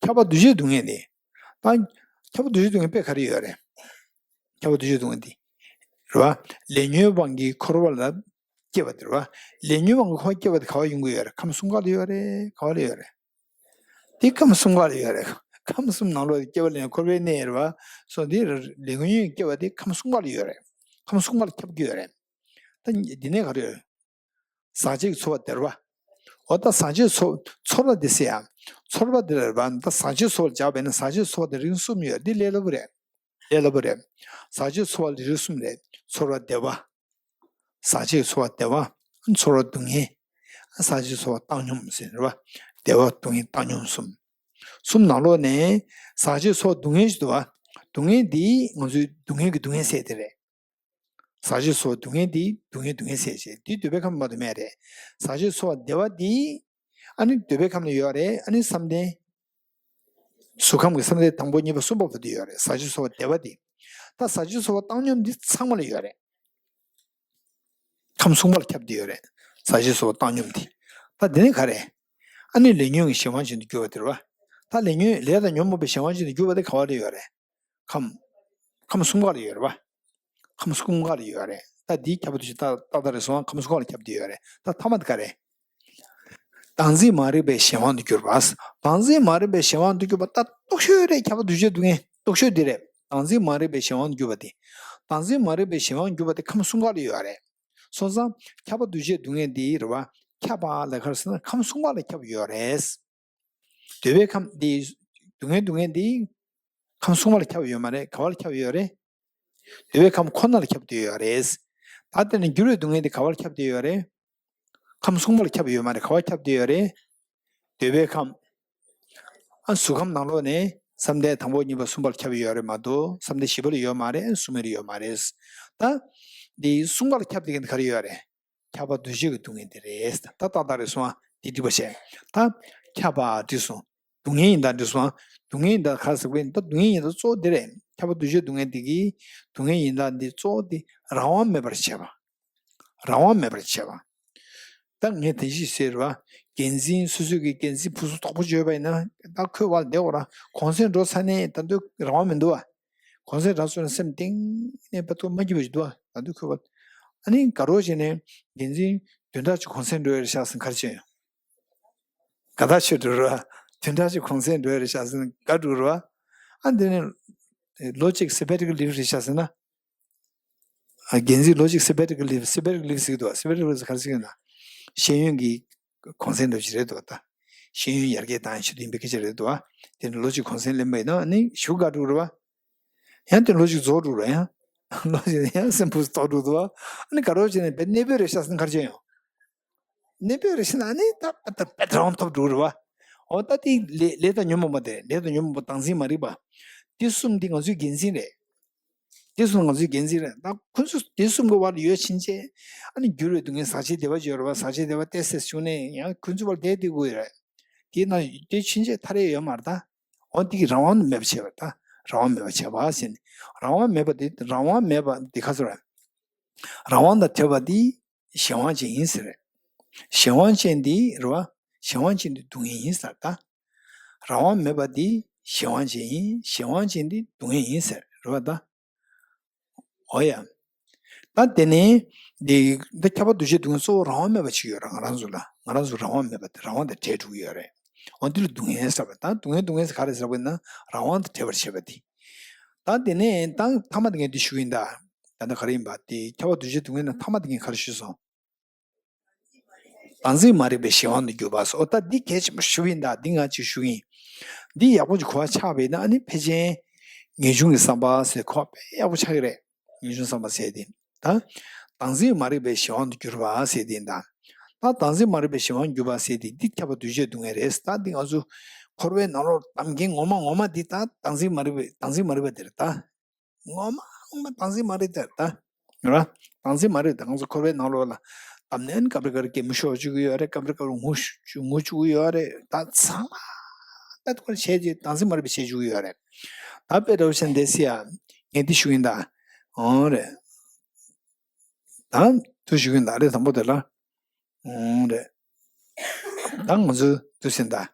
ཁྱབ་པ་འདུ་བྱེད་སྡུག་བསྔལ་དེ། ད་ཁྱབ་པ་འདུ་བྱེད་སྡུག་བསྔལ་དཔེ་ག་རེ་ཡོད་རེད། ཁྱབ་པ་འདུ་བྱེད་སྡུག་བསྔལ་དེ། རེད་བ། ལས་ཉོན་སྤང་གིས་འཁོར་བ་ལ་སྐྱེ་བ་དེ་རེད་བ། ལས་ཉོན་སྤང་གིས་འཁོར་བ་སྐྱེ་བ་དེ་ག་བ་ཡོང་གི་ཡོད་རེད། ཁམས་གསུམ་ཀ་ལ་ཡོད་རེད། ག་བ་ལ་ཡོད་རེད། དེ་ཁམས་གསུམ་ཀ་ལ་ཡོད་རེད། ཁམས་གསུམ་ནང་ལོགས་སྐྱེ་བ་ལེན་འཁོར་བའི་གནས་རེད་བ། སོ་འདི་ལས་ཉོན་སྐྱེ་བ་དེ་ཁམས་གསུམ་ཀ་ལ་ཡོད་རེད། ཁམས་གསུམ་ཀ་ལ་ཁྱབ་ཀྱི་ཡོད་རེད། ད་འདི་ནས་ག་རེ་ཡོད། ཟག་བཅས་ཀྱི་ཚོར་བ་དེ་རེད་བ། འོ་ད་ཟག་བཅས་ཚོར་ཚོར་བ་དེ་ཟེར་ཡ། ཚོར་བ་དེ་རེད་བ། ད་ཟག་བཅས་ཚོར་བ་སྦྱར་བས་ན་ཟག་བཅས་ཚོར་བ་དེ་རིགས་གསུམ་ཡོད། འདི་ལས་སླ་པོ་རེད། ལས་སླ་པོ་རེད། ཟག་བཅས་ཚོར་བ་ལ་རིགས་གསུམ་རེད། ཚོར་བ་བདེ་བ། ཟག་བཅས་ཚོར་བ་བདེ་བ། ཚོར་བ་སྡུག་བསྔལ། ཟག་བཅས་ཚོར་བ་བཏང་སྙོམས་ཟེར་རེད་བ། བདེ་བ་སྡུག་བསྔལ་བཏང་སྙོམས་གསུམ། གསུམ་ནང་ལོགས་ནས་ཟག་བཅས་ཚོར་བ་སྡུག་བསྔལ་ཞིག་འདུག་བ། སྡུག་བསྔལ་འདི་ང་ཚོའི་སྡུག་བསྔལ་གྱི་སྡུག་བསྔལ་ཟེར་དེ་རེད། ཟག་བཅས་ཚོར་བ་སྡུག་བསྔལ་འདི་སྡུག་བསྔལ་སྡུག་བསྔལ་ཟེར་བྱས་འདི་འདོད་པའི་ཁམས་མ་གཏོགས་མེད་རེད། ཟག་བཅས་ཚོར་བ་བདེ་བ་འདི། ཨ་ནི་འདོད་པའི་ཁམས་ལ་ཡོད་རེད། ཨ་ནི་བསམ་གཏན། གཟུགས་ཁམས་ཀྱི་བསམ་གཏན་དང་པོ་གཉིས་པ་གསུམ་པ་བར་དུ་ཡོད་རེད། ཟག་བཅས་ཚོར་བ་བདེ་བ་འདི། ད་ཟག་བཅས་ཚོར་བ་བཏང་སྙོམས་འདི་ཚང་མ་ལ་ཡོད་རེད། ཁམས་གསུམ་པ་ལ་ཁྱབ་བསྡད་ཡོད་རེད། ཟག་བཅས་ཚོར་བ་བཏང་སྙོམས་འདི། ད་འདི་ནི་ག་རེ། ཨ་ནི་ལས་ཉོན་གྱི་གཞན་དབང་ཅན་དུ་གྱུར་པ་དེ་རེད་བ། ད་ལས་ཉོན་ལས་དང་ཉོན་མོངས་པའི་གཞན་དབང་ཅན་དུ་གྱུར་པ་དེ་ག་བ་ལ་ཡོད་རེད། ཁམས། ཁམས་གསུམ་ཀ་ལ་ཡོད་རེད་བ། ཁམས་གསུམ་ཀ་ལ་ཡོད་རེད། ད་འདིའི་ཁྱབ་པ་འདུ་བྱེད་ཏག་ཏག་རེད་སོང་། ཁམས་གསུམ་ཀ་ལ་ཁྱབ་བསྡད་ཡོད་རེད། ད་ཐ་མ་དེ་ག་རེ། བདག་འཛིན་མ་རིག་པའི་གཞན་དབང་དུ་གྱུར་པ། བདག་འཛིན་མ་རིག་པའི་གཞན་དབང་དུ་གྱུར་པ་ད་རྟོག་ཤོས་རེད། ཁྱབ་པ་འདུ་བྱེད་སྡུག་བསྔལ་རྟོག་ཤོས་འདི་རེད། བདག་འཛིན་མ་རིག་པའི་གཞན་དབང་དུ་གྱུར་པ་དེ། བདག་འཛིན་མ་རིག་པའི་གཞན་དབང་དུ་གྱུར་པ་དེ་ཁམས་གསུམ་ཀ་ལ་ཡོད་རེད། སོང་ཙང་ཁྱབ་པ་འདུ་བྱེད་སྡུག་བསྔལ་འདི་རེད་བ། ཁྱབ་པ་ལ་ག་རེ་ཟེར་ན་ཁམས་གསུམ་ཀ་ལ་ཁྱབ་ཡོད་རེད། འདོད་པའི་ཁམས་འདི། སྡུག་བསྔལ་སྡུག་བསྔལ་འདི། ཁམས་གསུམ་པ་ལ་ཁྱབ་ཡོད་མ་རེད། ག་བ་ལ་ཁྱབ་ཡོད་རེད། འདོད་པའི་ཁམས་ཁོ་ན་ལ་ཁྱབ་བསྡད་ཡོད་རེད། ད་དེ་ནི་འགྱུར་བའི་སྡུག་བསྔལ་འདི་ག་བ་ལ་ཁྱབ་བསྡད་ཡོད་རེད། ཁམས་གསུམ་པ་ལ་ཁྱབ་ཡོད་མ་རེད། ག་བ་ལ་ཁྱབ་བསྡད་ཡོད་རེད། འདོད་པའི་ཁམས། ཨ་གཟུགས་ཁམས་ནང་ལོགས་ནས་བསམ་གཏན་དང་པོ་གཉིས་པ་གསུམ་པ་ལ་ཁྱབ་ཡོད་རེད་མ་གཏོགས་བསམ་གཏན་བཞི་པ་ལ་ཡོད་མ་རེད། གསུམ་པ་ལ་ཡོད་མ་རེད། ད། འདི་གསུམ་པ་ལ་ཁྱབ་བསྡད་མཁན་འདི་ག་རེ་ཡོད་རེད། ཁྱབ་པ་འདུ་བྱེད་ཀྱི་སྡུག་བསྔལ་འདི་རེད། ད་ཏག་ཏག་རེད་སོང་ཨ། འདི་འགྲིག་པ་བྱས། ད་ཁྱབ་པ་འགྲིག་སོང་། སྡུག་བསྔལ་ཡིན་ད་འགྲིག་སོང་ཨ། སྡུག་བསྔལ་ཡིན་ད་ག་རེ་ཟེར་དགོས་ཡིན། ད་སྡུག་བསྔལ་ཡིན་ད་གཙོ་བོ་འདི་རེད། ཁྱབ་པ་འདུ་བྱེད་སྡུག་བསྔལ་འདི་གིས་སྡུག་བསྔལ་ཡིན་ད་འདི་གཙོ་བོ་འདི་རང་དབང་མེད་པར་བྱེད་པ། རང་དབང་མེད་པར་བྱེད་པ། ད་ངས་དེ་བཞིན་ཟེར་བ། འགན་འཛིན་སོ་སོའི་གི་འགན་འཛིན་བུ་སུ་དོག་པོ་བརྗོད་པ་ཡིན་ན་ད་ཁོས་བ་ལ་བསྡད་འོ་ར་གུང་སེང་འགྲོ་ཚར་ནས་ད་དུང་རང་དབང་མི་འདུག་བ། གུང་སེང་རག་སོང་ན་སེམས་གཏིང་ནས་བ་ཐུག་མ་སྐྱིད་པ་ཞིག་འདུག་བ། ད་དུང་ཁོས་བ། ཨ་ནི་དགའ་རོགས་བྱས་ནས་འགན་འཛིན་བདུན་ཕྲག་གཅིག་གུང་སེང་འགྲོ་ཡ་རེད་ཤག་ཟེར་ན་ག་རེ་བྱས་ཡོང་། དགའ་ཐག་ཆོད་འགྲོ་ར། བདུན་ཕྲག་གཅིག་གུང་སེང་འགྲོ་ཡ་རེད་ཤག་ཟེར་ན་དགའ་འགྲོ་ར། ཨ་འདི་ནས་ལོ་གཅིག་sabbatical leave་རེད་ཤག་ཟེར་ན། ཨ་འགན་འཛིན་ལོ་གཅིག་sabbatical leave། sabbatical leave་ཟེར་གྱི་འདུག་བ། sabbatical leave་ཟེར་ག་རེ་ཟེར་གྱི་ཡོད་ན། ཤེས་ཡོན་གྱི་གུང་སེང་འདྲ་ཞིག་རེད་འདུག་བ་ད། ཤེས་ཡོན་ཡར་རྒྱས་བཏང་ཡ་ཆེད་དུ་ཡིན་པའི་སྐད་ཆ་རེད་འདུག་བ། དེ་ནི་ལོ་གཅིག་གུང་སེང་ལེན་པ་ཡིན་ན་ནི་ཞུ་དགའ་འགྲོ་རེད་བ། ཡང་དེ་ལོ་གཅིག་རྫོགས་འགྲོ་རེད་ཡང་། ལོ་གཅིག་ཡང་སེམས་ཕུགས་རྫོགས་འགྲོ་འདུག་བ། ཨ་ནི་དགའ་རོགས་བྱས་ནས་བེད་གནས་སྤོས་རེད་ཤག་ཟེར་ན་ག་རེ་བྱས་ཡོང་། གནས་སྤོས་རེ་ཞིག་ན་ནི་ད་ད་ད་རང་ཐོབ་འགྲོ་རེད་བ། འོ་ད་དེ་ལས་ལས་དང་ཉོན་མོངས་པ་དེ་ལས་དང་ཉོན་མོངས་པ་བདག་འཛིན་མ་རིག་པ། དེ་གསུམ་འདི་ང་ཚོའི་འགན་འཛིན་རེད། དེ་གསུམ་ང་ཚོའི་འགན་འཛིན་རེད། ད་ཁོ་ཚོ་དེ་གསུམ་གྱི་བར་ལ་ཡོད་ཕྱིན་ཆད་ཨ་ནི་འགྱུར་བའི་སྡུག་བསྔལ་ཟག་བཅས་བདེ་བ་ཅིག་ཡོད་རེད་བ། ཟག་བཅས་བདེ་བ་ཏོག་ཙམ་བྱུང་ནས་ཡང་ཁོ་ཚོའི་བར་བསྡད་བསྡད་དགོས་ཡོད་རེད། དེ་ན་དེ་ཕྱིན་ཆད་ཐར་ཡས་ཡོད་མ་རེད་ད། འོ་དེ་གི་རང་དབང་མེད་པ་བྱས་པ་ད། རང་དབང་མེད་པ་བྱས་པ་ཟེར་ནས་རང་དབང་མེད་པ་དེ་རང་དབང་མེད་པ་དེ་ག་ཚོད་རེད། རང་དབང་དང་བྲལ་བ་དེ་གཞན་དབང་ཅན་ཡིན་ཟེར། གཞན་དབང་ཅན་དེ་རེད་བ། གཞན་དབང་ཅན་དེ་སྡུག་བསྔལ་ཡིན་ཟེར་ད། རང་དབང་མེད་པ་དེ་གཞན་དབང་ཅན་ཡིན། གཞན་དབང་ཅན་དེ་སྡུག་བསྔལ་ཡིན་ཟེར་རེད་བ་ད། འོ་ཡ། ད་དེ་ནས་འདི་འདི་ཁྱབ་པ་འདུ་བྱེད་སྡུག་བསྔལ་གཙོ་བོ་རང་དབང་མེད་པ་ཅིག་ཡོད་རེད། ང་རང་ཚོ་ལ་ང་རང་ཚོ་རང་དབང་མེད་པ་དེ་རང་དབང་དང་བྲལ་འགྲོ་གི་ཡོད་རེད། འོ་འདི་ལ་སྡུག་བསྔལ་ཟེར་བ་ད། སྡུག་བསྔལ་སྡུག་བསྔལ་ཟེར་ག་རེ་ཟེར་བ་ཡིན་ན་རང་དབང་དང་བྲལ་བར་བྱེད་པ་དེ། ད་དེ་ནས་ད་ཐ་མ་དེ་ངས་འདི་ཞུ་གི་ཡིན་ད། ད་ལྟ་ག་རེ་ཡིན་པ་དེ་ཁྱབ་པ་འདུ་བྱེད་སྡུག་བསྔལ་ན་ཐ་མ་དེ་ངས་ག་རེ་ཞུས་སོང་། བདག་འཛིན་མ་རིག་པའི་གཞན་དབང་དུ་གྱུར་པ་སོགས། ད་འདི་གལ་ཆེན་པོ་ཞུ་ཡིན་ད། འདི་ང་ཅིག་ཞུ་ཡིན། འདི་ཡག་པོ་ཅིག་གོ་བ་ཆགས་པ་ཡིན་ན་ཨ་ནི་ཕལ་ཆེར་ངེས་འབྱུང་གི་བསམ་པ་ཟེར་གོ་བ་དཔེ་ཡག་པོ་ཆགས་ཀྱི་རེད། ངེས་འབྱུང་བསམ་པ་ཟེར་དེ། ད་བདག་འཛིན་མ་རིག་པའི་གཞན་དབང་དུ་གྱུར་པ་ཟེར་དེ་ཡིན་ད། ད་བདག་འཛིན་མ་རིག་པའི་གཞན་དབང་དུ་གྱུར་པ་ཟེར་དེ་འདི་ཁྱབ་པ་འདུ་བྱེད་སྡུག་བསྔལ་རེད། ད་འདི་ང་ཚོ་འཁོར་བའི་ནང་ལོགས་བསྡམ་མཁན་ངོ་མ་ངོ་མ་འདི་ད་བདག་འཛིན་མ་རིག་པའི་བདག་འཛིན་མ་རིག་པ་དེ་རེད་ད། ངོ་མ་ངོ་མ་བདག་འཛིན་མ་རེད་དེ་ད། ར། བདག་འཛིན་མ་རེད་དེ་ང་ཚོ་འཁོར་བའི་ནང་ལོགས་ལ་བསྡམས་ནས་ཨ་ནི་སྐབས་རེ་སྐབས་རེ་གད་མོ་ཤོར་བཅུག་གི་ཡོད་རེད། སྐབས་རེ་སྐབས་རེ་ངུ་ཤུ་ངུ་བཅུག་གི་ཡོད་རེད། ད་ཚང་མ་ད་དུ་བྱས་རྗེས་བདག་འཛིན་མ་རེད་པ་བྱེད་བཅུག་གི་ཡོད་རེད། ད་དཔེ་འདྲ་བོ་བྱས་ན་འདས་སི་ཡ་ངས་འདི་ཞུ་ཡིན་ད། འོང་རེད། ད་དུ་ཞུ་ཡིན་ད་རེད་དང་པོ་དེ་ལ། འོང་རེད། ད་ང་ཚོ་དུ་ཟིན་ད།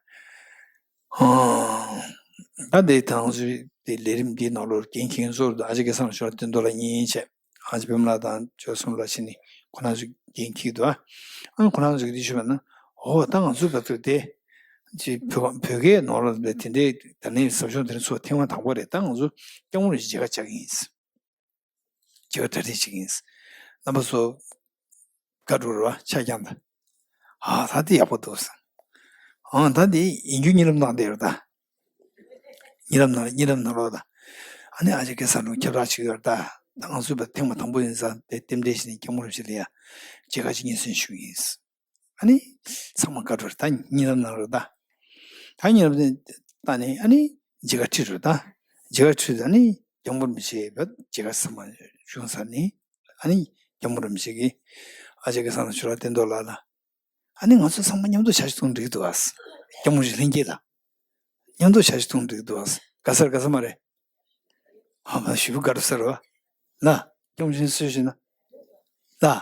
ད་འདི་དང་ཚུལ་དེ་ལས་རིམ་འདིའི་ནང་ལོགས་འགན་འཁྱེར་མཁན་ཚོར་ཨ་ཅེ་སྐལ་བཟང་ལགས་ཞོར་དོན་དུ་ལ་གཉིས་བྱས། ཨ་ཅེ་པད་མ་ལགས་དང་ཇོ་གསུམ་ལགས་བྱས་ནས་ཁོ་རང་ཚོས་འགན་འཁྱེར་འདུག་ཨ་ཁོ་རང་ཚོས་འདི་ཞུས་པ་ན། འོ་ད་ང་ཚོ་བར་དུ་དེ་ཅི་བོད་བོད་སྐད་ནང་ལ་དེ་འདྲའི་ད་ནི་ཟབ་སྦྱོང་དེ་ཚོ་ཐེངས་མ་དང་པོ་རེད། ད་ང་ཚོ་སྐྱབས་མགོན་རིན་པོ་ཆེ་མཇལ་ཁ་བཅར་གྱི་ཡིན། མཇལ་ཁ་གྲ་སྒྲིག་བྱེད་ཀྱི་ཡིན། རྣམ་པ་ཚོ་དགའ་འགྲོ་རེད་བ། ཆ་རྐྱང་ད། ཨ་ད་དེ་ཡག་པོ་འདུག་ཟེར། ཨང་ད་དེ་ཡིན་རྒྱུ་གཉིད་ལམ་ནང་བསྡད་ཡོད་རེད་ད། གཉིད་ལམ་ནང་གཉིད་ལམ་ནང་ལོགས་ད། ཨ་ནི་ཨ་ཅེ་སྐལ་བཟང་ལུང་ཁྱབ་བསྒྲགས་བྱེད་ཀྱི་ཡོད་རེད་ད། ད་ང་ཚོའི་བར་ཐེངས་མ་དང་པོ་ཡིན་ཙང་དེ་རྟེན་འབྲེལ་བྱས་ནས་སྐྱབས་མགོན་རིན་པོ་ཆེ་ལ་ཡ་མཇལ་ཁ་ཅིག་སྙན་སེང་ཞུ་གི་ཡིན། ཨ་ནི་ཚང་མ་དགའ་འགྲོ་རེད་ད། གཉིད་ལམ་ནང་རེད་ད། ད་གཉིད་ལམ་ནང་ལྟ་ནས་ཨ་ནི་མཇལ་ཁ་ཁྲིད་རེད་ད། མཇལ་ཁ་ཁྲིད་ད་ནི་སྐྱབས་མགོན་རིན་པོ་ཆེ་བ་མཇལ་ཁ་ཚང་མ་བྱུང་ཚར་ནས། ཨ་ནི་སྐྱབས་མགོན་རིན་པོ་ཆེ་གིས་ཨ་ཅེ་སྐལ་བཟང་ལ་ཞུ་ར་བསྟན་རྡོར་ལགས་ལ། ཨ་ནི་ང་ཚོ་ཚང་མ་མཉམ་དུ་ཇ་ཞིག་འཐུང་འགྲིག་འདུག་ཨ། སྐྱབས་མགོན་རིན་པོ་ཆེ་ལྷན་རྒྱས་ལ། མཉམ་དུ་ཇ་ཞིག་འཐུང་འགྲིག་འདུག་ཨ། དགའ་ས་རེད་དགའ་ས་མ་རེད། ཨ་མ་ཞེ་པོ་དགའ་འགྲོ་ས་རེད་བ། ལ། སྐྱབས་མགོན་རིན་པོ་ཆེ་ཞུས་ན། ལ།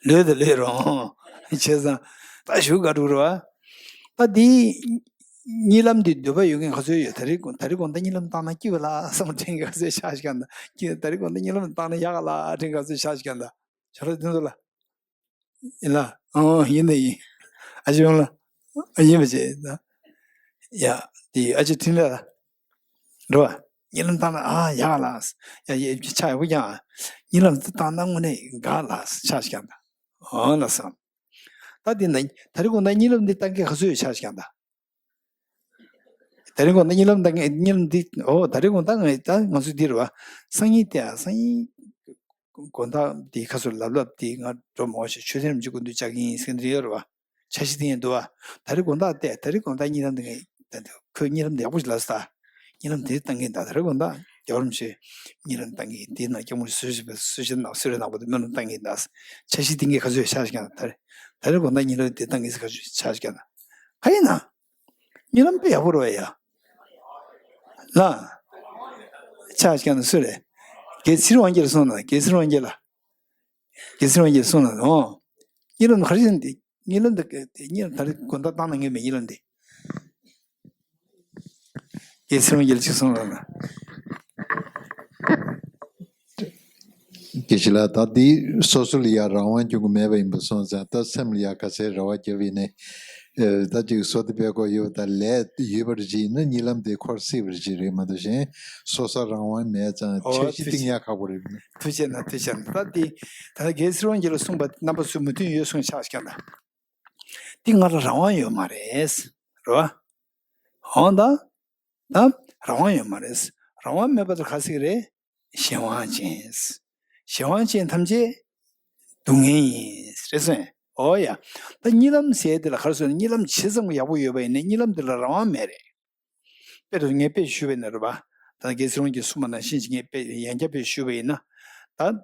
ལོས་དང་ལོས་རང་། བྱས་ཙང་། ད་ཞེ་པོ་དགའ་འགྲོ་རེད་བ། ད་འདི། གཉིད་ལམ་འདི་འདོད་པ་ཡོད་མཁན་ག་ཚོད་ཡོད། ད་རེས་དགོང་ད་རེས་དགོང་ད་གཉིད་ལམ་བཏང་ན་སྐྱིད་པ་ལ་བསམ་དྲན་མཁན་ག་ཚོད་ཆགས་ཤིག་ག་ད། ད་རེས་དགོང་ད་གཉིད་ལམ་བཏང་ན་ཡག་ག་ལ་དྲན་ག་ཚོད་ཆགས་ཤིག་ག་ད། ཆ་རོགས་དེ་ཚོ་ལ། ཡིན་ལ། ཨང་ཡིན་ད་ཡིན། ཨ་ཅེ་ཡོང་ལ། ཨ་ཡིན་པ་བྱས་ད། ཡ། དེ་ཨ་ཅེ་འཕྲིན་ལས་ལ། འགྲོ་བ། གཉིད་ལམ་བཏང་ན་ཨ་ཡག་ལ། ཡ་ཡ་ཆ་ཡག་པོ་ཀྱང་། གཉིད་ལམ་བཏང་ན་དངོས་གནས་དགའ་ལ་ཆགས་ཤིག་ག་ད། ཨང་ལ་བསམ། ད་འདི་ན་ད་རེས་དགོང་ད་གཉིད་ལམ་འདི་བཏང་མཁན་ག་ཚོད་ཡོད་ཆགས་ཤིག་ག་ད། ད་རེས་དགོང་ད་གཉིད་ལམ་བཏང་མཁན་གཉིད་ལམ་འདི་ཨོ་ད་རེས་དགོང་ད་ང་ད་ང་ཚོ་འདི་རེད་བ། སང་ཉིན་དེ་ཨ་སང་ཉིན་དགོང་དག་འདི་ཁ་སོ་ལབ་ལབ་འདི་ང་འགྲོ་མ་ཤེས། ཆོས་ཐེངས་རིམ་གྱི་ཀུན་ཏུ་བཅར་གྱི་ཡིན་ཟེར་འདི་ཡོད་རེད་བ། འཆར་གཞི་དེ་ཡིན་འདུག་བ། ད་རེས་དགོང་དག་བལྟས། ད་རེས་དགོང་དག་གཉིད་ལམ་འདི་ངས་ད་ཁོས་གཉིད་ལམ་འདི་ཡག་པོ་ཞིག་ལབ་སོང་ད། གཉིད་ལམ་དེ་བཏང་གི་ཡིན་ད། ད་རེས་དགོང་དག་རྒྱལ་བ་རིན་པོ་ཆེ་གཉིད་ལམ་བཏང་གི་ཡིན། དེའི་ནང་སྐྱབས་མགོན་སུ་ཞིག་སུ་ཞིག་ནང་སུ་རེད་ནང་པོ་དེ་སྨོན་ལམ་བཏང་གི་ཡིན་ད། འཆར་གཞི་དེ་ངས་ག་ཚོད་ཆགས་ཤིག་ཀྱང་ད། ད་རེས་དགོང་དག་གཉིད་ལམ་དེ་བཏང་གི་ཡིན་ཟེར་ག་ཚོད་ཆགས་ཤིག་ཀྱང་ད། ག་ཡིན་ན། གཉིད་ལམ་དཔེ་ཡག་པོ་རེད་བ་ཡ། ལ། ཆགས་ཤིག་ཀྱང་ད་སུ་རེད། རྒྱལ་སྲས་དབང་རྒྱལ་གསུངས་ན། རྒྱལ་སྲས་དབང་རྒྱལ་ལ། རྒྱལ་སྲས་དབང་རྒྱལ་གསུངས་ན་ཨོ། གཉིད་ལམ་ག་རེ་ཡིན་འདི། གཉིད་ལམ་འདི་གཉིད་ལམ་ད་རེས་དགོང་དག་བཏང་ན་ངེས་མེད་གཉིད་ལམ་འདི། རྒྱལ་སྲས་དབང་རྒྱལ་གྱིས་གསུངས་རོགས་གནང་། དགེ་བཤེས་ལགས། ད་འདི་སོ་སོ་ལ་ཡ་རང་དབང་སྐྱོན་གྱི་མེད་པ་ཡིན་པ་སོང་ཙང་། ད་སེམས་ལ་ཡ་ག་ཚད་རེ་བ་བརྒྱབ་ཡིན་ནའི། ཨེ། ད་ཅིག་བསོད་བདེ་དཔལ་འཁོར་ཡོད་པ་དང་ལས་ཡོད་པ་རེ་ཅིག་ཡིན་ན་གཉིད་ལམ་དེ་འཁོར་སྲིད་པ་རེ་ཅིག་རེད་མ་གཏོགས། གཞན་སོ་སོ་རང་དབང་མེད་ཙང་། ཨོ་འཆར་གཞི་ཐུགས་རྒྱུན་རྒྱག་ཁག་པོ་རེད། ཐུགས་རྗེ་གནང་། ཐུགས་རྗེ་གནང་། ད་འདི་ད་རྒྱལ་སྲས་དབང་རྒྱལ་ལ་གསུངས་པ་རྣམ་པ་ཚོས་མོས་མཐུན་ཡོད་གསུངས་ཆགས་ཤིག་ཀྱང་ད། འདི་ང་ལ་རང་དབང་ཡོད་མ་རེད། རེད་བ། འོང་ད། ད་རང་དབང་ཡོད་མ་རེད། རང་དབང་མེད་པ་དེ་ག་ཟིག་རེད། གཞན་དབང་ཅན། གཞན་དབང་ཅན་ཐམས་ཅད་སྡུག་བསྔལ་ཡིན། རེད་སོང་། ཨོ་ཡ། ད་གཉིད་ལམ་ཟེར་དེ་ལ་ག་རེ་ཟེར་ན། གཉིད་ལམ་ཇི་ཙམ་ཡག་པོ་ཡོད་པ་ཡིན་ནའི་གཉིད་ལམ་དེ་ལ་རང་དབང་མེད་རེད། དཔེ་དེ་ངས་དཔེ་ཞུས་པ་ཡིན་ན་རེད་བ། ད་རྒྱལ་སྲས་དབང་རྒྱལ་གྱིས་གསུངས་པ་ནང་བཞིན་ཅིག་ངས་དཔེ་ཡང་བསྐྱར་དཔེ་ཞུས་པ་ཡིན་ན། ད།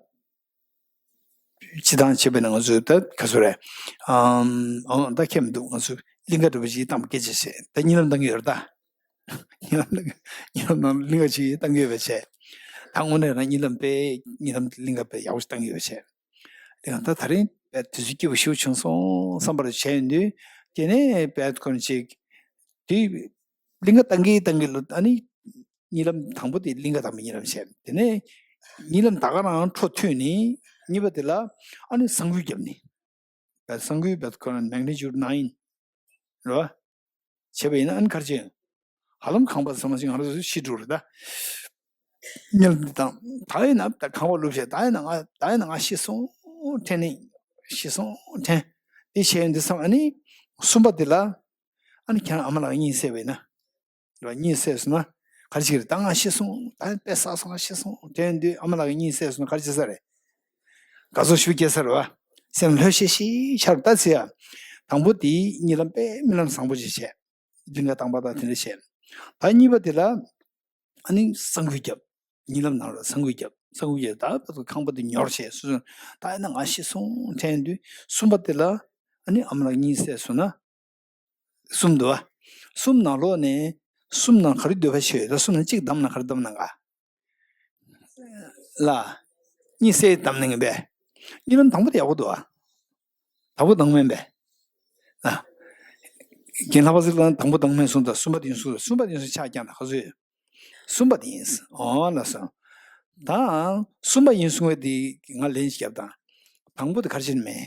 སྤྱིར་བཏང་བྱས་པ་ཡིན་ན་ང་ཚོས་ད་ག་ཚོད་རེད། ཨམ། ཨང་། ད་ཁྱད་མི་འདུག་ང་ཚོས་གླིང་ག་འདྲ་པོ་ཞིག་བཏང་པ་སྐད་ཆ་བཤད། ད་གཉིད་ལམ་བཏང་གི་ཡོད་རེད་ད། གཉིད་ལམ་བཏང་གི། གཉིད་ལམ་ནང་གླིང་ག་ཅིག་བཏང་གི་ཡོད་པ་བྱས། ད་དངོས་གནས་རང་གཉིད་ལམ་དཔེ་གཉིད་ལམ་གླིང་ག་དཔེ་ཡག་པོ་ཞིག་བཏང་གི་ཡོད་པ་བྱས། གླིང་ག་ད་ད་རིང་དཔེ་དུས་ཚོད་སྐྱིད་པོ་ཞིག་བྱུང་སོང་བསམ་པ་རེ་བྱས་ཡོང་དུས། དེ་ནས་དཔེ་ཁོ་ན་ཅིག་དེ། གླིང་ག་བཏང་གི་བཏང་གི་ལོ། ཨ་ནི། གཉིད་ལམ་དང་པོ་དེ་གླིང་ག་བཏང་པའི་གཉིད་ལམ་བྱས། དེ་ནས་གཉིད་ལམ་ད་ག་རང་འཕྲོ་མཐུད་ནས་གཉིས་པ་དེ་ལ་ཨ་ནི་ས་འགུལ་བརྒྱབ་ནས། བས་ས་འགུལ་བས་ཁོ་ན་magnitude nine རེད་བ། བྱས་པ་ཡིན་ན་ཨ་ནི་ག་རེ་བྱས། ཧ་ལམ་ཁང་པ་ཚང་མ་ཞིག་ང་རང་ཚོ་ཤི་འགྲོ་རེད་ད། གཉིད་ལམ་འདི་དང་ད་ཡིན་ན་ད་ཁང་པ་ལུབ་བྱས། ད་ཡིན་ན་ང་ད་ཡིན་ན་ང་ཤི་སོང་དྲན་ནས། ཤི་སོང་དྲན། དེ་བྱས་ཡིན་དུས་ཙམ་ཨ་ནི་གསུམ་པ་དེ་ལ་ཨ་ནི་ཁྱེད་རང་ཨ་མ་ལགས་གཉིད་སད་པ་ཡིན་ན། ར་གཉིད་སད་སོང་ན་ག་རེ་བྱེད་ཀྱི་རེད། ད་ང་ཤི་སོང་། ད་དཔེ་བསགས་སོང་། ང་ཤི་སོང་དྲན་དུས་ཨ་མ་ལགས་ཀྱི་གཉིད་སད་སོང་ན་ག་རེ་བྱེད་ས་རེད། དགའ་ཚོར་ཞིག་སྐྱེ་ས་རེད་བ། སེམས་ལྷོད་ཤིག་ཤིག་ཆགས་རེད་ད་ཚེ་ཡ། དང་པོ་དེའི་གཉིད་ལམ་དཔེ་རྨི་ལམ་བཟང་པོ་ཞིག་བྱས། གླིང་ག་བཏང་པ་དང་དེ་འདྲ་བྱས། ད་གཉིས་པ་དེ་ལ་ཨ་ནི་ས་འགུལ་བརྒྱབ། གཉིད་ལམ་ནང་ལ་ས་འགུལ་བརྒྱབ། ས་འགུལ་བརྒྱབ། ད་ཁང་པ་དེ་ཉོར་བྱས། སོ་སོ་ད་ཡིན་ན་ང་ཤི་སོང་དྲན་དུས། གསུམ་པ་དེ་ལ་ཨ་ནི་ཨ་མ་ལགས་གཉིད་སད་སོང་ན། གསུམ་འདུག་བ། གསུམ་ནང་ལོགས་ནས་གསུམ་ནང་ག་རེ་འདོད་པ་ཞིག་ཡོད། ད་གསུམ་ནང་གཅིག་བདམས་ན་ག་རེ་བདམས་ན་ག་ལ། གཉིད་སད་བདམས་ན་ངེས་པས། གཉིད་ལམ་དང་པོ་དེ་ཡག་པོ་འདུག་བ། དང་པོ་དང་མིན་པས། ཨ། རྒན་ལྷག་པ་ཚེ་རིང་དང་པོ་དང་མིན་གསུངས་དང་གསུམ་པ་དེ་ཡིན་གསུངས། གསུམ་པ་དེ་ཡིན་གསུངས་ཆ་རྐྱང་དང་ག་ཚོད་ཡོད། གསུམ་པ་དེ་ཡིན། འོ་ལགས་སོ། ད་གསུམ་པ་ཡིན་གསུང་བའི་དེ་ང་ལན་ཞིག་བརྒྱབ་དང་། དང་པོ་དེ་ག་རེ་བྱས་ནས་མེད།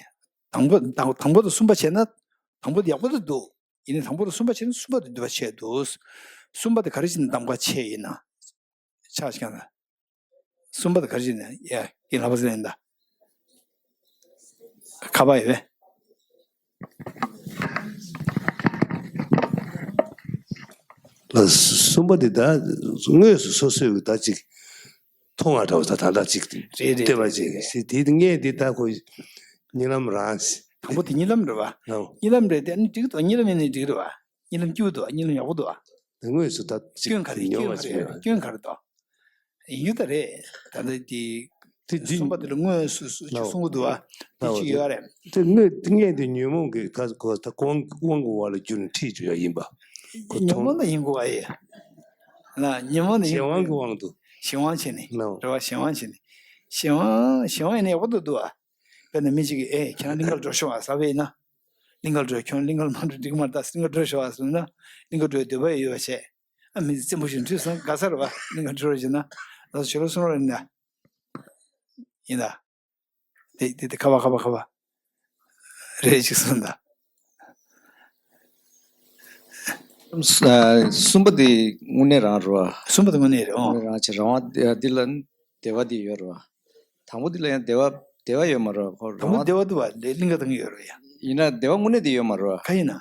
དང་པོ་དང་དང་པོ་དང་གསུམ་པ་བྱས་ན་དང་པོ་དེ་ཡག་པོ་དེ་འདུག་ཡིན་ནའི་དང་པོ་དང་གསུམ་པ་བྱས་ན་གསུམ་པ་དེ་སྡུག་པ་ཆེ་འདུག་གསུམ་པ་དེ་ག་རེ་བྱས་ནས་གདམ་ག་ཆེ་ཡིན་ན། ཆ་ཞིག་ན། གསུམ་པ་དེ་ག་རེ་བྱས་ནས་ཡ་ཡིན་ལྷག་པ་ཟེར་ཡིན་ད། ཁ་པ་ཡོད་པས། ལ་གསུམ་པ་དེ་ད་དངོས་སུ་སོ་སོའི་ད་ཅིག་མཐོང་བ་འདྲ་བ་ད་ད་ལྟ་ཅིག་རེད་རེད་ལྟོས་པ་རེད་ཅིག་རེད། ཞེས་དེ་ངས་འདི་ད་ཁོ་གཉིད་ལམ་རང་། དང་པོ་དེ་གཉིད་ལམ་རེད་བ། ལགས། གཉིད་ལམ་རེད་དེ་ཨ་ནི་འགྲིག་འདུག་གཉིད་ལམ་ཡིན་ནའི་འགྲིག་རེད་བ། གཉིད་ལམ་སྐྱིད་པོ་འདུག་གཉིད་ལམ་ཡག་པོ་འདུག་དངོས་སུ་ད་ཅིག་སྐྱོན་ག་རེ་ཉོ་བ་སྐྱོན་ག་རེ་ཅིག་ཡོད། སྐྱོན་ག་རེ་འདུག་ཡིན་རྒྱུ་ད་རེད། ད་ལྟ་དེ་དེ་འདི་གསུམ་པ་དེ་ལ་དངོས་སུ་སུ་ཅིག་ལའོ། གསུང་གི་འདུག་བ། དེ་ལའོ་ཅིག་དེ་ཡོད་རེད། དེ་དངོས་དངོས་དེ་ཉོན་མོངས་ཀྱི་ཁ་གོ་ད་ཀོང་དབང་གི་བར་ལ་གྱུར་ནས་ཁྲིད་བཅུག་ཡ་ཡིན་པ། ཁོ་ཉོན་མོངས་ད་ཡིན་དགོས་པ་ཡིན། ལ་ཉོན་མོངས་ད་ཡིན། གཞན་དབང་གི་དབང་དུ། གཞན་དབང་བྱས་ནས་ལའོ། རེད་བ། གཞན་དབང་བྱས་ནས། གཞན་དབང་གཞན་དབང་ཡིན་ན་ཡག་པོ་འདུག་འདུག་བ། དཔེར་ན་མི་གཅིག་གིས་ཨེ་ཁྱེད་རང་གླིང་གར་འགྲོ་ཤོག་ཨ་ཟེར་བ་ཡིན་ན། གླིང་གར་འགྲོ་ཁྱོད་གླིང་གར་མ་འགྲོ་འགྲིག་མ་རེད་ད་གླིང་གར་འགྲོ་ཤོག་ཨ་ཟེར་ན་གླིང་གར་འགྲོའི་འདོད་པ་ཡོད་པ་བྱས། ཨ་མི་ཚེ་རིང་པོ་ཞིག་འགྲོ་སོང་དགའ་ས་རེད་བ། གླིང་ག་འགྲོ་རེ་བྱེད་ན། ང་ཚོ་ཞོར་ལ་གསུང་རོགས་ཡིན་ན། ཡིན་ད། དེ་དེ་དེ་ཁ་བ་ཁ་བ་ཁ་བ། རེད་ཅིག་གསུངས་ད། གསུམ་པ་དེ་དངོས་གནས་རང་རེད་བ། གསུམ་པ་དེ་དངོས་གནས་རེད་ཨོ། དངོས་གནས་རང་བྱས་རང་དབང་འདི་ལ་བདེ་བ་དེ་ཡོད་རེད་བ། དང་པོ་དེ་ལ་ཡང་བདེ་བ་བདེ་བ་ཡོད་མ་རེད་བ། ཁོ་དང་པོ་རང་བདེ་བ་འདུག་བ་ལས་གླིང་ག་དང་ཡོད་རེད་ཡ། ཡིན་ན་བདེ་བ་དངོས་གནས་དེ་ཡོད་མ་རེད་བ། ག་ཡིན་ན།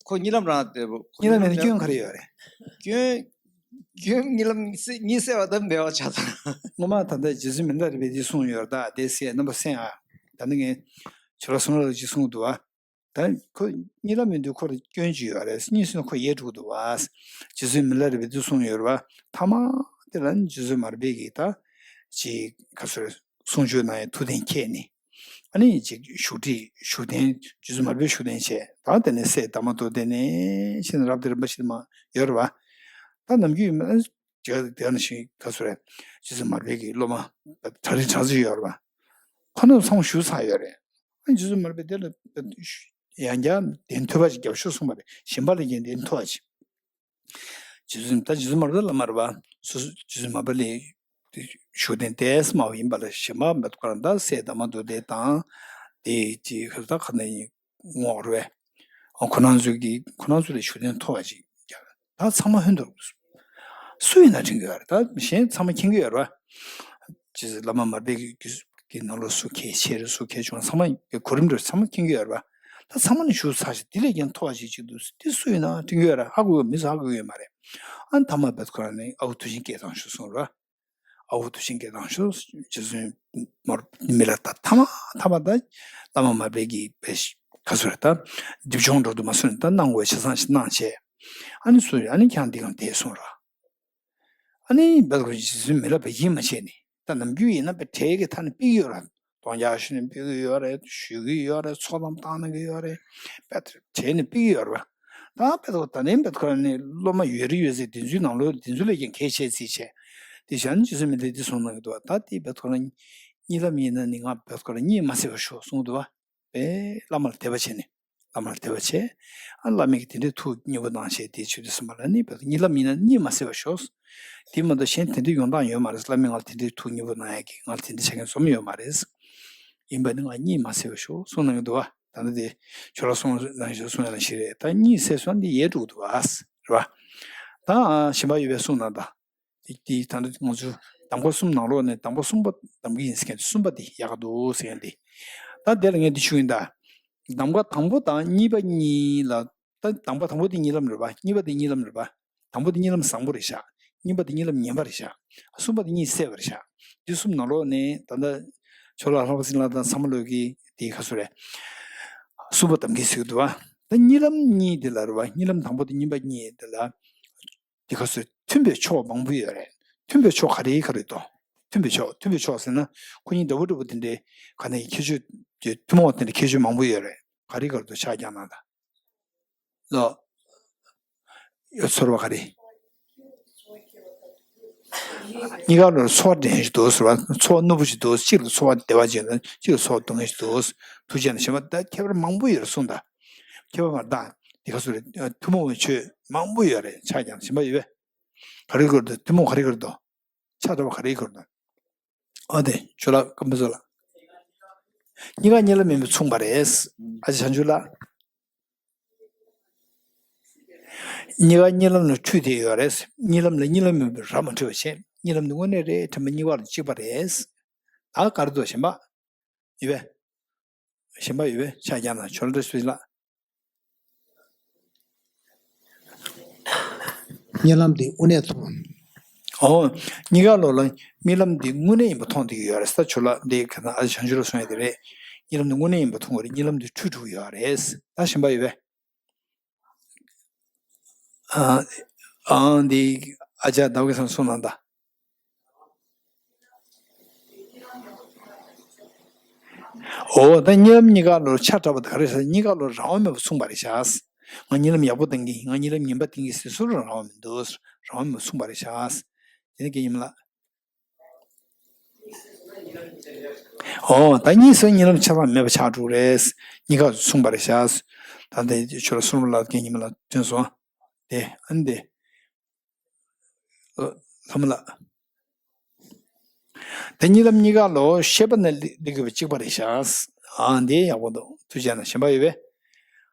ཁོ་གཉིད་ལམ་རང་བདེ་པོ། ཁོ་གཉིད་ལམ་མེད་ན་སྐྱོན་ག་རེ་ཡོད་རེད། སྐྱོན། སྐྱོན་གཉིད་ལམ་གཉིད་སད་པ་དང་འབེལ་བ་ཆགས་ཚར། སྔོན་མ་ད་ལྟ་རྗེ་བཙུན་མི་ལ་རས་པས་འདི་གསུངས་ཡོད་རེད་ད་དེ་སེ་རྣམ་པ་སེ་ཨ། ད་ནི་ངས་ཇོ་ལགས་གསུང་རོགས་ཅིག་གསུངས་འདུག་ཨ། ད་ཁོ་གཉིད་ལམ་མི་འདུག་ཁོ་ལ་སྐྱོན་ཅིག་ཡོད་རེད་གཉིད་སོང་ན་ཁོ་ཡལ་འགྲོ་གི་འདུག་བ། རྗེ་བཙུན་མི་ལ་རས་པས་འདི་གསུངས་ཡོད་རེད་བ། ཐ་མ་དེ་ལ་ནི་རྗེ་བཙུན་མར་པས་ཀྱིས་ད་ཅིག་ག་ཚོད་གསུང་ཆོས་གནང་ཡའི་ཐུགས་གཏན་འཁྱེར་ནས། ཨ་ནི་ཅིག་བཞུགས་ཁྲི་བཞུགས་གདན་རྗེ་བཙུན་མར་པས་བཞུགས་གདན་བྱས་ད་དེ་ནས་སྲས་དར་མ་མདོ་སྡེ་ནས་ཕྱིན་ནས་རབ་སྡེ་རིན་པོ་ཆེ་མ་ཡོད་རེད་བ། ད་ནམ་རྒྱུན་ཡིན་ན་དེ་དེ་ནང་བཞིན་ག་ཚོད་རེད། རྗེ་བཙུན་མར་པའི་གི་སློབ་མ་གྲ་སྒྲིག་གྲ་སྒྲིག་ཡོད་རེད་བ། ཁོ་རྣམས་ཚང་མ་བཞུགས་ཚར་ཡོད་རེད། ཨ་རྗེ་བཙུན་མར་པས་དེ་ལ་ཡང་བསྐྱར་གདན་ཐོས་པ་ཞིག་རྒྱབ་ཤོག་གསུངས་པ་རེད་གཞན་པ་ལ་ཀྱང་གདན་ཐོས་པ་ཞིག་རྗེ་བཙུན་ད་རྗེ་བཙུན་མར་པ་བླ་མ་རེད་བ། སོ་སོ་རྗེ་བཙུན་མར་པ་ལས་བཞུགས་གདན་ཏོག་ཙམ་མང་པོ་ཡིན་པ་ལ་གཞན་པ་མེད་ཁོ་རང་ད་སྲས་དར་མ་མདོ་སྡེ་དང་། དེ་དེ་ཧུར་ཐག་ཁ་ན་ཡིན་ངོ་རེད་བས། ཁོ་རང་ཚོས་ཀྱི་ཁོ་རང་ཚོ་ལས་བཞུགས་གདན་མཐོ་བ་ཅིག་རྒྱབ། ད་ཚང་མ་ཧོན་དུ་སུ་ཡིན་ན་དྲན་གྱི་ཡོད་རེད། ད་གཞན་ཚང་མ་མཁྱེན་གྱི་ཡོད་རེད་བ། ཅེས་བླ་མ་མར་པའི་གི་གི་ནང་ལོགས་སུ་ཁས་ཆེ་རེད་སུ་ཁས་ཆུང་ཚང་མ་གོ་རིམ་འདྲ་ཚང་མ་མཁྱེན་གྱི་ཡོད་རེད་བ། ད་ཚང་མ་ནི་བཞུགས་ཚར་ཞིག་དེ་ལས་ཀྱང་མཐོ་བ་ཞིག་ཅིག་འདུག་དེ་སུ་ཡིན་ན་དྲན་གྱི་ཡོད་རེད། ཧ་གོ་གི་མི་ཚོ་ཧ་གོ་གི་ཡོད་མ་རེད། ཨ་ནི་ཐ་མ་བེད་ཁོ་རང་ནི་ཨ་ཁུ་ཐུགས་ཆེན་སྐད་བཏང་ཤོག་གསུངས་རེད་བ། ཨ་ཁུ་ཐུགས་ཆེན་སྐད་བཏང་ཤོག་རྗེ་བཙུན་མར་མི་ལ་ད་ཐ་མ་ཐ་མ་ད་བླ་མ་མར་པའི་གི་བེ་ཤི་ག་ཚོད་རེད་ད། སྒྲིབ་སྦྱོང་འགྲོ་དུ་མ་སོང་ནས་ད་གནང་དགོས་ཆ་ཚང་ཞིག་གནང་བྱས། ཨ་ནི་སུ་རེད་ཨ་ནི་ཁྱེད་རང་འདི་གང་བསྡད་གསུངས་ར། ཨ་ནི་བེད་ཁོ་རྗེ་བཙུན་མི་ལ་བེ་ཡིད་མ་ཆེས་ནས་ད་ནམ་རྒྱུན་ཡིན་ན་བེ་གྲལ་གི་མཐའ་ནས་ཕེབས་ཀྱི་ཡོད་ར། གདོང་རྒྱག་ཞུ་ནས་ཕེབས་ཀྱི་ཡོད་རེད་ཞུ་གི་ཡོད་རེད་ཚོགས་གཏམ་བཏང་གནང་གི་ཡོད་རེད། བེད་གྲལ་ནས་ཕེབས་ཀྱི་ཡོད་ར། ད་བེད་ཁོ་ད་ནི་བེད་ཁོ་ནི་སློབ་མ་ཡོད་རེད་ཡོད་ཟེར་དེ་ཚོའི་ནང་ལོགས་དེ་ཚོ་ལས་ཀྱང་གལ་ཆེ་ཚིག་བྱས། དེ་བཞག་ནས་རྗེ་བཙུན་མི་ལ་འདི་གསུངས་གནང་གི་འདུག་ད་དེ་བེད་ཁོ་ན་གཉིད་ལམ་ཡིན་ན་ནི་ང་བེད་ཁོ་ན་གཉིད་མ་སད་པར་ཤོག་གསུངས་འདུག་བ། པས་བླ་མ་ལ་དད་པ་བྱས་ནས་བླ་མ་ལ་དད་པ་བྱས། ཨ་བླ་མས་ཀྱིས་དེ་འདྲའི་ཐུགས་མཉེས་པོ་གནང་བྱས་དེ་ཆོས་སྡེ་གསུམ་པ་ལ་ནི་བོད་དུ་གཉིད་ལམ་ཡིན་ན་གཉིད་མ་སད་པར་ཤོག་དེ་མ་གཏོགས་གཞན་དེ་འདྲའི་ཡོང་སྟངས་ཡོད་མ་རེད། བླ་མས་ང་ལ་དེ་འདྲའི་ཐུགས་མཉེས་པོ་གནང་ཡ་གི་ང་ལ་དེ་འདྲའི་ཆ་རྐྱེན་འཛོམས་ཡོད་མ་རེད། ཡིན་པ་ནི་ང་གཉིད་མ་སད་པར་ཤོག་གསུངས་གནང་གི་འདུག་བ། ད་ནི་དེ་ཁྱོད་རང་གསུངས་གནང་ཞིག་གསུངས་ཡ་ནང་བཞིན་རེད། ད་གཉིད་སད་སོང་ན་འདི་ཡལ་འགྲོ་གི་འདུག་བ། རེད་བ། ད་གཞན་པ་ཡོད་པའི་གསུངས་གནང་ད། དེ་དེ་ད་ལྟ་ང་ཚོ་གདམས་ངག་གསུམ་ནང་ལོགས་ནས་གདམས་ངག་གསུམ་པ་གདམ་གྱི་ཡིན་ཟེར་མཁན་དེ་གསུམ་པ་དེ་ཡག་ག་འདུག་ཟེར་མཁན་དེ། ད་དེ་ལ་ངས་འདི་ཞུ་ཡིན་ད། གདམས་ངག་དང་པོ་དང་གཉིས་པ་གཉིས་ལ་ད་གདམས་ངག་དང་པོ་དེ་གཉིད་ལམ་རེད་པ། གཉིས་པ་དེ་གཉིད་ལམ་རེད་པ། དང་པོ་དེ་གཉིད་ལམ་བཟང་པོ་རེད་ཤག་གཉིས་པ་དེ་གཉིད་ལམ་ངན་པ་རེད་ཤག་གསུམ་པ་དེ་གཉིད་སད་པ་རེད་ཤག་འདི་གསུམ་ནང་ལོགས་ནས་ད་ལྟ་ཁྱོད་ལ་ལྷག་པ་སྲིན་ལགས་དང་ཚང་མ་ལོས་ཀྱི་དེ་ག་ཚོད་རེད། གསུམ་པ་གདམ་གྱི་ཟེར་གྱི་འདུག་བ། ད་གཉིད་ལམ་གཉིས་དེ་ལ་རེད་བ། གཉིད་ལམ་དང་པོ་དེ་གཉིས་པ་གཉིས་དེ་ལ། དེ་ག་ཚོད་མཐུན་པའི་ཕྱོགས་མང་པོ་ཡོད་རེད། མཐུན་པའི་ཕྱོགས་ག་རེ་ག་རེ་འདུག་མཐུན་པའི་ཕྱོགས་མཐུན་པའི་ཕྱོགས་ཟེར་ན་ཁོ་གཉིས་འདྲ་པོ་འདྲ་པོ་དེ་འདྲའི་ག་ནས་ཁྱད་ཆོས་དེ་ཐུན་མོང་བ་དེ་འདྲའི་ཁྱད་ཆོས་མང་པོ་ཡོད་རེད། ག་རེ་ག་རེ་འདུག་ཆ་རྐྱང་གནང་དང་། ལོ། ཡོད་ཚོར་བ་ག་རེ། གཉིས་ཀ་ལ་ཚོར་བ་ལྡན་ཞིག་འདུག་ཟེར་བ། ཚོར་བ་སྣུབ་པོ་ཞིག་འདུག་གཅིག་ལ་ཚོར་བ་བདེ་བ་ཅན་དང་གཅིག་ལ་ཚོར་བ་སྡུག་བསྔལ་ཞིག་འདུག་ཐུགས་རྗེ་ཆེ་ན་ཞེས་པ་ད་ཁྱད་པར་མང་པོ་ཡོད་རེད་གསུངས་དང་། ཁྱད་པར་མ་རེད་ད། དེ་ག་སུ་རེད། ཐུན་མོང་བའི་ཆོས་མང་པོ་ཡོད་རེད། ཆ་རྐྱེན་ཞིམ་པ་ཡོད་པས། ག་རེ་དགོས་འདུག་ཐུན་མོང་ག་རེ་དགོས་འདུག་ཆ་འདྲ་བ་ག་རེ་དགོས་འདུག་ཨ་དེ་ཆོས་ལ་སྐམ་པོ་ཚོ་ལ། གཉིས་ཀ་གཉིད་ལམ་ཡིན་པས་མཚུངས་པ་རེད། ཨ་ཅེ་བྱང་ཆུབ་ལ། གཉིས་ཀ་གཉིད་ལམ་ལ་འཁྲུལ་བསྡད་ཡོད་རེད། གཉིད་ལམ་ལ་གཉིད་ལམ་ཡིན་པའི་ར་མ་འཕྲོད་པ་བྱས། གཉིད་ལམ་དེ་དངོས་གནས་རེད་དྲན་པ་གཉིས་ཀ་ལ་གཅིག་པ་རེད། ད་ག་རེ་འདུག་ཞིམ་པ་ཡོད་པས། ཞིམ་པ་ཡོད་པས་ཆ་རྐྱེན་དང་ཆོས་ལ་འདྲ་ཞིག་ལ། གཉིད་ལམ་དེ་དངོས་གནས་མཐོང་། ཨོ། གཉིས་ཀ་ལོ་ལ་གཉིད་ལམ་འདི་དངོས་གནས་ཡིན་པ་མཐོང་བསྡད་ཀྱི་ཡོད་རེད། ད་ཆོས་ལ་འདི་ག་ན་ཨ་བྱང་ཆུབ་ལ་གསུང་ཡ་དེ་རེད། གཉིད་ལམ་འདི་དངོས་གནས་ཡིན་པ་མཐོང་གི་རེད། གཉིད་ལམ་འདི་འཁྲུལ་འགྲོ་གི་ཡོད་རེད། ད་ཞིམ་པ་ཡོད་པས། ཨ་ཨ་འདི་ཨ་ཅག་ཟླ་བ་གེ་སར་གསུང་གནང་ད། ཨོ་ད་གཉིད་ལམ་གཉིས་ཀ་ལོ་ཆ་འདྲ་བ་དེ་ག་རེ་ཟེར། གཉིས་ཀ་ལོ་རང་དབང་མེད་པ་མཚུངས་པ་རེད་ཤག་ང་གཉིད་ལམ་ཡག་པོ་བཏང་གི། ང་གཉིད་ལམ་ངན་པ་བཏང་གི་ཟེར་སུ་རང་དབང་མི་འདུག་རང་དབང་མེད་པ་མཚུངས་པ་རེད་ཤག་དེ་ནི་སྐད་ཡིན་ལ། ཨོ་ད་གཉིད་སོང་གཉིད་ལམ་ཆ་ཚང་མེད་པ་ཆགས་འགྲོ་རེད། གཉིས་ཀ་མཚུངས་པ་རེད་ཤག་ད་དེ་ཆོས་ལ་གསུང་རོགས་ལ་སྐད་ཡིན་ལ་ཐོན་སོང་། དེ་ཨ་ནི་དེ། ལྷ་མོ་ལགས། དེ་གཉིད་ལམ་གཉིས་ཀ་ལོ་ཤེས་པ་ནི་སླེབས་དགོས་པ་གཅིག་པ་རེད་ཤག་ཨ་འདི་ཡག་པོ་འདུག་ཐུགས་རྗེ་གནང་། ཞིམ་པ་ཡོད་པས།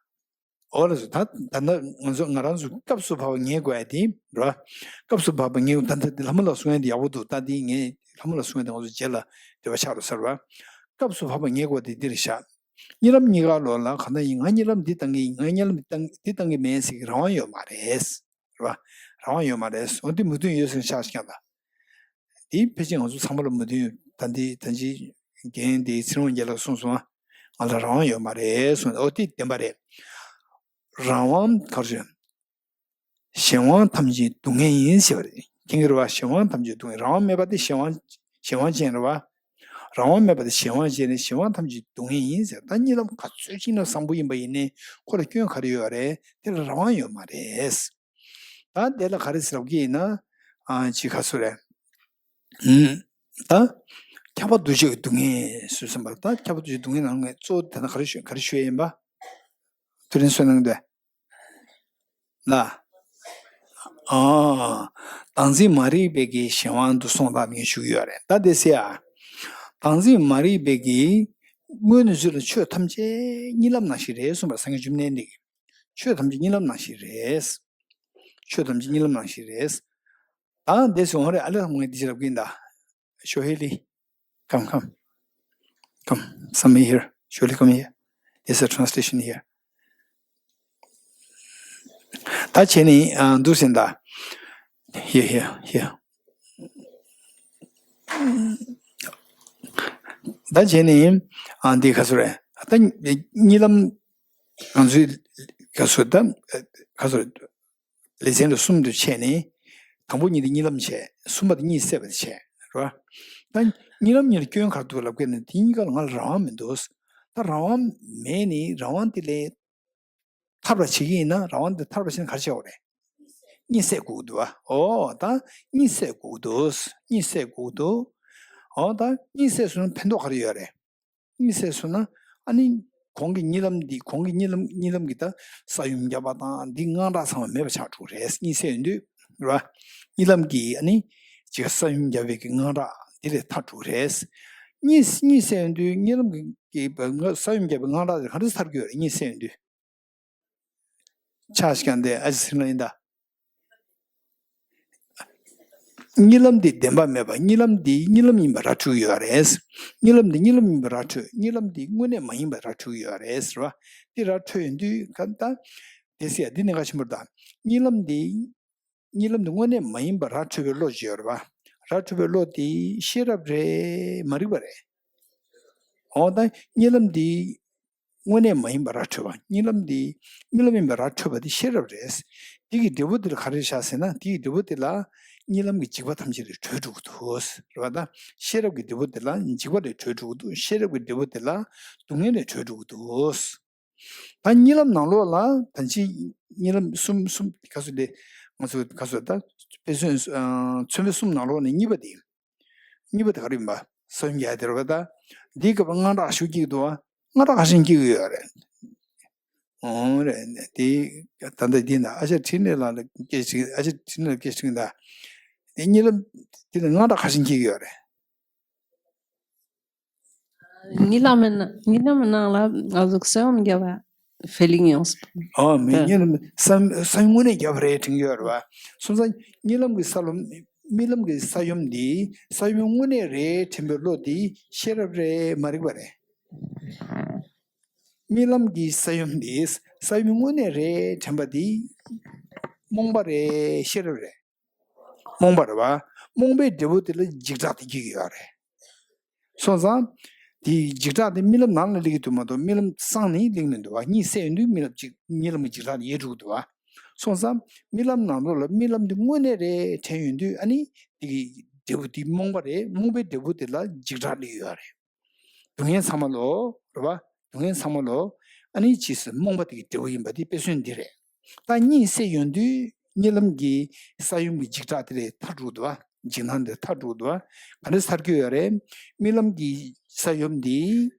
ཨོ་ལགས་སོ། ད་ད་ནི་ང་ཚོ་ང་རང་ཚོ་སྐབས་སུ་བབ་པ་ངེས་དགོས་ཡ་དེ་རེད་བ། སྐབས་སུ་བབ་པ་ངེས། ད་ལྟ་འདི་ལྷ་མོ་ལགས་གསུང་ཡ་འདི་ཡག་པོ་འདུག་ད་འདི་ངས་ལྷ་མོ་ལགས་གསུང་ཡ་འདི་ང་ཚོ་རྗེས་ལ་འབྲེལ་བ་ཆགས་འགྲོ་ས་རེད་བ། སྐབས་སུ་བབ་པ་ངེས་དགོས་དེ་འདི་རེད་ཤག་གཉིད་ལམ་གཉིས་ཀ་ལོ་ལ་གང་ལྟར་ཡིན། ང་གཉིད་ལམ་འདི་བཏང་གི་ཡིན། ང་གཉིད་ལམ་འདི་བཏང་འདི་བཏང་གི་མེད་ཟེར་གྱི་རང་དབང་ཡོད་མ་རེད། རེད་བ། རང་དབང་ཡོད་མ་རེད། འོ་འདི་མོས་མཐུན་ཡོད་ཟེར་ཆགས་ཤིག་ཀྱང་ད། འདི་ཕལ་ཆེར་ང་ཚོ་ཚང་མ་ལ་མོས་མཐུན་ཡོད། ད་འདི་ད་ཅི་རྒན་འདི་ཚེ་རིང་དབང་རྒྱལ་ལགས་གསུངས་སོང་། ང་ལ་རང་དབང་ཡོད་མ་རེད་གསུངས། འོ་འདི་བདེན་པ་རེད། རང་དབང་ག་རེ་ཟེར། གཞན་དབང་ཐམས་ཅད་སྡུག་བསྔལ་ཡིན་ཟེར་བ་རེད། མཁྱེན་གྱི་རེད་བ། གཞན་དབང་ཐམས་ཅད་སྡུག་བསྔལ། རང་དབང་མེད་པ་དེ་གཞན་དབང་གཞན་དབང་ཅན་རེད་བ། རང་དབང་མེད་པ་དེ་གཞན་དབང་ཅན་རེད། གཞན་དབང་ཐམས་ཅད་སྡུག་བསྔལ་ཡིན་ཟེར། ད་གཉིད་ལམ་ག་ཚོད་ཅིག་ན་བཟང་པོ་ཡིན་པ་ཡིན་ནའི་ཁོ་ལ་སྐྱོན་ག་རེ་ཡོད་རེད། དེ་ལ་རང་དབང་ཡོད་མ་རེད། ད་དེ་ལ་ག་རེ་ཟེར་ལབ་ཀྱི་ཡིན་ན། ཨ་ཅི་ག་ཚོད་རེད། ཨུམ། ད་ཁྱབ་པ་འདུ་བྱེད་ཀྱི་སྡུག་བསྔལ་ཟེར་སོང་བ། ད་ཁྱབ་པ་འདུ་བྱེད་སྡུག་བསྔལ་ནང་ནས་གཙོ་བོ་དེ་ན་ག་རེ་ཞུ་ག་རེ་ཞུ་ཡ་ཡིན་པ། ཐུགས་རིང་བསོད་ནམས་དེ། ལ། ཨ། བདག་འཛིན་མ་རིག་པའི་གི་གཞན་དབང་དུ་སོང་དང་ངས་ཞུ་གི་ཡོད་རེད། ད་དེ་སེ་ཨ། བདག་འཛིན་མ་རིག་པའི་གི་སྔོན་ནས་ཚུལ་ལ་ཆོས་ཐམས་ཅད་གཉིད་ལམ་ནང་བཞིན་རེད་གསུངས་པ་སངས་རྒྱས་བཅོམ་ལྡན་འདས་ཀྱིས། ཆོས་ཐམས་ཅད་གཉིད་ལམ་ནང་བཞིན་རེད། ཆོས་ཐམས་ཅད་གཉིད་ལམ་ནང་བཞིན་རེད། ད་འདས་སུ་འོང་རེད། ཨ་ལེ་ལྷ་མོ་ངས་འདི་ཅི་ལབ་ཀྱིན་ད། ཤོ་ཧེ་ལི། Come, come. Come, some here. Surely come here. There's a translation here. ད་བྱས་ནས་ཨ་འདུག་ཟིན་ད། Here, here, here. ད་བྱས་ནས་ཨ་འདི་ག་ཚོད་རེད། ད་གཉིད་ལམ་ང་ཚོའི་ག་ཚོད་ད་ག་ཚོད། ལེ་ཚན་ལ་གསུམ་དུ་ཕྱེ་ནས། དང་པོ་གཉིས་དེ་གཉིད་ལམ་བྱས། གསུམ་པ་དེ་གཉིད་སད་པ་དེ་བྱས། རེད་བ། ད་གཉིད་ལམ་གཉིས་ལ་སྐྱོན་ག་རེ་འདུག་ལབ་མཁན་ནི་དེ་གཉིས་ཀ་ལ་ང་ལ་རང་དབང་མི་འདུག་ད་རང་དབང་མེད་ནི་རང་དབང་དེ་ལས་ཐར་བར་བྱེད་ཀྱི་ཡིན་ན། རང་དབང་དེ་ཐར་བར་བྱེད་ན་ག་རེ་བྱེད་དགོས་རེད། གཉིད་སད་དགོས་ཀྱི་འདུག་བ། ཨོ་ད་གཉིད་སད་དགོས་ཀྱི་འདུག་གཉིད་སད་དགོས་ཀྱི་འདུག་ཨོ་ད་གཉིད་སད་སོང་ན་ཕན་ཐོགས་ག་རེ་ཡོད་རེད། གཉིད་སད་སོང་ན་ཨ་ནི་གོང་གི་གཉིད་ལམ་འདི། གོང་གི་གཉིད་ལམ་གཉིད་ལམ་གྱི་ད་ས་ཡོམ་བརྒྱབ་པ་དང་འདི་དངངས་སྐྲག་ཚང་མ་མེད་པ་ཆགས་འགྲོ་རེད། གཉིད་སད་ཡོང་དུས་རེད་བ། གཉིད་ལམ་གྱི་ཨ་ནི་ཅིག་ས་ཡོམ་བརྒྱབ་པའི་གི་དངངས་སྐྲག་འདི་ལས་ཐར་འགྲོ་རེད། གཉིད་གཉིད་སད་ཡོང་དུས་གཉིད་ལམ་གྱི་གི་ས་ཡོམ་བརྒྱབ་པའི་དངངས་སྐྲག་དེ་ག་འདྲ་ཐར་གྱི་ཡོད་རེད། གཉིད་སད་ཡོང་དུས། ཆ་ཞིག་ཀྱང་དེ་ཨ་ཅེ་སེང་ལ་ཡིན་ད། གཉིད་ལམ་འདི་བདེན་པ་མེད་པ། གཉིད་ལམ་འདི་གཉིད་ལམ་ཡིན་པ་ར་འཕྲོད་ཀྱི་ཡོད་རེད། གཉིད་ལམ་འདི་གཉིད་ལམ་ཡིན་པ་ར་འཕྲོད། གཉིད་ལམ་འདི་དངོས་གནས་མ་ཡིན་པ་ར་འཕྲོད་ཀྱི་ཡོད་རེད་ཟེར་བ། འདི་ར་འཕྲོད་ཡོང་དུས་ག་ད། དེ་སེ་ཡ་འདི་གནད་འགག་ཆེན་པོ་རེད་ད། གཉིད་ལམ་འདི། གཉིད་ལམ་འདི་དངོས་གནས་མ་ཡིན་པ་ར་འཕྲོད་པའི་བློ་ཅིག་ཡོད་རེད་བ། ར་འཕྲོད་པའི་བློ་དེ་ཤེས་རབ་རེད། མ་རིག་པ་རེད། འོ་ད་གཉིད་ལམ་འདི། དངོས་གནས་མ་ཡིན་པ་ར་འཕྲོད་པ། གཉིད་ལམ་འདི་གཉིད་ལམ་ཡིན་པ་ར་འཕྲོད་པ་དེ་ཤེས་རབ་རེད། དེ་གི་འབྲས་བུ་དེ་ལ་ག་རེ་བཞག་ཟེར་ན། དེ་གི་འབྲས་བུ་དེ་ལ་གཉིད་ལམ་གྱི་འཇིགས་པ་ཐམས་ཅད་ལས་གྲོལ་འགྲོ་གི་འདུག་རེད་བ། ད་ཤེས་རབ་ཀྱི་འབྲས་བུ་དེ་ལ་འཇིགས་པ་ལས་གྲོལ་འགྲོ་གི་འདུག་ཤེས་རབ་ཀྱི་འབྲས་བུ་དེ་ལ་སྡུག་བསྔལ་ལས་གྲོལ་འགྲོ་གི་འདུག་ད་གཉིད་ལམ་ནང་ལོགས་ལ་ད་ཅི་གཉིད་ལམ་གསུམ་གསུམ་ག་ཚོད་ལས་ང་ཚོ་ག་ཚོད་ད་དཔེ་མཚོན་མཚོན་དཔེ་གསུམ་ནང་ལོགས་ནས་གཉིས་པ་དེ། གཉིས་པ་དེ་ག་རེ་ཡིན་པ། ས་ཡོམ་རྒྱག་ཡ་དེ་རེད་བ། ད་འདིའི་སྐབས་དངངས་སྐྲག་ཤུགས་སྐྱེ་གི་འདུག་བ། དངངས་སྐྲག་ཁ་ཤས་སྐྱེ་གི་ཡོད་རེད། ཨོ་རེད། དེ་ད་ལྟ་འདི་ན་ཨ་ཅག་འཕྲིན་ལས་ལགས་ལ་སྐད་ཅིག་ཨ་ཅག་འཕྲིན་ལས་ལ་སྐད་ཅིག་ད། དེ་གཉིད་ལམ་དེ་ལ་དངངས་སྐྲག་ག་ཤེད་སྐྱེ་གི་ཡོད་རེད། གཉིད་ལམ་མིན་ན་གཉིད་ལམ་ནང་ལ་ང་ཚོ་ས་ཡོམ་བརྒྱབ་པ་ཧྥི་ལིང་ཡོང་སྲིད་པ། ཨོ་མི་གཉིད་ལམ་ས་ས་ཡོམ་དངོས་གནས་བརྒྱབ་པ་རེད་དྲན་གི་ཡོད་རེད་བ། སོང་ཙང་གཉིད་ལམ་གྱི་ས་ལོམ་རྨི་ལམ་གྱི་ས་ཡོམ་འདི་ས་ཡོམ་དངོས་གནས་རེད་དྲན་པའི་བློ་འདི་ཤེས་རབ་རེད་མ་རིག་པ་རེད། རྨི་ལམ་གྱི་ས་ཡོམ་འདི་ས་ཡོམ་དངོས་གནས་རེད་དྲན་པ་འདི་རྨོངས་པ་རེད་ཤེས་རབ་རེད། རྨོངས་པ་རེད་བ། རྨོངས་པའི་འབྲས་བུ་དེ་ལ་འཇིགས་སྐྲག་དེ་སྐྱེ་གི་ཡོད་རེད། སོང་ཙང་། དེའི་འཇིགས་སྐྲག་དེ་རྨི་ལམ་ནང་ལ་སླེབས་ཀྱི་འདུག་མ་གཏོགས་རྨི་ལམ་སངས་ནས་སླེབས་མི་འདུག་བ། གཉིད་སད་ཡོང་དུས་རྨི་ལམ་གཅིག་རྨི་ལམ་གྱི་འཇིགས་སྐྲག་དེ་ཡལ་འགྲོ་གི་འདུག་བ། སོང་ཙང་རྨི་ལམ་ནང་ལོགས་ལ་རྨི་ལམ་དེ་དངོས་གནས་རེད་དྲན་ཡོང་དུས་ཨ་ནི་དེ་གི་འབྲས་བུ་དེ་རྨོངས་པ་རེད། རྨོངས་པའི་འབྲས་བུ་དེ་ལ་འཇིགས་སྐྲག་སླེབས་ཡོད་རེད། སྡུག་བསྔལ་ཚང་མ་ལོ། རེད་བ། སྡུག་བསྔལ་ཚང་མ་ལོ། ཨ་ནི་རྗེས་སུ་རྨོངས་པ་དེ་གི་འབྲས་བུ་ཡིན་པ་དེ་དཔེ་མཚོན་འདི་རེད། ད་གཉིད་སད་ཡོང་དུས་གཉིད་ལམ་གྱི་ས་ཡོམ་གྱི་འཇིགས་སྐྲག་དེ་ལས་ཐར་འགྲོ་གི་འདུག་བ། འཇིགས་སྣང་དེ་ཐར་འགྲོ་གི་འདུག་བ། ག་འདྲ་ཐར་གྱི་ཡོད་རེད། རྨི་ལམ་གྱི་ས་ཡོམ་འདི།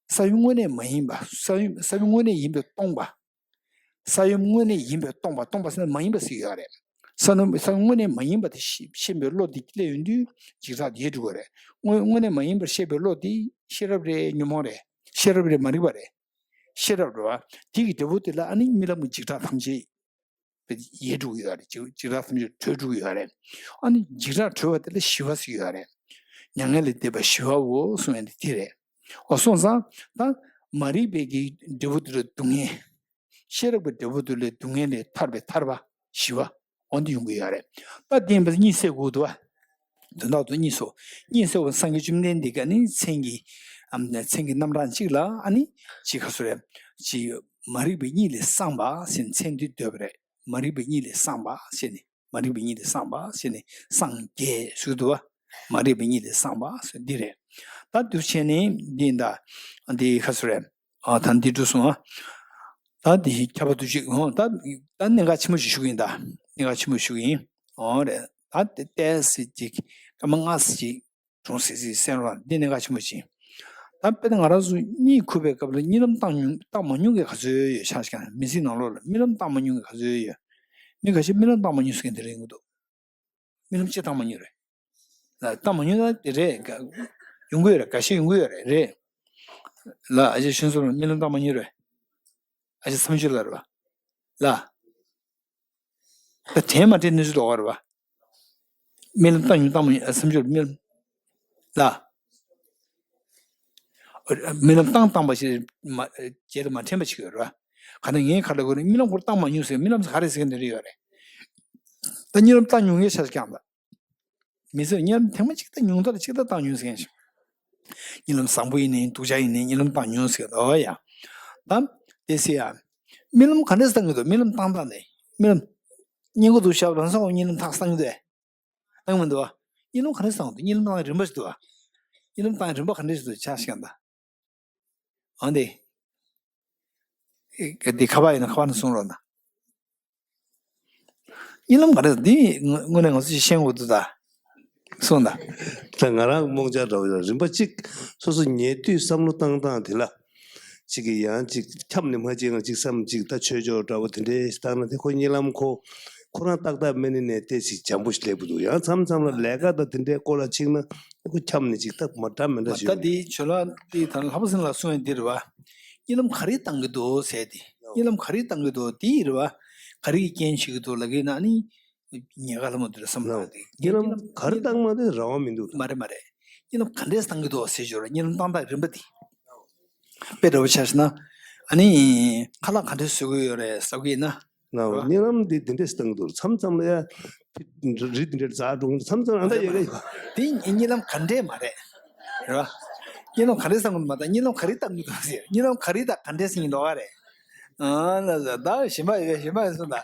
ས་ཡོམ་དངོས་གནས་མ་ཡིན་པ། ས་ཡོམ་ས་ཡོམ་དངོས་གནས་ཡིན་པས་སྟོང་པ། ས་ཡོམ་དངོས་གནས་ཡིན་པས་སྟོང་པ། སྟོང་པ་ཟེར་ན་མ་ཡིན་པ་ཟེར་ཡོད་རེད། ས་ཡོམ་ས་ཡོམ་དངོས་གནས་མ་ཡིན་པ་དེ་ཤེས་ཤེས་པའི་བློ་དེ་སླེབས་ཡོང་དུས་འཇིགས་སྐྲག་དེ་ཡལ་འགྲོ་གི་རེད། དངོས་དངོས་གནས་མ་ཡིན་པར་ཤེས་པའི་བློ་དེ་ཤེས་རབ་རེད་ཉོན་མོངས་རེད། ཤེས་རབ་རེད་མ་རིག་པ་རེད། ཤེས་རབ་རེད་བ། དེ་གི་འབྲས་བུ་དེ་ལ་ཨ་ནི་རྨི་ལམ་གྱི་འཇིགས་སྐྲག་ཐམས་ཅད་ཡལ་འགྲོ་གི་ཡོད་རེད། འཇིགས་འཇིགས་སྐྲག་ཐམས་ཅད་གྲོལ་འགྲོ་གི་ཡོད་རེད། ཨ་ནི་འཇིགས་སྐྲག་གྲོལ་བ་དེ་ལ་ཞི་བ་ཟེར་གྱི་ཡོད་རེད། མྱ་ངན་ལས་འདས་པ་ཞི་བའོ་གསུངས་ཡ་དེ་དེ་རེད། འོ་སོང་ཙང་ད་མ་རིག་པའི་གི་འབྲས་བུ་དེ་ལ་སྡུག་བསྔལ། ཤེས་རབ་ཀྱི་འབྲས་བུ་དེ་ལས་སྡུག་བསྔལ་ལས་ཐར་པའི་ཐར་པ་ཞི་བ་འོ་འདི་ཡོང་གི་ཡོད་རེད། ད་དེ་ཡིན་པས་གཉིད་སད་དགོས་འདུག་བ། དོན་དག་ཏུ་གཉིད་སད། གཉིད་སད་པ་སངས་རྒྱས་བཅོམ་ལྡན་འདས་ཀྱིས་ནི་མཚན་གྱི་ཨམ་མཚན་གྱི་རྣམ་གྲངས་གཅིག་ལ་ཨ་ནི་གཅིག་ག་ཚོད་རེད། གཅིག་མ་རིག་པའི་གཉིད་ལས་སངས་པ་ཟེར་མཚན་འདི་འདོད་པ་རེད། མ་རིག་པའི་གཉིད་ལས་སངས་པ་ཟེར་ནས། མ་རིག་པའི་གཉིད་ལས་སངས་པ་ཟེར་ནས་སངས་རྒྱས་ཟེར་འདུག་བ། མ་རིག་པའི་གཉིད་ལས་སངས་པ་ཟེར་འདི་རེད། ད་འདུ་བྱས་ནས་འདི་ཡིན་ད། འདི་ག་ཚོད་རེད། ཨ་ད་འདི་འགྲོ་སོང་ཨ། ད་འདི་ཁྱབ་པ་འདུ་ཤེས་ཨོ་ད་ད་གནད་འགག་ཆེན་པོ་ཞིག་ཞུ་གི་ཡིན་ད། གནད་འགག་ཆེན་པོ་ཞུ་གི་ཡིན། ཨོ་རེད། ད་དེ་ཏོག་ཙམ་ཅིག་སྐར་མ་ལྔ་ཙམ་ཅིག་གྲོངས་སྲིད་ཟིག་སེམས་རོགས་འདི་གནད་འགག་ཆེན་པོ་ཅིག་ད་དཔེར་ན་ང་རང་ཚོ་གཉིད་ཁུག་པའི་སྐབས་ལ་གཉིད་ལམ་བཏང་མྱོང་བཏང་མ་མྱོང་མཁན་ག་ཚོད་ཡོད་ཆ་བཞག་ན། མི་ཚེ་ནང་ལོགས་ལ་རྨི་ལམ་བཏང་མ་མྱོང་མཁན་ག་ཚོད་ཡོད། མི་ཁ་ཤས་རྨི་ལམ་བཏང་མ་མྱོང་ཟེར་མཁན་དེ་རེད་ཡོང་གི་འདུག་རྨི་ལམ་ཅི་བཏང་མ་མྱོང་རེད། ལ་བཏང་མ་མྱོང་ན་དེ་རེད་ག་ཡོང་གི་ཡོད་རེད། འགའ་ཤས་ཡོང་གི་ཡོད་རེད། རེད། ལ་ཨ་ཅེ་ཤོན་སོ་རྨི་ལམ་བཏང་མ་མྱོང་རེད། ཨ་ཅེ་བསམ་ཤེས་ལ་རེད་བ། ལ། ད་དྲན་མ་དྲན་གནས་ཚུལ་ལོགས་ཀ་རེད་བ། རྨི་ལམ་བཏང་མྱོང་བཏང་མ་མྱོང་བསམ་ཤེས་རྨི་ལམ། ལ། རྨི་ལམ་བཏང་བཏང་པ་ཞིག་མ་རྗེས་ལ་མ་དྲན་པ་ཞིག་ཡོད་རེད་བ། ག་ནས་ངས་ག་ལ་གོ་རེད། རྨི་ལམ་ཁོར་བཏང་མ་མྱོང་ཟེར། རྨི་ལམ་ཟེར་ག་རེ་ཟེར་གི་འདི་རེ་ཡོད་རེད། ད་གཉིད་ལམ་བཏང་མྱོང་ངེས་ཆ་ཞིག་ཀྱང་ད། མི་ཚོས་གཉིད་ལམ་ཐེངས་མ་གཅིག་ད་ཉུང་མཐའ་ལ་གཅིག་ད་བཏང་མྱོང་ཟེར་མཁན་ཞིག་གཉིད་ལམ་བཟང་པོ་ཡིན་ནའི་སྡུག་ཅག་ཡིན་ནའི་གཉིད་ལམ་བཏང་མྱོང་ཟེར་གི་འདུག་ཡ། ད་དེ་ཟེར་ཡ། རྨི་ལམ་ག་འདྲས་བཏང་གི་འདུག་རྨི་ལམ་བཏང་བཏང་ནས་རྨི་ལམ། སྙིང་གོ་འདུག་ཞབས་ལང་ས་འོག་གཉིད་ལམ་ཐག་བཏང་གི་འདུག་ཨེ། བཏང་མི་འདུག་ཨ། གཉིད་ལམ་ག་འདྲས་བཏང་འདུག་གཉིད་ལམ་བཏང་རིམ་པ་ཞིག་འདུག་ཨ། གཉིད་ལམ་བཏང་རིམ་པ་ག་འདྲས་ཞིག་འདུག་ཆ་ཞིག་ཡང་ད། འོན་ཏེ། འདི་ཁ་པར་ཡིན་ན་ཁ་པར་ནང་གསུང་རོགས་གནང་། གཉིད་ལམ་ག་རེ་འདི་དངོས་གནས་ང་ཚོས་ཤེས་དགོས་འདུག་ད། གསུངས་དང་། ད་ང་རང་རྨོངས་འཆར་འདྲ་བོ་ཡོད། རིམ་པ་གཅིག་སོ་སོ་ཉལ་དུས་བསམ་བློ་བཏང་སྟངས་དེ་ལ། གཅིག་གིས་ཡང་གཅིག་འཁྱམས་ནས་མ་བྱེད་ང་གཅིག་བསམ་གཅིག་ད་ཆོས་ཕྱོགས་འདྲ་བོ་དེ་འདྲའི་ཞིག་བཏང་ན་དེ་ཁོ་གཉིད་ལམ་ཁོ་ཁོ་རང་ཏག་ཏག་མེད་ནས་ནས་ཏེ་ཞིག་འཇམ་པོ་ཞིག་སླེབས་ཀྱི་འདུག་ཡང་མཚམས་མཚམས་ལ་ལས་ཀ་དང་དེ་འདྲའི་སྐོར་ལ་ཕྱིན་ན་ཁོ་འཁྱམས་ནས་ཅིག་ད་མ་འདྲ་མི་འདྲ་ཞིག་ད་ཡོད་རེད། འདི་ཇོ་ལགས་འདི་ད་ལྷ་པ་སེང་ལགས་གསུངས་ཡ་འདི་རེད་བ། གཉིད་ལམ་ག་རེ་བཏང་གི་འདུག་ཟེར་ཏེ། གཉིད་ལམ་ག་རེ་བཏང་གི་འདུག་དེ་ཡིན་རེད་བ། ག་རེ་གི་རྐྱེན་བྱེད་ཀྱི་འདུག་ལབ་ཀྱི་ན་ནི། ཉལ་ཁ་ལ་མ་འདུག་རེད་བསམ་ལ་དེ། གཉིད་ལམ་ག་རེ་བཏང་མ་དེ་རང་དབང་མི་འདུག་མ་རེད་མ་རེད། གཉིད་ལམ་ག་འདྲས་བཏང་གི་འདུག་ཟེར་ཞོར་གཉིད་ལམ་བཏང་སྟངས་རིམ་པ་དེ། དཔེ་འདྲ་བོ་ཆ་བཞག་ན། ཨ་ནི། ཁ་ལག་ག་འདྲས་བཟོ་གི་ཡོད་རེད་ཟེར་གྱི་ན། ང་རེད་བ། གཉིད་ལམ་འདི་འདི་འདྲས་བཏང་གི་འདུག་མཚམས་མཚམས་ལ་ཡ། རི་འདི་འདྲས་འཛེག་འགྲོ་མཚམས་མཚམས་ཨ་འདྲ་ཡོད་རེད། དེ་གཉིད་ལམ་ག་འདྲས་མ་རེད། རེད་བ། གཉིད་ལམ་ག་འདྲས་བཏང་གི་འདུག་མ་ད་གཉིད་ལམ་ག་རེ་བཏང་གི་འདུག་ཟེར། གཉིད་ལམ་ག་རེ་ད་ག་འདྲས་ཟེར་གྱི་འདུག་ག་རེད། ཨ་ལ་ལ་ད་ཞིམ་པ་ཡོད་ཞིམ་པ་ཡོད་སོང་ད།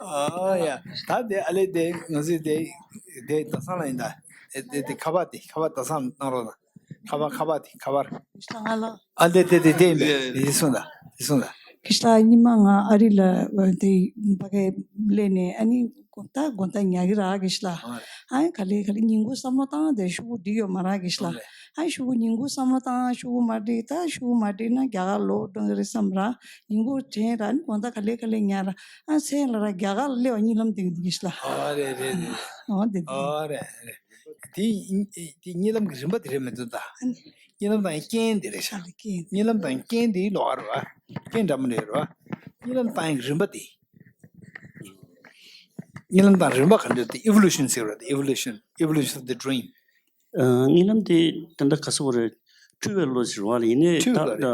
ཨ་ཡ་ད་དེ་ཨ་ལེ་དེ་ང་ཚོས་དེ་དེ་ད་སང་ལ་ཡིན་ད། དེ་དེ་དེ་ཁ་པར་དེ་ཁ་པར་ད་སང་གནང་རོགས་གནང་། ཁ་པར་ཁ་པར་དེ་ཁ་པར། ང་ལ། ཨ་དེ་དེ་དེ་དེ་ཡིན་པས་དེ་སོང་ད་དེ་སོང་ད། ཁྱི་ལ་ཉི་མ་ང་ཨ་རི་ལ་དེ་ཕ་གི་སླེབས་ནས་ཨ་ནི་དགོང་དག་དགོང་དག་ཉལ་གི་རག་གི་ཤི་ལ། ཨ་ག་ལེ་ག་ལེ་ཉིན་གུང་བསམ་བློ་བཏང་དེ་ཤུ་གུ་འགྲིག་ཡོད་མ་རག་གི་ཤི་ལ། ཨ་ཤོག་གུ་ཉིན་གུང་བསམ་བློ་བཏང་། ཤོག་གུ་མ་བསྒྲིགས། ད་ཤོག་གུ་མ་བསྒྲིགས་ན་རྒྱ་གར་ལོག་འགྲོ་གི་རེད་བསམ་ར། ཉིན་གུང་དྲན་ར། ནི་དགོང་དག་ག་ལེ་ག་ལེ་ཉལ་ར། ཨ་མཚན་ལ་ར་རྒྱ་གར་ལ་སླེབས་པ་གཉིད་ལམ་དེ་གི་འདུག་ཤི་ལ། ཨ་རེད་རེད་རེད། ཨོ་དེ་དེ། ཨ་རེད་རེད། དེ་དེ་གཉིད་ལམ་གྱི་རིམ་པ་དེ་རེད་མི་འདུག་ད། ཨ་ནི། གཉིད་ལམ་དང་རྐྱེན་དེ་རེད་ཤག། ཨ་ལ་རྐྱེན་དེ། གཉིད་ལམ་དང་རྐྱེན་དེ་ལོགས་ཀ་རེད་བ། རྐྱེན་འདྲ་མི་འདྲ་རེད་བ། གཉིད་ལམ་བཏང་ཡག་གི་རིམ་པ་དེ། གཉིད་ལམ་དང་རིམ་པ་ག་འདྲ་དེ་evolution ཟེར་བ་དེ། evolution, evolution of the dream. ཨ། གཉིད་ལམ་དེ་ད་ལྟ་ག་ཟེར་བ་རེད། འཁྲུལ་བའི་བློ་ཟེར་བ་ལ་ཡིན་ནའི་འཁྲུལ་ད་བ་རེད། ད་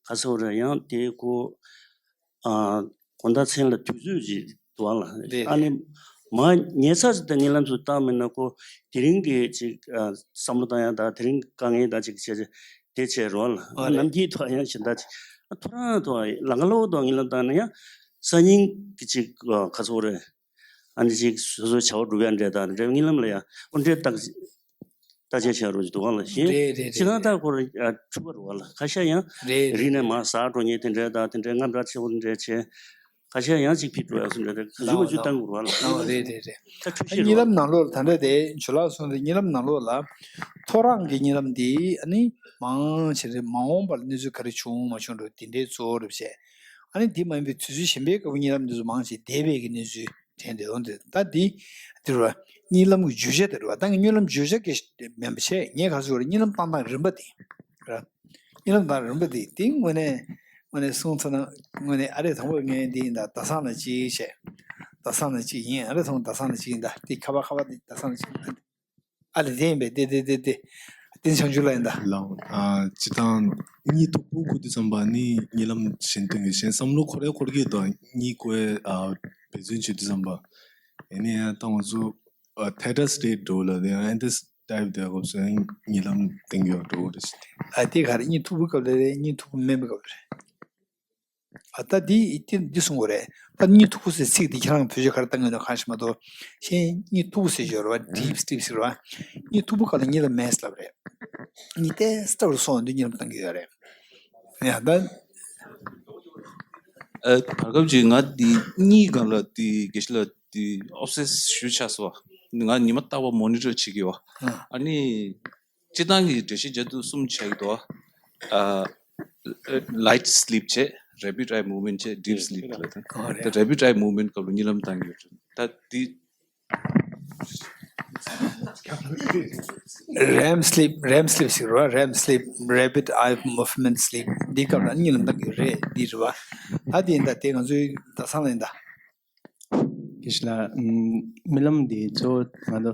ག་ཟེར་བ་རེད། ཡང་དེ་ཁོ། ཨ། དགོང་དག་མཚན་ལ་དུས་ཚོད་ཅིག་འདུག་ཨ་ལ། རེད། ཨ་ནི་མ་ཉལ་ཚར་ཙམ་དང་གཉིད་ལམ་ཚོ་བཏང་མེད་ན་ཁོ་དེ་རིང་གི་ཅིག་ཨ། བསམ་བློ་བཏང་ཡག་དང་དེ་རིང་དཀའ་ངལ་དང་ཅིག་བྱས་བྱས་དེ་བྱས་རོགས་ལ། ཨ་རེད། ནམ་རྒྱུན་ཐོག་ཡང་གཞན་དག་ཅིག་ཨ། ཐོ་རངས་ཐོག་ལང་ཀ་ལོག་ཐོག་གཉིད་ལམ་བཏང་ན་ཡང་སང་ཉིན་གི་ཅིག་ཨ། ག་ཚོད་རེད། ཨ་ནི་ཅིག་སོ་སོའི་བྱ་བ་སྒྲུབ་ཡག་འདྲ་དང་འདྲ་གཉིད་ལམ་ལ་ཡང་ཨོ་འདྲའི་རྟགས། ལྟ་དཔྱད་བྱ་རོགས་ཀྱི་འདུག་ག་ལ་ཞེས། རེད་རེད་རེད། སྤྱིར་བཏང་རེད། ལྟ་སྐོར་ཨ། འཁྲུལ་པ་རེད་བ་ལ། ཁ་ཤས་ཡང་རེད་རེད་རིག་ནས་རེད། མར་ཟག་འགྲོ་མཁན་དེ་འདྲ་དང་དེ་འདྲའི་རྔམ་དྲག་ཆེ་བོ་དེ་འདྲ་བྱས། ཁ་ཤས་ཡང་ཅིག་ཕི་འགྲོ་ཡག་སུ་འདྲ་དེ་ག་ཟུག་ག་ཟུག་བཏང་དགོས་རེད་བ་ལ། ཨོ་རེད་རེད་རེད། ད་འཁྲུལ་ཨ། གཞི་རེད་གཉིད་ལམ་བ་ལ། ནང་ལོགས་ལ་ད་འདྲ་དེ་ཇོ་ལགས་གསུངས་དེ་གཉིད་ལམ་ནང་ལོགས་ལ་ཐོ་རངས་ཀྱི་གཉིད་ལམ་འདི་ཨ་ནི་མང་ཆེ་རེད། མ་འོངས་པ་ལ་གནས་ཚུལ་ག་རེ་བྱུང་མ་བྱུང་འགྲོ་དེ་འདྲའི་གཙོ་བོ་རེད་བྱས། ཨ་ནི་འདི་མ་ཡིན་པའི་དུས་ཚོད་གཞན་པའི་སྐབས་གཉིད་ལམ་འདི་ཚོ་མང་ཆེ་འདས་པའི་གི་གནས་ཚུལ། དྲན་དེ་འོང་དེ་ད་འདི་དེ་རུ་གཉིད་ལམ་གྱི་བརྗོད་བྱ་དེ་རུ་ད་གཉིད་ལམ་བརྗོད་བྱ་གི་མིན་པ་བྱས། ངས་ག་ཚོད་རུ་གཉིད་ལམ་བཏང་སྟངས་རིམ་པ་དེ་ར། གཉིད་ལམ་བཏང་རིམ་པ་དེ་དེ་དངོས་གནས་དངོས་གནས་གསུང་ཚར་ན་དངོས་གནས་ཨ་རེ་དང་པོ་ངས་འདི་ཡིན་ད། ཟླ་གསང་ལ་གཅིག་བྱས། ཟླ་གསང་ལ་གཅིག་ཡིན། ཨ་རེ་དང་པོ་ཟླ་གསང་ལ་གཅིག་ཡིན་ད། དེ་ཁ་བ་ཁ་བ་དེ་ཟླ་གསང་ལ་གཅིག་ཡིན། ཨ་ལེ་དེ་ཡིན་པས་དེ་དེ་དེ་དེ་དེ་བྱང་ཆུབ་ལ་ཡིན་ད། ལགས། ཨ། སྤྱིར་བཏང་གཉིད་མཐུག་པོ་ཁུག་དུས་ཙམ་པ་ནི་གཉིད་ལམ་གཞན་སྟོན་གྱི་གཞན་བསམ་བློ་འཁོར་ཡག་འཁོར་གྱི་དང་གཉིད་ཁུག་ཡག་ཨ། འབད་བརྩོན་བྱེད་དུས་ཙམ་པ། ཡིན་ནའི་ཡང་ད་ང་ཚོ་ཨ། theta state འགྲོ་ལ་དེ་ཡང་ཨེ་འདི་ཊའིབ་དེ་སྐབས་སུ་ཡང་གཉིད་ལམ་སྟོན་གྱི་ཡོད་འགྲོ་གི་རེད་ཟེར་ཏེ། ཨ་དེ་ག་རེ། གཉིད་མཐུག་པོའི་སྐབས་ལ་རེད། གཉིད་མཐུག་པོ་དམན་པའི་སྐབས་ལ་རེད། ཨ་ད་འདི་འདི་འདི་གསུང་དགོས་རེད། ད་གཉིད་མཐུག་པོ་ཟེར་ཚིག་འདི་ཁྱེད་རང་བེད་སྤྱོད་ག་རེ་བཏང་གི་ཡོད་ན་གང་ཤེས་མ་གཏོགས། གཞན་གཉིད་མཐུག་པོ་ཟེར་གྱི་ཡོད་རེད་བ། deep sleep ཟེར་བ། གཉིད་མཐུག་པོ་སྐབས་ལ་གཉིད་ལམ་མེད་ལབ་རེད། གཉིད་ཏོག་ཙམ་སླར་སོང་དུས་གཉིད་ལམ་བཏང་གི་ཡོད་རེད། ཡ་ད། ཨ། བར་སྐབས་ཅིག་ང་འདི་གཉིད་སྒང་ལ་འདི་དགེ་བཤེས་ལགས་འདི་ཨོབ་སེ་སི་ཞེ་པོ་ཆགས་སོང་བ། ང་ཉི་མ་རྟག་པར་མོ་ནི་ཊར་བྱེད་ཀྱི་ཡོད། ཨ་ནི། སྤྱིར་བཏང་གི་འགྲེལ་བཤད་བརྒྱབ་དུས་གསུམ་བྱས་ཀྱི་འདུག་ཨ། light sleep བྱས། rapid eye movement བྱས། deep sleep ལབ་དང་། ཨོ་རེད། ད་rapid eye movement སྐབས་ལ་གཉིད་ལམ་བཏང་གི་ཡོད་རེད། ད་འདི། རེམ་སི་ལིབ། རེམ་སི་ལིབ་ཟེར་བ། རེམ་སི་ལིབ། rapid eye movement sleep འདི་སྐབས་ལ་གཉིད་ལམ་བཏང་གི་རེད། འདི་རེད་བ། ད་འདི་ཡིན་ད། དེ་ང་ཚོའི་ཟླ་གསང་ལ་ཡིན་ད། དགེ་བཤེས་ལགས། ཨམ། རྨི་ལམ་འདི་གཙོ་བོ་ང་ཚོ་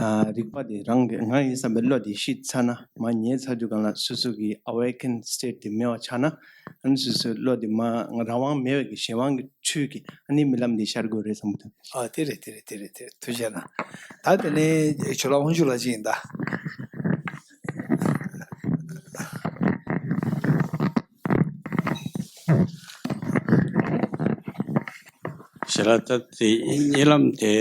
ཨ། རིག་པ་འདི་རང་གི་ང་ཡིན་བསམ་པའི་བློ་འདི་ཤི་ཚར་ན། མར་ཉལ་ཚར་དུས་སྒང་ལ་སོ་སོ་གི་awakened state དེ་མེད་པ་ཆགས་ན། ཨ་ནི་སོ་སོའི་བློ་འདི་མར་རང་དབང་མེད་པའི་གི་གཞན་དབང་གི་ཁྲོད་ཀྱི་ཨ་ནི་རྨི་ལམ་འདི་ཤར་དགོས་རེད་བསམ་གྱི་འདུག་ཨ་དེ་རེད། དེ་རེད། དེ་རེད། དེ་རེད། ཐུགས་རྗེ་གནང་། ད་དེ་ནས་ཇོ་ལགས་དབང་ཕྱུག་ལགས་ཅིག་ཡིན་ད། ཞེ་ལ་ད་དེ་གཉིད་ལམ་དེ་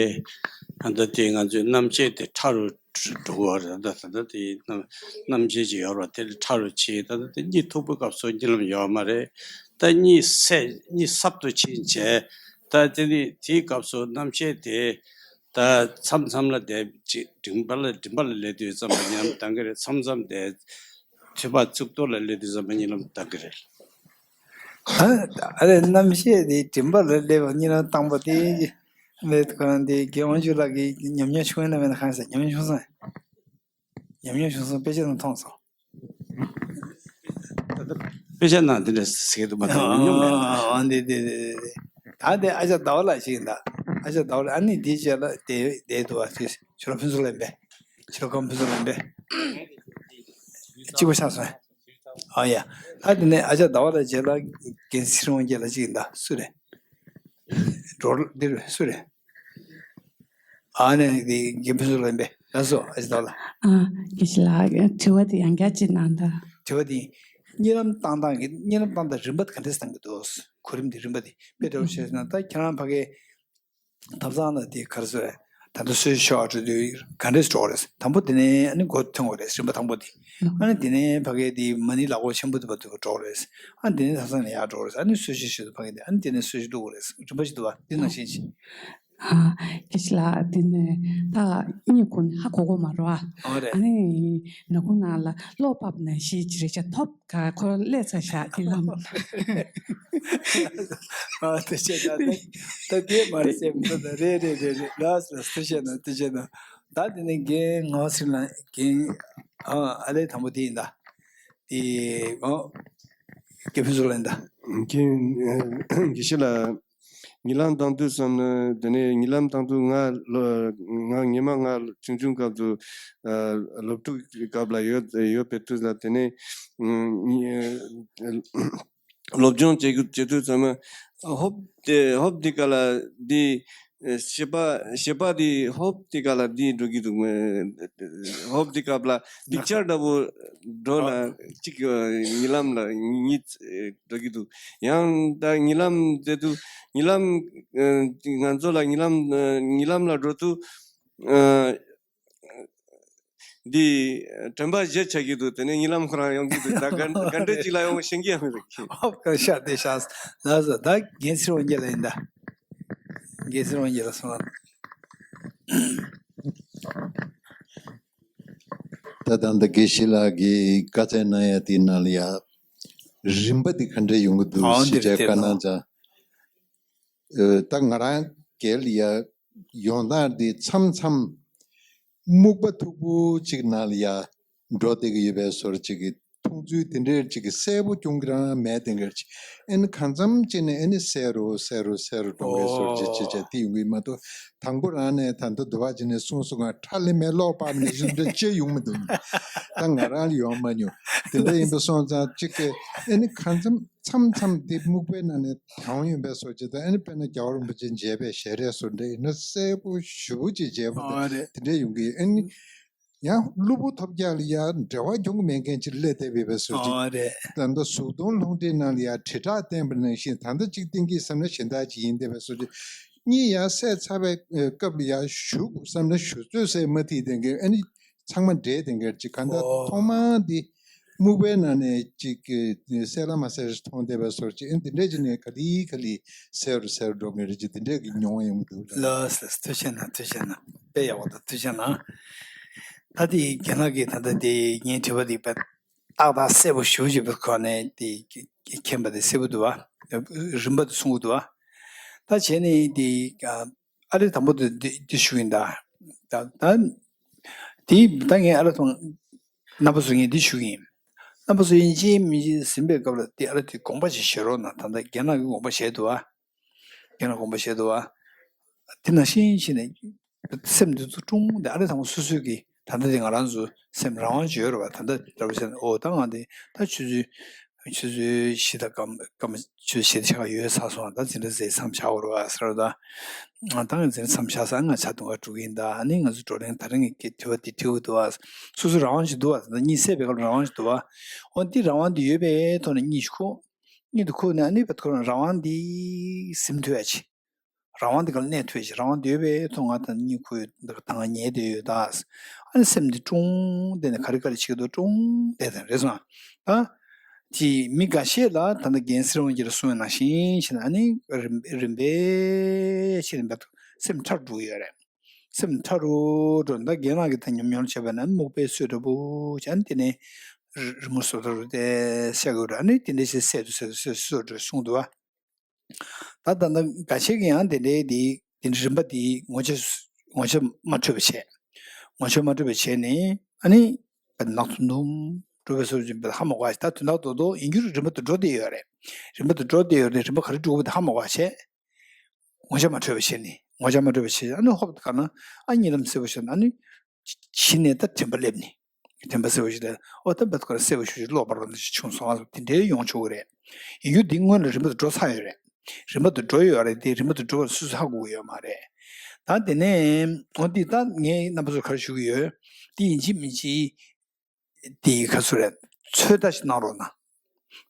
ད་ལྟ་དེ་ང་ཚོའི་རྣམ་ཤེས་དེ་ཕྲ་རུ་འགྲོ་གི་ཡོད་རེད། ད་ད་ལྟ་དེ་རྣམ་རྣམ་ཤེས་ཅིག་ཡོད་རེད་པ། དེ་ཕྲ་རུ་ཕྱིན། ད་ལྟ་དེ་གཉིད་མཐུག་པོའི་སྐབས་སུ་གཉིད་ལམ་ཡོད་མ་རེད། ད་གཉིད་སད། གཉིད་སྲབ་ཏུ་ཕྱིན་བྱས། ད་དེ་ནི་དེའི་སྐབས་སུ་རྣམ་ཤེས་དེ་ད་མཚམས་མཚམས་ལ་དེ་ཅིག་མགྲིན་པ་ལ་མགྲིན་པ་ལ་སླེབས་དུས་ཙམ་པ་གཉིད་ལམ་བཏང་གི་རེད། མཚམས་མཚམས་དེ་མཆེ་བ་གཙུག་ཏོར་ལ་སླེབས་དུས་ཙམ་པ་གཉིད་ལམ་བཏང་གི་རེད། ཨ་ཨ་རེ། རྣམ་ཤེས་དེ་མགྲིན་པ་ལ་སླེབས་པ་གཉིད་ལམ་བཏང་པ་དེ་ལས་ཁོ་རང་དེ་རྒན་དབང་ཕྱུག་ལགས་ཀྱིས་ཉམས་མྱོང་བྱུང་ཡོད་ན་མེད་ན་གང་ཟེར། ཉམས་མྱོང་བྱུང་སོང་། ཉམས་མྱོང་བྱུང་སོང་། དཔེ་ཆ་ནང་མཐོང་སོང་། དཔེ་ཆ་ནང་དེ་འདྲ་ཟེར་གྱི་འདུག་མ་གཏོགས་ཉམས་མྱོང་མེད། ཨ་འདི་འདི་འདི་འདི། ད་དེ་ཨ་ཅག་ཟླ་བ་ལགས་ཤིག་ཡིན་ད། ཨ་ཅག་ཟླ་བ་ལགས། ཨ་ནི་དེའི་རྗེས་ལ་དེ་དེ་འདུག་བ། དེ་ཕྱི་ལོགས་ཕུན་ཚོགས་ལེན་པས། ཕྱི་ལོགས་ཁམས་ཕུན་ཚོགས་ལེན་པས། གཅིག་པ་ཆགས་སོང་། ཨ་ཡ། ད་དེ་ནས་ཨ་ཅག་ཟླ་བ་ལགས་རྗེས་ལ་རྒན་ཚེ་རིང་དབང་རྒྱལ་ལགས་ཅིག་ཡིན་ད། སུ་རེད། འགྲོ་འདིར་སུ་རེད། ཨ་ནི་དེ་རྒན་ཕུན་ཚོགས་ལེན་པས། ལགས་སོ། ཨ་ཅག་ཟླ་བ་ལགས། ཨ། དགེ་བཤེས་ལགས། དྲི་བ་དེ་ཡང་བསྐྱར་ཅིག་གནང་དང་། དྲི་བ་དེ་གཉིད་ལམ་བཏང་སྟངས་ཀྱི་གཉིད་ལམ་བཏང་སྟངས་རིམ་པ་དེ་ག་འདྲས་བཏང་གི་འདུག་གོ་རིམ་དེ་རིམ་པ་དེ་དཔེ་འདྲ་བོ་བྱས་ན། ད་ཁྱེད་རང་ཕ་གིའི་ཐབ་ཚང་ལ་དེ་ག་རེ་ཟེར། ད་ལྟ་གསོལ་ཇ་ཤོག་འགྲོ་དུས་ག་འདྲས་འགྲོ་གི་རེད། དང་པོ་དེ་ནས་ཨ་ནི་སྒོ་ཐོན་དགོས་རེད། རིམ་པ་དང་པོ་དེ། ཨ་ནི་དེ་ནས་ཕ་གིའི་དེ་མ་ཎི་ལག་འཁོར་ཆེན་པོ་དེ་བར་དུ་འགྲོ་གི་རེད། ཨ་ནི་དེ་ནས་ཐབ་ཚང་ལ་ཡར་འགྲོ་གི་རེད། ཨ་ནི་གསོལ་ཇ་ཞིག་ཏུ་ཕ་གི་དེ། ཨ་ནི་དེ་ནས་གསོལ་ཇ་བླུག་དགོས་རེད། རིམ་པ་ཞིག་འདུག་བ། དེ་ནང་བཞིན་བྱེད། ཨ། དགེ་བཤེས་ལགས་དེ་ནས་ད་གཉིད་ཁུག་ནས་ཧ་གོ་གོ་མ་རེད་བ། ཨོ་རེད། ཨ་ནི་ནག་ཁུང་ནང་ལ་གློག་ཕབ་ནང་བཞིན་ཅི་རེད་བྱ་ཐོབ་ག་ཁོ་རང་སླེབས་ཚར་ཤག་དེ་ལམ། ཨ་དེ་བྱས་ད་ད་ད་དེ་མ་རེད་ཟེར་མི་འདུག་ད་རེད་རེད་རེད་རེད་ལགས་ལགས་དེ་བྱས་ན་དེ་བྱས་ན་ད་དེ་ནས་རྒན་ངག་སེང་ལགས་རྒན་ཨ་ཨ་ལས་དང་པོ་དེ་ཡིན་ད། དེ་ཨོ་དགེ་ཕུན་ཚོགས་ལགས་ཡིན་ད། རྒན་དགེ་བཤེས་ལགས། ཉིན་ལམ་བཏང་དུས་ཙམ་ན་དེ་ནས་ཉིན་ལམ་བཏང་དུས་ང་ལོ་ང་ཉི་མ་ང་ཆུང་ཆུང་སྐབས་སུ་ཨ་སློབ་ཕྲུག་སྐབས་ལ་ཡོད་ཡོད་པའི་དུས་ལ་དེ་ནས་ཨ་སློབ་སྦྱོང་བྱེད་བྱེད་དུས་ཙམ་ན་ཧོབ་དེ་ཧོབ་དེ་ག་ལ་འདི་ཨ་ཤེས་པ་ཤེས་པ་དེ་ཧོབ་དེ་ག་ལ་འདི་འགྲོ་གི་འདུག་ཧོབ་དེ་སྐབས་ལ་པིག་ཅར་འདྲ་པོ་འགྲོ་ལ་གཅིག་ཉིན་ལམ་ལ་གཉིས་འགྲོ་གི་འདུག་ཡང་ད་ཉིན་ལམ་དེ་དུས་ཉིན་ལམ་ཨ་ང་ཚོ་ལ་ཉིན་ལམ་ཨ་ཉིན་ལམ་ལ་འགྲོ་དུས་ཨ་འདི་དྲན་པ་བརྗེད་ཆགས་ཀྱི་འདུག་དེ་ནས་ཉིན་ལམ་ཁོ་རང་ཡོང་གི་འདུག་ད་ག་ག་འདྲ་ཅིག་ལ་ཡོང་ཤེས་ཀྱི་ཡང་མི་འདུག་ཧོབ་ཀ་ཤ་དེ་ཤ་ལ་ཟ་ད་རྒན་ཚེ་རིང་དབང་རྒྱལ་ལ་ཡིན་ད། རྒན་ཚེ་རིང་དབང་རྒྱལ་ལ་སོང་ལ། ད་ད་ལྟ་དགེ་བཤེས་ལགས་ཀྱིས་བཀའ་སྩལ་གནང་ཡ་དེའི་ནང་ལ་ཡ་རིམ་པ་འདི་ག་འདྲ་ཡོང་གི་འདུག་ཨོ་ཞེས་འདིར་བྱས་བཀའ་གནང་ཙང་། ཨ་ད་ང་རང་སྒེར་ལ་ཡ་ཡོང་སྟངས་འདི་མཚམས་མཚམས་སྨུག་པ་མཐུག་པོ་ཅིག་ནང་ལ་ཡ་འགྲོ་བསྡད་ཀྱི་ཡོད་པའི་བཟོ་འདྲ་ཅིག་གི་མཐོང་ཚུལ་དེ་འདྲའི་ཅིག་གི་གསལ་པོ་སྐྱོང་གི་རང་མེད་དེ་འདྲ་ཅིག་ཨེ་ནི་གང་འཚམ་ཅིག་ནས་ཨེ་ནི་གསལ་རུ་གསལ་རུ་གསལ་རུ་འགྲོ་མཁན་བཟོ་འདྲ་ཅིག་ཅིག་ཅིག་དེ་ཡོང་གི་མ་གཏོགས་དང་པོ་རང་ནས་ད་ལྟ་འདུ་བ་ཅིག་ནས་གསུངས་སོང་ང་ཁྲ་ལེ་མེ་གློག་སྤར་ནས་བཟོ་འདྲ་ཅི་ཡོང་མི་འདུག་ད་ང་རང་ལ་ཡོང་མ་མྱོང་དེ་འདྲ་ཡིན་པ་སོང་ཙང་ཅིག་གི་ཨེ་ནི་གང་འཚམ། མཚམས་མཚམས་དེ་སྨུག་པའི་ནང་ནས་དྭངས་ཡོང་བའི་བཟོ་ཅིག་དང་ཨ་ནི་དཔེར་ན་རྒྱལ་བ་རིན་པོ་ཆེ་མཇལ་བའི་ཞལ་རས་བཟོ་འདྲ་ཡིན་ན་གསལ་པོ་ཞེ་པོ་ཅིག་མཇལ་བ་དང་ཨ་རེད། དེ་འདྲ་ཡོང་གི་ཨ་ནི་ཡང་གློ་བུར་ཐོལ་རྒྱག་ལ་ཡང་འབྲེལ་བ་འབྱུང་གི་མེད་མཁན་ཅིག་སླེབས་བསྡད་པའི་བཟོ་ཅིག་ཨ་རེད། ད་ལྟ་གཟུགས་མཐོང་རླུང་འཕྲིན་ནང་ལ་ཡང་དྲིལ་བསྒྲགས་བསྟན་པ་ནང་བཞིན་ད་ལྟ་གཅིག་བསྟན་གྱི་བསམ་ན་གཞན་དག་ཅིག་ཡིན་བསྡད་པའི་བཟོ་ཅིག་གཉིད་ཡར་སད་ཚར་བའི་སྐབས་ལ་ཡར་གཞུག་བསམ་ན་གཞུག་ཚོད་སད་མ་ཐིག་དེ་འགའི་ཨ་ནི་ཚང་མ་འདྲེས་དེ་འགའི་ཅིག་གང་ལྟར་ཨོ། ཐོག་མར་འདི་སྨུག་པའི་ནང་ནས་ཅིག་གསལ་ལ་མ་གསལ་ཞིག་མཐོང་བསྡད་པའི་བཟོ་ཅིག་ཨ་ནི་འདི་འདྲས་ཅིག་ནས་ག་ལེ་ག་ལེ་གསལ་རུ་གསལ་རུ་འགྲོ་མཁན་རེད་ཅིག་འདི་འདྲས་ཀྱི་མྱོང་བ་ཡོང་གི་འདུག་ལ། ལགས་སོ་ཐུགས་རྗེ་གནང་ཐུགས་རྗེ་གནང་དཔེ་ཡག་པོ་འདུག་ཐུགས་རྗེ་གནང་། ད་དེ་རྒན་ལགས་ཀྱིས་ད་ལྟ་དེ་ངའི་དྲི་བ་དེ་དཔེ་ཏག་ཏག་གསལ་པོ་ཞེ་པོ་ཅིག་གི་ཁོ་ནས་དེ་མཁྱེན་པ་དེ་གསལ་པོ་འདུག་བ། རིམ་པ་དེ་གསུང་གི་འདུག་བ། ད་བྱས་ནས་དེ་ཨ་རི་དང་པོ་དེ་འདི་འདི་ཞུ་ཡིན་ད། ད་ད་དེ་ད་ངས་ཨ་རི་ཐང་རྣམ་པ་ཚོ་ངས་འདི་ཞུ་གི་ཡིན། རྣམ་པ་ཚོ་ཡིན་གཅིག་མིན་གཅིག་ཟིན་པའི་སྐབས་ལ་དེ་ཨ་རི་དེ་དགོངས་པ་ཞིག་བཞེས་རོགས་གནང་ད་ལྟ་རྒན་ལགས་ཀྱི་དགོངས་པ་བཞེས་འདུག་བ། རྒན་ལགས་དགོངས་པ་བཞེས་འདུག་བ། དེ་ནང་བཞིན་བྱས་ནས། སེམས་འདི་ཚོ་ཀྲུང་དེ་ཨ་རི་ཚང་མ་སོ་སོའི་གི་ད་ལྟ་དེ་ང་རང་ཚོ་སེམས་རང་དབང་ཅིག་ཡོད་རེད་བ། ད་ལྟ་འདྲ་པོ་བྱས་ན་ཨོ་ད་ང་དེ་ད་ཆུ་ཚོད་ཆུ་ཚོད་བཞི་དང་སྐར་མ་སྐར་མ་ཆུ་ཚོད་བཞི་དང་ཕྱེད་ཀ་ཡོལ་ཚར་སོང་། ད་འཛིན་གྲྭ་ཟེར་མཚམས་བཞག་དགོས་རེད་བ་ཟེར་བ་ད་ང་ད་ང་འཛིན་གྲྭ་མཚམས་བཞག་ས་ང་ཆ་དུང་ག་འགྲོ་གི་ཡིན། ད་ཨ་ནི་ང་ཚོ་བགྲོ་གླེང་ད་རིང་གི་དྲི་བ་འདི་དྲི་དགོས་འདུག་བ། སོ་སོ་རང་དབང་ཅིག་འདུག་བ། ད་གཉིད་སད་པའི་སྐབས་ལ་རང་དབང་ཅིག་འདུག་བ། ཨོ་འདི་རང་དབང་འདི་ཡོད་པའི་ཐོག་ནས་གཉིད་ཅིག་ཁུག་གཉིད་དུ་ཁུག་ནས་ཨ་ནི་བད་ཁོ་རང་རང་དབང་འདི་ཟིན་ཐུབ་ཡ་ཅིག་རང་དབང་དེ་ག་ལ་གནས་ཐུབ་ཅིག་རང་དབང་དེ་ཡོད་པའི་ཐོག་ང་དང་གཉིད་ཁུག་ཡོད་ད་ང་ཉལ་བསྡད་ཡོད་ད། ཨ་ནི་སེམས་འདི་ཀྲུང་བསྡད་ནས་ག་རེ་ག་རེ་བྱེད་ཀྱི་འདུག་ཀྲུང་བསྡད་དང་རེད་སོང་ད། དེ་མི་འགའ་ཤས་ལ་ད་ལྟ་རྒན་ཚེ་རིང་དབང་རྒྱལ་གསུངས་པ་ནང་བཞིན་བྱས་ན་ཨ་ནི་རིམ་རིམ་པས་བྱས་ནས་འབད་སེམས་ཕྲ་རུ་འགྲོ་གི་ཡོད་རེད། སེམས་ཕྲ་རུ་འགྲོ་ད་རྒན་ལགས་ཀྱིས་ད་ཉམས་མྱོང་བྱས་པ་ན་སྨུག་པའི་སོས་འདྲ་པོ་བྱས་ཨ་ནི་དེ་ནས་རི་རི་མོ་བཟོ་འདྲ་རུ་བལྟས་བཤད་དགོས་རེད། ཨ་ནི་དེ་འདྲ་བྱས་སད་དུ་སད་དུ་སད་དུ་སོས་འགྲོ་གསུངས་འདུག་བ། ད་ད་ལྟ་འགའ་ཤས་ཀྱིས་ཡང་དེ་འདྲའི་དེ་དེ་རིམ་པ་དེ་ངོ་ཆ་ངོ་ཆ་མ་འཕྲོད་པ་བྱས། ངོ་ཆ་མ་འཕྲོད་པ་བྱས་ནས་ཨ་ནི་ནག་ཐུམ་ཐུམ་འགྲོ་བའི་བཟོ་བཞིན་པ་ཧ་མ་གོ་བ་ཞིག་ད་དོན་དག་རྡོག་རྡོག་ཡིན་རྒྱུ་རིམ་པ་དེ་འགྲོ་བསྡད་ཡོད་རེད། རིམ་པ་དེ་འགྲོ་བསྡད་ཡོད་རེད། རིམ་པ་ག་རེ་འགྲོ་དགོས་པ་དེ་ཧ་མ་གོ་བ་བྱས། ངོ་ཆ་མ་འཕྲོད་པ་བྱས་ནས་ངོ་ཆ་མ་འཕྲོད་པ་བྱས་ཨ་ནི་ཧོབ་ག་ན་ཨ་གཉིད་ལམ་སེ་བོ་བྱས་ན་ཨ་ནི། གཞི་ནས་ད་དྲན་པ་སླེབས་ནས། དྲན་པ་གསལ་པོ་ཞིག་ལ་ཨོ་ད་འབད་ག་རེ་གསལ་པོ་ཞིག་ལོག་པར་རོ་འདི་ཞིག་བྱུང་སོང་ཨ་དེ་འདྲའི་ཡོང་ཆོག་གི་རེད། ཡིན་རྒྱུ་འདི་སྔོན་ལ་རིམ་པ་དུ་འགྲོ་ཚར་ཡོད་རེད། རིམ་པ་དུ་འགྲོ་ཡོད་རེད་དེ་རིམ་པ་དུ་འགྲོ་བར་སུ་སུ་ཧ་གོ་གི་ཡོད་མ་རེད། ད་དེ་ནས་ཨོ་འདི་ད་ངས་རྣམ་པ་ཚོར་ག་རེ་ཞུ་གི་ཡོད། འདི་ཡིན་གཅིག་མིན་གཅིག་དེ་ཡི་ཁ་ཚུར་རེད། ཚོད་ལྟ་ཞིག་གནང་རོགས་གནང་།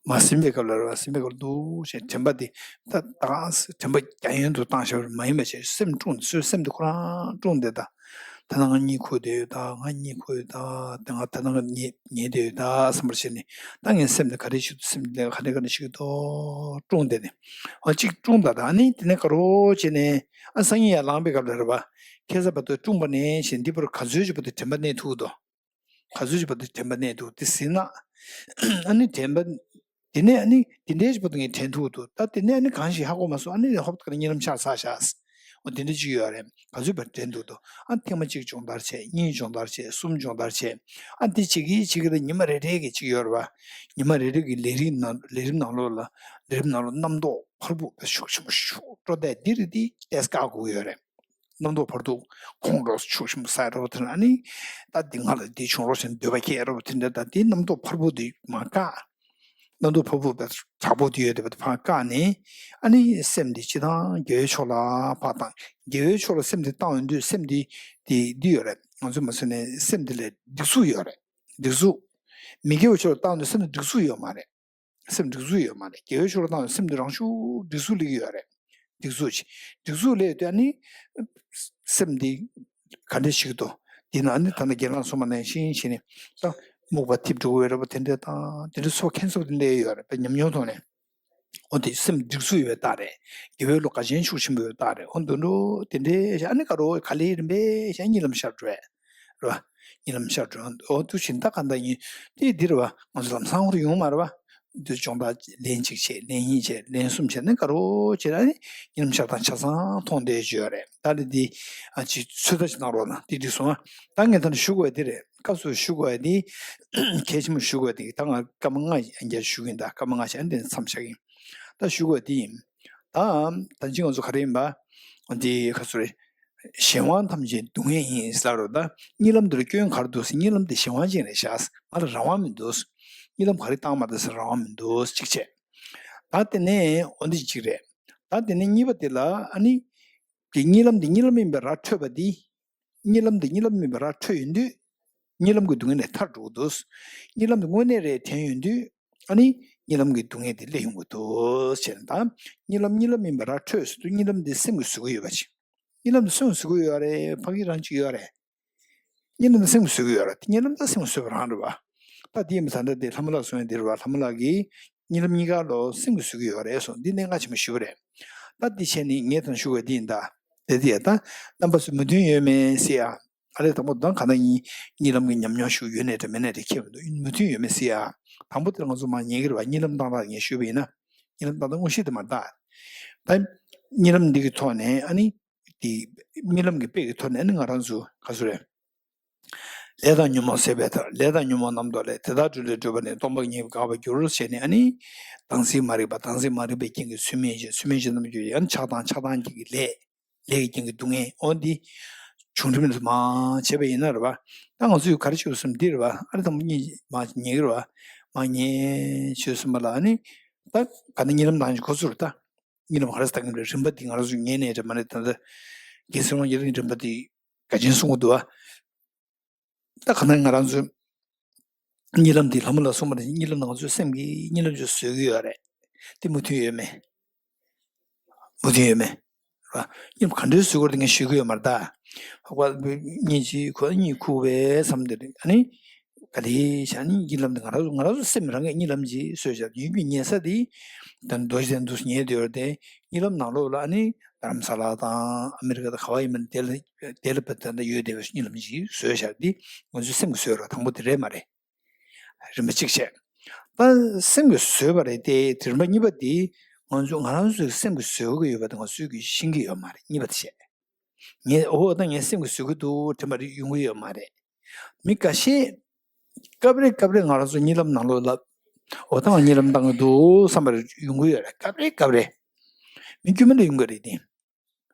མ་ཟིན་པའི་སྐབས་ལ་རེད་བ། ཟིན་པའི་སྐབས་ལ་འདུག་ཅེས་དྲན་པ་དེ་ད་ད་ག་ས་དྲན་པ་རྒྱ་ཡན་དུ་བཏང་བཞག་པ་མ་ཡིན་པ་བྱས་སེམས་ཀྲུང་ཚོའི་སེམས་དེ་ཁོ་རང་ཀྲུང་བསྡད་ད། ད་ནང་ང་གཉིད་ཁུག་བསྡད་ཡོད་ད། ང་གཉིད་ཁུག་ཡོད་ད། ད་ང་ད་ནང་ང་ཉལ་ཉལ་བསྡད་ཡོད་ད་བསམ་པ་བྱས་ནས། ད་ངའི་སེམས་དེ་ག་རེ་ཞིག་འདུག་སེམས་དེ་ག་རེ་ག་རེ་ཞིག་འདུག་དཀྲུགས་བསྡད་ནས། ཨ་གཅིག་དཀྲུགས་ད། ད་ཨ་ནི་དེ་ནས་ག་རོ་བྱས་ནས། ཨ་སང་ཉིན་ཡར་ལངས་པའི་སྐབས་ལ་རེད་པ། ཁ་སང་བར་དུ་དཀྲུགས་པ་ནས་བྱས་འདི་བར་ག་ཚོད་ཅིག་བར་དུ་དྲན་པ་གནས་ཐུབ་འདུག་ག་ཚོད་ཅིག་བར་དུ་དྲན་པ་གནས་འདུག་དེ་ཟིན་ན། ཨ་ནི་དྲན་པ། དེ་ནས་ཨ་ནི་དེ་འདྲའི་ཅིག་བར་དུ་ངས་དྲན་ཐུབ་འདུག་ད་དེ་ནས་ཨ་ནི་གང་ཞིག་ཧ་གོ་མ་སོང་། ཨ་ནི་ཧོབ་ཏེ་གཉིད་ལམ་ཤར་ཚར་ཤག་འོ་དེ་འདྲ་ཅིག་ཡོད་རེད། ག་ཚོད་བར་དྲན་འདུག་དོ། ཨ་ཐེངས་མ་གཅིག་སྦྱོང་བརྡར་བྱས། གཉིས་སྦྱོང་བརྡར་བྱས། གསུམ་སྦྱོང་བརྡར་བྱས། ཨ་འདི་བྱེད་ཀྱི་བྱེད་ཀྱི་ལ་ཉི་མ་རེ་རེ་གི་ཅིག་ཡོད་རེད་པ། ཉི་མ་རེ་རེ་གི་ལས་རིམ་ནང་ལས་རིམ་ནང་ལོགས་ལ། ལས་རིམ་ནང་ལོགས་རྣམ་རྟོག་འཕར་བུ་ཤུགས་ཆེན་པོ་ཤུགས་སྤྲོ་བསྡད་འདི་རེད། འདི་ཏོག་ཙམ་བཀག་དགོས་ཀྱི་ཡོད་རེད། རྣམ་རྟོག་འཕར་འདུག་ཁོང་ཁྲོ་ཤུགས་ཆེན་པོ་ཟ་རོ་དེ་ན་ཨ་ནི། ད་འདི་ང་ལ་འདི་བྱུང་རོགས་ཞེས་འདོད་པ་སྐྱེ་རོ་དེ་འདྲ། ད་འདི་རྣམ་རྟོག་འཕར་བུ་འདི་མར་བཀག་རྣམ་རྟོག་འཕར་བུ་དྲག་པོ་དེ་ཡོད་དེ་བ་དེ་ཕར་བཀག་ནས། ཨ་ནི་སེམས་འདི་སྤྱིར་བཏང་དགེ་བའི་ཕྱོགས་ལ་ཕར་བཏང་། དགེ་བའི་ཕྱོགས་ལ་སེམས་འདི་བཏང་ཡོང་དུས་སེམས་འདི་འདི་འདི་ཡོད་རེད། ང་ཚོས་མ་བཟོས་ནས་སེམས་འདི་ལ་སྒྲིག་འཛུགས་ཡོད་རེད། སྒྲིག་འཛུགས། མི་དགེ་བའི་ཕྱོགས་ལ་བཏང་དུས་སེམས་འདི་སྒྲིག་འཛུགས་ཡོད་མ་རེད། སེམས་སྒྲིག་འཛུགས་ཡོད་མ་རེད། དགེ་བའི་ཕྱོགས་ལ་བཏང་ཡང་སེམས་འདི་རང་ཤུགས་སྒྲིག་འཛུགས་སླེབས་ཀྱི་ཡོད་རེད། སྒྲིག་འཛུགས་ཅིག་སྒྲིག་འཛུགས་སླེབས་ཡོད་དུས་ཨ་ནི། སེམས་འདི་ག་འདྲ་ཞིག་འདུག་འདི་ན་ཨ་ནི་ད་ནི་རྒན་ལགས་གསུངས་པ་ནང་བཞིན་བྱས་ནས་ད་རྨུགས་པ་འཐིབས་འགྲོ་གི་ཡོད་རེད་པ། དེ་འདྲ་དང་དེ་འདྲ་ཚོ་ཁྱད་མཚར་པོ་དེ་འདྲ་ཡོད་རེད་པ། ཉམས་མྱོང་ཐོག་ནས། འོ་དེ་སེམས་སྒྲིག་འཛུགས་ཡོད་པའི་རྟགས་རེད། དགེ་བའི་བློ་དགའ་ཞེན་ཤུགས་ཆེན་པོ་ཡོད་པའི་རྟགས་རེད། འོ་འདི་འདྲ་དེ་འདྲ་བྱས་ཨ་ནི་ག་རེ་ག་ལེ་རིམ་པས་བྱས་གཉིད་ལམ་ཤར་འགྲོ་ཡ། རེད་པ། གཉིད་ལམ་ཤར་འགྲོ། འོ་དུ་བཞིན་ད་ག་འདྲ་ཡིན། དེ་འདི་རེད་པ། ང་ཚོ་ལམ་སང་ཧོར་ཡོང་མ་རེད་པ། དུ་སྦྱོང་བརྡར་ལན་གཅིག་བྱས། ལན་གཉིས་བྱས། ལན་གསུམ་བྱས་ནས་ག་རོ་བྱས་ན་ནི་གཉིད་ལམ་ཤར་སྟངས་ཆ་ཚང་མཐོང་བསྡད་ཀྱི་ཡོད་རེད། ད་ལི་འདི་ཨ་ཅིག་ཚོད་ལྟ་ཞིག་གནང་རོགས་གནང་། དེ་འགྲིག་སོང་ཨ། ད་ངས་ད་ནི་ཞུ་དགོས་ཡ་དེ་རེད། སྐབས་སུ་ཞུ་དགོས་ཡ་དེ་གལ་ཆེན་པོ་ཞུ་དགོས་ཡ་དེ། ད་ང་སྐར་མ་ལྔ་ཡན་བརྒྱ་ཞུ་གི་ཡིན། ད་སྐར་མ་ལྔ་བྱས་ནས་མཚམས་བཞག་གི་ཡིན། ད་ཞུ་དགོས་ཡ་དེ་ཡིན། ད་ད་ཅི་ང་ཚོ་ག་རེ་ཡིན་པ། འདི་ག་ཚོད་རེད། གཞན་དབང་ཐམས་ཅད་སྡུག་བསྔལ་ཡིན་ཟེར་ལབ་རེད་པ། ད་གཉིད་ལམ་འདི་ལ་སྐྱོན་ག་རེ་འདུག་ཟེར། གཉིད་ལམ་འདི་གཞན་དབང་ཅན་རེད་ཤག་ང་ལ་རང་དབང་མི་འདུག་གཉིད་ལམ་ག་རེ་བཏང་མ་འདུག་ཟེར་རང་དབང་མི་འདུག་གཅིག་བྱས། ད་དེ་ནས་འོ་འདི་གཅིག་རེད། ད་དེ་ནས་གཉིས་པ་དེ་ལ་ཨ་ནི། དེ་གཉིད་ལམ་འདི་གཉིད་ལམ་ཡིན་པའི་ར་འཕྲོད་པ་འདི། གཉིད་ལམ་འདི་གཉིད་ལམ་ཡིན་པའི་ར་འཕྲོད་ཡོང་དུས། གཉིད་ལམ་གྱི་སྡུག་བསྔལ་ནས་ཐར་འགྲོ་གི་འདུག་གཉིད་ལམ་འདི་དངོས་གནས་རེད་དྲན་ཡོང་དུས། ཨ་ནི། གཉིད་ལམ་གྱི་སྡུག་བསྔལ་དེ་སླེབས་ཡོང་གི་འདུག་ཟེར་ན། ད་གཉིད་ལམ་གཉིད་ལམ་ཡིན་པའི་ར་འཕྲོད་ཟེར་དུས་གཉིད་ལམ་འདི་སེམས་ཀྱིས་བཟོ་གི་ཡོད་པ་ཅིག་གཉིད་ལམ་འདི་སེམས་ཀྱིས་བཟོ་གི་ཡོད་རེད། ཕ་གི་རང་ཅིག་ཡོད་རེད། གཉིད་ལམ་འདི་སེམས་ཀྱིས་བཟོ་གི་ཡོད་རེད། གཉིད་ལམ་ད་སེམས་ཀྱིས་བཟོས་པ་རང་རེད་པ། ད་དེ་ཡིན་པ་ད་ལྟ་དེ་ལྷ་མོ་ལགས་གསུངས་ཡ་འདི་རེད་པ། ལྷ་མོ་ལགས་ཀྱིས་གཉིད་ལམ་གཉིས་ཀ་ལོ་སེམས་ཀྱིས་བཟོ་གི་ཡོད་རེད་གསུངས། འདི་གནད་འགག་ཆེན་པོ་ཞེ་པོ་རེད། ད་འདི་བྱས་ནས་ངས་དང་ཞུ་བ་འདི་ཡིན་ད། དེ་དེ་ཡ་ད་རྣམ་པ་ཚོ་མོས་མཐུན་ཡོད་མེད་ཟེར་ཡ། ཨ་ལས་དང་པོ་དང་ག་ན་ཡིན། གཉིད་ལམ་གྱི་ཉམས་མྱོང་ཞིག་ཡོད་ནའི་འདྲ་མེད་ནའི་འདྲ་ཁྱད་མི་འདུག་མོས་མཐུན་ཡོད་མེད་ཟེར་ཡ། དང་པོ་དེ་ང་ཚོ་མར་ཉལ་གྱི་རེད་པ། གཉིད་ལམ་བཏང་སྟངས་ངས་ཞུས་པ་ཡིན་ན། གཉིད་ལམ་བཏང་སྟངས་དངོས་གཞི་དེ་མར་བལྟ། ད་གཉིད་ལམ་འདི་གི་ཐོག་ནས་ཨ་ནི། དེ་གཉིད་ལམ་གྱི་དཔེ་གི་ཐོག་ནས་ཨ་ནི་ང་རང་ཚོ་ག་ཚོད་རེད། ལས་དང་ཉོན་མོངས་ཟད་པའི་མཐར། ལས་དང་ཉོན་མོངས་རྣམ་རྟོག་ལས། དེ་དག་སྒྲོལ་ལས་གྲོལ་བ་ནི། སྟོང་པ་ཉིད་དུ་འགག་པར་འགྱུར། ཞེས་ནས་ཨ་ནི། དྭངས་འཛིན་མ་རིག་པ། དྭངས་འཛིན་མ་རིག་པའི་རྐྱེན་གྱིས་ཚུལ་མིན་ཞེན། ཚུལ་མིན་ཞེན་རྣམ་འགྱུར་ཡང་ཆགས་སྡང་། ཆགས་སྡང་རྐྱེན་གྱིས་ལས། ལས་ཀྱི་རྐྱེན་གྱིས་སྡུག་བསྔལ། འོ་འདི་བྱུང་ཁྲིམས་ལ་མ་བྱས་པ་ཡིན་ན་རེད་པ། ད་ང་ཚོས་ག་རེ་བྱེད་དགོས་སམ་འདི་རེད་པ། ཨ་རེ་དང་པོ་གཉིད་མ་ཉལ་གི་རེད་པ། མ་ཉལ་བྱས་སོང་བ་ལ་ཨ་ནི། ད་ག་ནས་གཉིད་ལམ་བཏང་ཞིག་ཁོ་ཚོར་ད། གཉིད་ལམ་ག་རེ་བཏང་གི་རེད། རིམ་པ་འདི་ང་རང་ཚོས་ཉལ་ནས་རེད་མ་རེད། ད་ལྟ་རྒན་ཟེར་བ་ཉལ་རིང་རིམ་པ་འདི་ག་ཅན་གསུང་གི་འདུག་པ། ད་ག་ན་ང་རང་ཚོའི་གཉིད་ལམ་འདི་ལྷ་མོ་ལ་གསུངས་པ་རེད། གཉིད་ལམ་ནང་ཚོའི་སེམས་ཀྱིས་གཉིད་ལམ་ཅིག་བཟོས་ཀྱི་ཡོད་རེད། དེ་མོས་མཐུན་ཡོད་མེད། མོས་མཐུན་ཡོད་མེད། ར། གཉིད་ལམ་ག་འདྲའི་བཟོས་ཀྱི་རེད་དེ་ངས་ཞུ་གི་ཡོད་མ་རེད་ད། ཧོ་ཀ་གཉིད་ཅིག་ཁོ་གཉིད་ཁུག་པའི་མཚམས་དེ་རེད། ཨ་ནི། ག་ལེ་བྱས་ནས་གཉིད་ལམ་དེ་ང་རང་ཚོ་ང་རང་ཚོ་སེམས་རང་གིས་གཉིད་ལམ་ཅིག་བཟོས་བཞག་ཡོད་རྒྱུ་ཉལ་ས་དེ། ད་རྡོ་རྗེ་གདན་དུ་ཉལ་བསྡད་ཡོད་རེད་དེ། གཉིད་ལམ་ནང་ལོགས་ལ་ཨ་ནི་རྡ་རམ་ས་ལ་དང་ཨ་མི་རི་ཀ་དང་ག་བ་ཡིན་མིན་དེ་ལ་དེ་ལ་བ་དེ་འདྲ་ཡོད་བསྡད་པའི་གཉིད་ལམ་ཅིག་བཟོས་བཞག་འདི་ང་ཚོའི་སེམས་ཀྱིས་བཟོས་རོགས། དང་པོ་དེ་རེད་མ་རེད། རིམ་པ་གཅིག་བྱས། ད་སེམས་ཀྱིས་བཟོས་པ་རེད་དེ། དེ་རིམ་པ་གཉིས་པ་དེ་ང་ཚོ་ང་རང་ཚོའི་སེམས་ཀྱིས་བཟོ་གི་ཡོད་པ་དེ་ང་ཚོས་ཀྱིས་ཤེས་ཀྱི་ཡོད་མ་རེད། གཉིས་པ་དེ་བྱས། ངས་འོ་ད་ངའི་སེམས་ཀྱིས་བཟོ་གི་འདུག་དྲན་པ་རེ་ཡོང་གི་ཡོད་མ་རེད། མི་འགའ་ཤས་སྐབས་རེ་སྐབས་རེ་ང་རང་ཚོ་གཉིད་ལམ་ནང་ལོགས་ལ་འོ་ད་ང་གཉིད་ལམ་བཏང་གི་འདུག་བསམ་པ་རེ་ཡོང་གི་ཡོད་རེད། སྐབས་རེ་སྐབས་རེ་མི་དཀྱུས་མ་ལ་ཡོང་གི་རེད་དེ།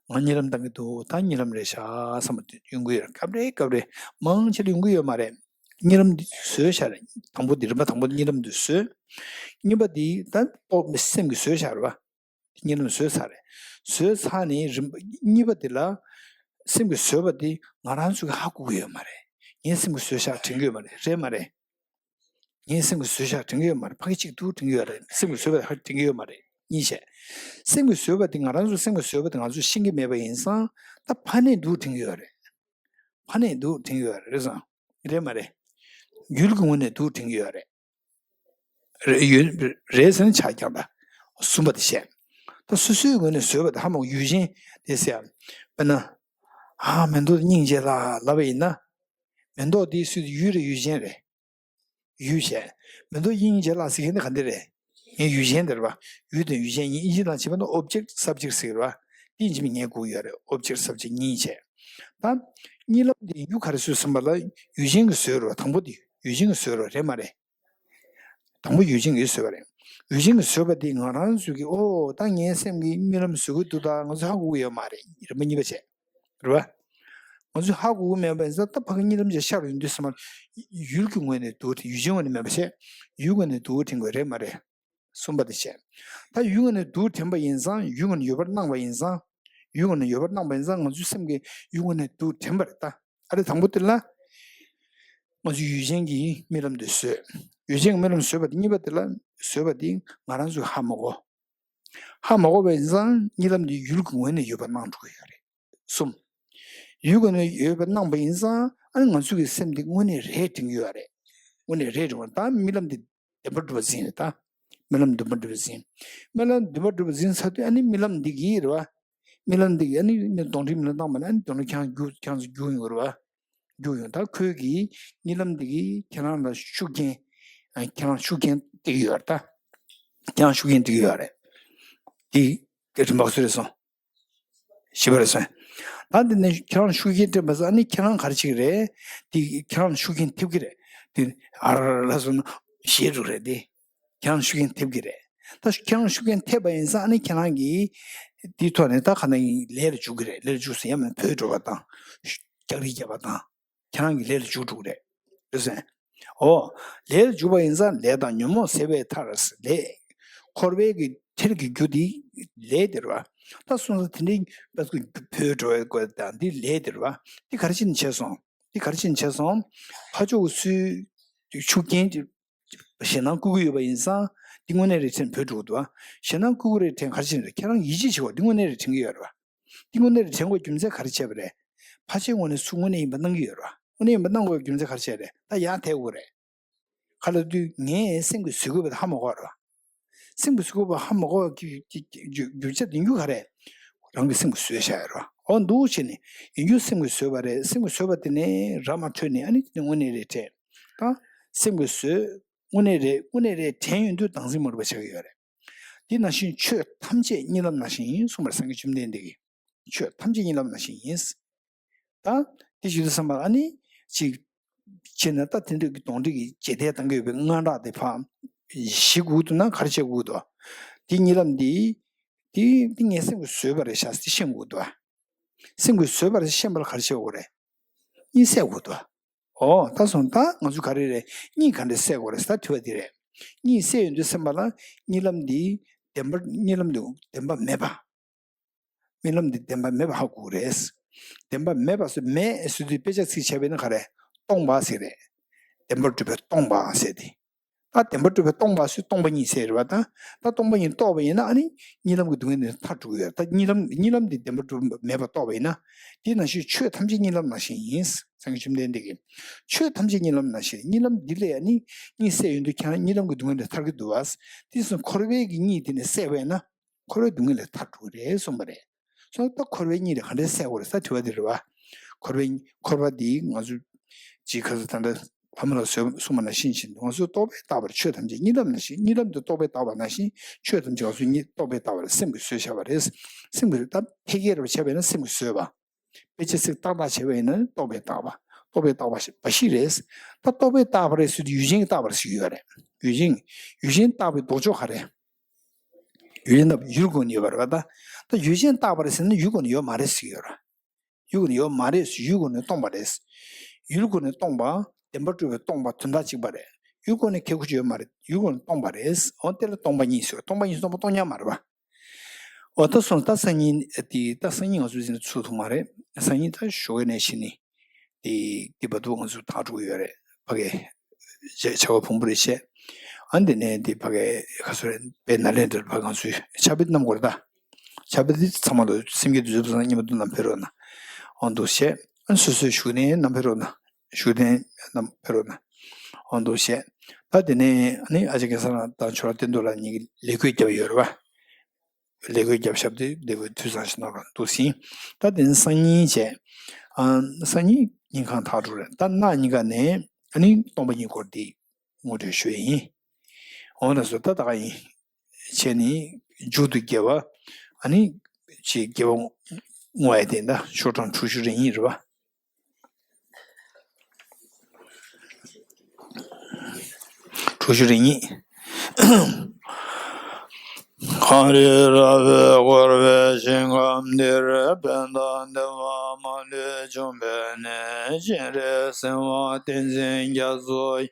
ང་གཉིད་ལམ་བཏང་གི་འདུག་ད་གཉིད་ལམ་རེད་ཤག་བསམ་པ་དེ་ཡོང་གི་ཡོད་རེད། སྐབས་རེ་སྐབས་རེ་མང་ཆེ་ལ་ཡོང་གི་ཡོད་མ་རེད། གཉིད་ལམ་འདི་བཟོས་ཤག་རེད། དང་པོ་འདི་རིམ་པ་དང་པོ་གཉིད་ལམ་འདི་བཟོས། གཉིས་པ་འདི་ད་རྟོག་མེད་སེམས་ཀྱིས་བཟོས་ཤག་རེད་པ། གཉིད་ལམ་བཟོས་ཚར་རེད། བཟོས་ཚར་ནས་རིམ་པ་གཉིས་པ་འདི་ལ་སེམས་ཀྱིས་བཟོས་པ་འདི་ང་རང་ཚོ་གིས་ཧ་གོ་གི་ཡོད་མ་རེད། ངས་སེམས་ཀྱིས་བཟོས་ཤག་དྲན་གྱི་ཡོད་མ་རེད། རེད་མ་རེད། ངས་སེམས་ཀྱིས་བཟོས་ཤག་དྲན་གྱི་ཡོད་མ་རེད། ཕ་གི་གཅིག་འདུག་དྲན་གྱི་ཡོད་རེད། སེམས་ཀྱིས་བཟོས་པ་ཧ་དྲན་གྱི་ཡོད་མ་རེད། གཉིས་བྱས། སེམས་ཀྱིས་བཟོས་པ་དེ་ང་རང་ཚོ་སེམས་ཀྱིས་བཟོས་པ་དེ་ང་ཚོས་ཤེས་ཀྱི་མེད་པ་ཡིན་ཙང་ད་ཕ་ནས་འདུག་དྲན་གྱི་ཡོད་རེད། ཕ་ནས་འདུག་དྲན་གྱི་ཡོད་རེད་བསམ། རེད་མ་རེད། ཡུལ་གྱི་ངོས་ནས་འདུག་དྲན་གྱི་ཡོད་རེད། རེད་ཡོད་རེད་ཟེར་ན་ཆགས་ཀྱང་ད། གསུམ་པ་དེ་བཤད། ད་སོ་སོའི་ངོས་ནས་བཟོས་པ་དེ་ཧ་མ་གོ་ཡུལ་ཅན་དེ་ཟེར་ཡ། དཔེར་ན། ཨ་མེ་ཏོག་སྙིང་རྗེ་ལ་ལབ་པ་ཡིན་ན། མེ་ཏོག་དེའི་སུ་ཡུལ་རེད་ཡུལ་ཅན་རེད། ཡུལ་བྱས། མེ་ཏོག་སྙིང་རྗེ་ལ་ཟེར་མཁན་དེ་ག་འདི་རེད། ངའི་ཡུལ་ཅན་དེ་རེད་པ། ཡུལ་དང་ཡུལ་ཅན་གཉིས་ཨིན་ཇི་ནང་བྱས་པ་ན་object subject ཟེར་གི་རེད་པ། དེ་ཡིན་གཅིག་མིན་ངས་གོ་གི་ཡོད་རེད། object subject གཉིས་བྱས། ད། གཉིད་ལམ་དེ་ཡུལ་ག་རེ་བཟོས་ཟིན་པ་ལ་ཡུལ་ཅན་གྱིས་བཟོས་རེད་པ། དང་པོ་དེ་ཡུལ་ཅན་གྱིས་བཟོས་རེད་པ། རེད་མ་རེད། དང་པོ་ཡུལ་ཅན་གྱིས་བཟོས་པ་རེད། ཡུལ་ཅན་གྱིས་བཟོས་པ་དེ་ང་རང་ཚོ་གིས་ཨོ་ད་ངའི་སེམས་ཀྱིས་གཉིད་ལམ་བཟོ་གི་འདུག་ད་ང་ཚོ་ཧ་གོ་གི་ཡོད་མ་རེད། རིམ་པ་གཉིས་པ་བྱས། རེད་པ། ང་ཚོས་ཧ་གོ་གི་མེད་པ་ཡིན་ཙང་ད་ཕ་གི་གཉིད་ལམ་ཅིག་ཤར་ཡོང་དུས་ཙམ་པ་ཡུལ་གྱི་ངོས་ནས་འདུག་དེ་ཡུལ་ཅན་ངོས་ནས་མེད་པ་བྱས། ཡུལ་ངོས་ནས་འདུག་དྲན་དགོས་རེད་མ་རེད། གསུམ་པ་དེ་བྱས། ད་ཡུལ་ངོས་ནས་འདུག་དྲན་པ་ཡིན་ཙང་ཡུལ་ངོས་ནས་ཡོད་པར་སྣང་བ་ཡིན་ཙང་། ཡུལ་ངོས་ནས་ཡོད་པར་སྣང་བ་ཡིན་ཙང་ང་ཚོའི་སེམས་ཀྱིས་ཡུལ་ངོས་ནས་འདུག་དྲན་པ་རེད་ད། ཨ་རེ་དང་པོ་དེ་ལ། ང་ཚོས་ཡུལ་ཅན་གྱི་རྨི་ལམ་དེ་བཟོས། ཡུལ་ཅན་གྱི་རྨི་ལམ་བཟོས་པ་དེ་གཉིས་པ་དེ་ལ་བཟོས་པ་དེ་ང་རང་ཚོས་ཧ་མ་གོ། ཧ་མ་གོ་བ་ཡིན་ཙང་གཉིད་ལམ་དེ་ཡུལ་གྱི་ངོས་ནས་ཡོད་པར་སྣང་འགྲོ་གི་ཡོད་རེད། གསུམ། ཡུལ་གྱི་ངོས་ནས་ཡོད་པར་སྣང་བ་ཡིན་ཙང་ཨ་ནི་ང་ཚོ་གི་སེམས་དེ་དངོས་གནས་རེད་དྲན་གྱི་ཡོད་རེད། དངོས་གནས་རེད་དྲན་པ་ད་རྨི་ལམ་དེ་བདེན་པར་གྲུབ་པ་འཛིན་རེད་ད། རྨི་ལམ་བདེན་པར་གྲུབ་པ་འཛིན། རྨི་ལམ་བདེན་པར་གྲུབ་པ་འཛིན་ཚར་དུས་ཨ་ནི་རྨི་ལམ་འདི་གི་རེད་བ། རྨི་ལམ་འདི་གི་ཨ་ནི་གདོན་འདྲེ་རྨི་ལམ་བཏང་བ་ན་ཨ་ནི་གདོན་འདྲེ་ཁྱེད་རང་རྒྱུག་ཁྱེད་རང་ཚོ་རྒྱུག་ཡོང་རེད་བ། རྒྱུག་ཡོང་ད་ཁོས་གི་གཉིད་ལམ་འདི་གི་ཁྱེད་རང་ལ་ཤུགས་རྐྱེན། ཨ་ཁྱེད་རང་ཤུགས་རྐྱེན་སྟེར་གི་ཡོད་རེད་ད། ཁྱེད་རང་ཤུགས་རྐྱེན་སྟེར་གི་ཡོད་རེད། འདི་གི་རིམ་པ་སུ་རེད་སོང་། བཞི་པ་རེད་སོང་། ད་འདི་ནས་ཁྱེད་རང་ཤུགས་རྐྱེན་སྟེར་བ་ཟེར་ཨ་ནི་ཁྱེད་རང་ག་རེ་བྱེད་ཀྱི་རེད། འདི་ཁྱེད་རང་ཤུགས་རྐྱེན་ཐེབས་ཀྱི་རེད། འདི་ཨ་ར་ར་ལ་སོང་ན་ཞེད་འགྲོ་རེད་འདི། ཁྱེད་རང་ཤུགས་རྐྱེན་ཐེབས་ཀྱི་རེད། ད་ཁྱེད་རང་ཤུགས་རྐྱེན་ཐེབས་པ་ཡིན་ཙང་ཨ་ནི་ཁྱེད་རང་གིས་འདིའི་ཐོག་ནས་ད་ག་ན་ཡིན་ལས་ལ་འཇུག་གི་རེད། ལས་ལ་འཇུག་ཟེར་ཡ་མིན་བྲོས་འགྲོ་བ་དང་། རྒྱག་རེས་བརྒྱབ་པ་དང་། ཁྱེད་རང་གི་ལས་ལ་འཇུག་འགྲོ་གི་རེད། རེད་སོང་། ཨོ། ལས་ལ་འཇུག་པ་ཡིན་ཙང་ལས་དང་ཉོན་མོངས་སེལ་བའི་མཐར་ལས། འཁོར་བའི་གི་འཁྲིར་གི་རྒྱུ་དེ་ལས་དེ་རེད་བ། ད་སོང་ཙང་དེ་འདྲའི་བྲོས་འགྲོ་བའི་སྐོར་དང་འདི་ལས་དེ་རེད་བ། འདི་ག་རེ་བྱས་ནས་བྱས་སོང་། འདི་ག་རེ་བྱས་ནས་བྱས་སོང་། ཕར་ཕྱོགས་སུའི་ཤུགས་རྐྱེན་གྱི་ཞེད་སྣང་བསྐུལ་གྱི་ཡོད་པ་ཡིན་ཙང་འདི་དངོས་གནས་རེད་དྲན་བྲོས་འགྲོ་གི་འདུག་བ། ཞེད་སྣང་བསྐུལ་གྱི་རེད་དྲན་ག་རེ་བྱས་ནས་རེད། ཁྱེད་རང་ཡིད་ཆེས་བྱེད་དགོས། འདི་དངོས་གནས་རེད་དྲན་གྱི་ཡོད་རེད་བ། འདི་དངོས་གནས་རེད་དྲན་དགོས་རྒྱུ་མཚན་ག་རེ་བྱས་པ་རེད། ཕར་ཕྱོགས་ངོས་ནས་ཚུར་དངོས་གནས་ཡིན་པ་གནང་གི་ཡོད་རེད་བ། དངོས་གནས་ཡིན་པ་གནང་དགོས་རྒྱུ་མཚན་ག་རེ་བྱས་རེད། ད་ཡར་ཐལ་དགོས་རེད། ག་ལ་དུས་ངས་སེམས་ཀྱིས་བཟོས་དགོས་པ་དེ་ཧ་མ་གོ་བ་རེད་བ། སེམས་ཀྱིས་བཟོས་དགོས་པ་ཧ་མ་གོ་བ་གི་གི་གི་རྒྱུ་རྒྱུ་ཆ་དེ་རྒྱུ་ག་རེད། རང་གི་སེམས་ཀྱིས་བཟོས་བཞག་ཡོད་རེད་བ། འོ་འདུག་བྱས་ནས་ཡིན་རྒྱུ་སེམས་ཀྱིས་བཟོས་པ་རེད། སེམས་ཀྱིས་བཟོས་པ་དེ་ནས་ར་མ་འཕྲོད་ནས་ཨ་ནི་དེ་ནས་དངོས་གནས་རེད་དྲན། ད་སེམས་ཀྱིས་བཟོས་དངོས་གནས་རེད་དངོས་གནས་རེད་དྲན་ཡོང་དུས་བདག་འཛིན་མ་རུངས་པ་ཆགས་ཀྱི་ཡོད་རེད། དེ་ནང་བཞིན་ཆོས་ཐམས་ཅད་གཉིད་ལམ་ནང་བཞིན་ཡིན་གསུངས་པར་སངས་རྒྱས་བཅོམ་ལྡན་འདས་ཀྱིས། ཆོས་ཐམས་ཅད་གཉིད་ལམ་ནང་བཞིན་ཡིན། ད་དེ་ཞུ་དུས་ཙམ་པ་ཨ་ནི་ཅིག་བྱས་ན་ད་དེ་འདྲ་གི་གདོན་འདྲེ་གི་རྗེས་འདེད་བཏང་གི་ཡོད་པའི་དངངས་སྐྲག་དེ་ཕར་ཞི་དགོས་འདུག་ན་ག་རེ་བྱེད་དགོས་འདུག་དེ་གཉིད་ལམ་འདི་དེ་དེ་ངའི་སེམས་ཀྱིས་བཟོས་པ་རེད་ཤག་ཟེར་ཤེས་དགོས་འདུག་སེམས་ཀྱིས་བཟོས་པ་རེད་ཤེས་པ་ལ་ག་རེ་བྱེད་དགོས་རེད། གཉིད་སད་དགོས་འདུག་ཨོ་ད་སོང་ད་ང་ཚོ་ག་རེ་རེད། གཉིད་ག་འདྲ་སད་དགོས་རེད་ད་དྲི་བ་འདི་རེད། གཉིད་སད་ཡོང་དུས་ཙམ་པ་ལ་གཉིད་ལམ་འདི་བདེན་པ་གཉིད་ལམ་འདི་བདེན་པ་མེད་པ། རྨི་ལམ་འདི་བདེན་པ་མེད་པ་ཧ་གོ་གི་རེད། བདེན་པ་མེད་པ་ཟེར་མེད་ཟེར་དུས་དཔེ་ཆ་ཚིག་བྱས་པས་ན་ག་རེ། སྟོང་པ་ཟེར་རེད། བདེན་པར་གྲུབ་པའི་སྟོང་པ་ཟེར་ཏེ། ད་བདེན་པར་གྲུབ་པའི་སྟོང་པ་ཟེར་སྟོང་པ་ཉིད་ཟེར་རེད་བ་ད། ད་སྟོང་པ་ཉིད་རྟོགས་པ་ཡིན་ན་ཨ་ནི་གཉིད་ལམ་གྱི་སྡུག་བསྔལ་འདི་ཐར་འགྲོ་གི་ཡོད་ད། གཉིད་ལམ་གཉིད་ལམ་འདི་བདེན་པར་གྲུབ་མེད་པ་རྟོགས་པ་ཡིན་ན། དེ་ནང་བཞིན་ཆོས་ཐམས་ཅད་གཉིད་ལམ་ནང་བཞིན་ཡིན། སངས་རྒྱས་བཅོམ་ལྡན་འདས་ཀྱིས། ཆོས་ཐམས་ཅད་གཉིད་ལམ་ནང་བཞིན་གཉིད་ལམ་འདི་ལས་ཨ་ནི་གཉིད་སད་ཡོང་དུས་ཁྱེད་རང་གཉིད་ལམ་གྱི་སྡུག་བསྔལ་འདི་ཐར་གྱི་འདུག་བ། དེ་སོང་འཁོར་བའི་གི་གཉིད་དེ་ནས་སད་པས་ན། འཁོར་བའི་སྡུག་བསྔལ་ལས་ཐར་འགྲོ་གི་རེད་གསུངས་པ་རེད། སོང་ད་འཁོར་བའི་གཉིད་དེ་ག་འདྲས་སད་དགོས་རེད་ཟེར་དྲི་བ་དེ་རེད་བ། འཁོར་བའི་འཁོར་བ་འདི་ང་ཚོ་ཅིག་ཁ་སང་ད་ལྟ་ཕ་མ་ལ་གསུངས་པ་ནང་བཞིན་བཞིན་ང་ཚོས་རྟོག་པས་བཏགས་པར་ཆོས་ཐམས་ཅད་གཉིད་ལམ་ནང་བཞིན་གཉིད་ལམ་དུ་རྟོག་པས་བཏགས་པ་ནང་བཞིན་ཆོས་ཐམས་ཅད་ང་ཚོས་གཉིད་རྟོག་པས་བཏགས་པར་སེམས་ཀྱིས་བཟོས་བཞག་པ་རེད། སེམས་ཀྱིས་ད་ཕལ་སྐད་རེ་བ་བྱས་པ་ཡིན་ན་སེམས་ཀྱིས་བཟོས་པ། དཔེ་ཆ་ཚིག་ཏག་ཏག་བྱས་པ་ཡིན་ན་རྟོག་པས་བཏགས་པ། རྟོག་པས་བཏགས་པ་ཞིག་འབའ་ཞིག་རེད། ད་རྟོག་པས་བཏགས་པ་རེད་ཟེར་དུས་ཡུལ་ཅན་གྱིས་བཏགས་པ་རེད་ཟེར་གྱི་ཡོད་རེད། ཡུལ་ཅན་ཡུལ་ཅན་བཏགས་པའི་ལྡོག་ཕྱོགས་ག་རེ། ཡུལ་ཅན་བཏགས་ཡུལ་སྒོ་ནས་ཡོད་པ་རེད་བ་ད། ད་ཡུལ་ཅན་བཏགས་པ་རེད་ཟེར་ན་ཡུལ་སྒོ་ནས་ཡོད་མ་རེད་ཟེར་གྱི་ཡོད་རེད། ཡུལ་སྒོ་ནས་ཡོད་མ་རེད་ཟེར་ཡུལ་སྒོ་ནས་སྟོང་པ་རེད། ཡུལ་སྒོ་ནས་སྟོང་པ་བདེན་པར་གྲུབ་པའི་སྟོང་པ་དོན་དག་གཅིག་པ་རེད། ཡུལ་སྒོ་ནས་ཁེ་ཁུ་ཅི་ཡོད་མ་རེད་ཡུལ་སྒོ་ནས་སྟོང་པ་རེད། འོ་དེ་ལ་སྟོང་པ་ཉིད་ཟེར་སྟོང་པ་ཉིད་སྟོང་པ་སྟོང་ཉིད་མ་རེད་བ། འོ་ད་སོང་ད་སང་ཉིན་དེ་ད་སང་ཉིན་ང་ཚོ་ཟིན་ཚུགས་ཐུབ་མ་རེད། སང་ཉིན་ད་ཞོགས་ཀས་ནས་ཕྱིན་ནི། དེ་དེ་བར་དུ་ང་ཚོ་ཐག་འགྲོ་གི་ཡོད་རེད། ཕ་གི་བྱ་བྱ་བ་ཕུང་པོ་རེ་བྱས། ཨ་འདི་ནས་དེ་ཕ་གི་ཁ་སོ་རེད་པའི་ནཱ་ལེནྡྲར་ཕ་ང་ཚོའི་ཕྱག་དཔེ་བསྣམས་དགོས་རེད་ད། ཕྱག་དཔེ་དེ་ཚང་མ་ལ་སེམས་བསྐྱེད་དུས་ཚོད་བཟང་སྙིང་པོ་དུ་ནམ་ཕེབས་རོགས་གནང་། འོ་འདུག་བྱས། ཨ་ནི་སོ་སོའི་བཞུགས་གནས་རྣམས་ཕེབས་རོགས་གནང་། བཞུགས་གནས་རྣམས་ཕེབས་རོགས་གནང་། འོ་འདུག་བྱས། ད་དེ་ནས་ཨ་ནི་ཨ་ཅག་སྐལ་བཟང་ལགས་དང་ཆོས་གྲགས་བསྟན་རྡོར་ལགས་གཉིས་ཀྱི་ལས་འགུལ་བརྒྱབ་ཡོད་རེད་བ། ལས་འགུལ་བརྒྱབ་ཞབས་དེ་ལས་འགུལ་འཐུས་ཚང་ཞིག་གནང་རོགས་འདུག་ཟིན། ད་དེ་ནས་སང་ཉིན་བྱས། ཨ་སང་ཉིན་ཉིན་གང་ཐག་འགྲོ་རེད། ད་གནངས་ཉིན་ག་ནས་ཨ་ནི་སྟོང་པ་ཉིད་སྐོར་འདི་ངོ་སྤྲོད་ཞུ་ཡ་ཡིན། འོ་ན་སོ་ད་ད་ག་ཡིན། བྱས་ནས་མཇུག་ཏུ་དགེ་བ། ཨ་ནི་ཅིག་དགེ་བ་བསྔོ་ཡ་དེ་འདྲ་ཤོག་གྲངས་དྲུག་ཅུ་རེ་གཉིས་རེད་བ། དྲུག་ཅུ་རེ་གཉིས། གངས་རི་ར་བས་བསྐོར་བའི་ཞིང་ཁམས་འདིར། ཕན་དང་བདེ་བ་མ་ལུས་འབྱུང་བའི་གནས། སྤྱན་རས་གཟིགས་དབང་བསྟན་འཛིན་རྒྱ་མཚོ་ཡི།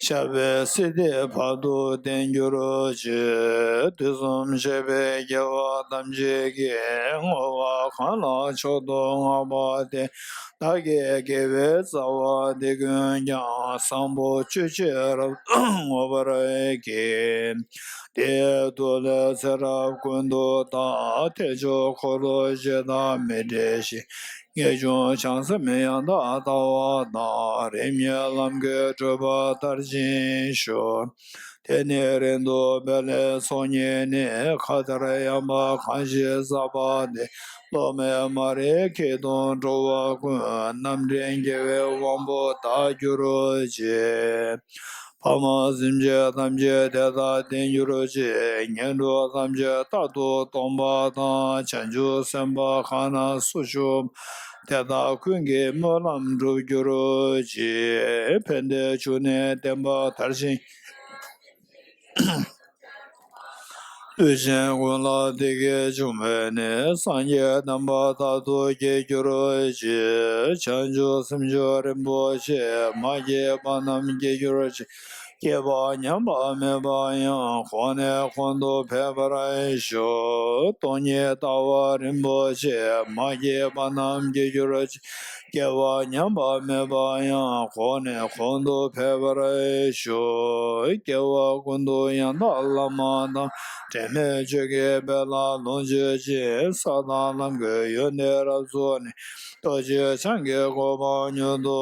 ཞབས་པད་སྲིད་མཐའི་བར་དུ་བརྟན་གྱུར་ཅིག། དུས་གསུམ་གཤེགས་པའི་རྒྱལ་བ་ཐམས་ཅད་ཀྱིས། བསྔོ་བ་གང་ལ་མཆོག་ཏུ་བསྔགས་པ་དེས། བདག་གི་དགེ་བའི་རྩ་བ་འདི་ཀུན་ཀྱང་། བཟང་པོ་སྤྱོད་ཕྱིར་རབ་ཏུ་བསྔོ་བར་བགྱི། དེའི་མཐུ་ལས་ཚེ་རབས་ཀུན་ཏུ་བདག། ཐེག་མཆོག་འཁོར་ལོ་བཞི་དང་མི་འབྲལ་ཞིང་། ངེས་འབྱུང་བྱང་སེམས་ཡང་དག་ལྟ་བ་དང་། རིམ་གཉིས་ལམ་གྱི་སྤྲུལ་པ་དར་ཞིང་ཞུ། དེ་ནས་རིང་དུ་འཕེལ་བའི་ཚོགས་གཉིས་ནི། མཁའ་ལྟར་ཡངས་པ་གང་ཞིག་བསགས་པ་དེ། སློབ་མའི་མ་རིག་གིས་དང་འགྲོ་བ་ཀུན། རྣམ་འདྲེན་དགེ་བའི་དབང་པོས་བདག་གྱུར་ཅིག། ཕ་མ་སེམས་ཅན་ཐམས་ཅད་དེ་དག་བདེན་གྱུར་ཅིག། ངན་འགྲོ་ཐམས་ཅད་རྟག་ཏུ་སྟོངས་པ་དང་། བྱང་ཆུབ་སེམས་དཔའ་གང་རྣམས་སུ་ཞུགས་པ། དེ་དག་ཀུན་གྱི་སྨོན་ལམ་འགྲུབ་གྱུར་ཅིག། ཕན་བདེའི་འབྱུང་གནས་བརྟན་པ་དར་ཞིང་། ལུས་ཅན་ཀུན་ལ་བདེ་སྐྱིད་འབྱུང་བའི་གནས། སངས་རྒྱས་དམ་པ་རྟག་ཏུ་སྐྱེ་གྱུར་ཅིག། བྱང་ཆུབ་སེམས་མཆོག་རིན་པོ་ཆེ། མ་སྐྱེས་པ་རྣམས་སྐྱེ་གྱུར་ཅིག། སྐྱེས་པ་ཉམས་པ་མེད་པ་ཡང་། གོང་ནས་གོང་དུ་འཕེལ་བར་ཤོག། སྟོང་ཉིད་ལྟ་བ་རིན་པོ་ཆེ། མ་སྐྱེས་པ་རྣམས་སྐྱེ་གྱུར་ཅིག། སྐྱེས་པ་ཉམས་པ་མེད་པ་ཡང་། གོང་ནས་གོང་དུ་འཕེལ་བར་ཤོག། སྐྱེ་བ་ཀུན་ཏུ་ཡང་དག་བླ་མ་དང་། དྲན་མེད་ཆོས་ཀྱི་དཔལ་ལ་ལོངས་སྤྱོད་ཅིང་། ས་དང་ལམ་གྱི་ཡོན་ཏན་རབ་རྫོགས་ནས། རྡོ་རྗེ་འཆང་གི་གོ་འཕང་མྱུར་དུ་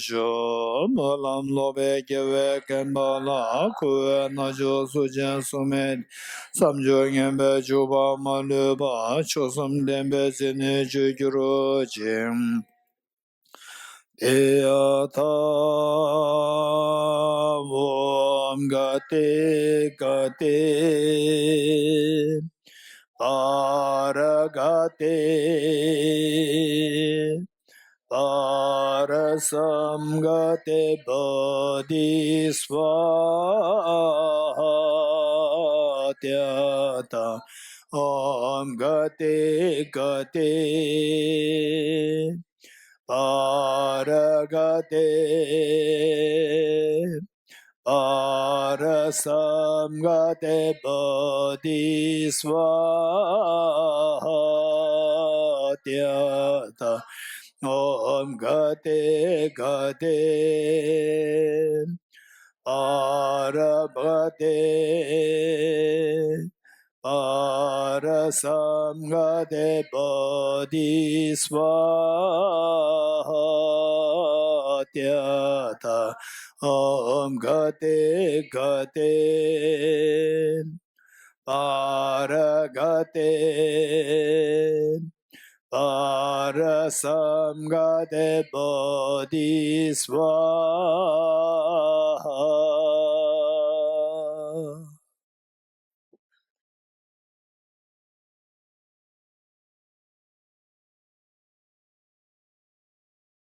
ཤོག། སྨོན་ལམ་ལོག་པའི་སྐྱེ་བའི་རྐྱེན་པ་ལ། འཁོར་བའི་མནར་གཅོད་གཟུགས་ཅན་གཟུགས་མེད། བསམ་བརྗོད་ངན་པའི་འཇུག་པ་མ་ལུས་པ། མཆོག་གསུམ་ལྡན་པའི་ཚེ་ནི་སྤྱོད་གྱུར་ཅིག། ཏདྱ་ཐཱ། ཨོཾ་ག་ཏེ་ག་ཏེ་པཱ་ར་ག་ཏེ། པཱ་ར་སཾ་ག་ཏེ་བོ་དྷི་སྭཱ་ཧཱ། ཏདྱ་ཐཱ། ཨོཾ་ག་ཏེ་ག་ཏེ་པཱ་ར་ག་ཏེ། པཱ་ར་སཾ་ག་ཏེ་བོ་དྷི་སྭཱ་ཧཱ། ཏདྱ་ཐཱ། ཨོཾ་ག་ཏེ་ག་ཏེ་པཱ་ར་ག་ཏེ། པཱ་ར་སཾ་ག་ཏེ་བོ་དྷི་སྭཱ་ཧཱ། ཏདྱ་ཐཱ། ཨོཾ་ག་ཏེ་ག་ཏེ་པཱ་ར་ག་ཏེ། པཱ་ར་སཾ་ག་ཏེ་བོ་དྷི་སྭཱ་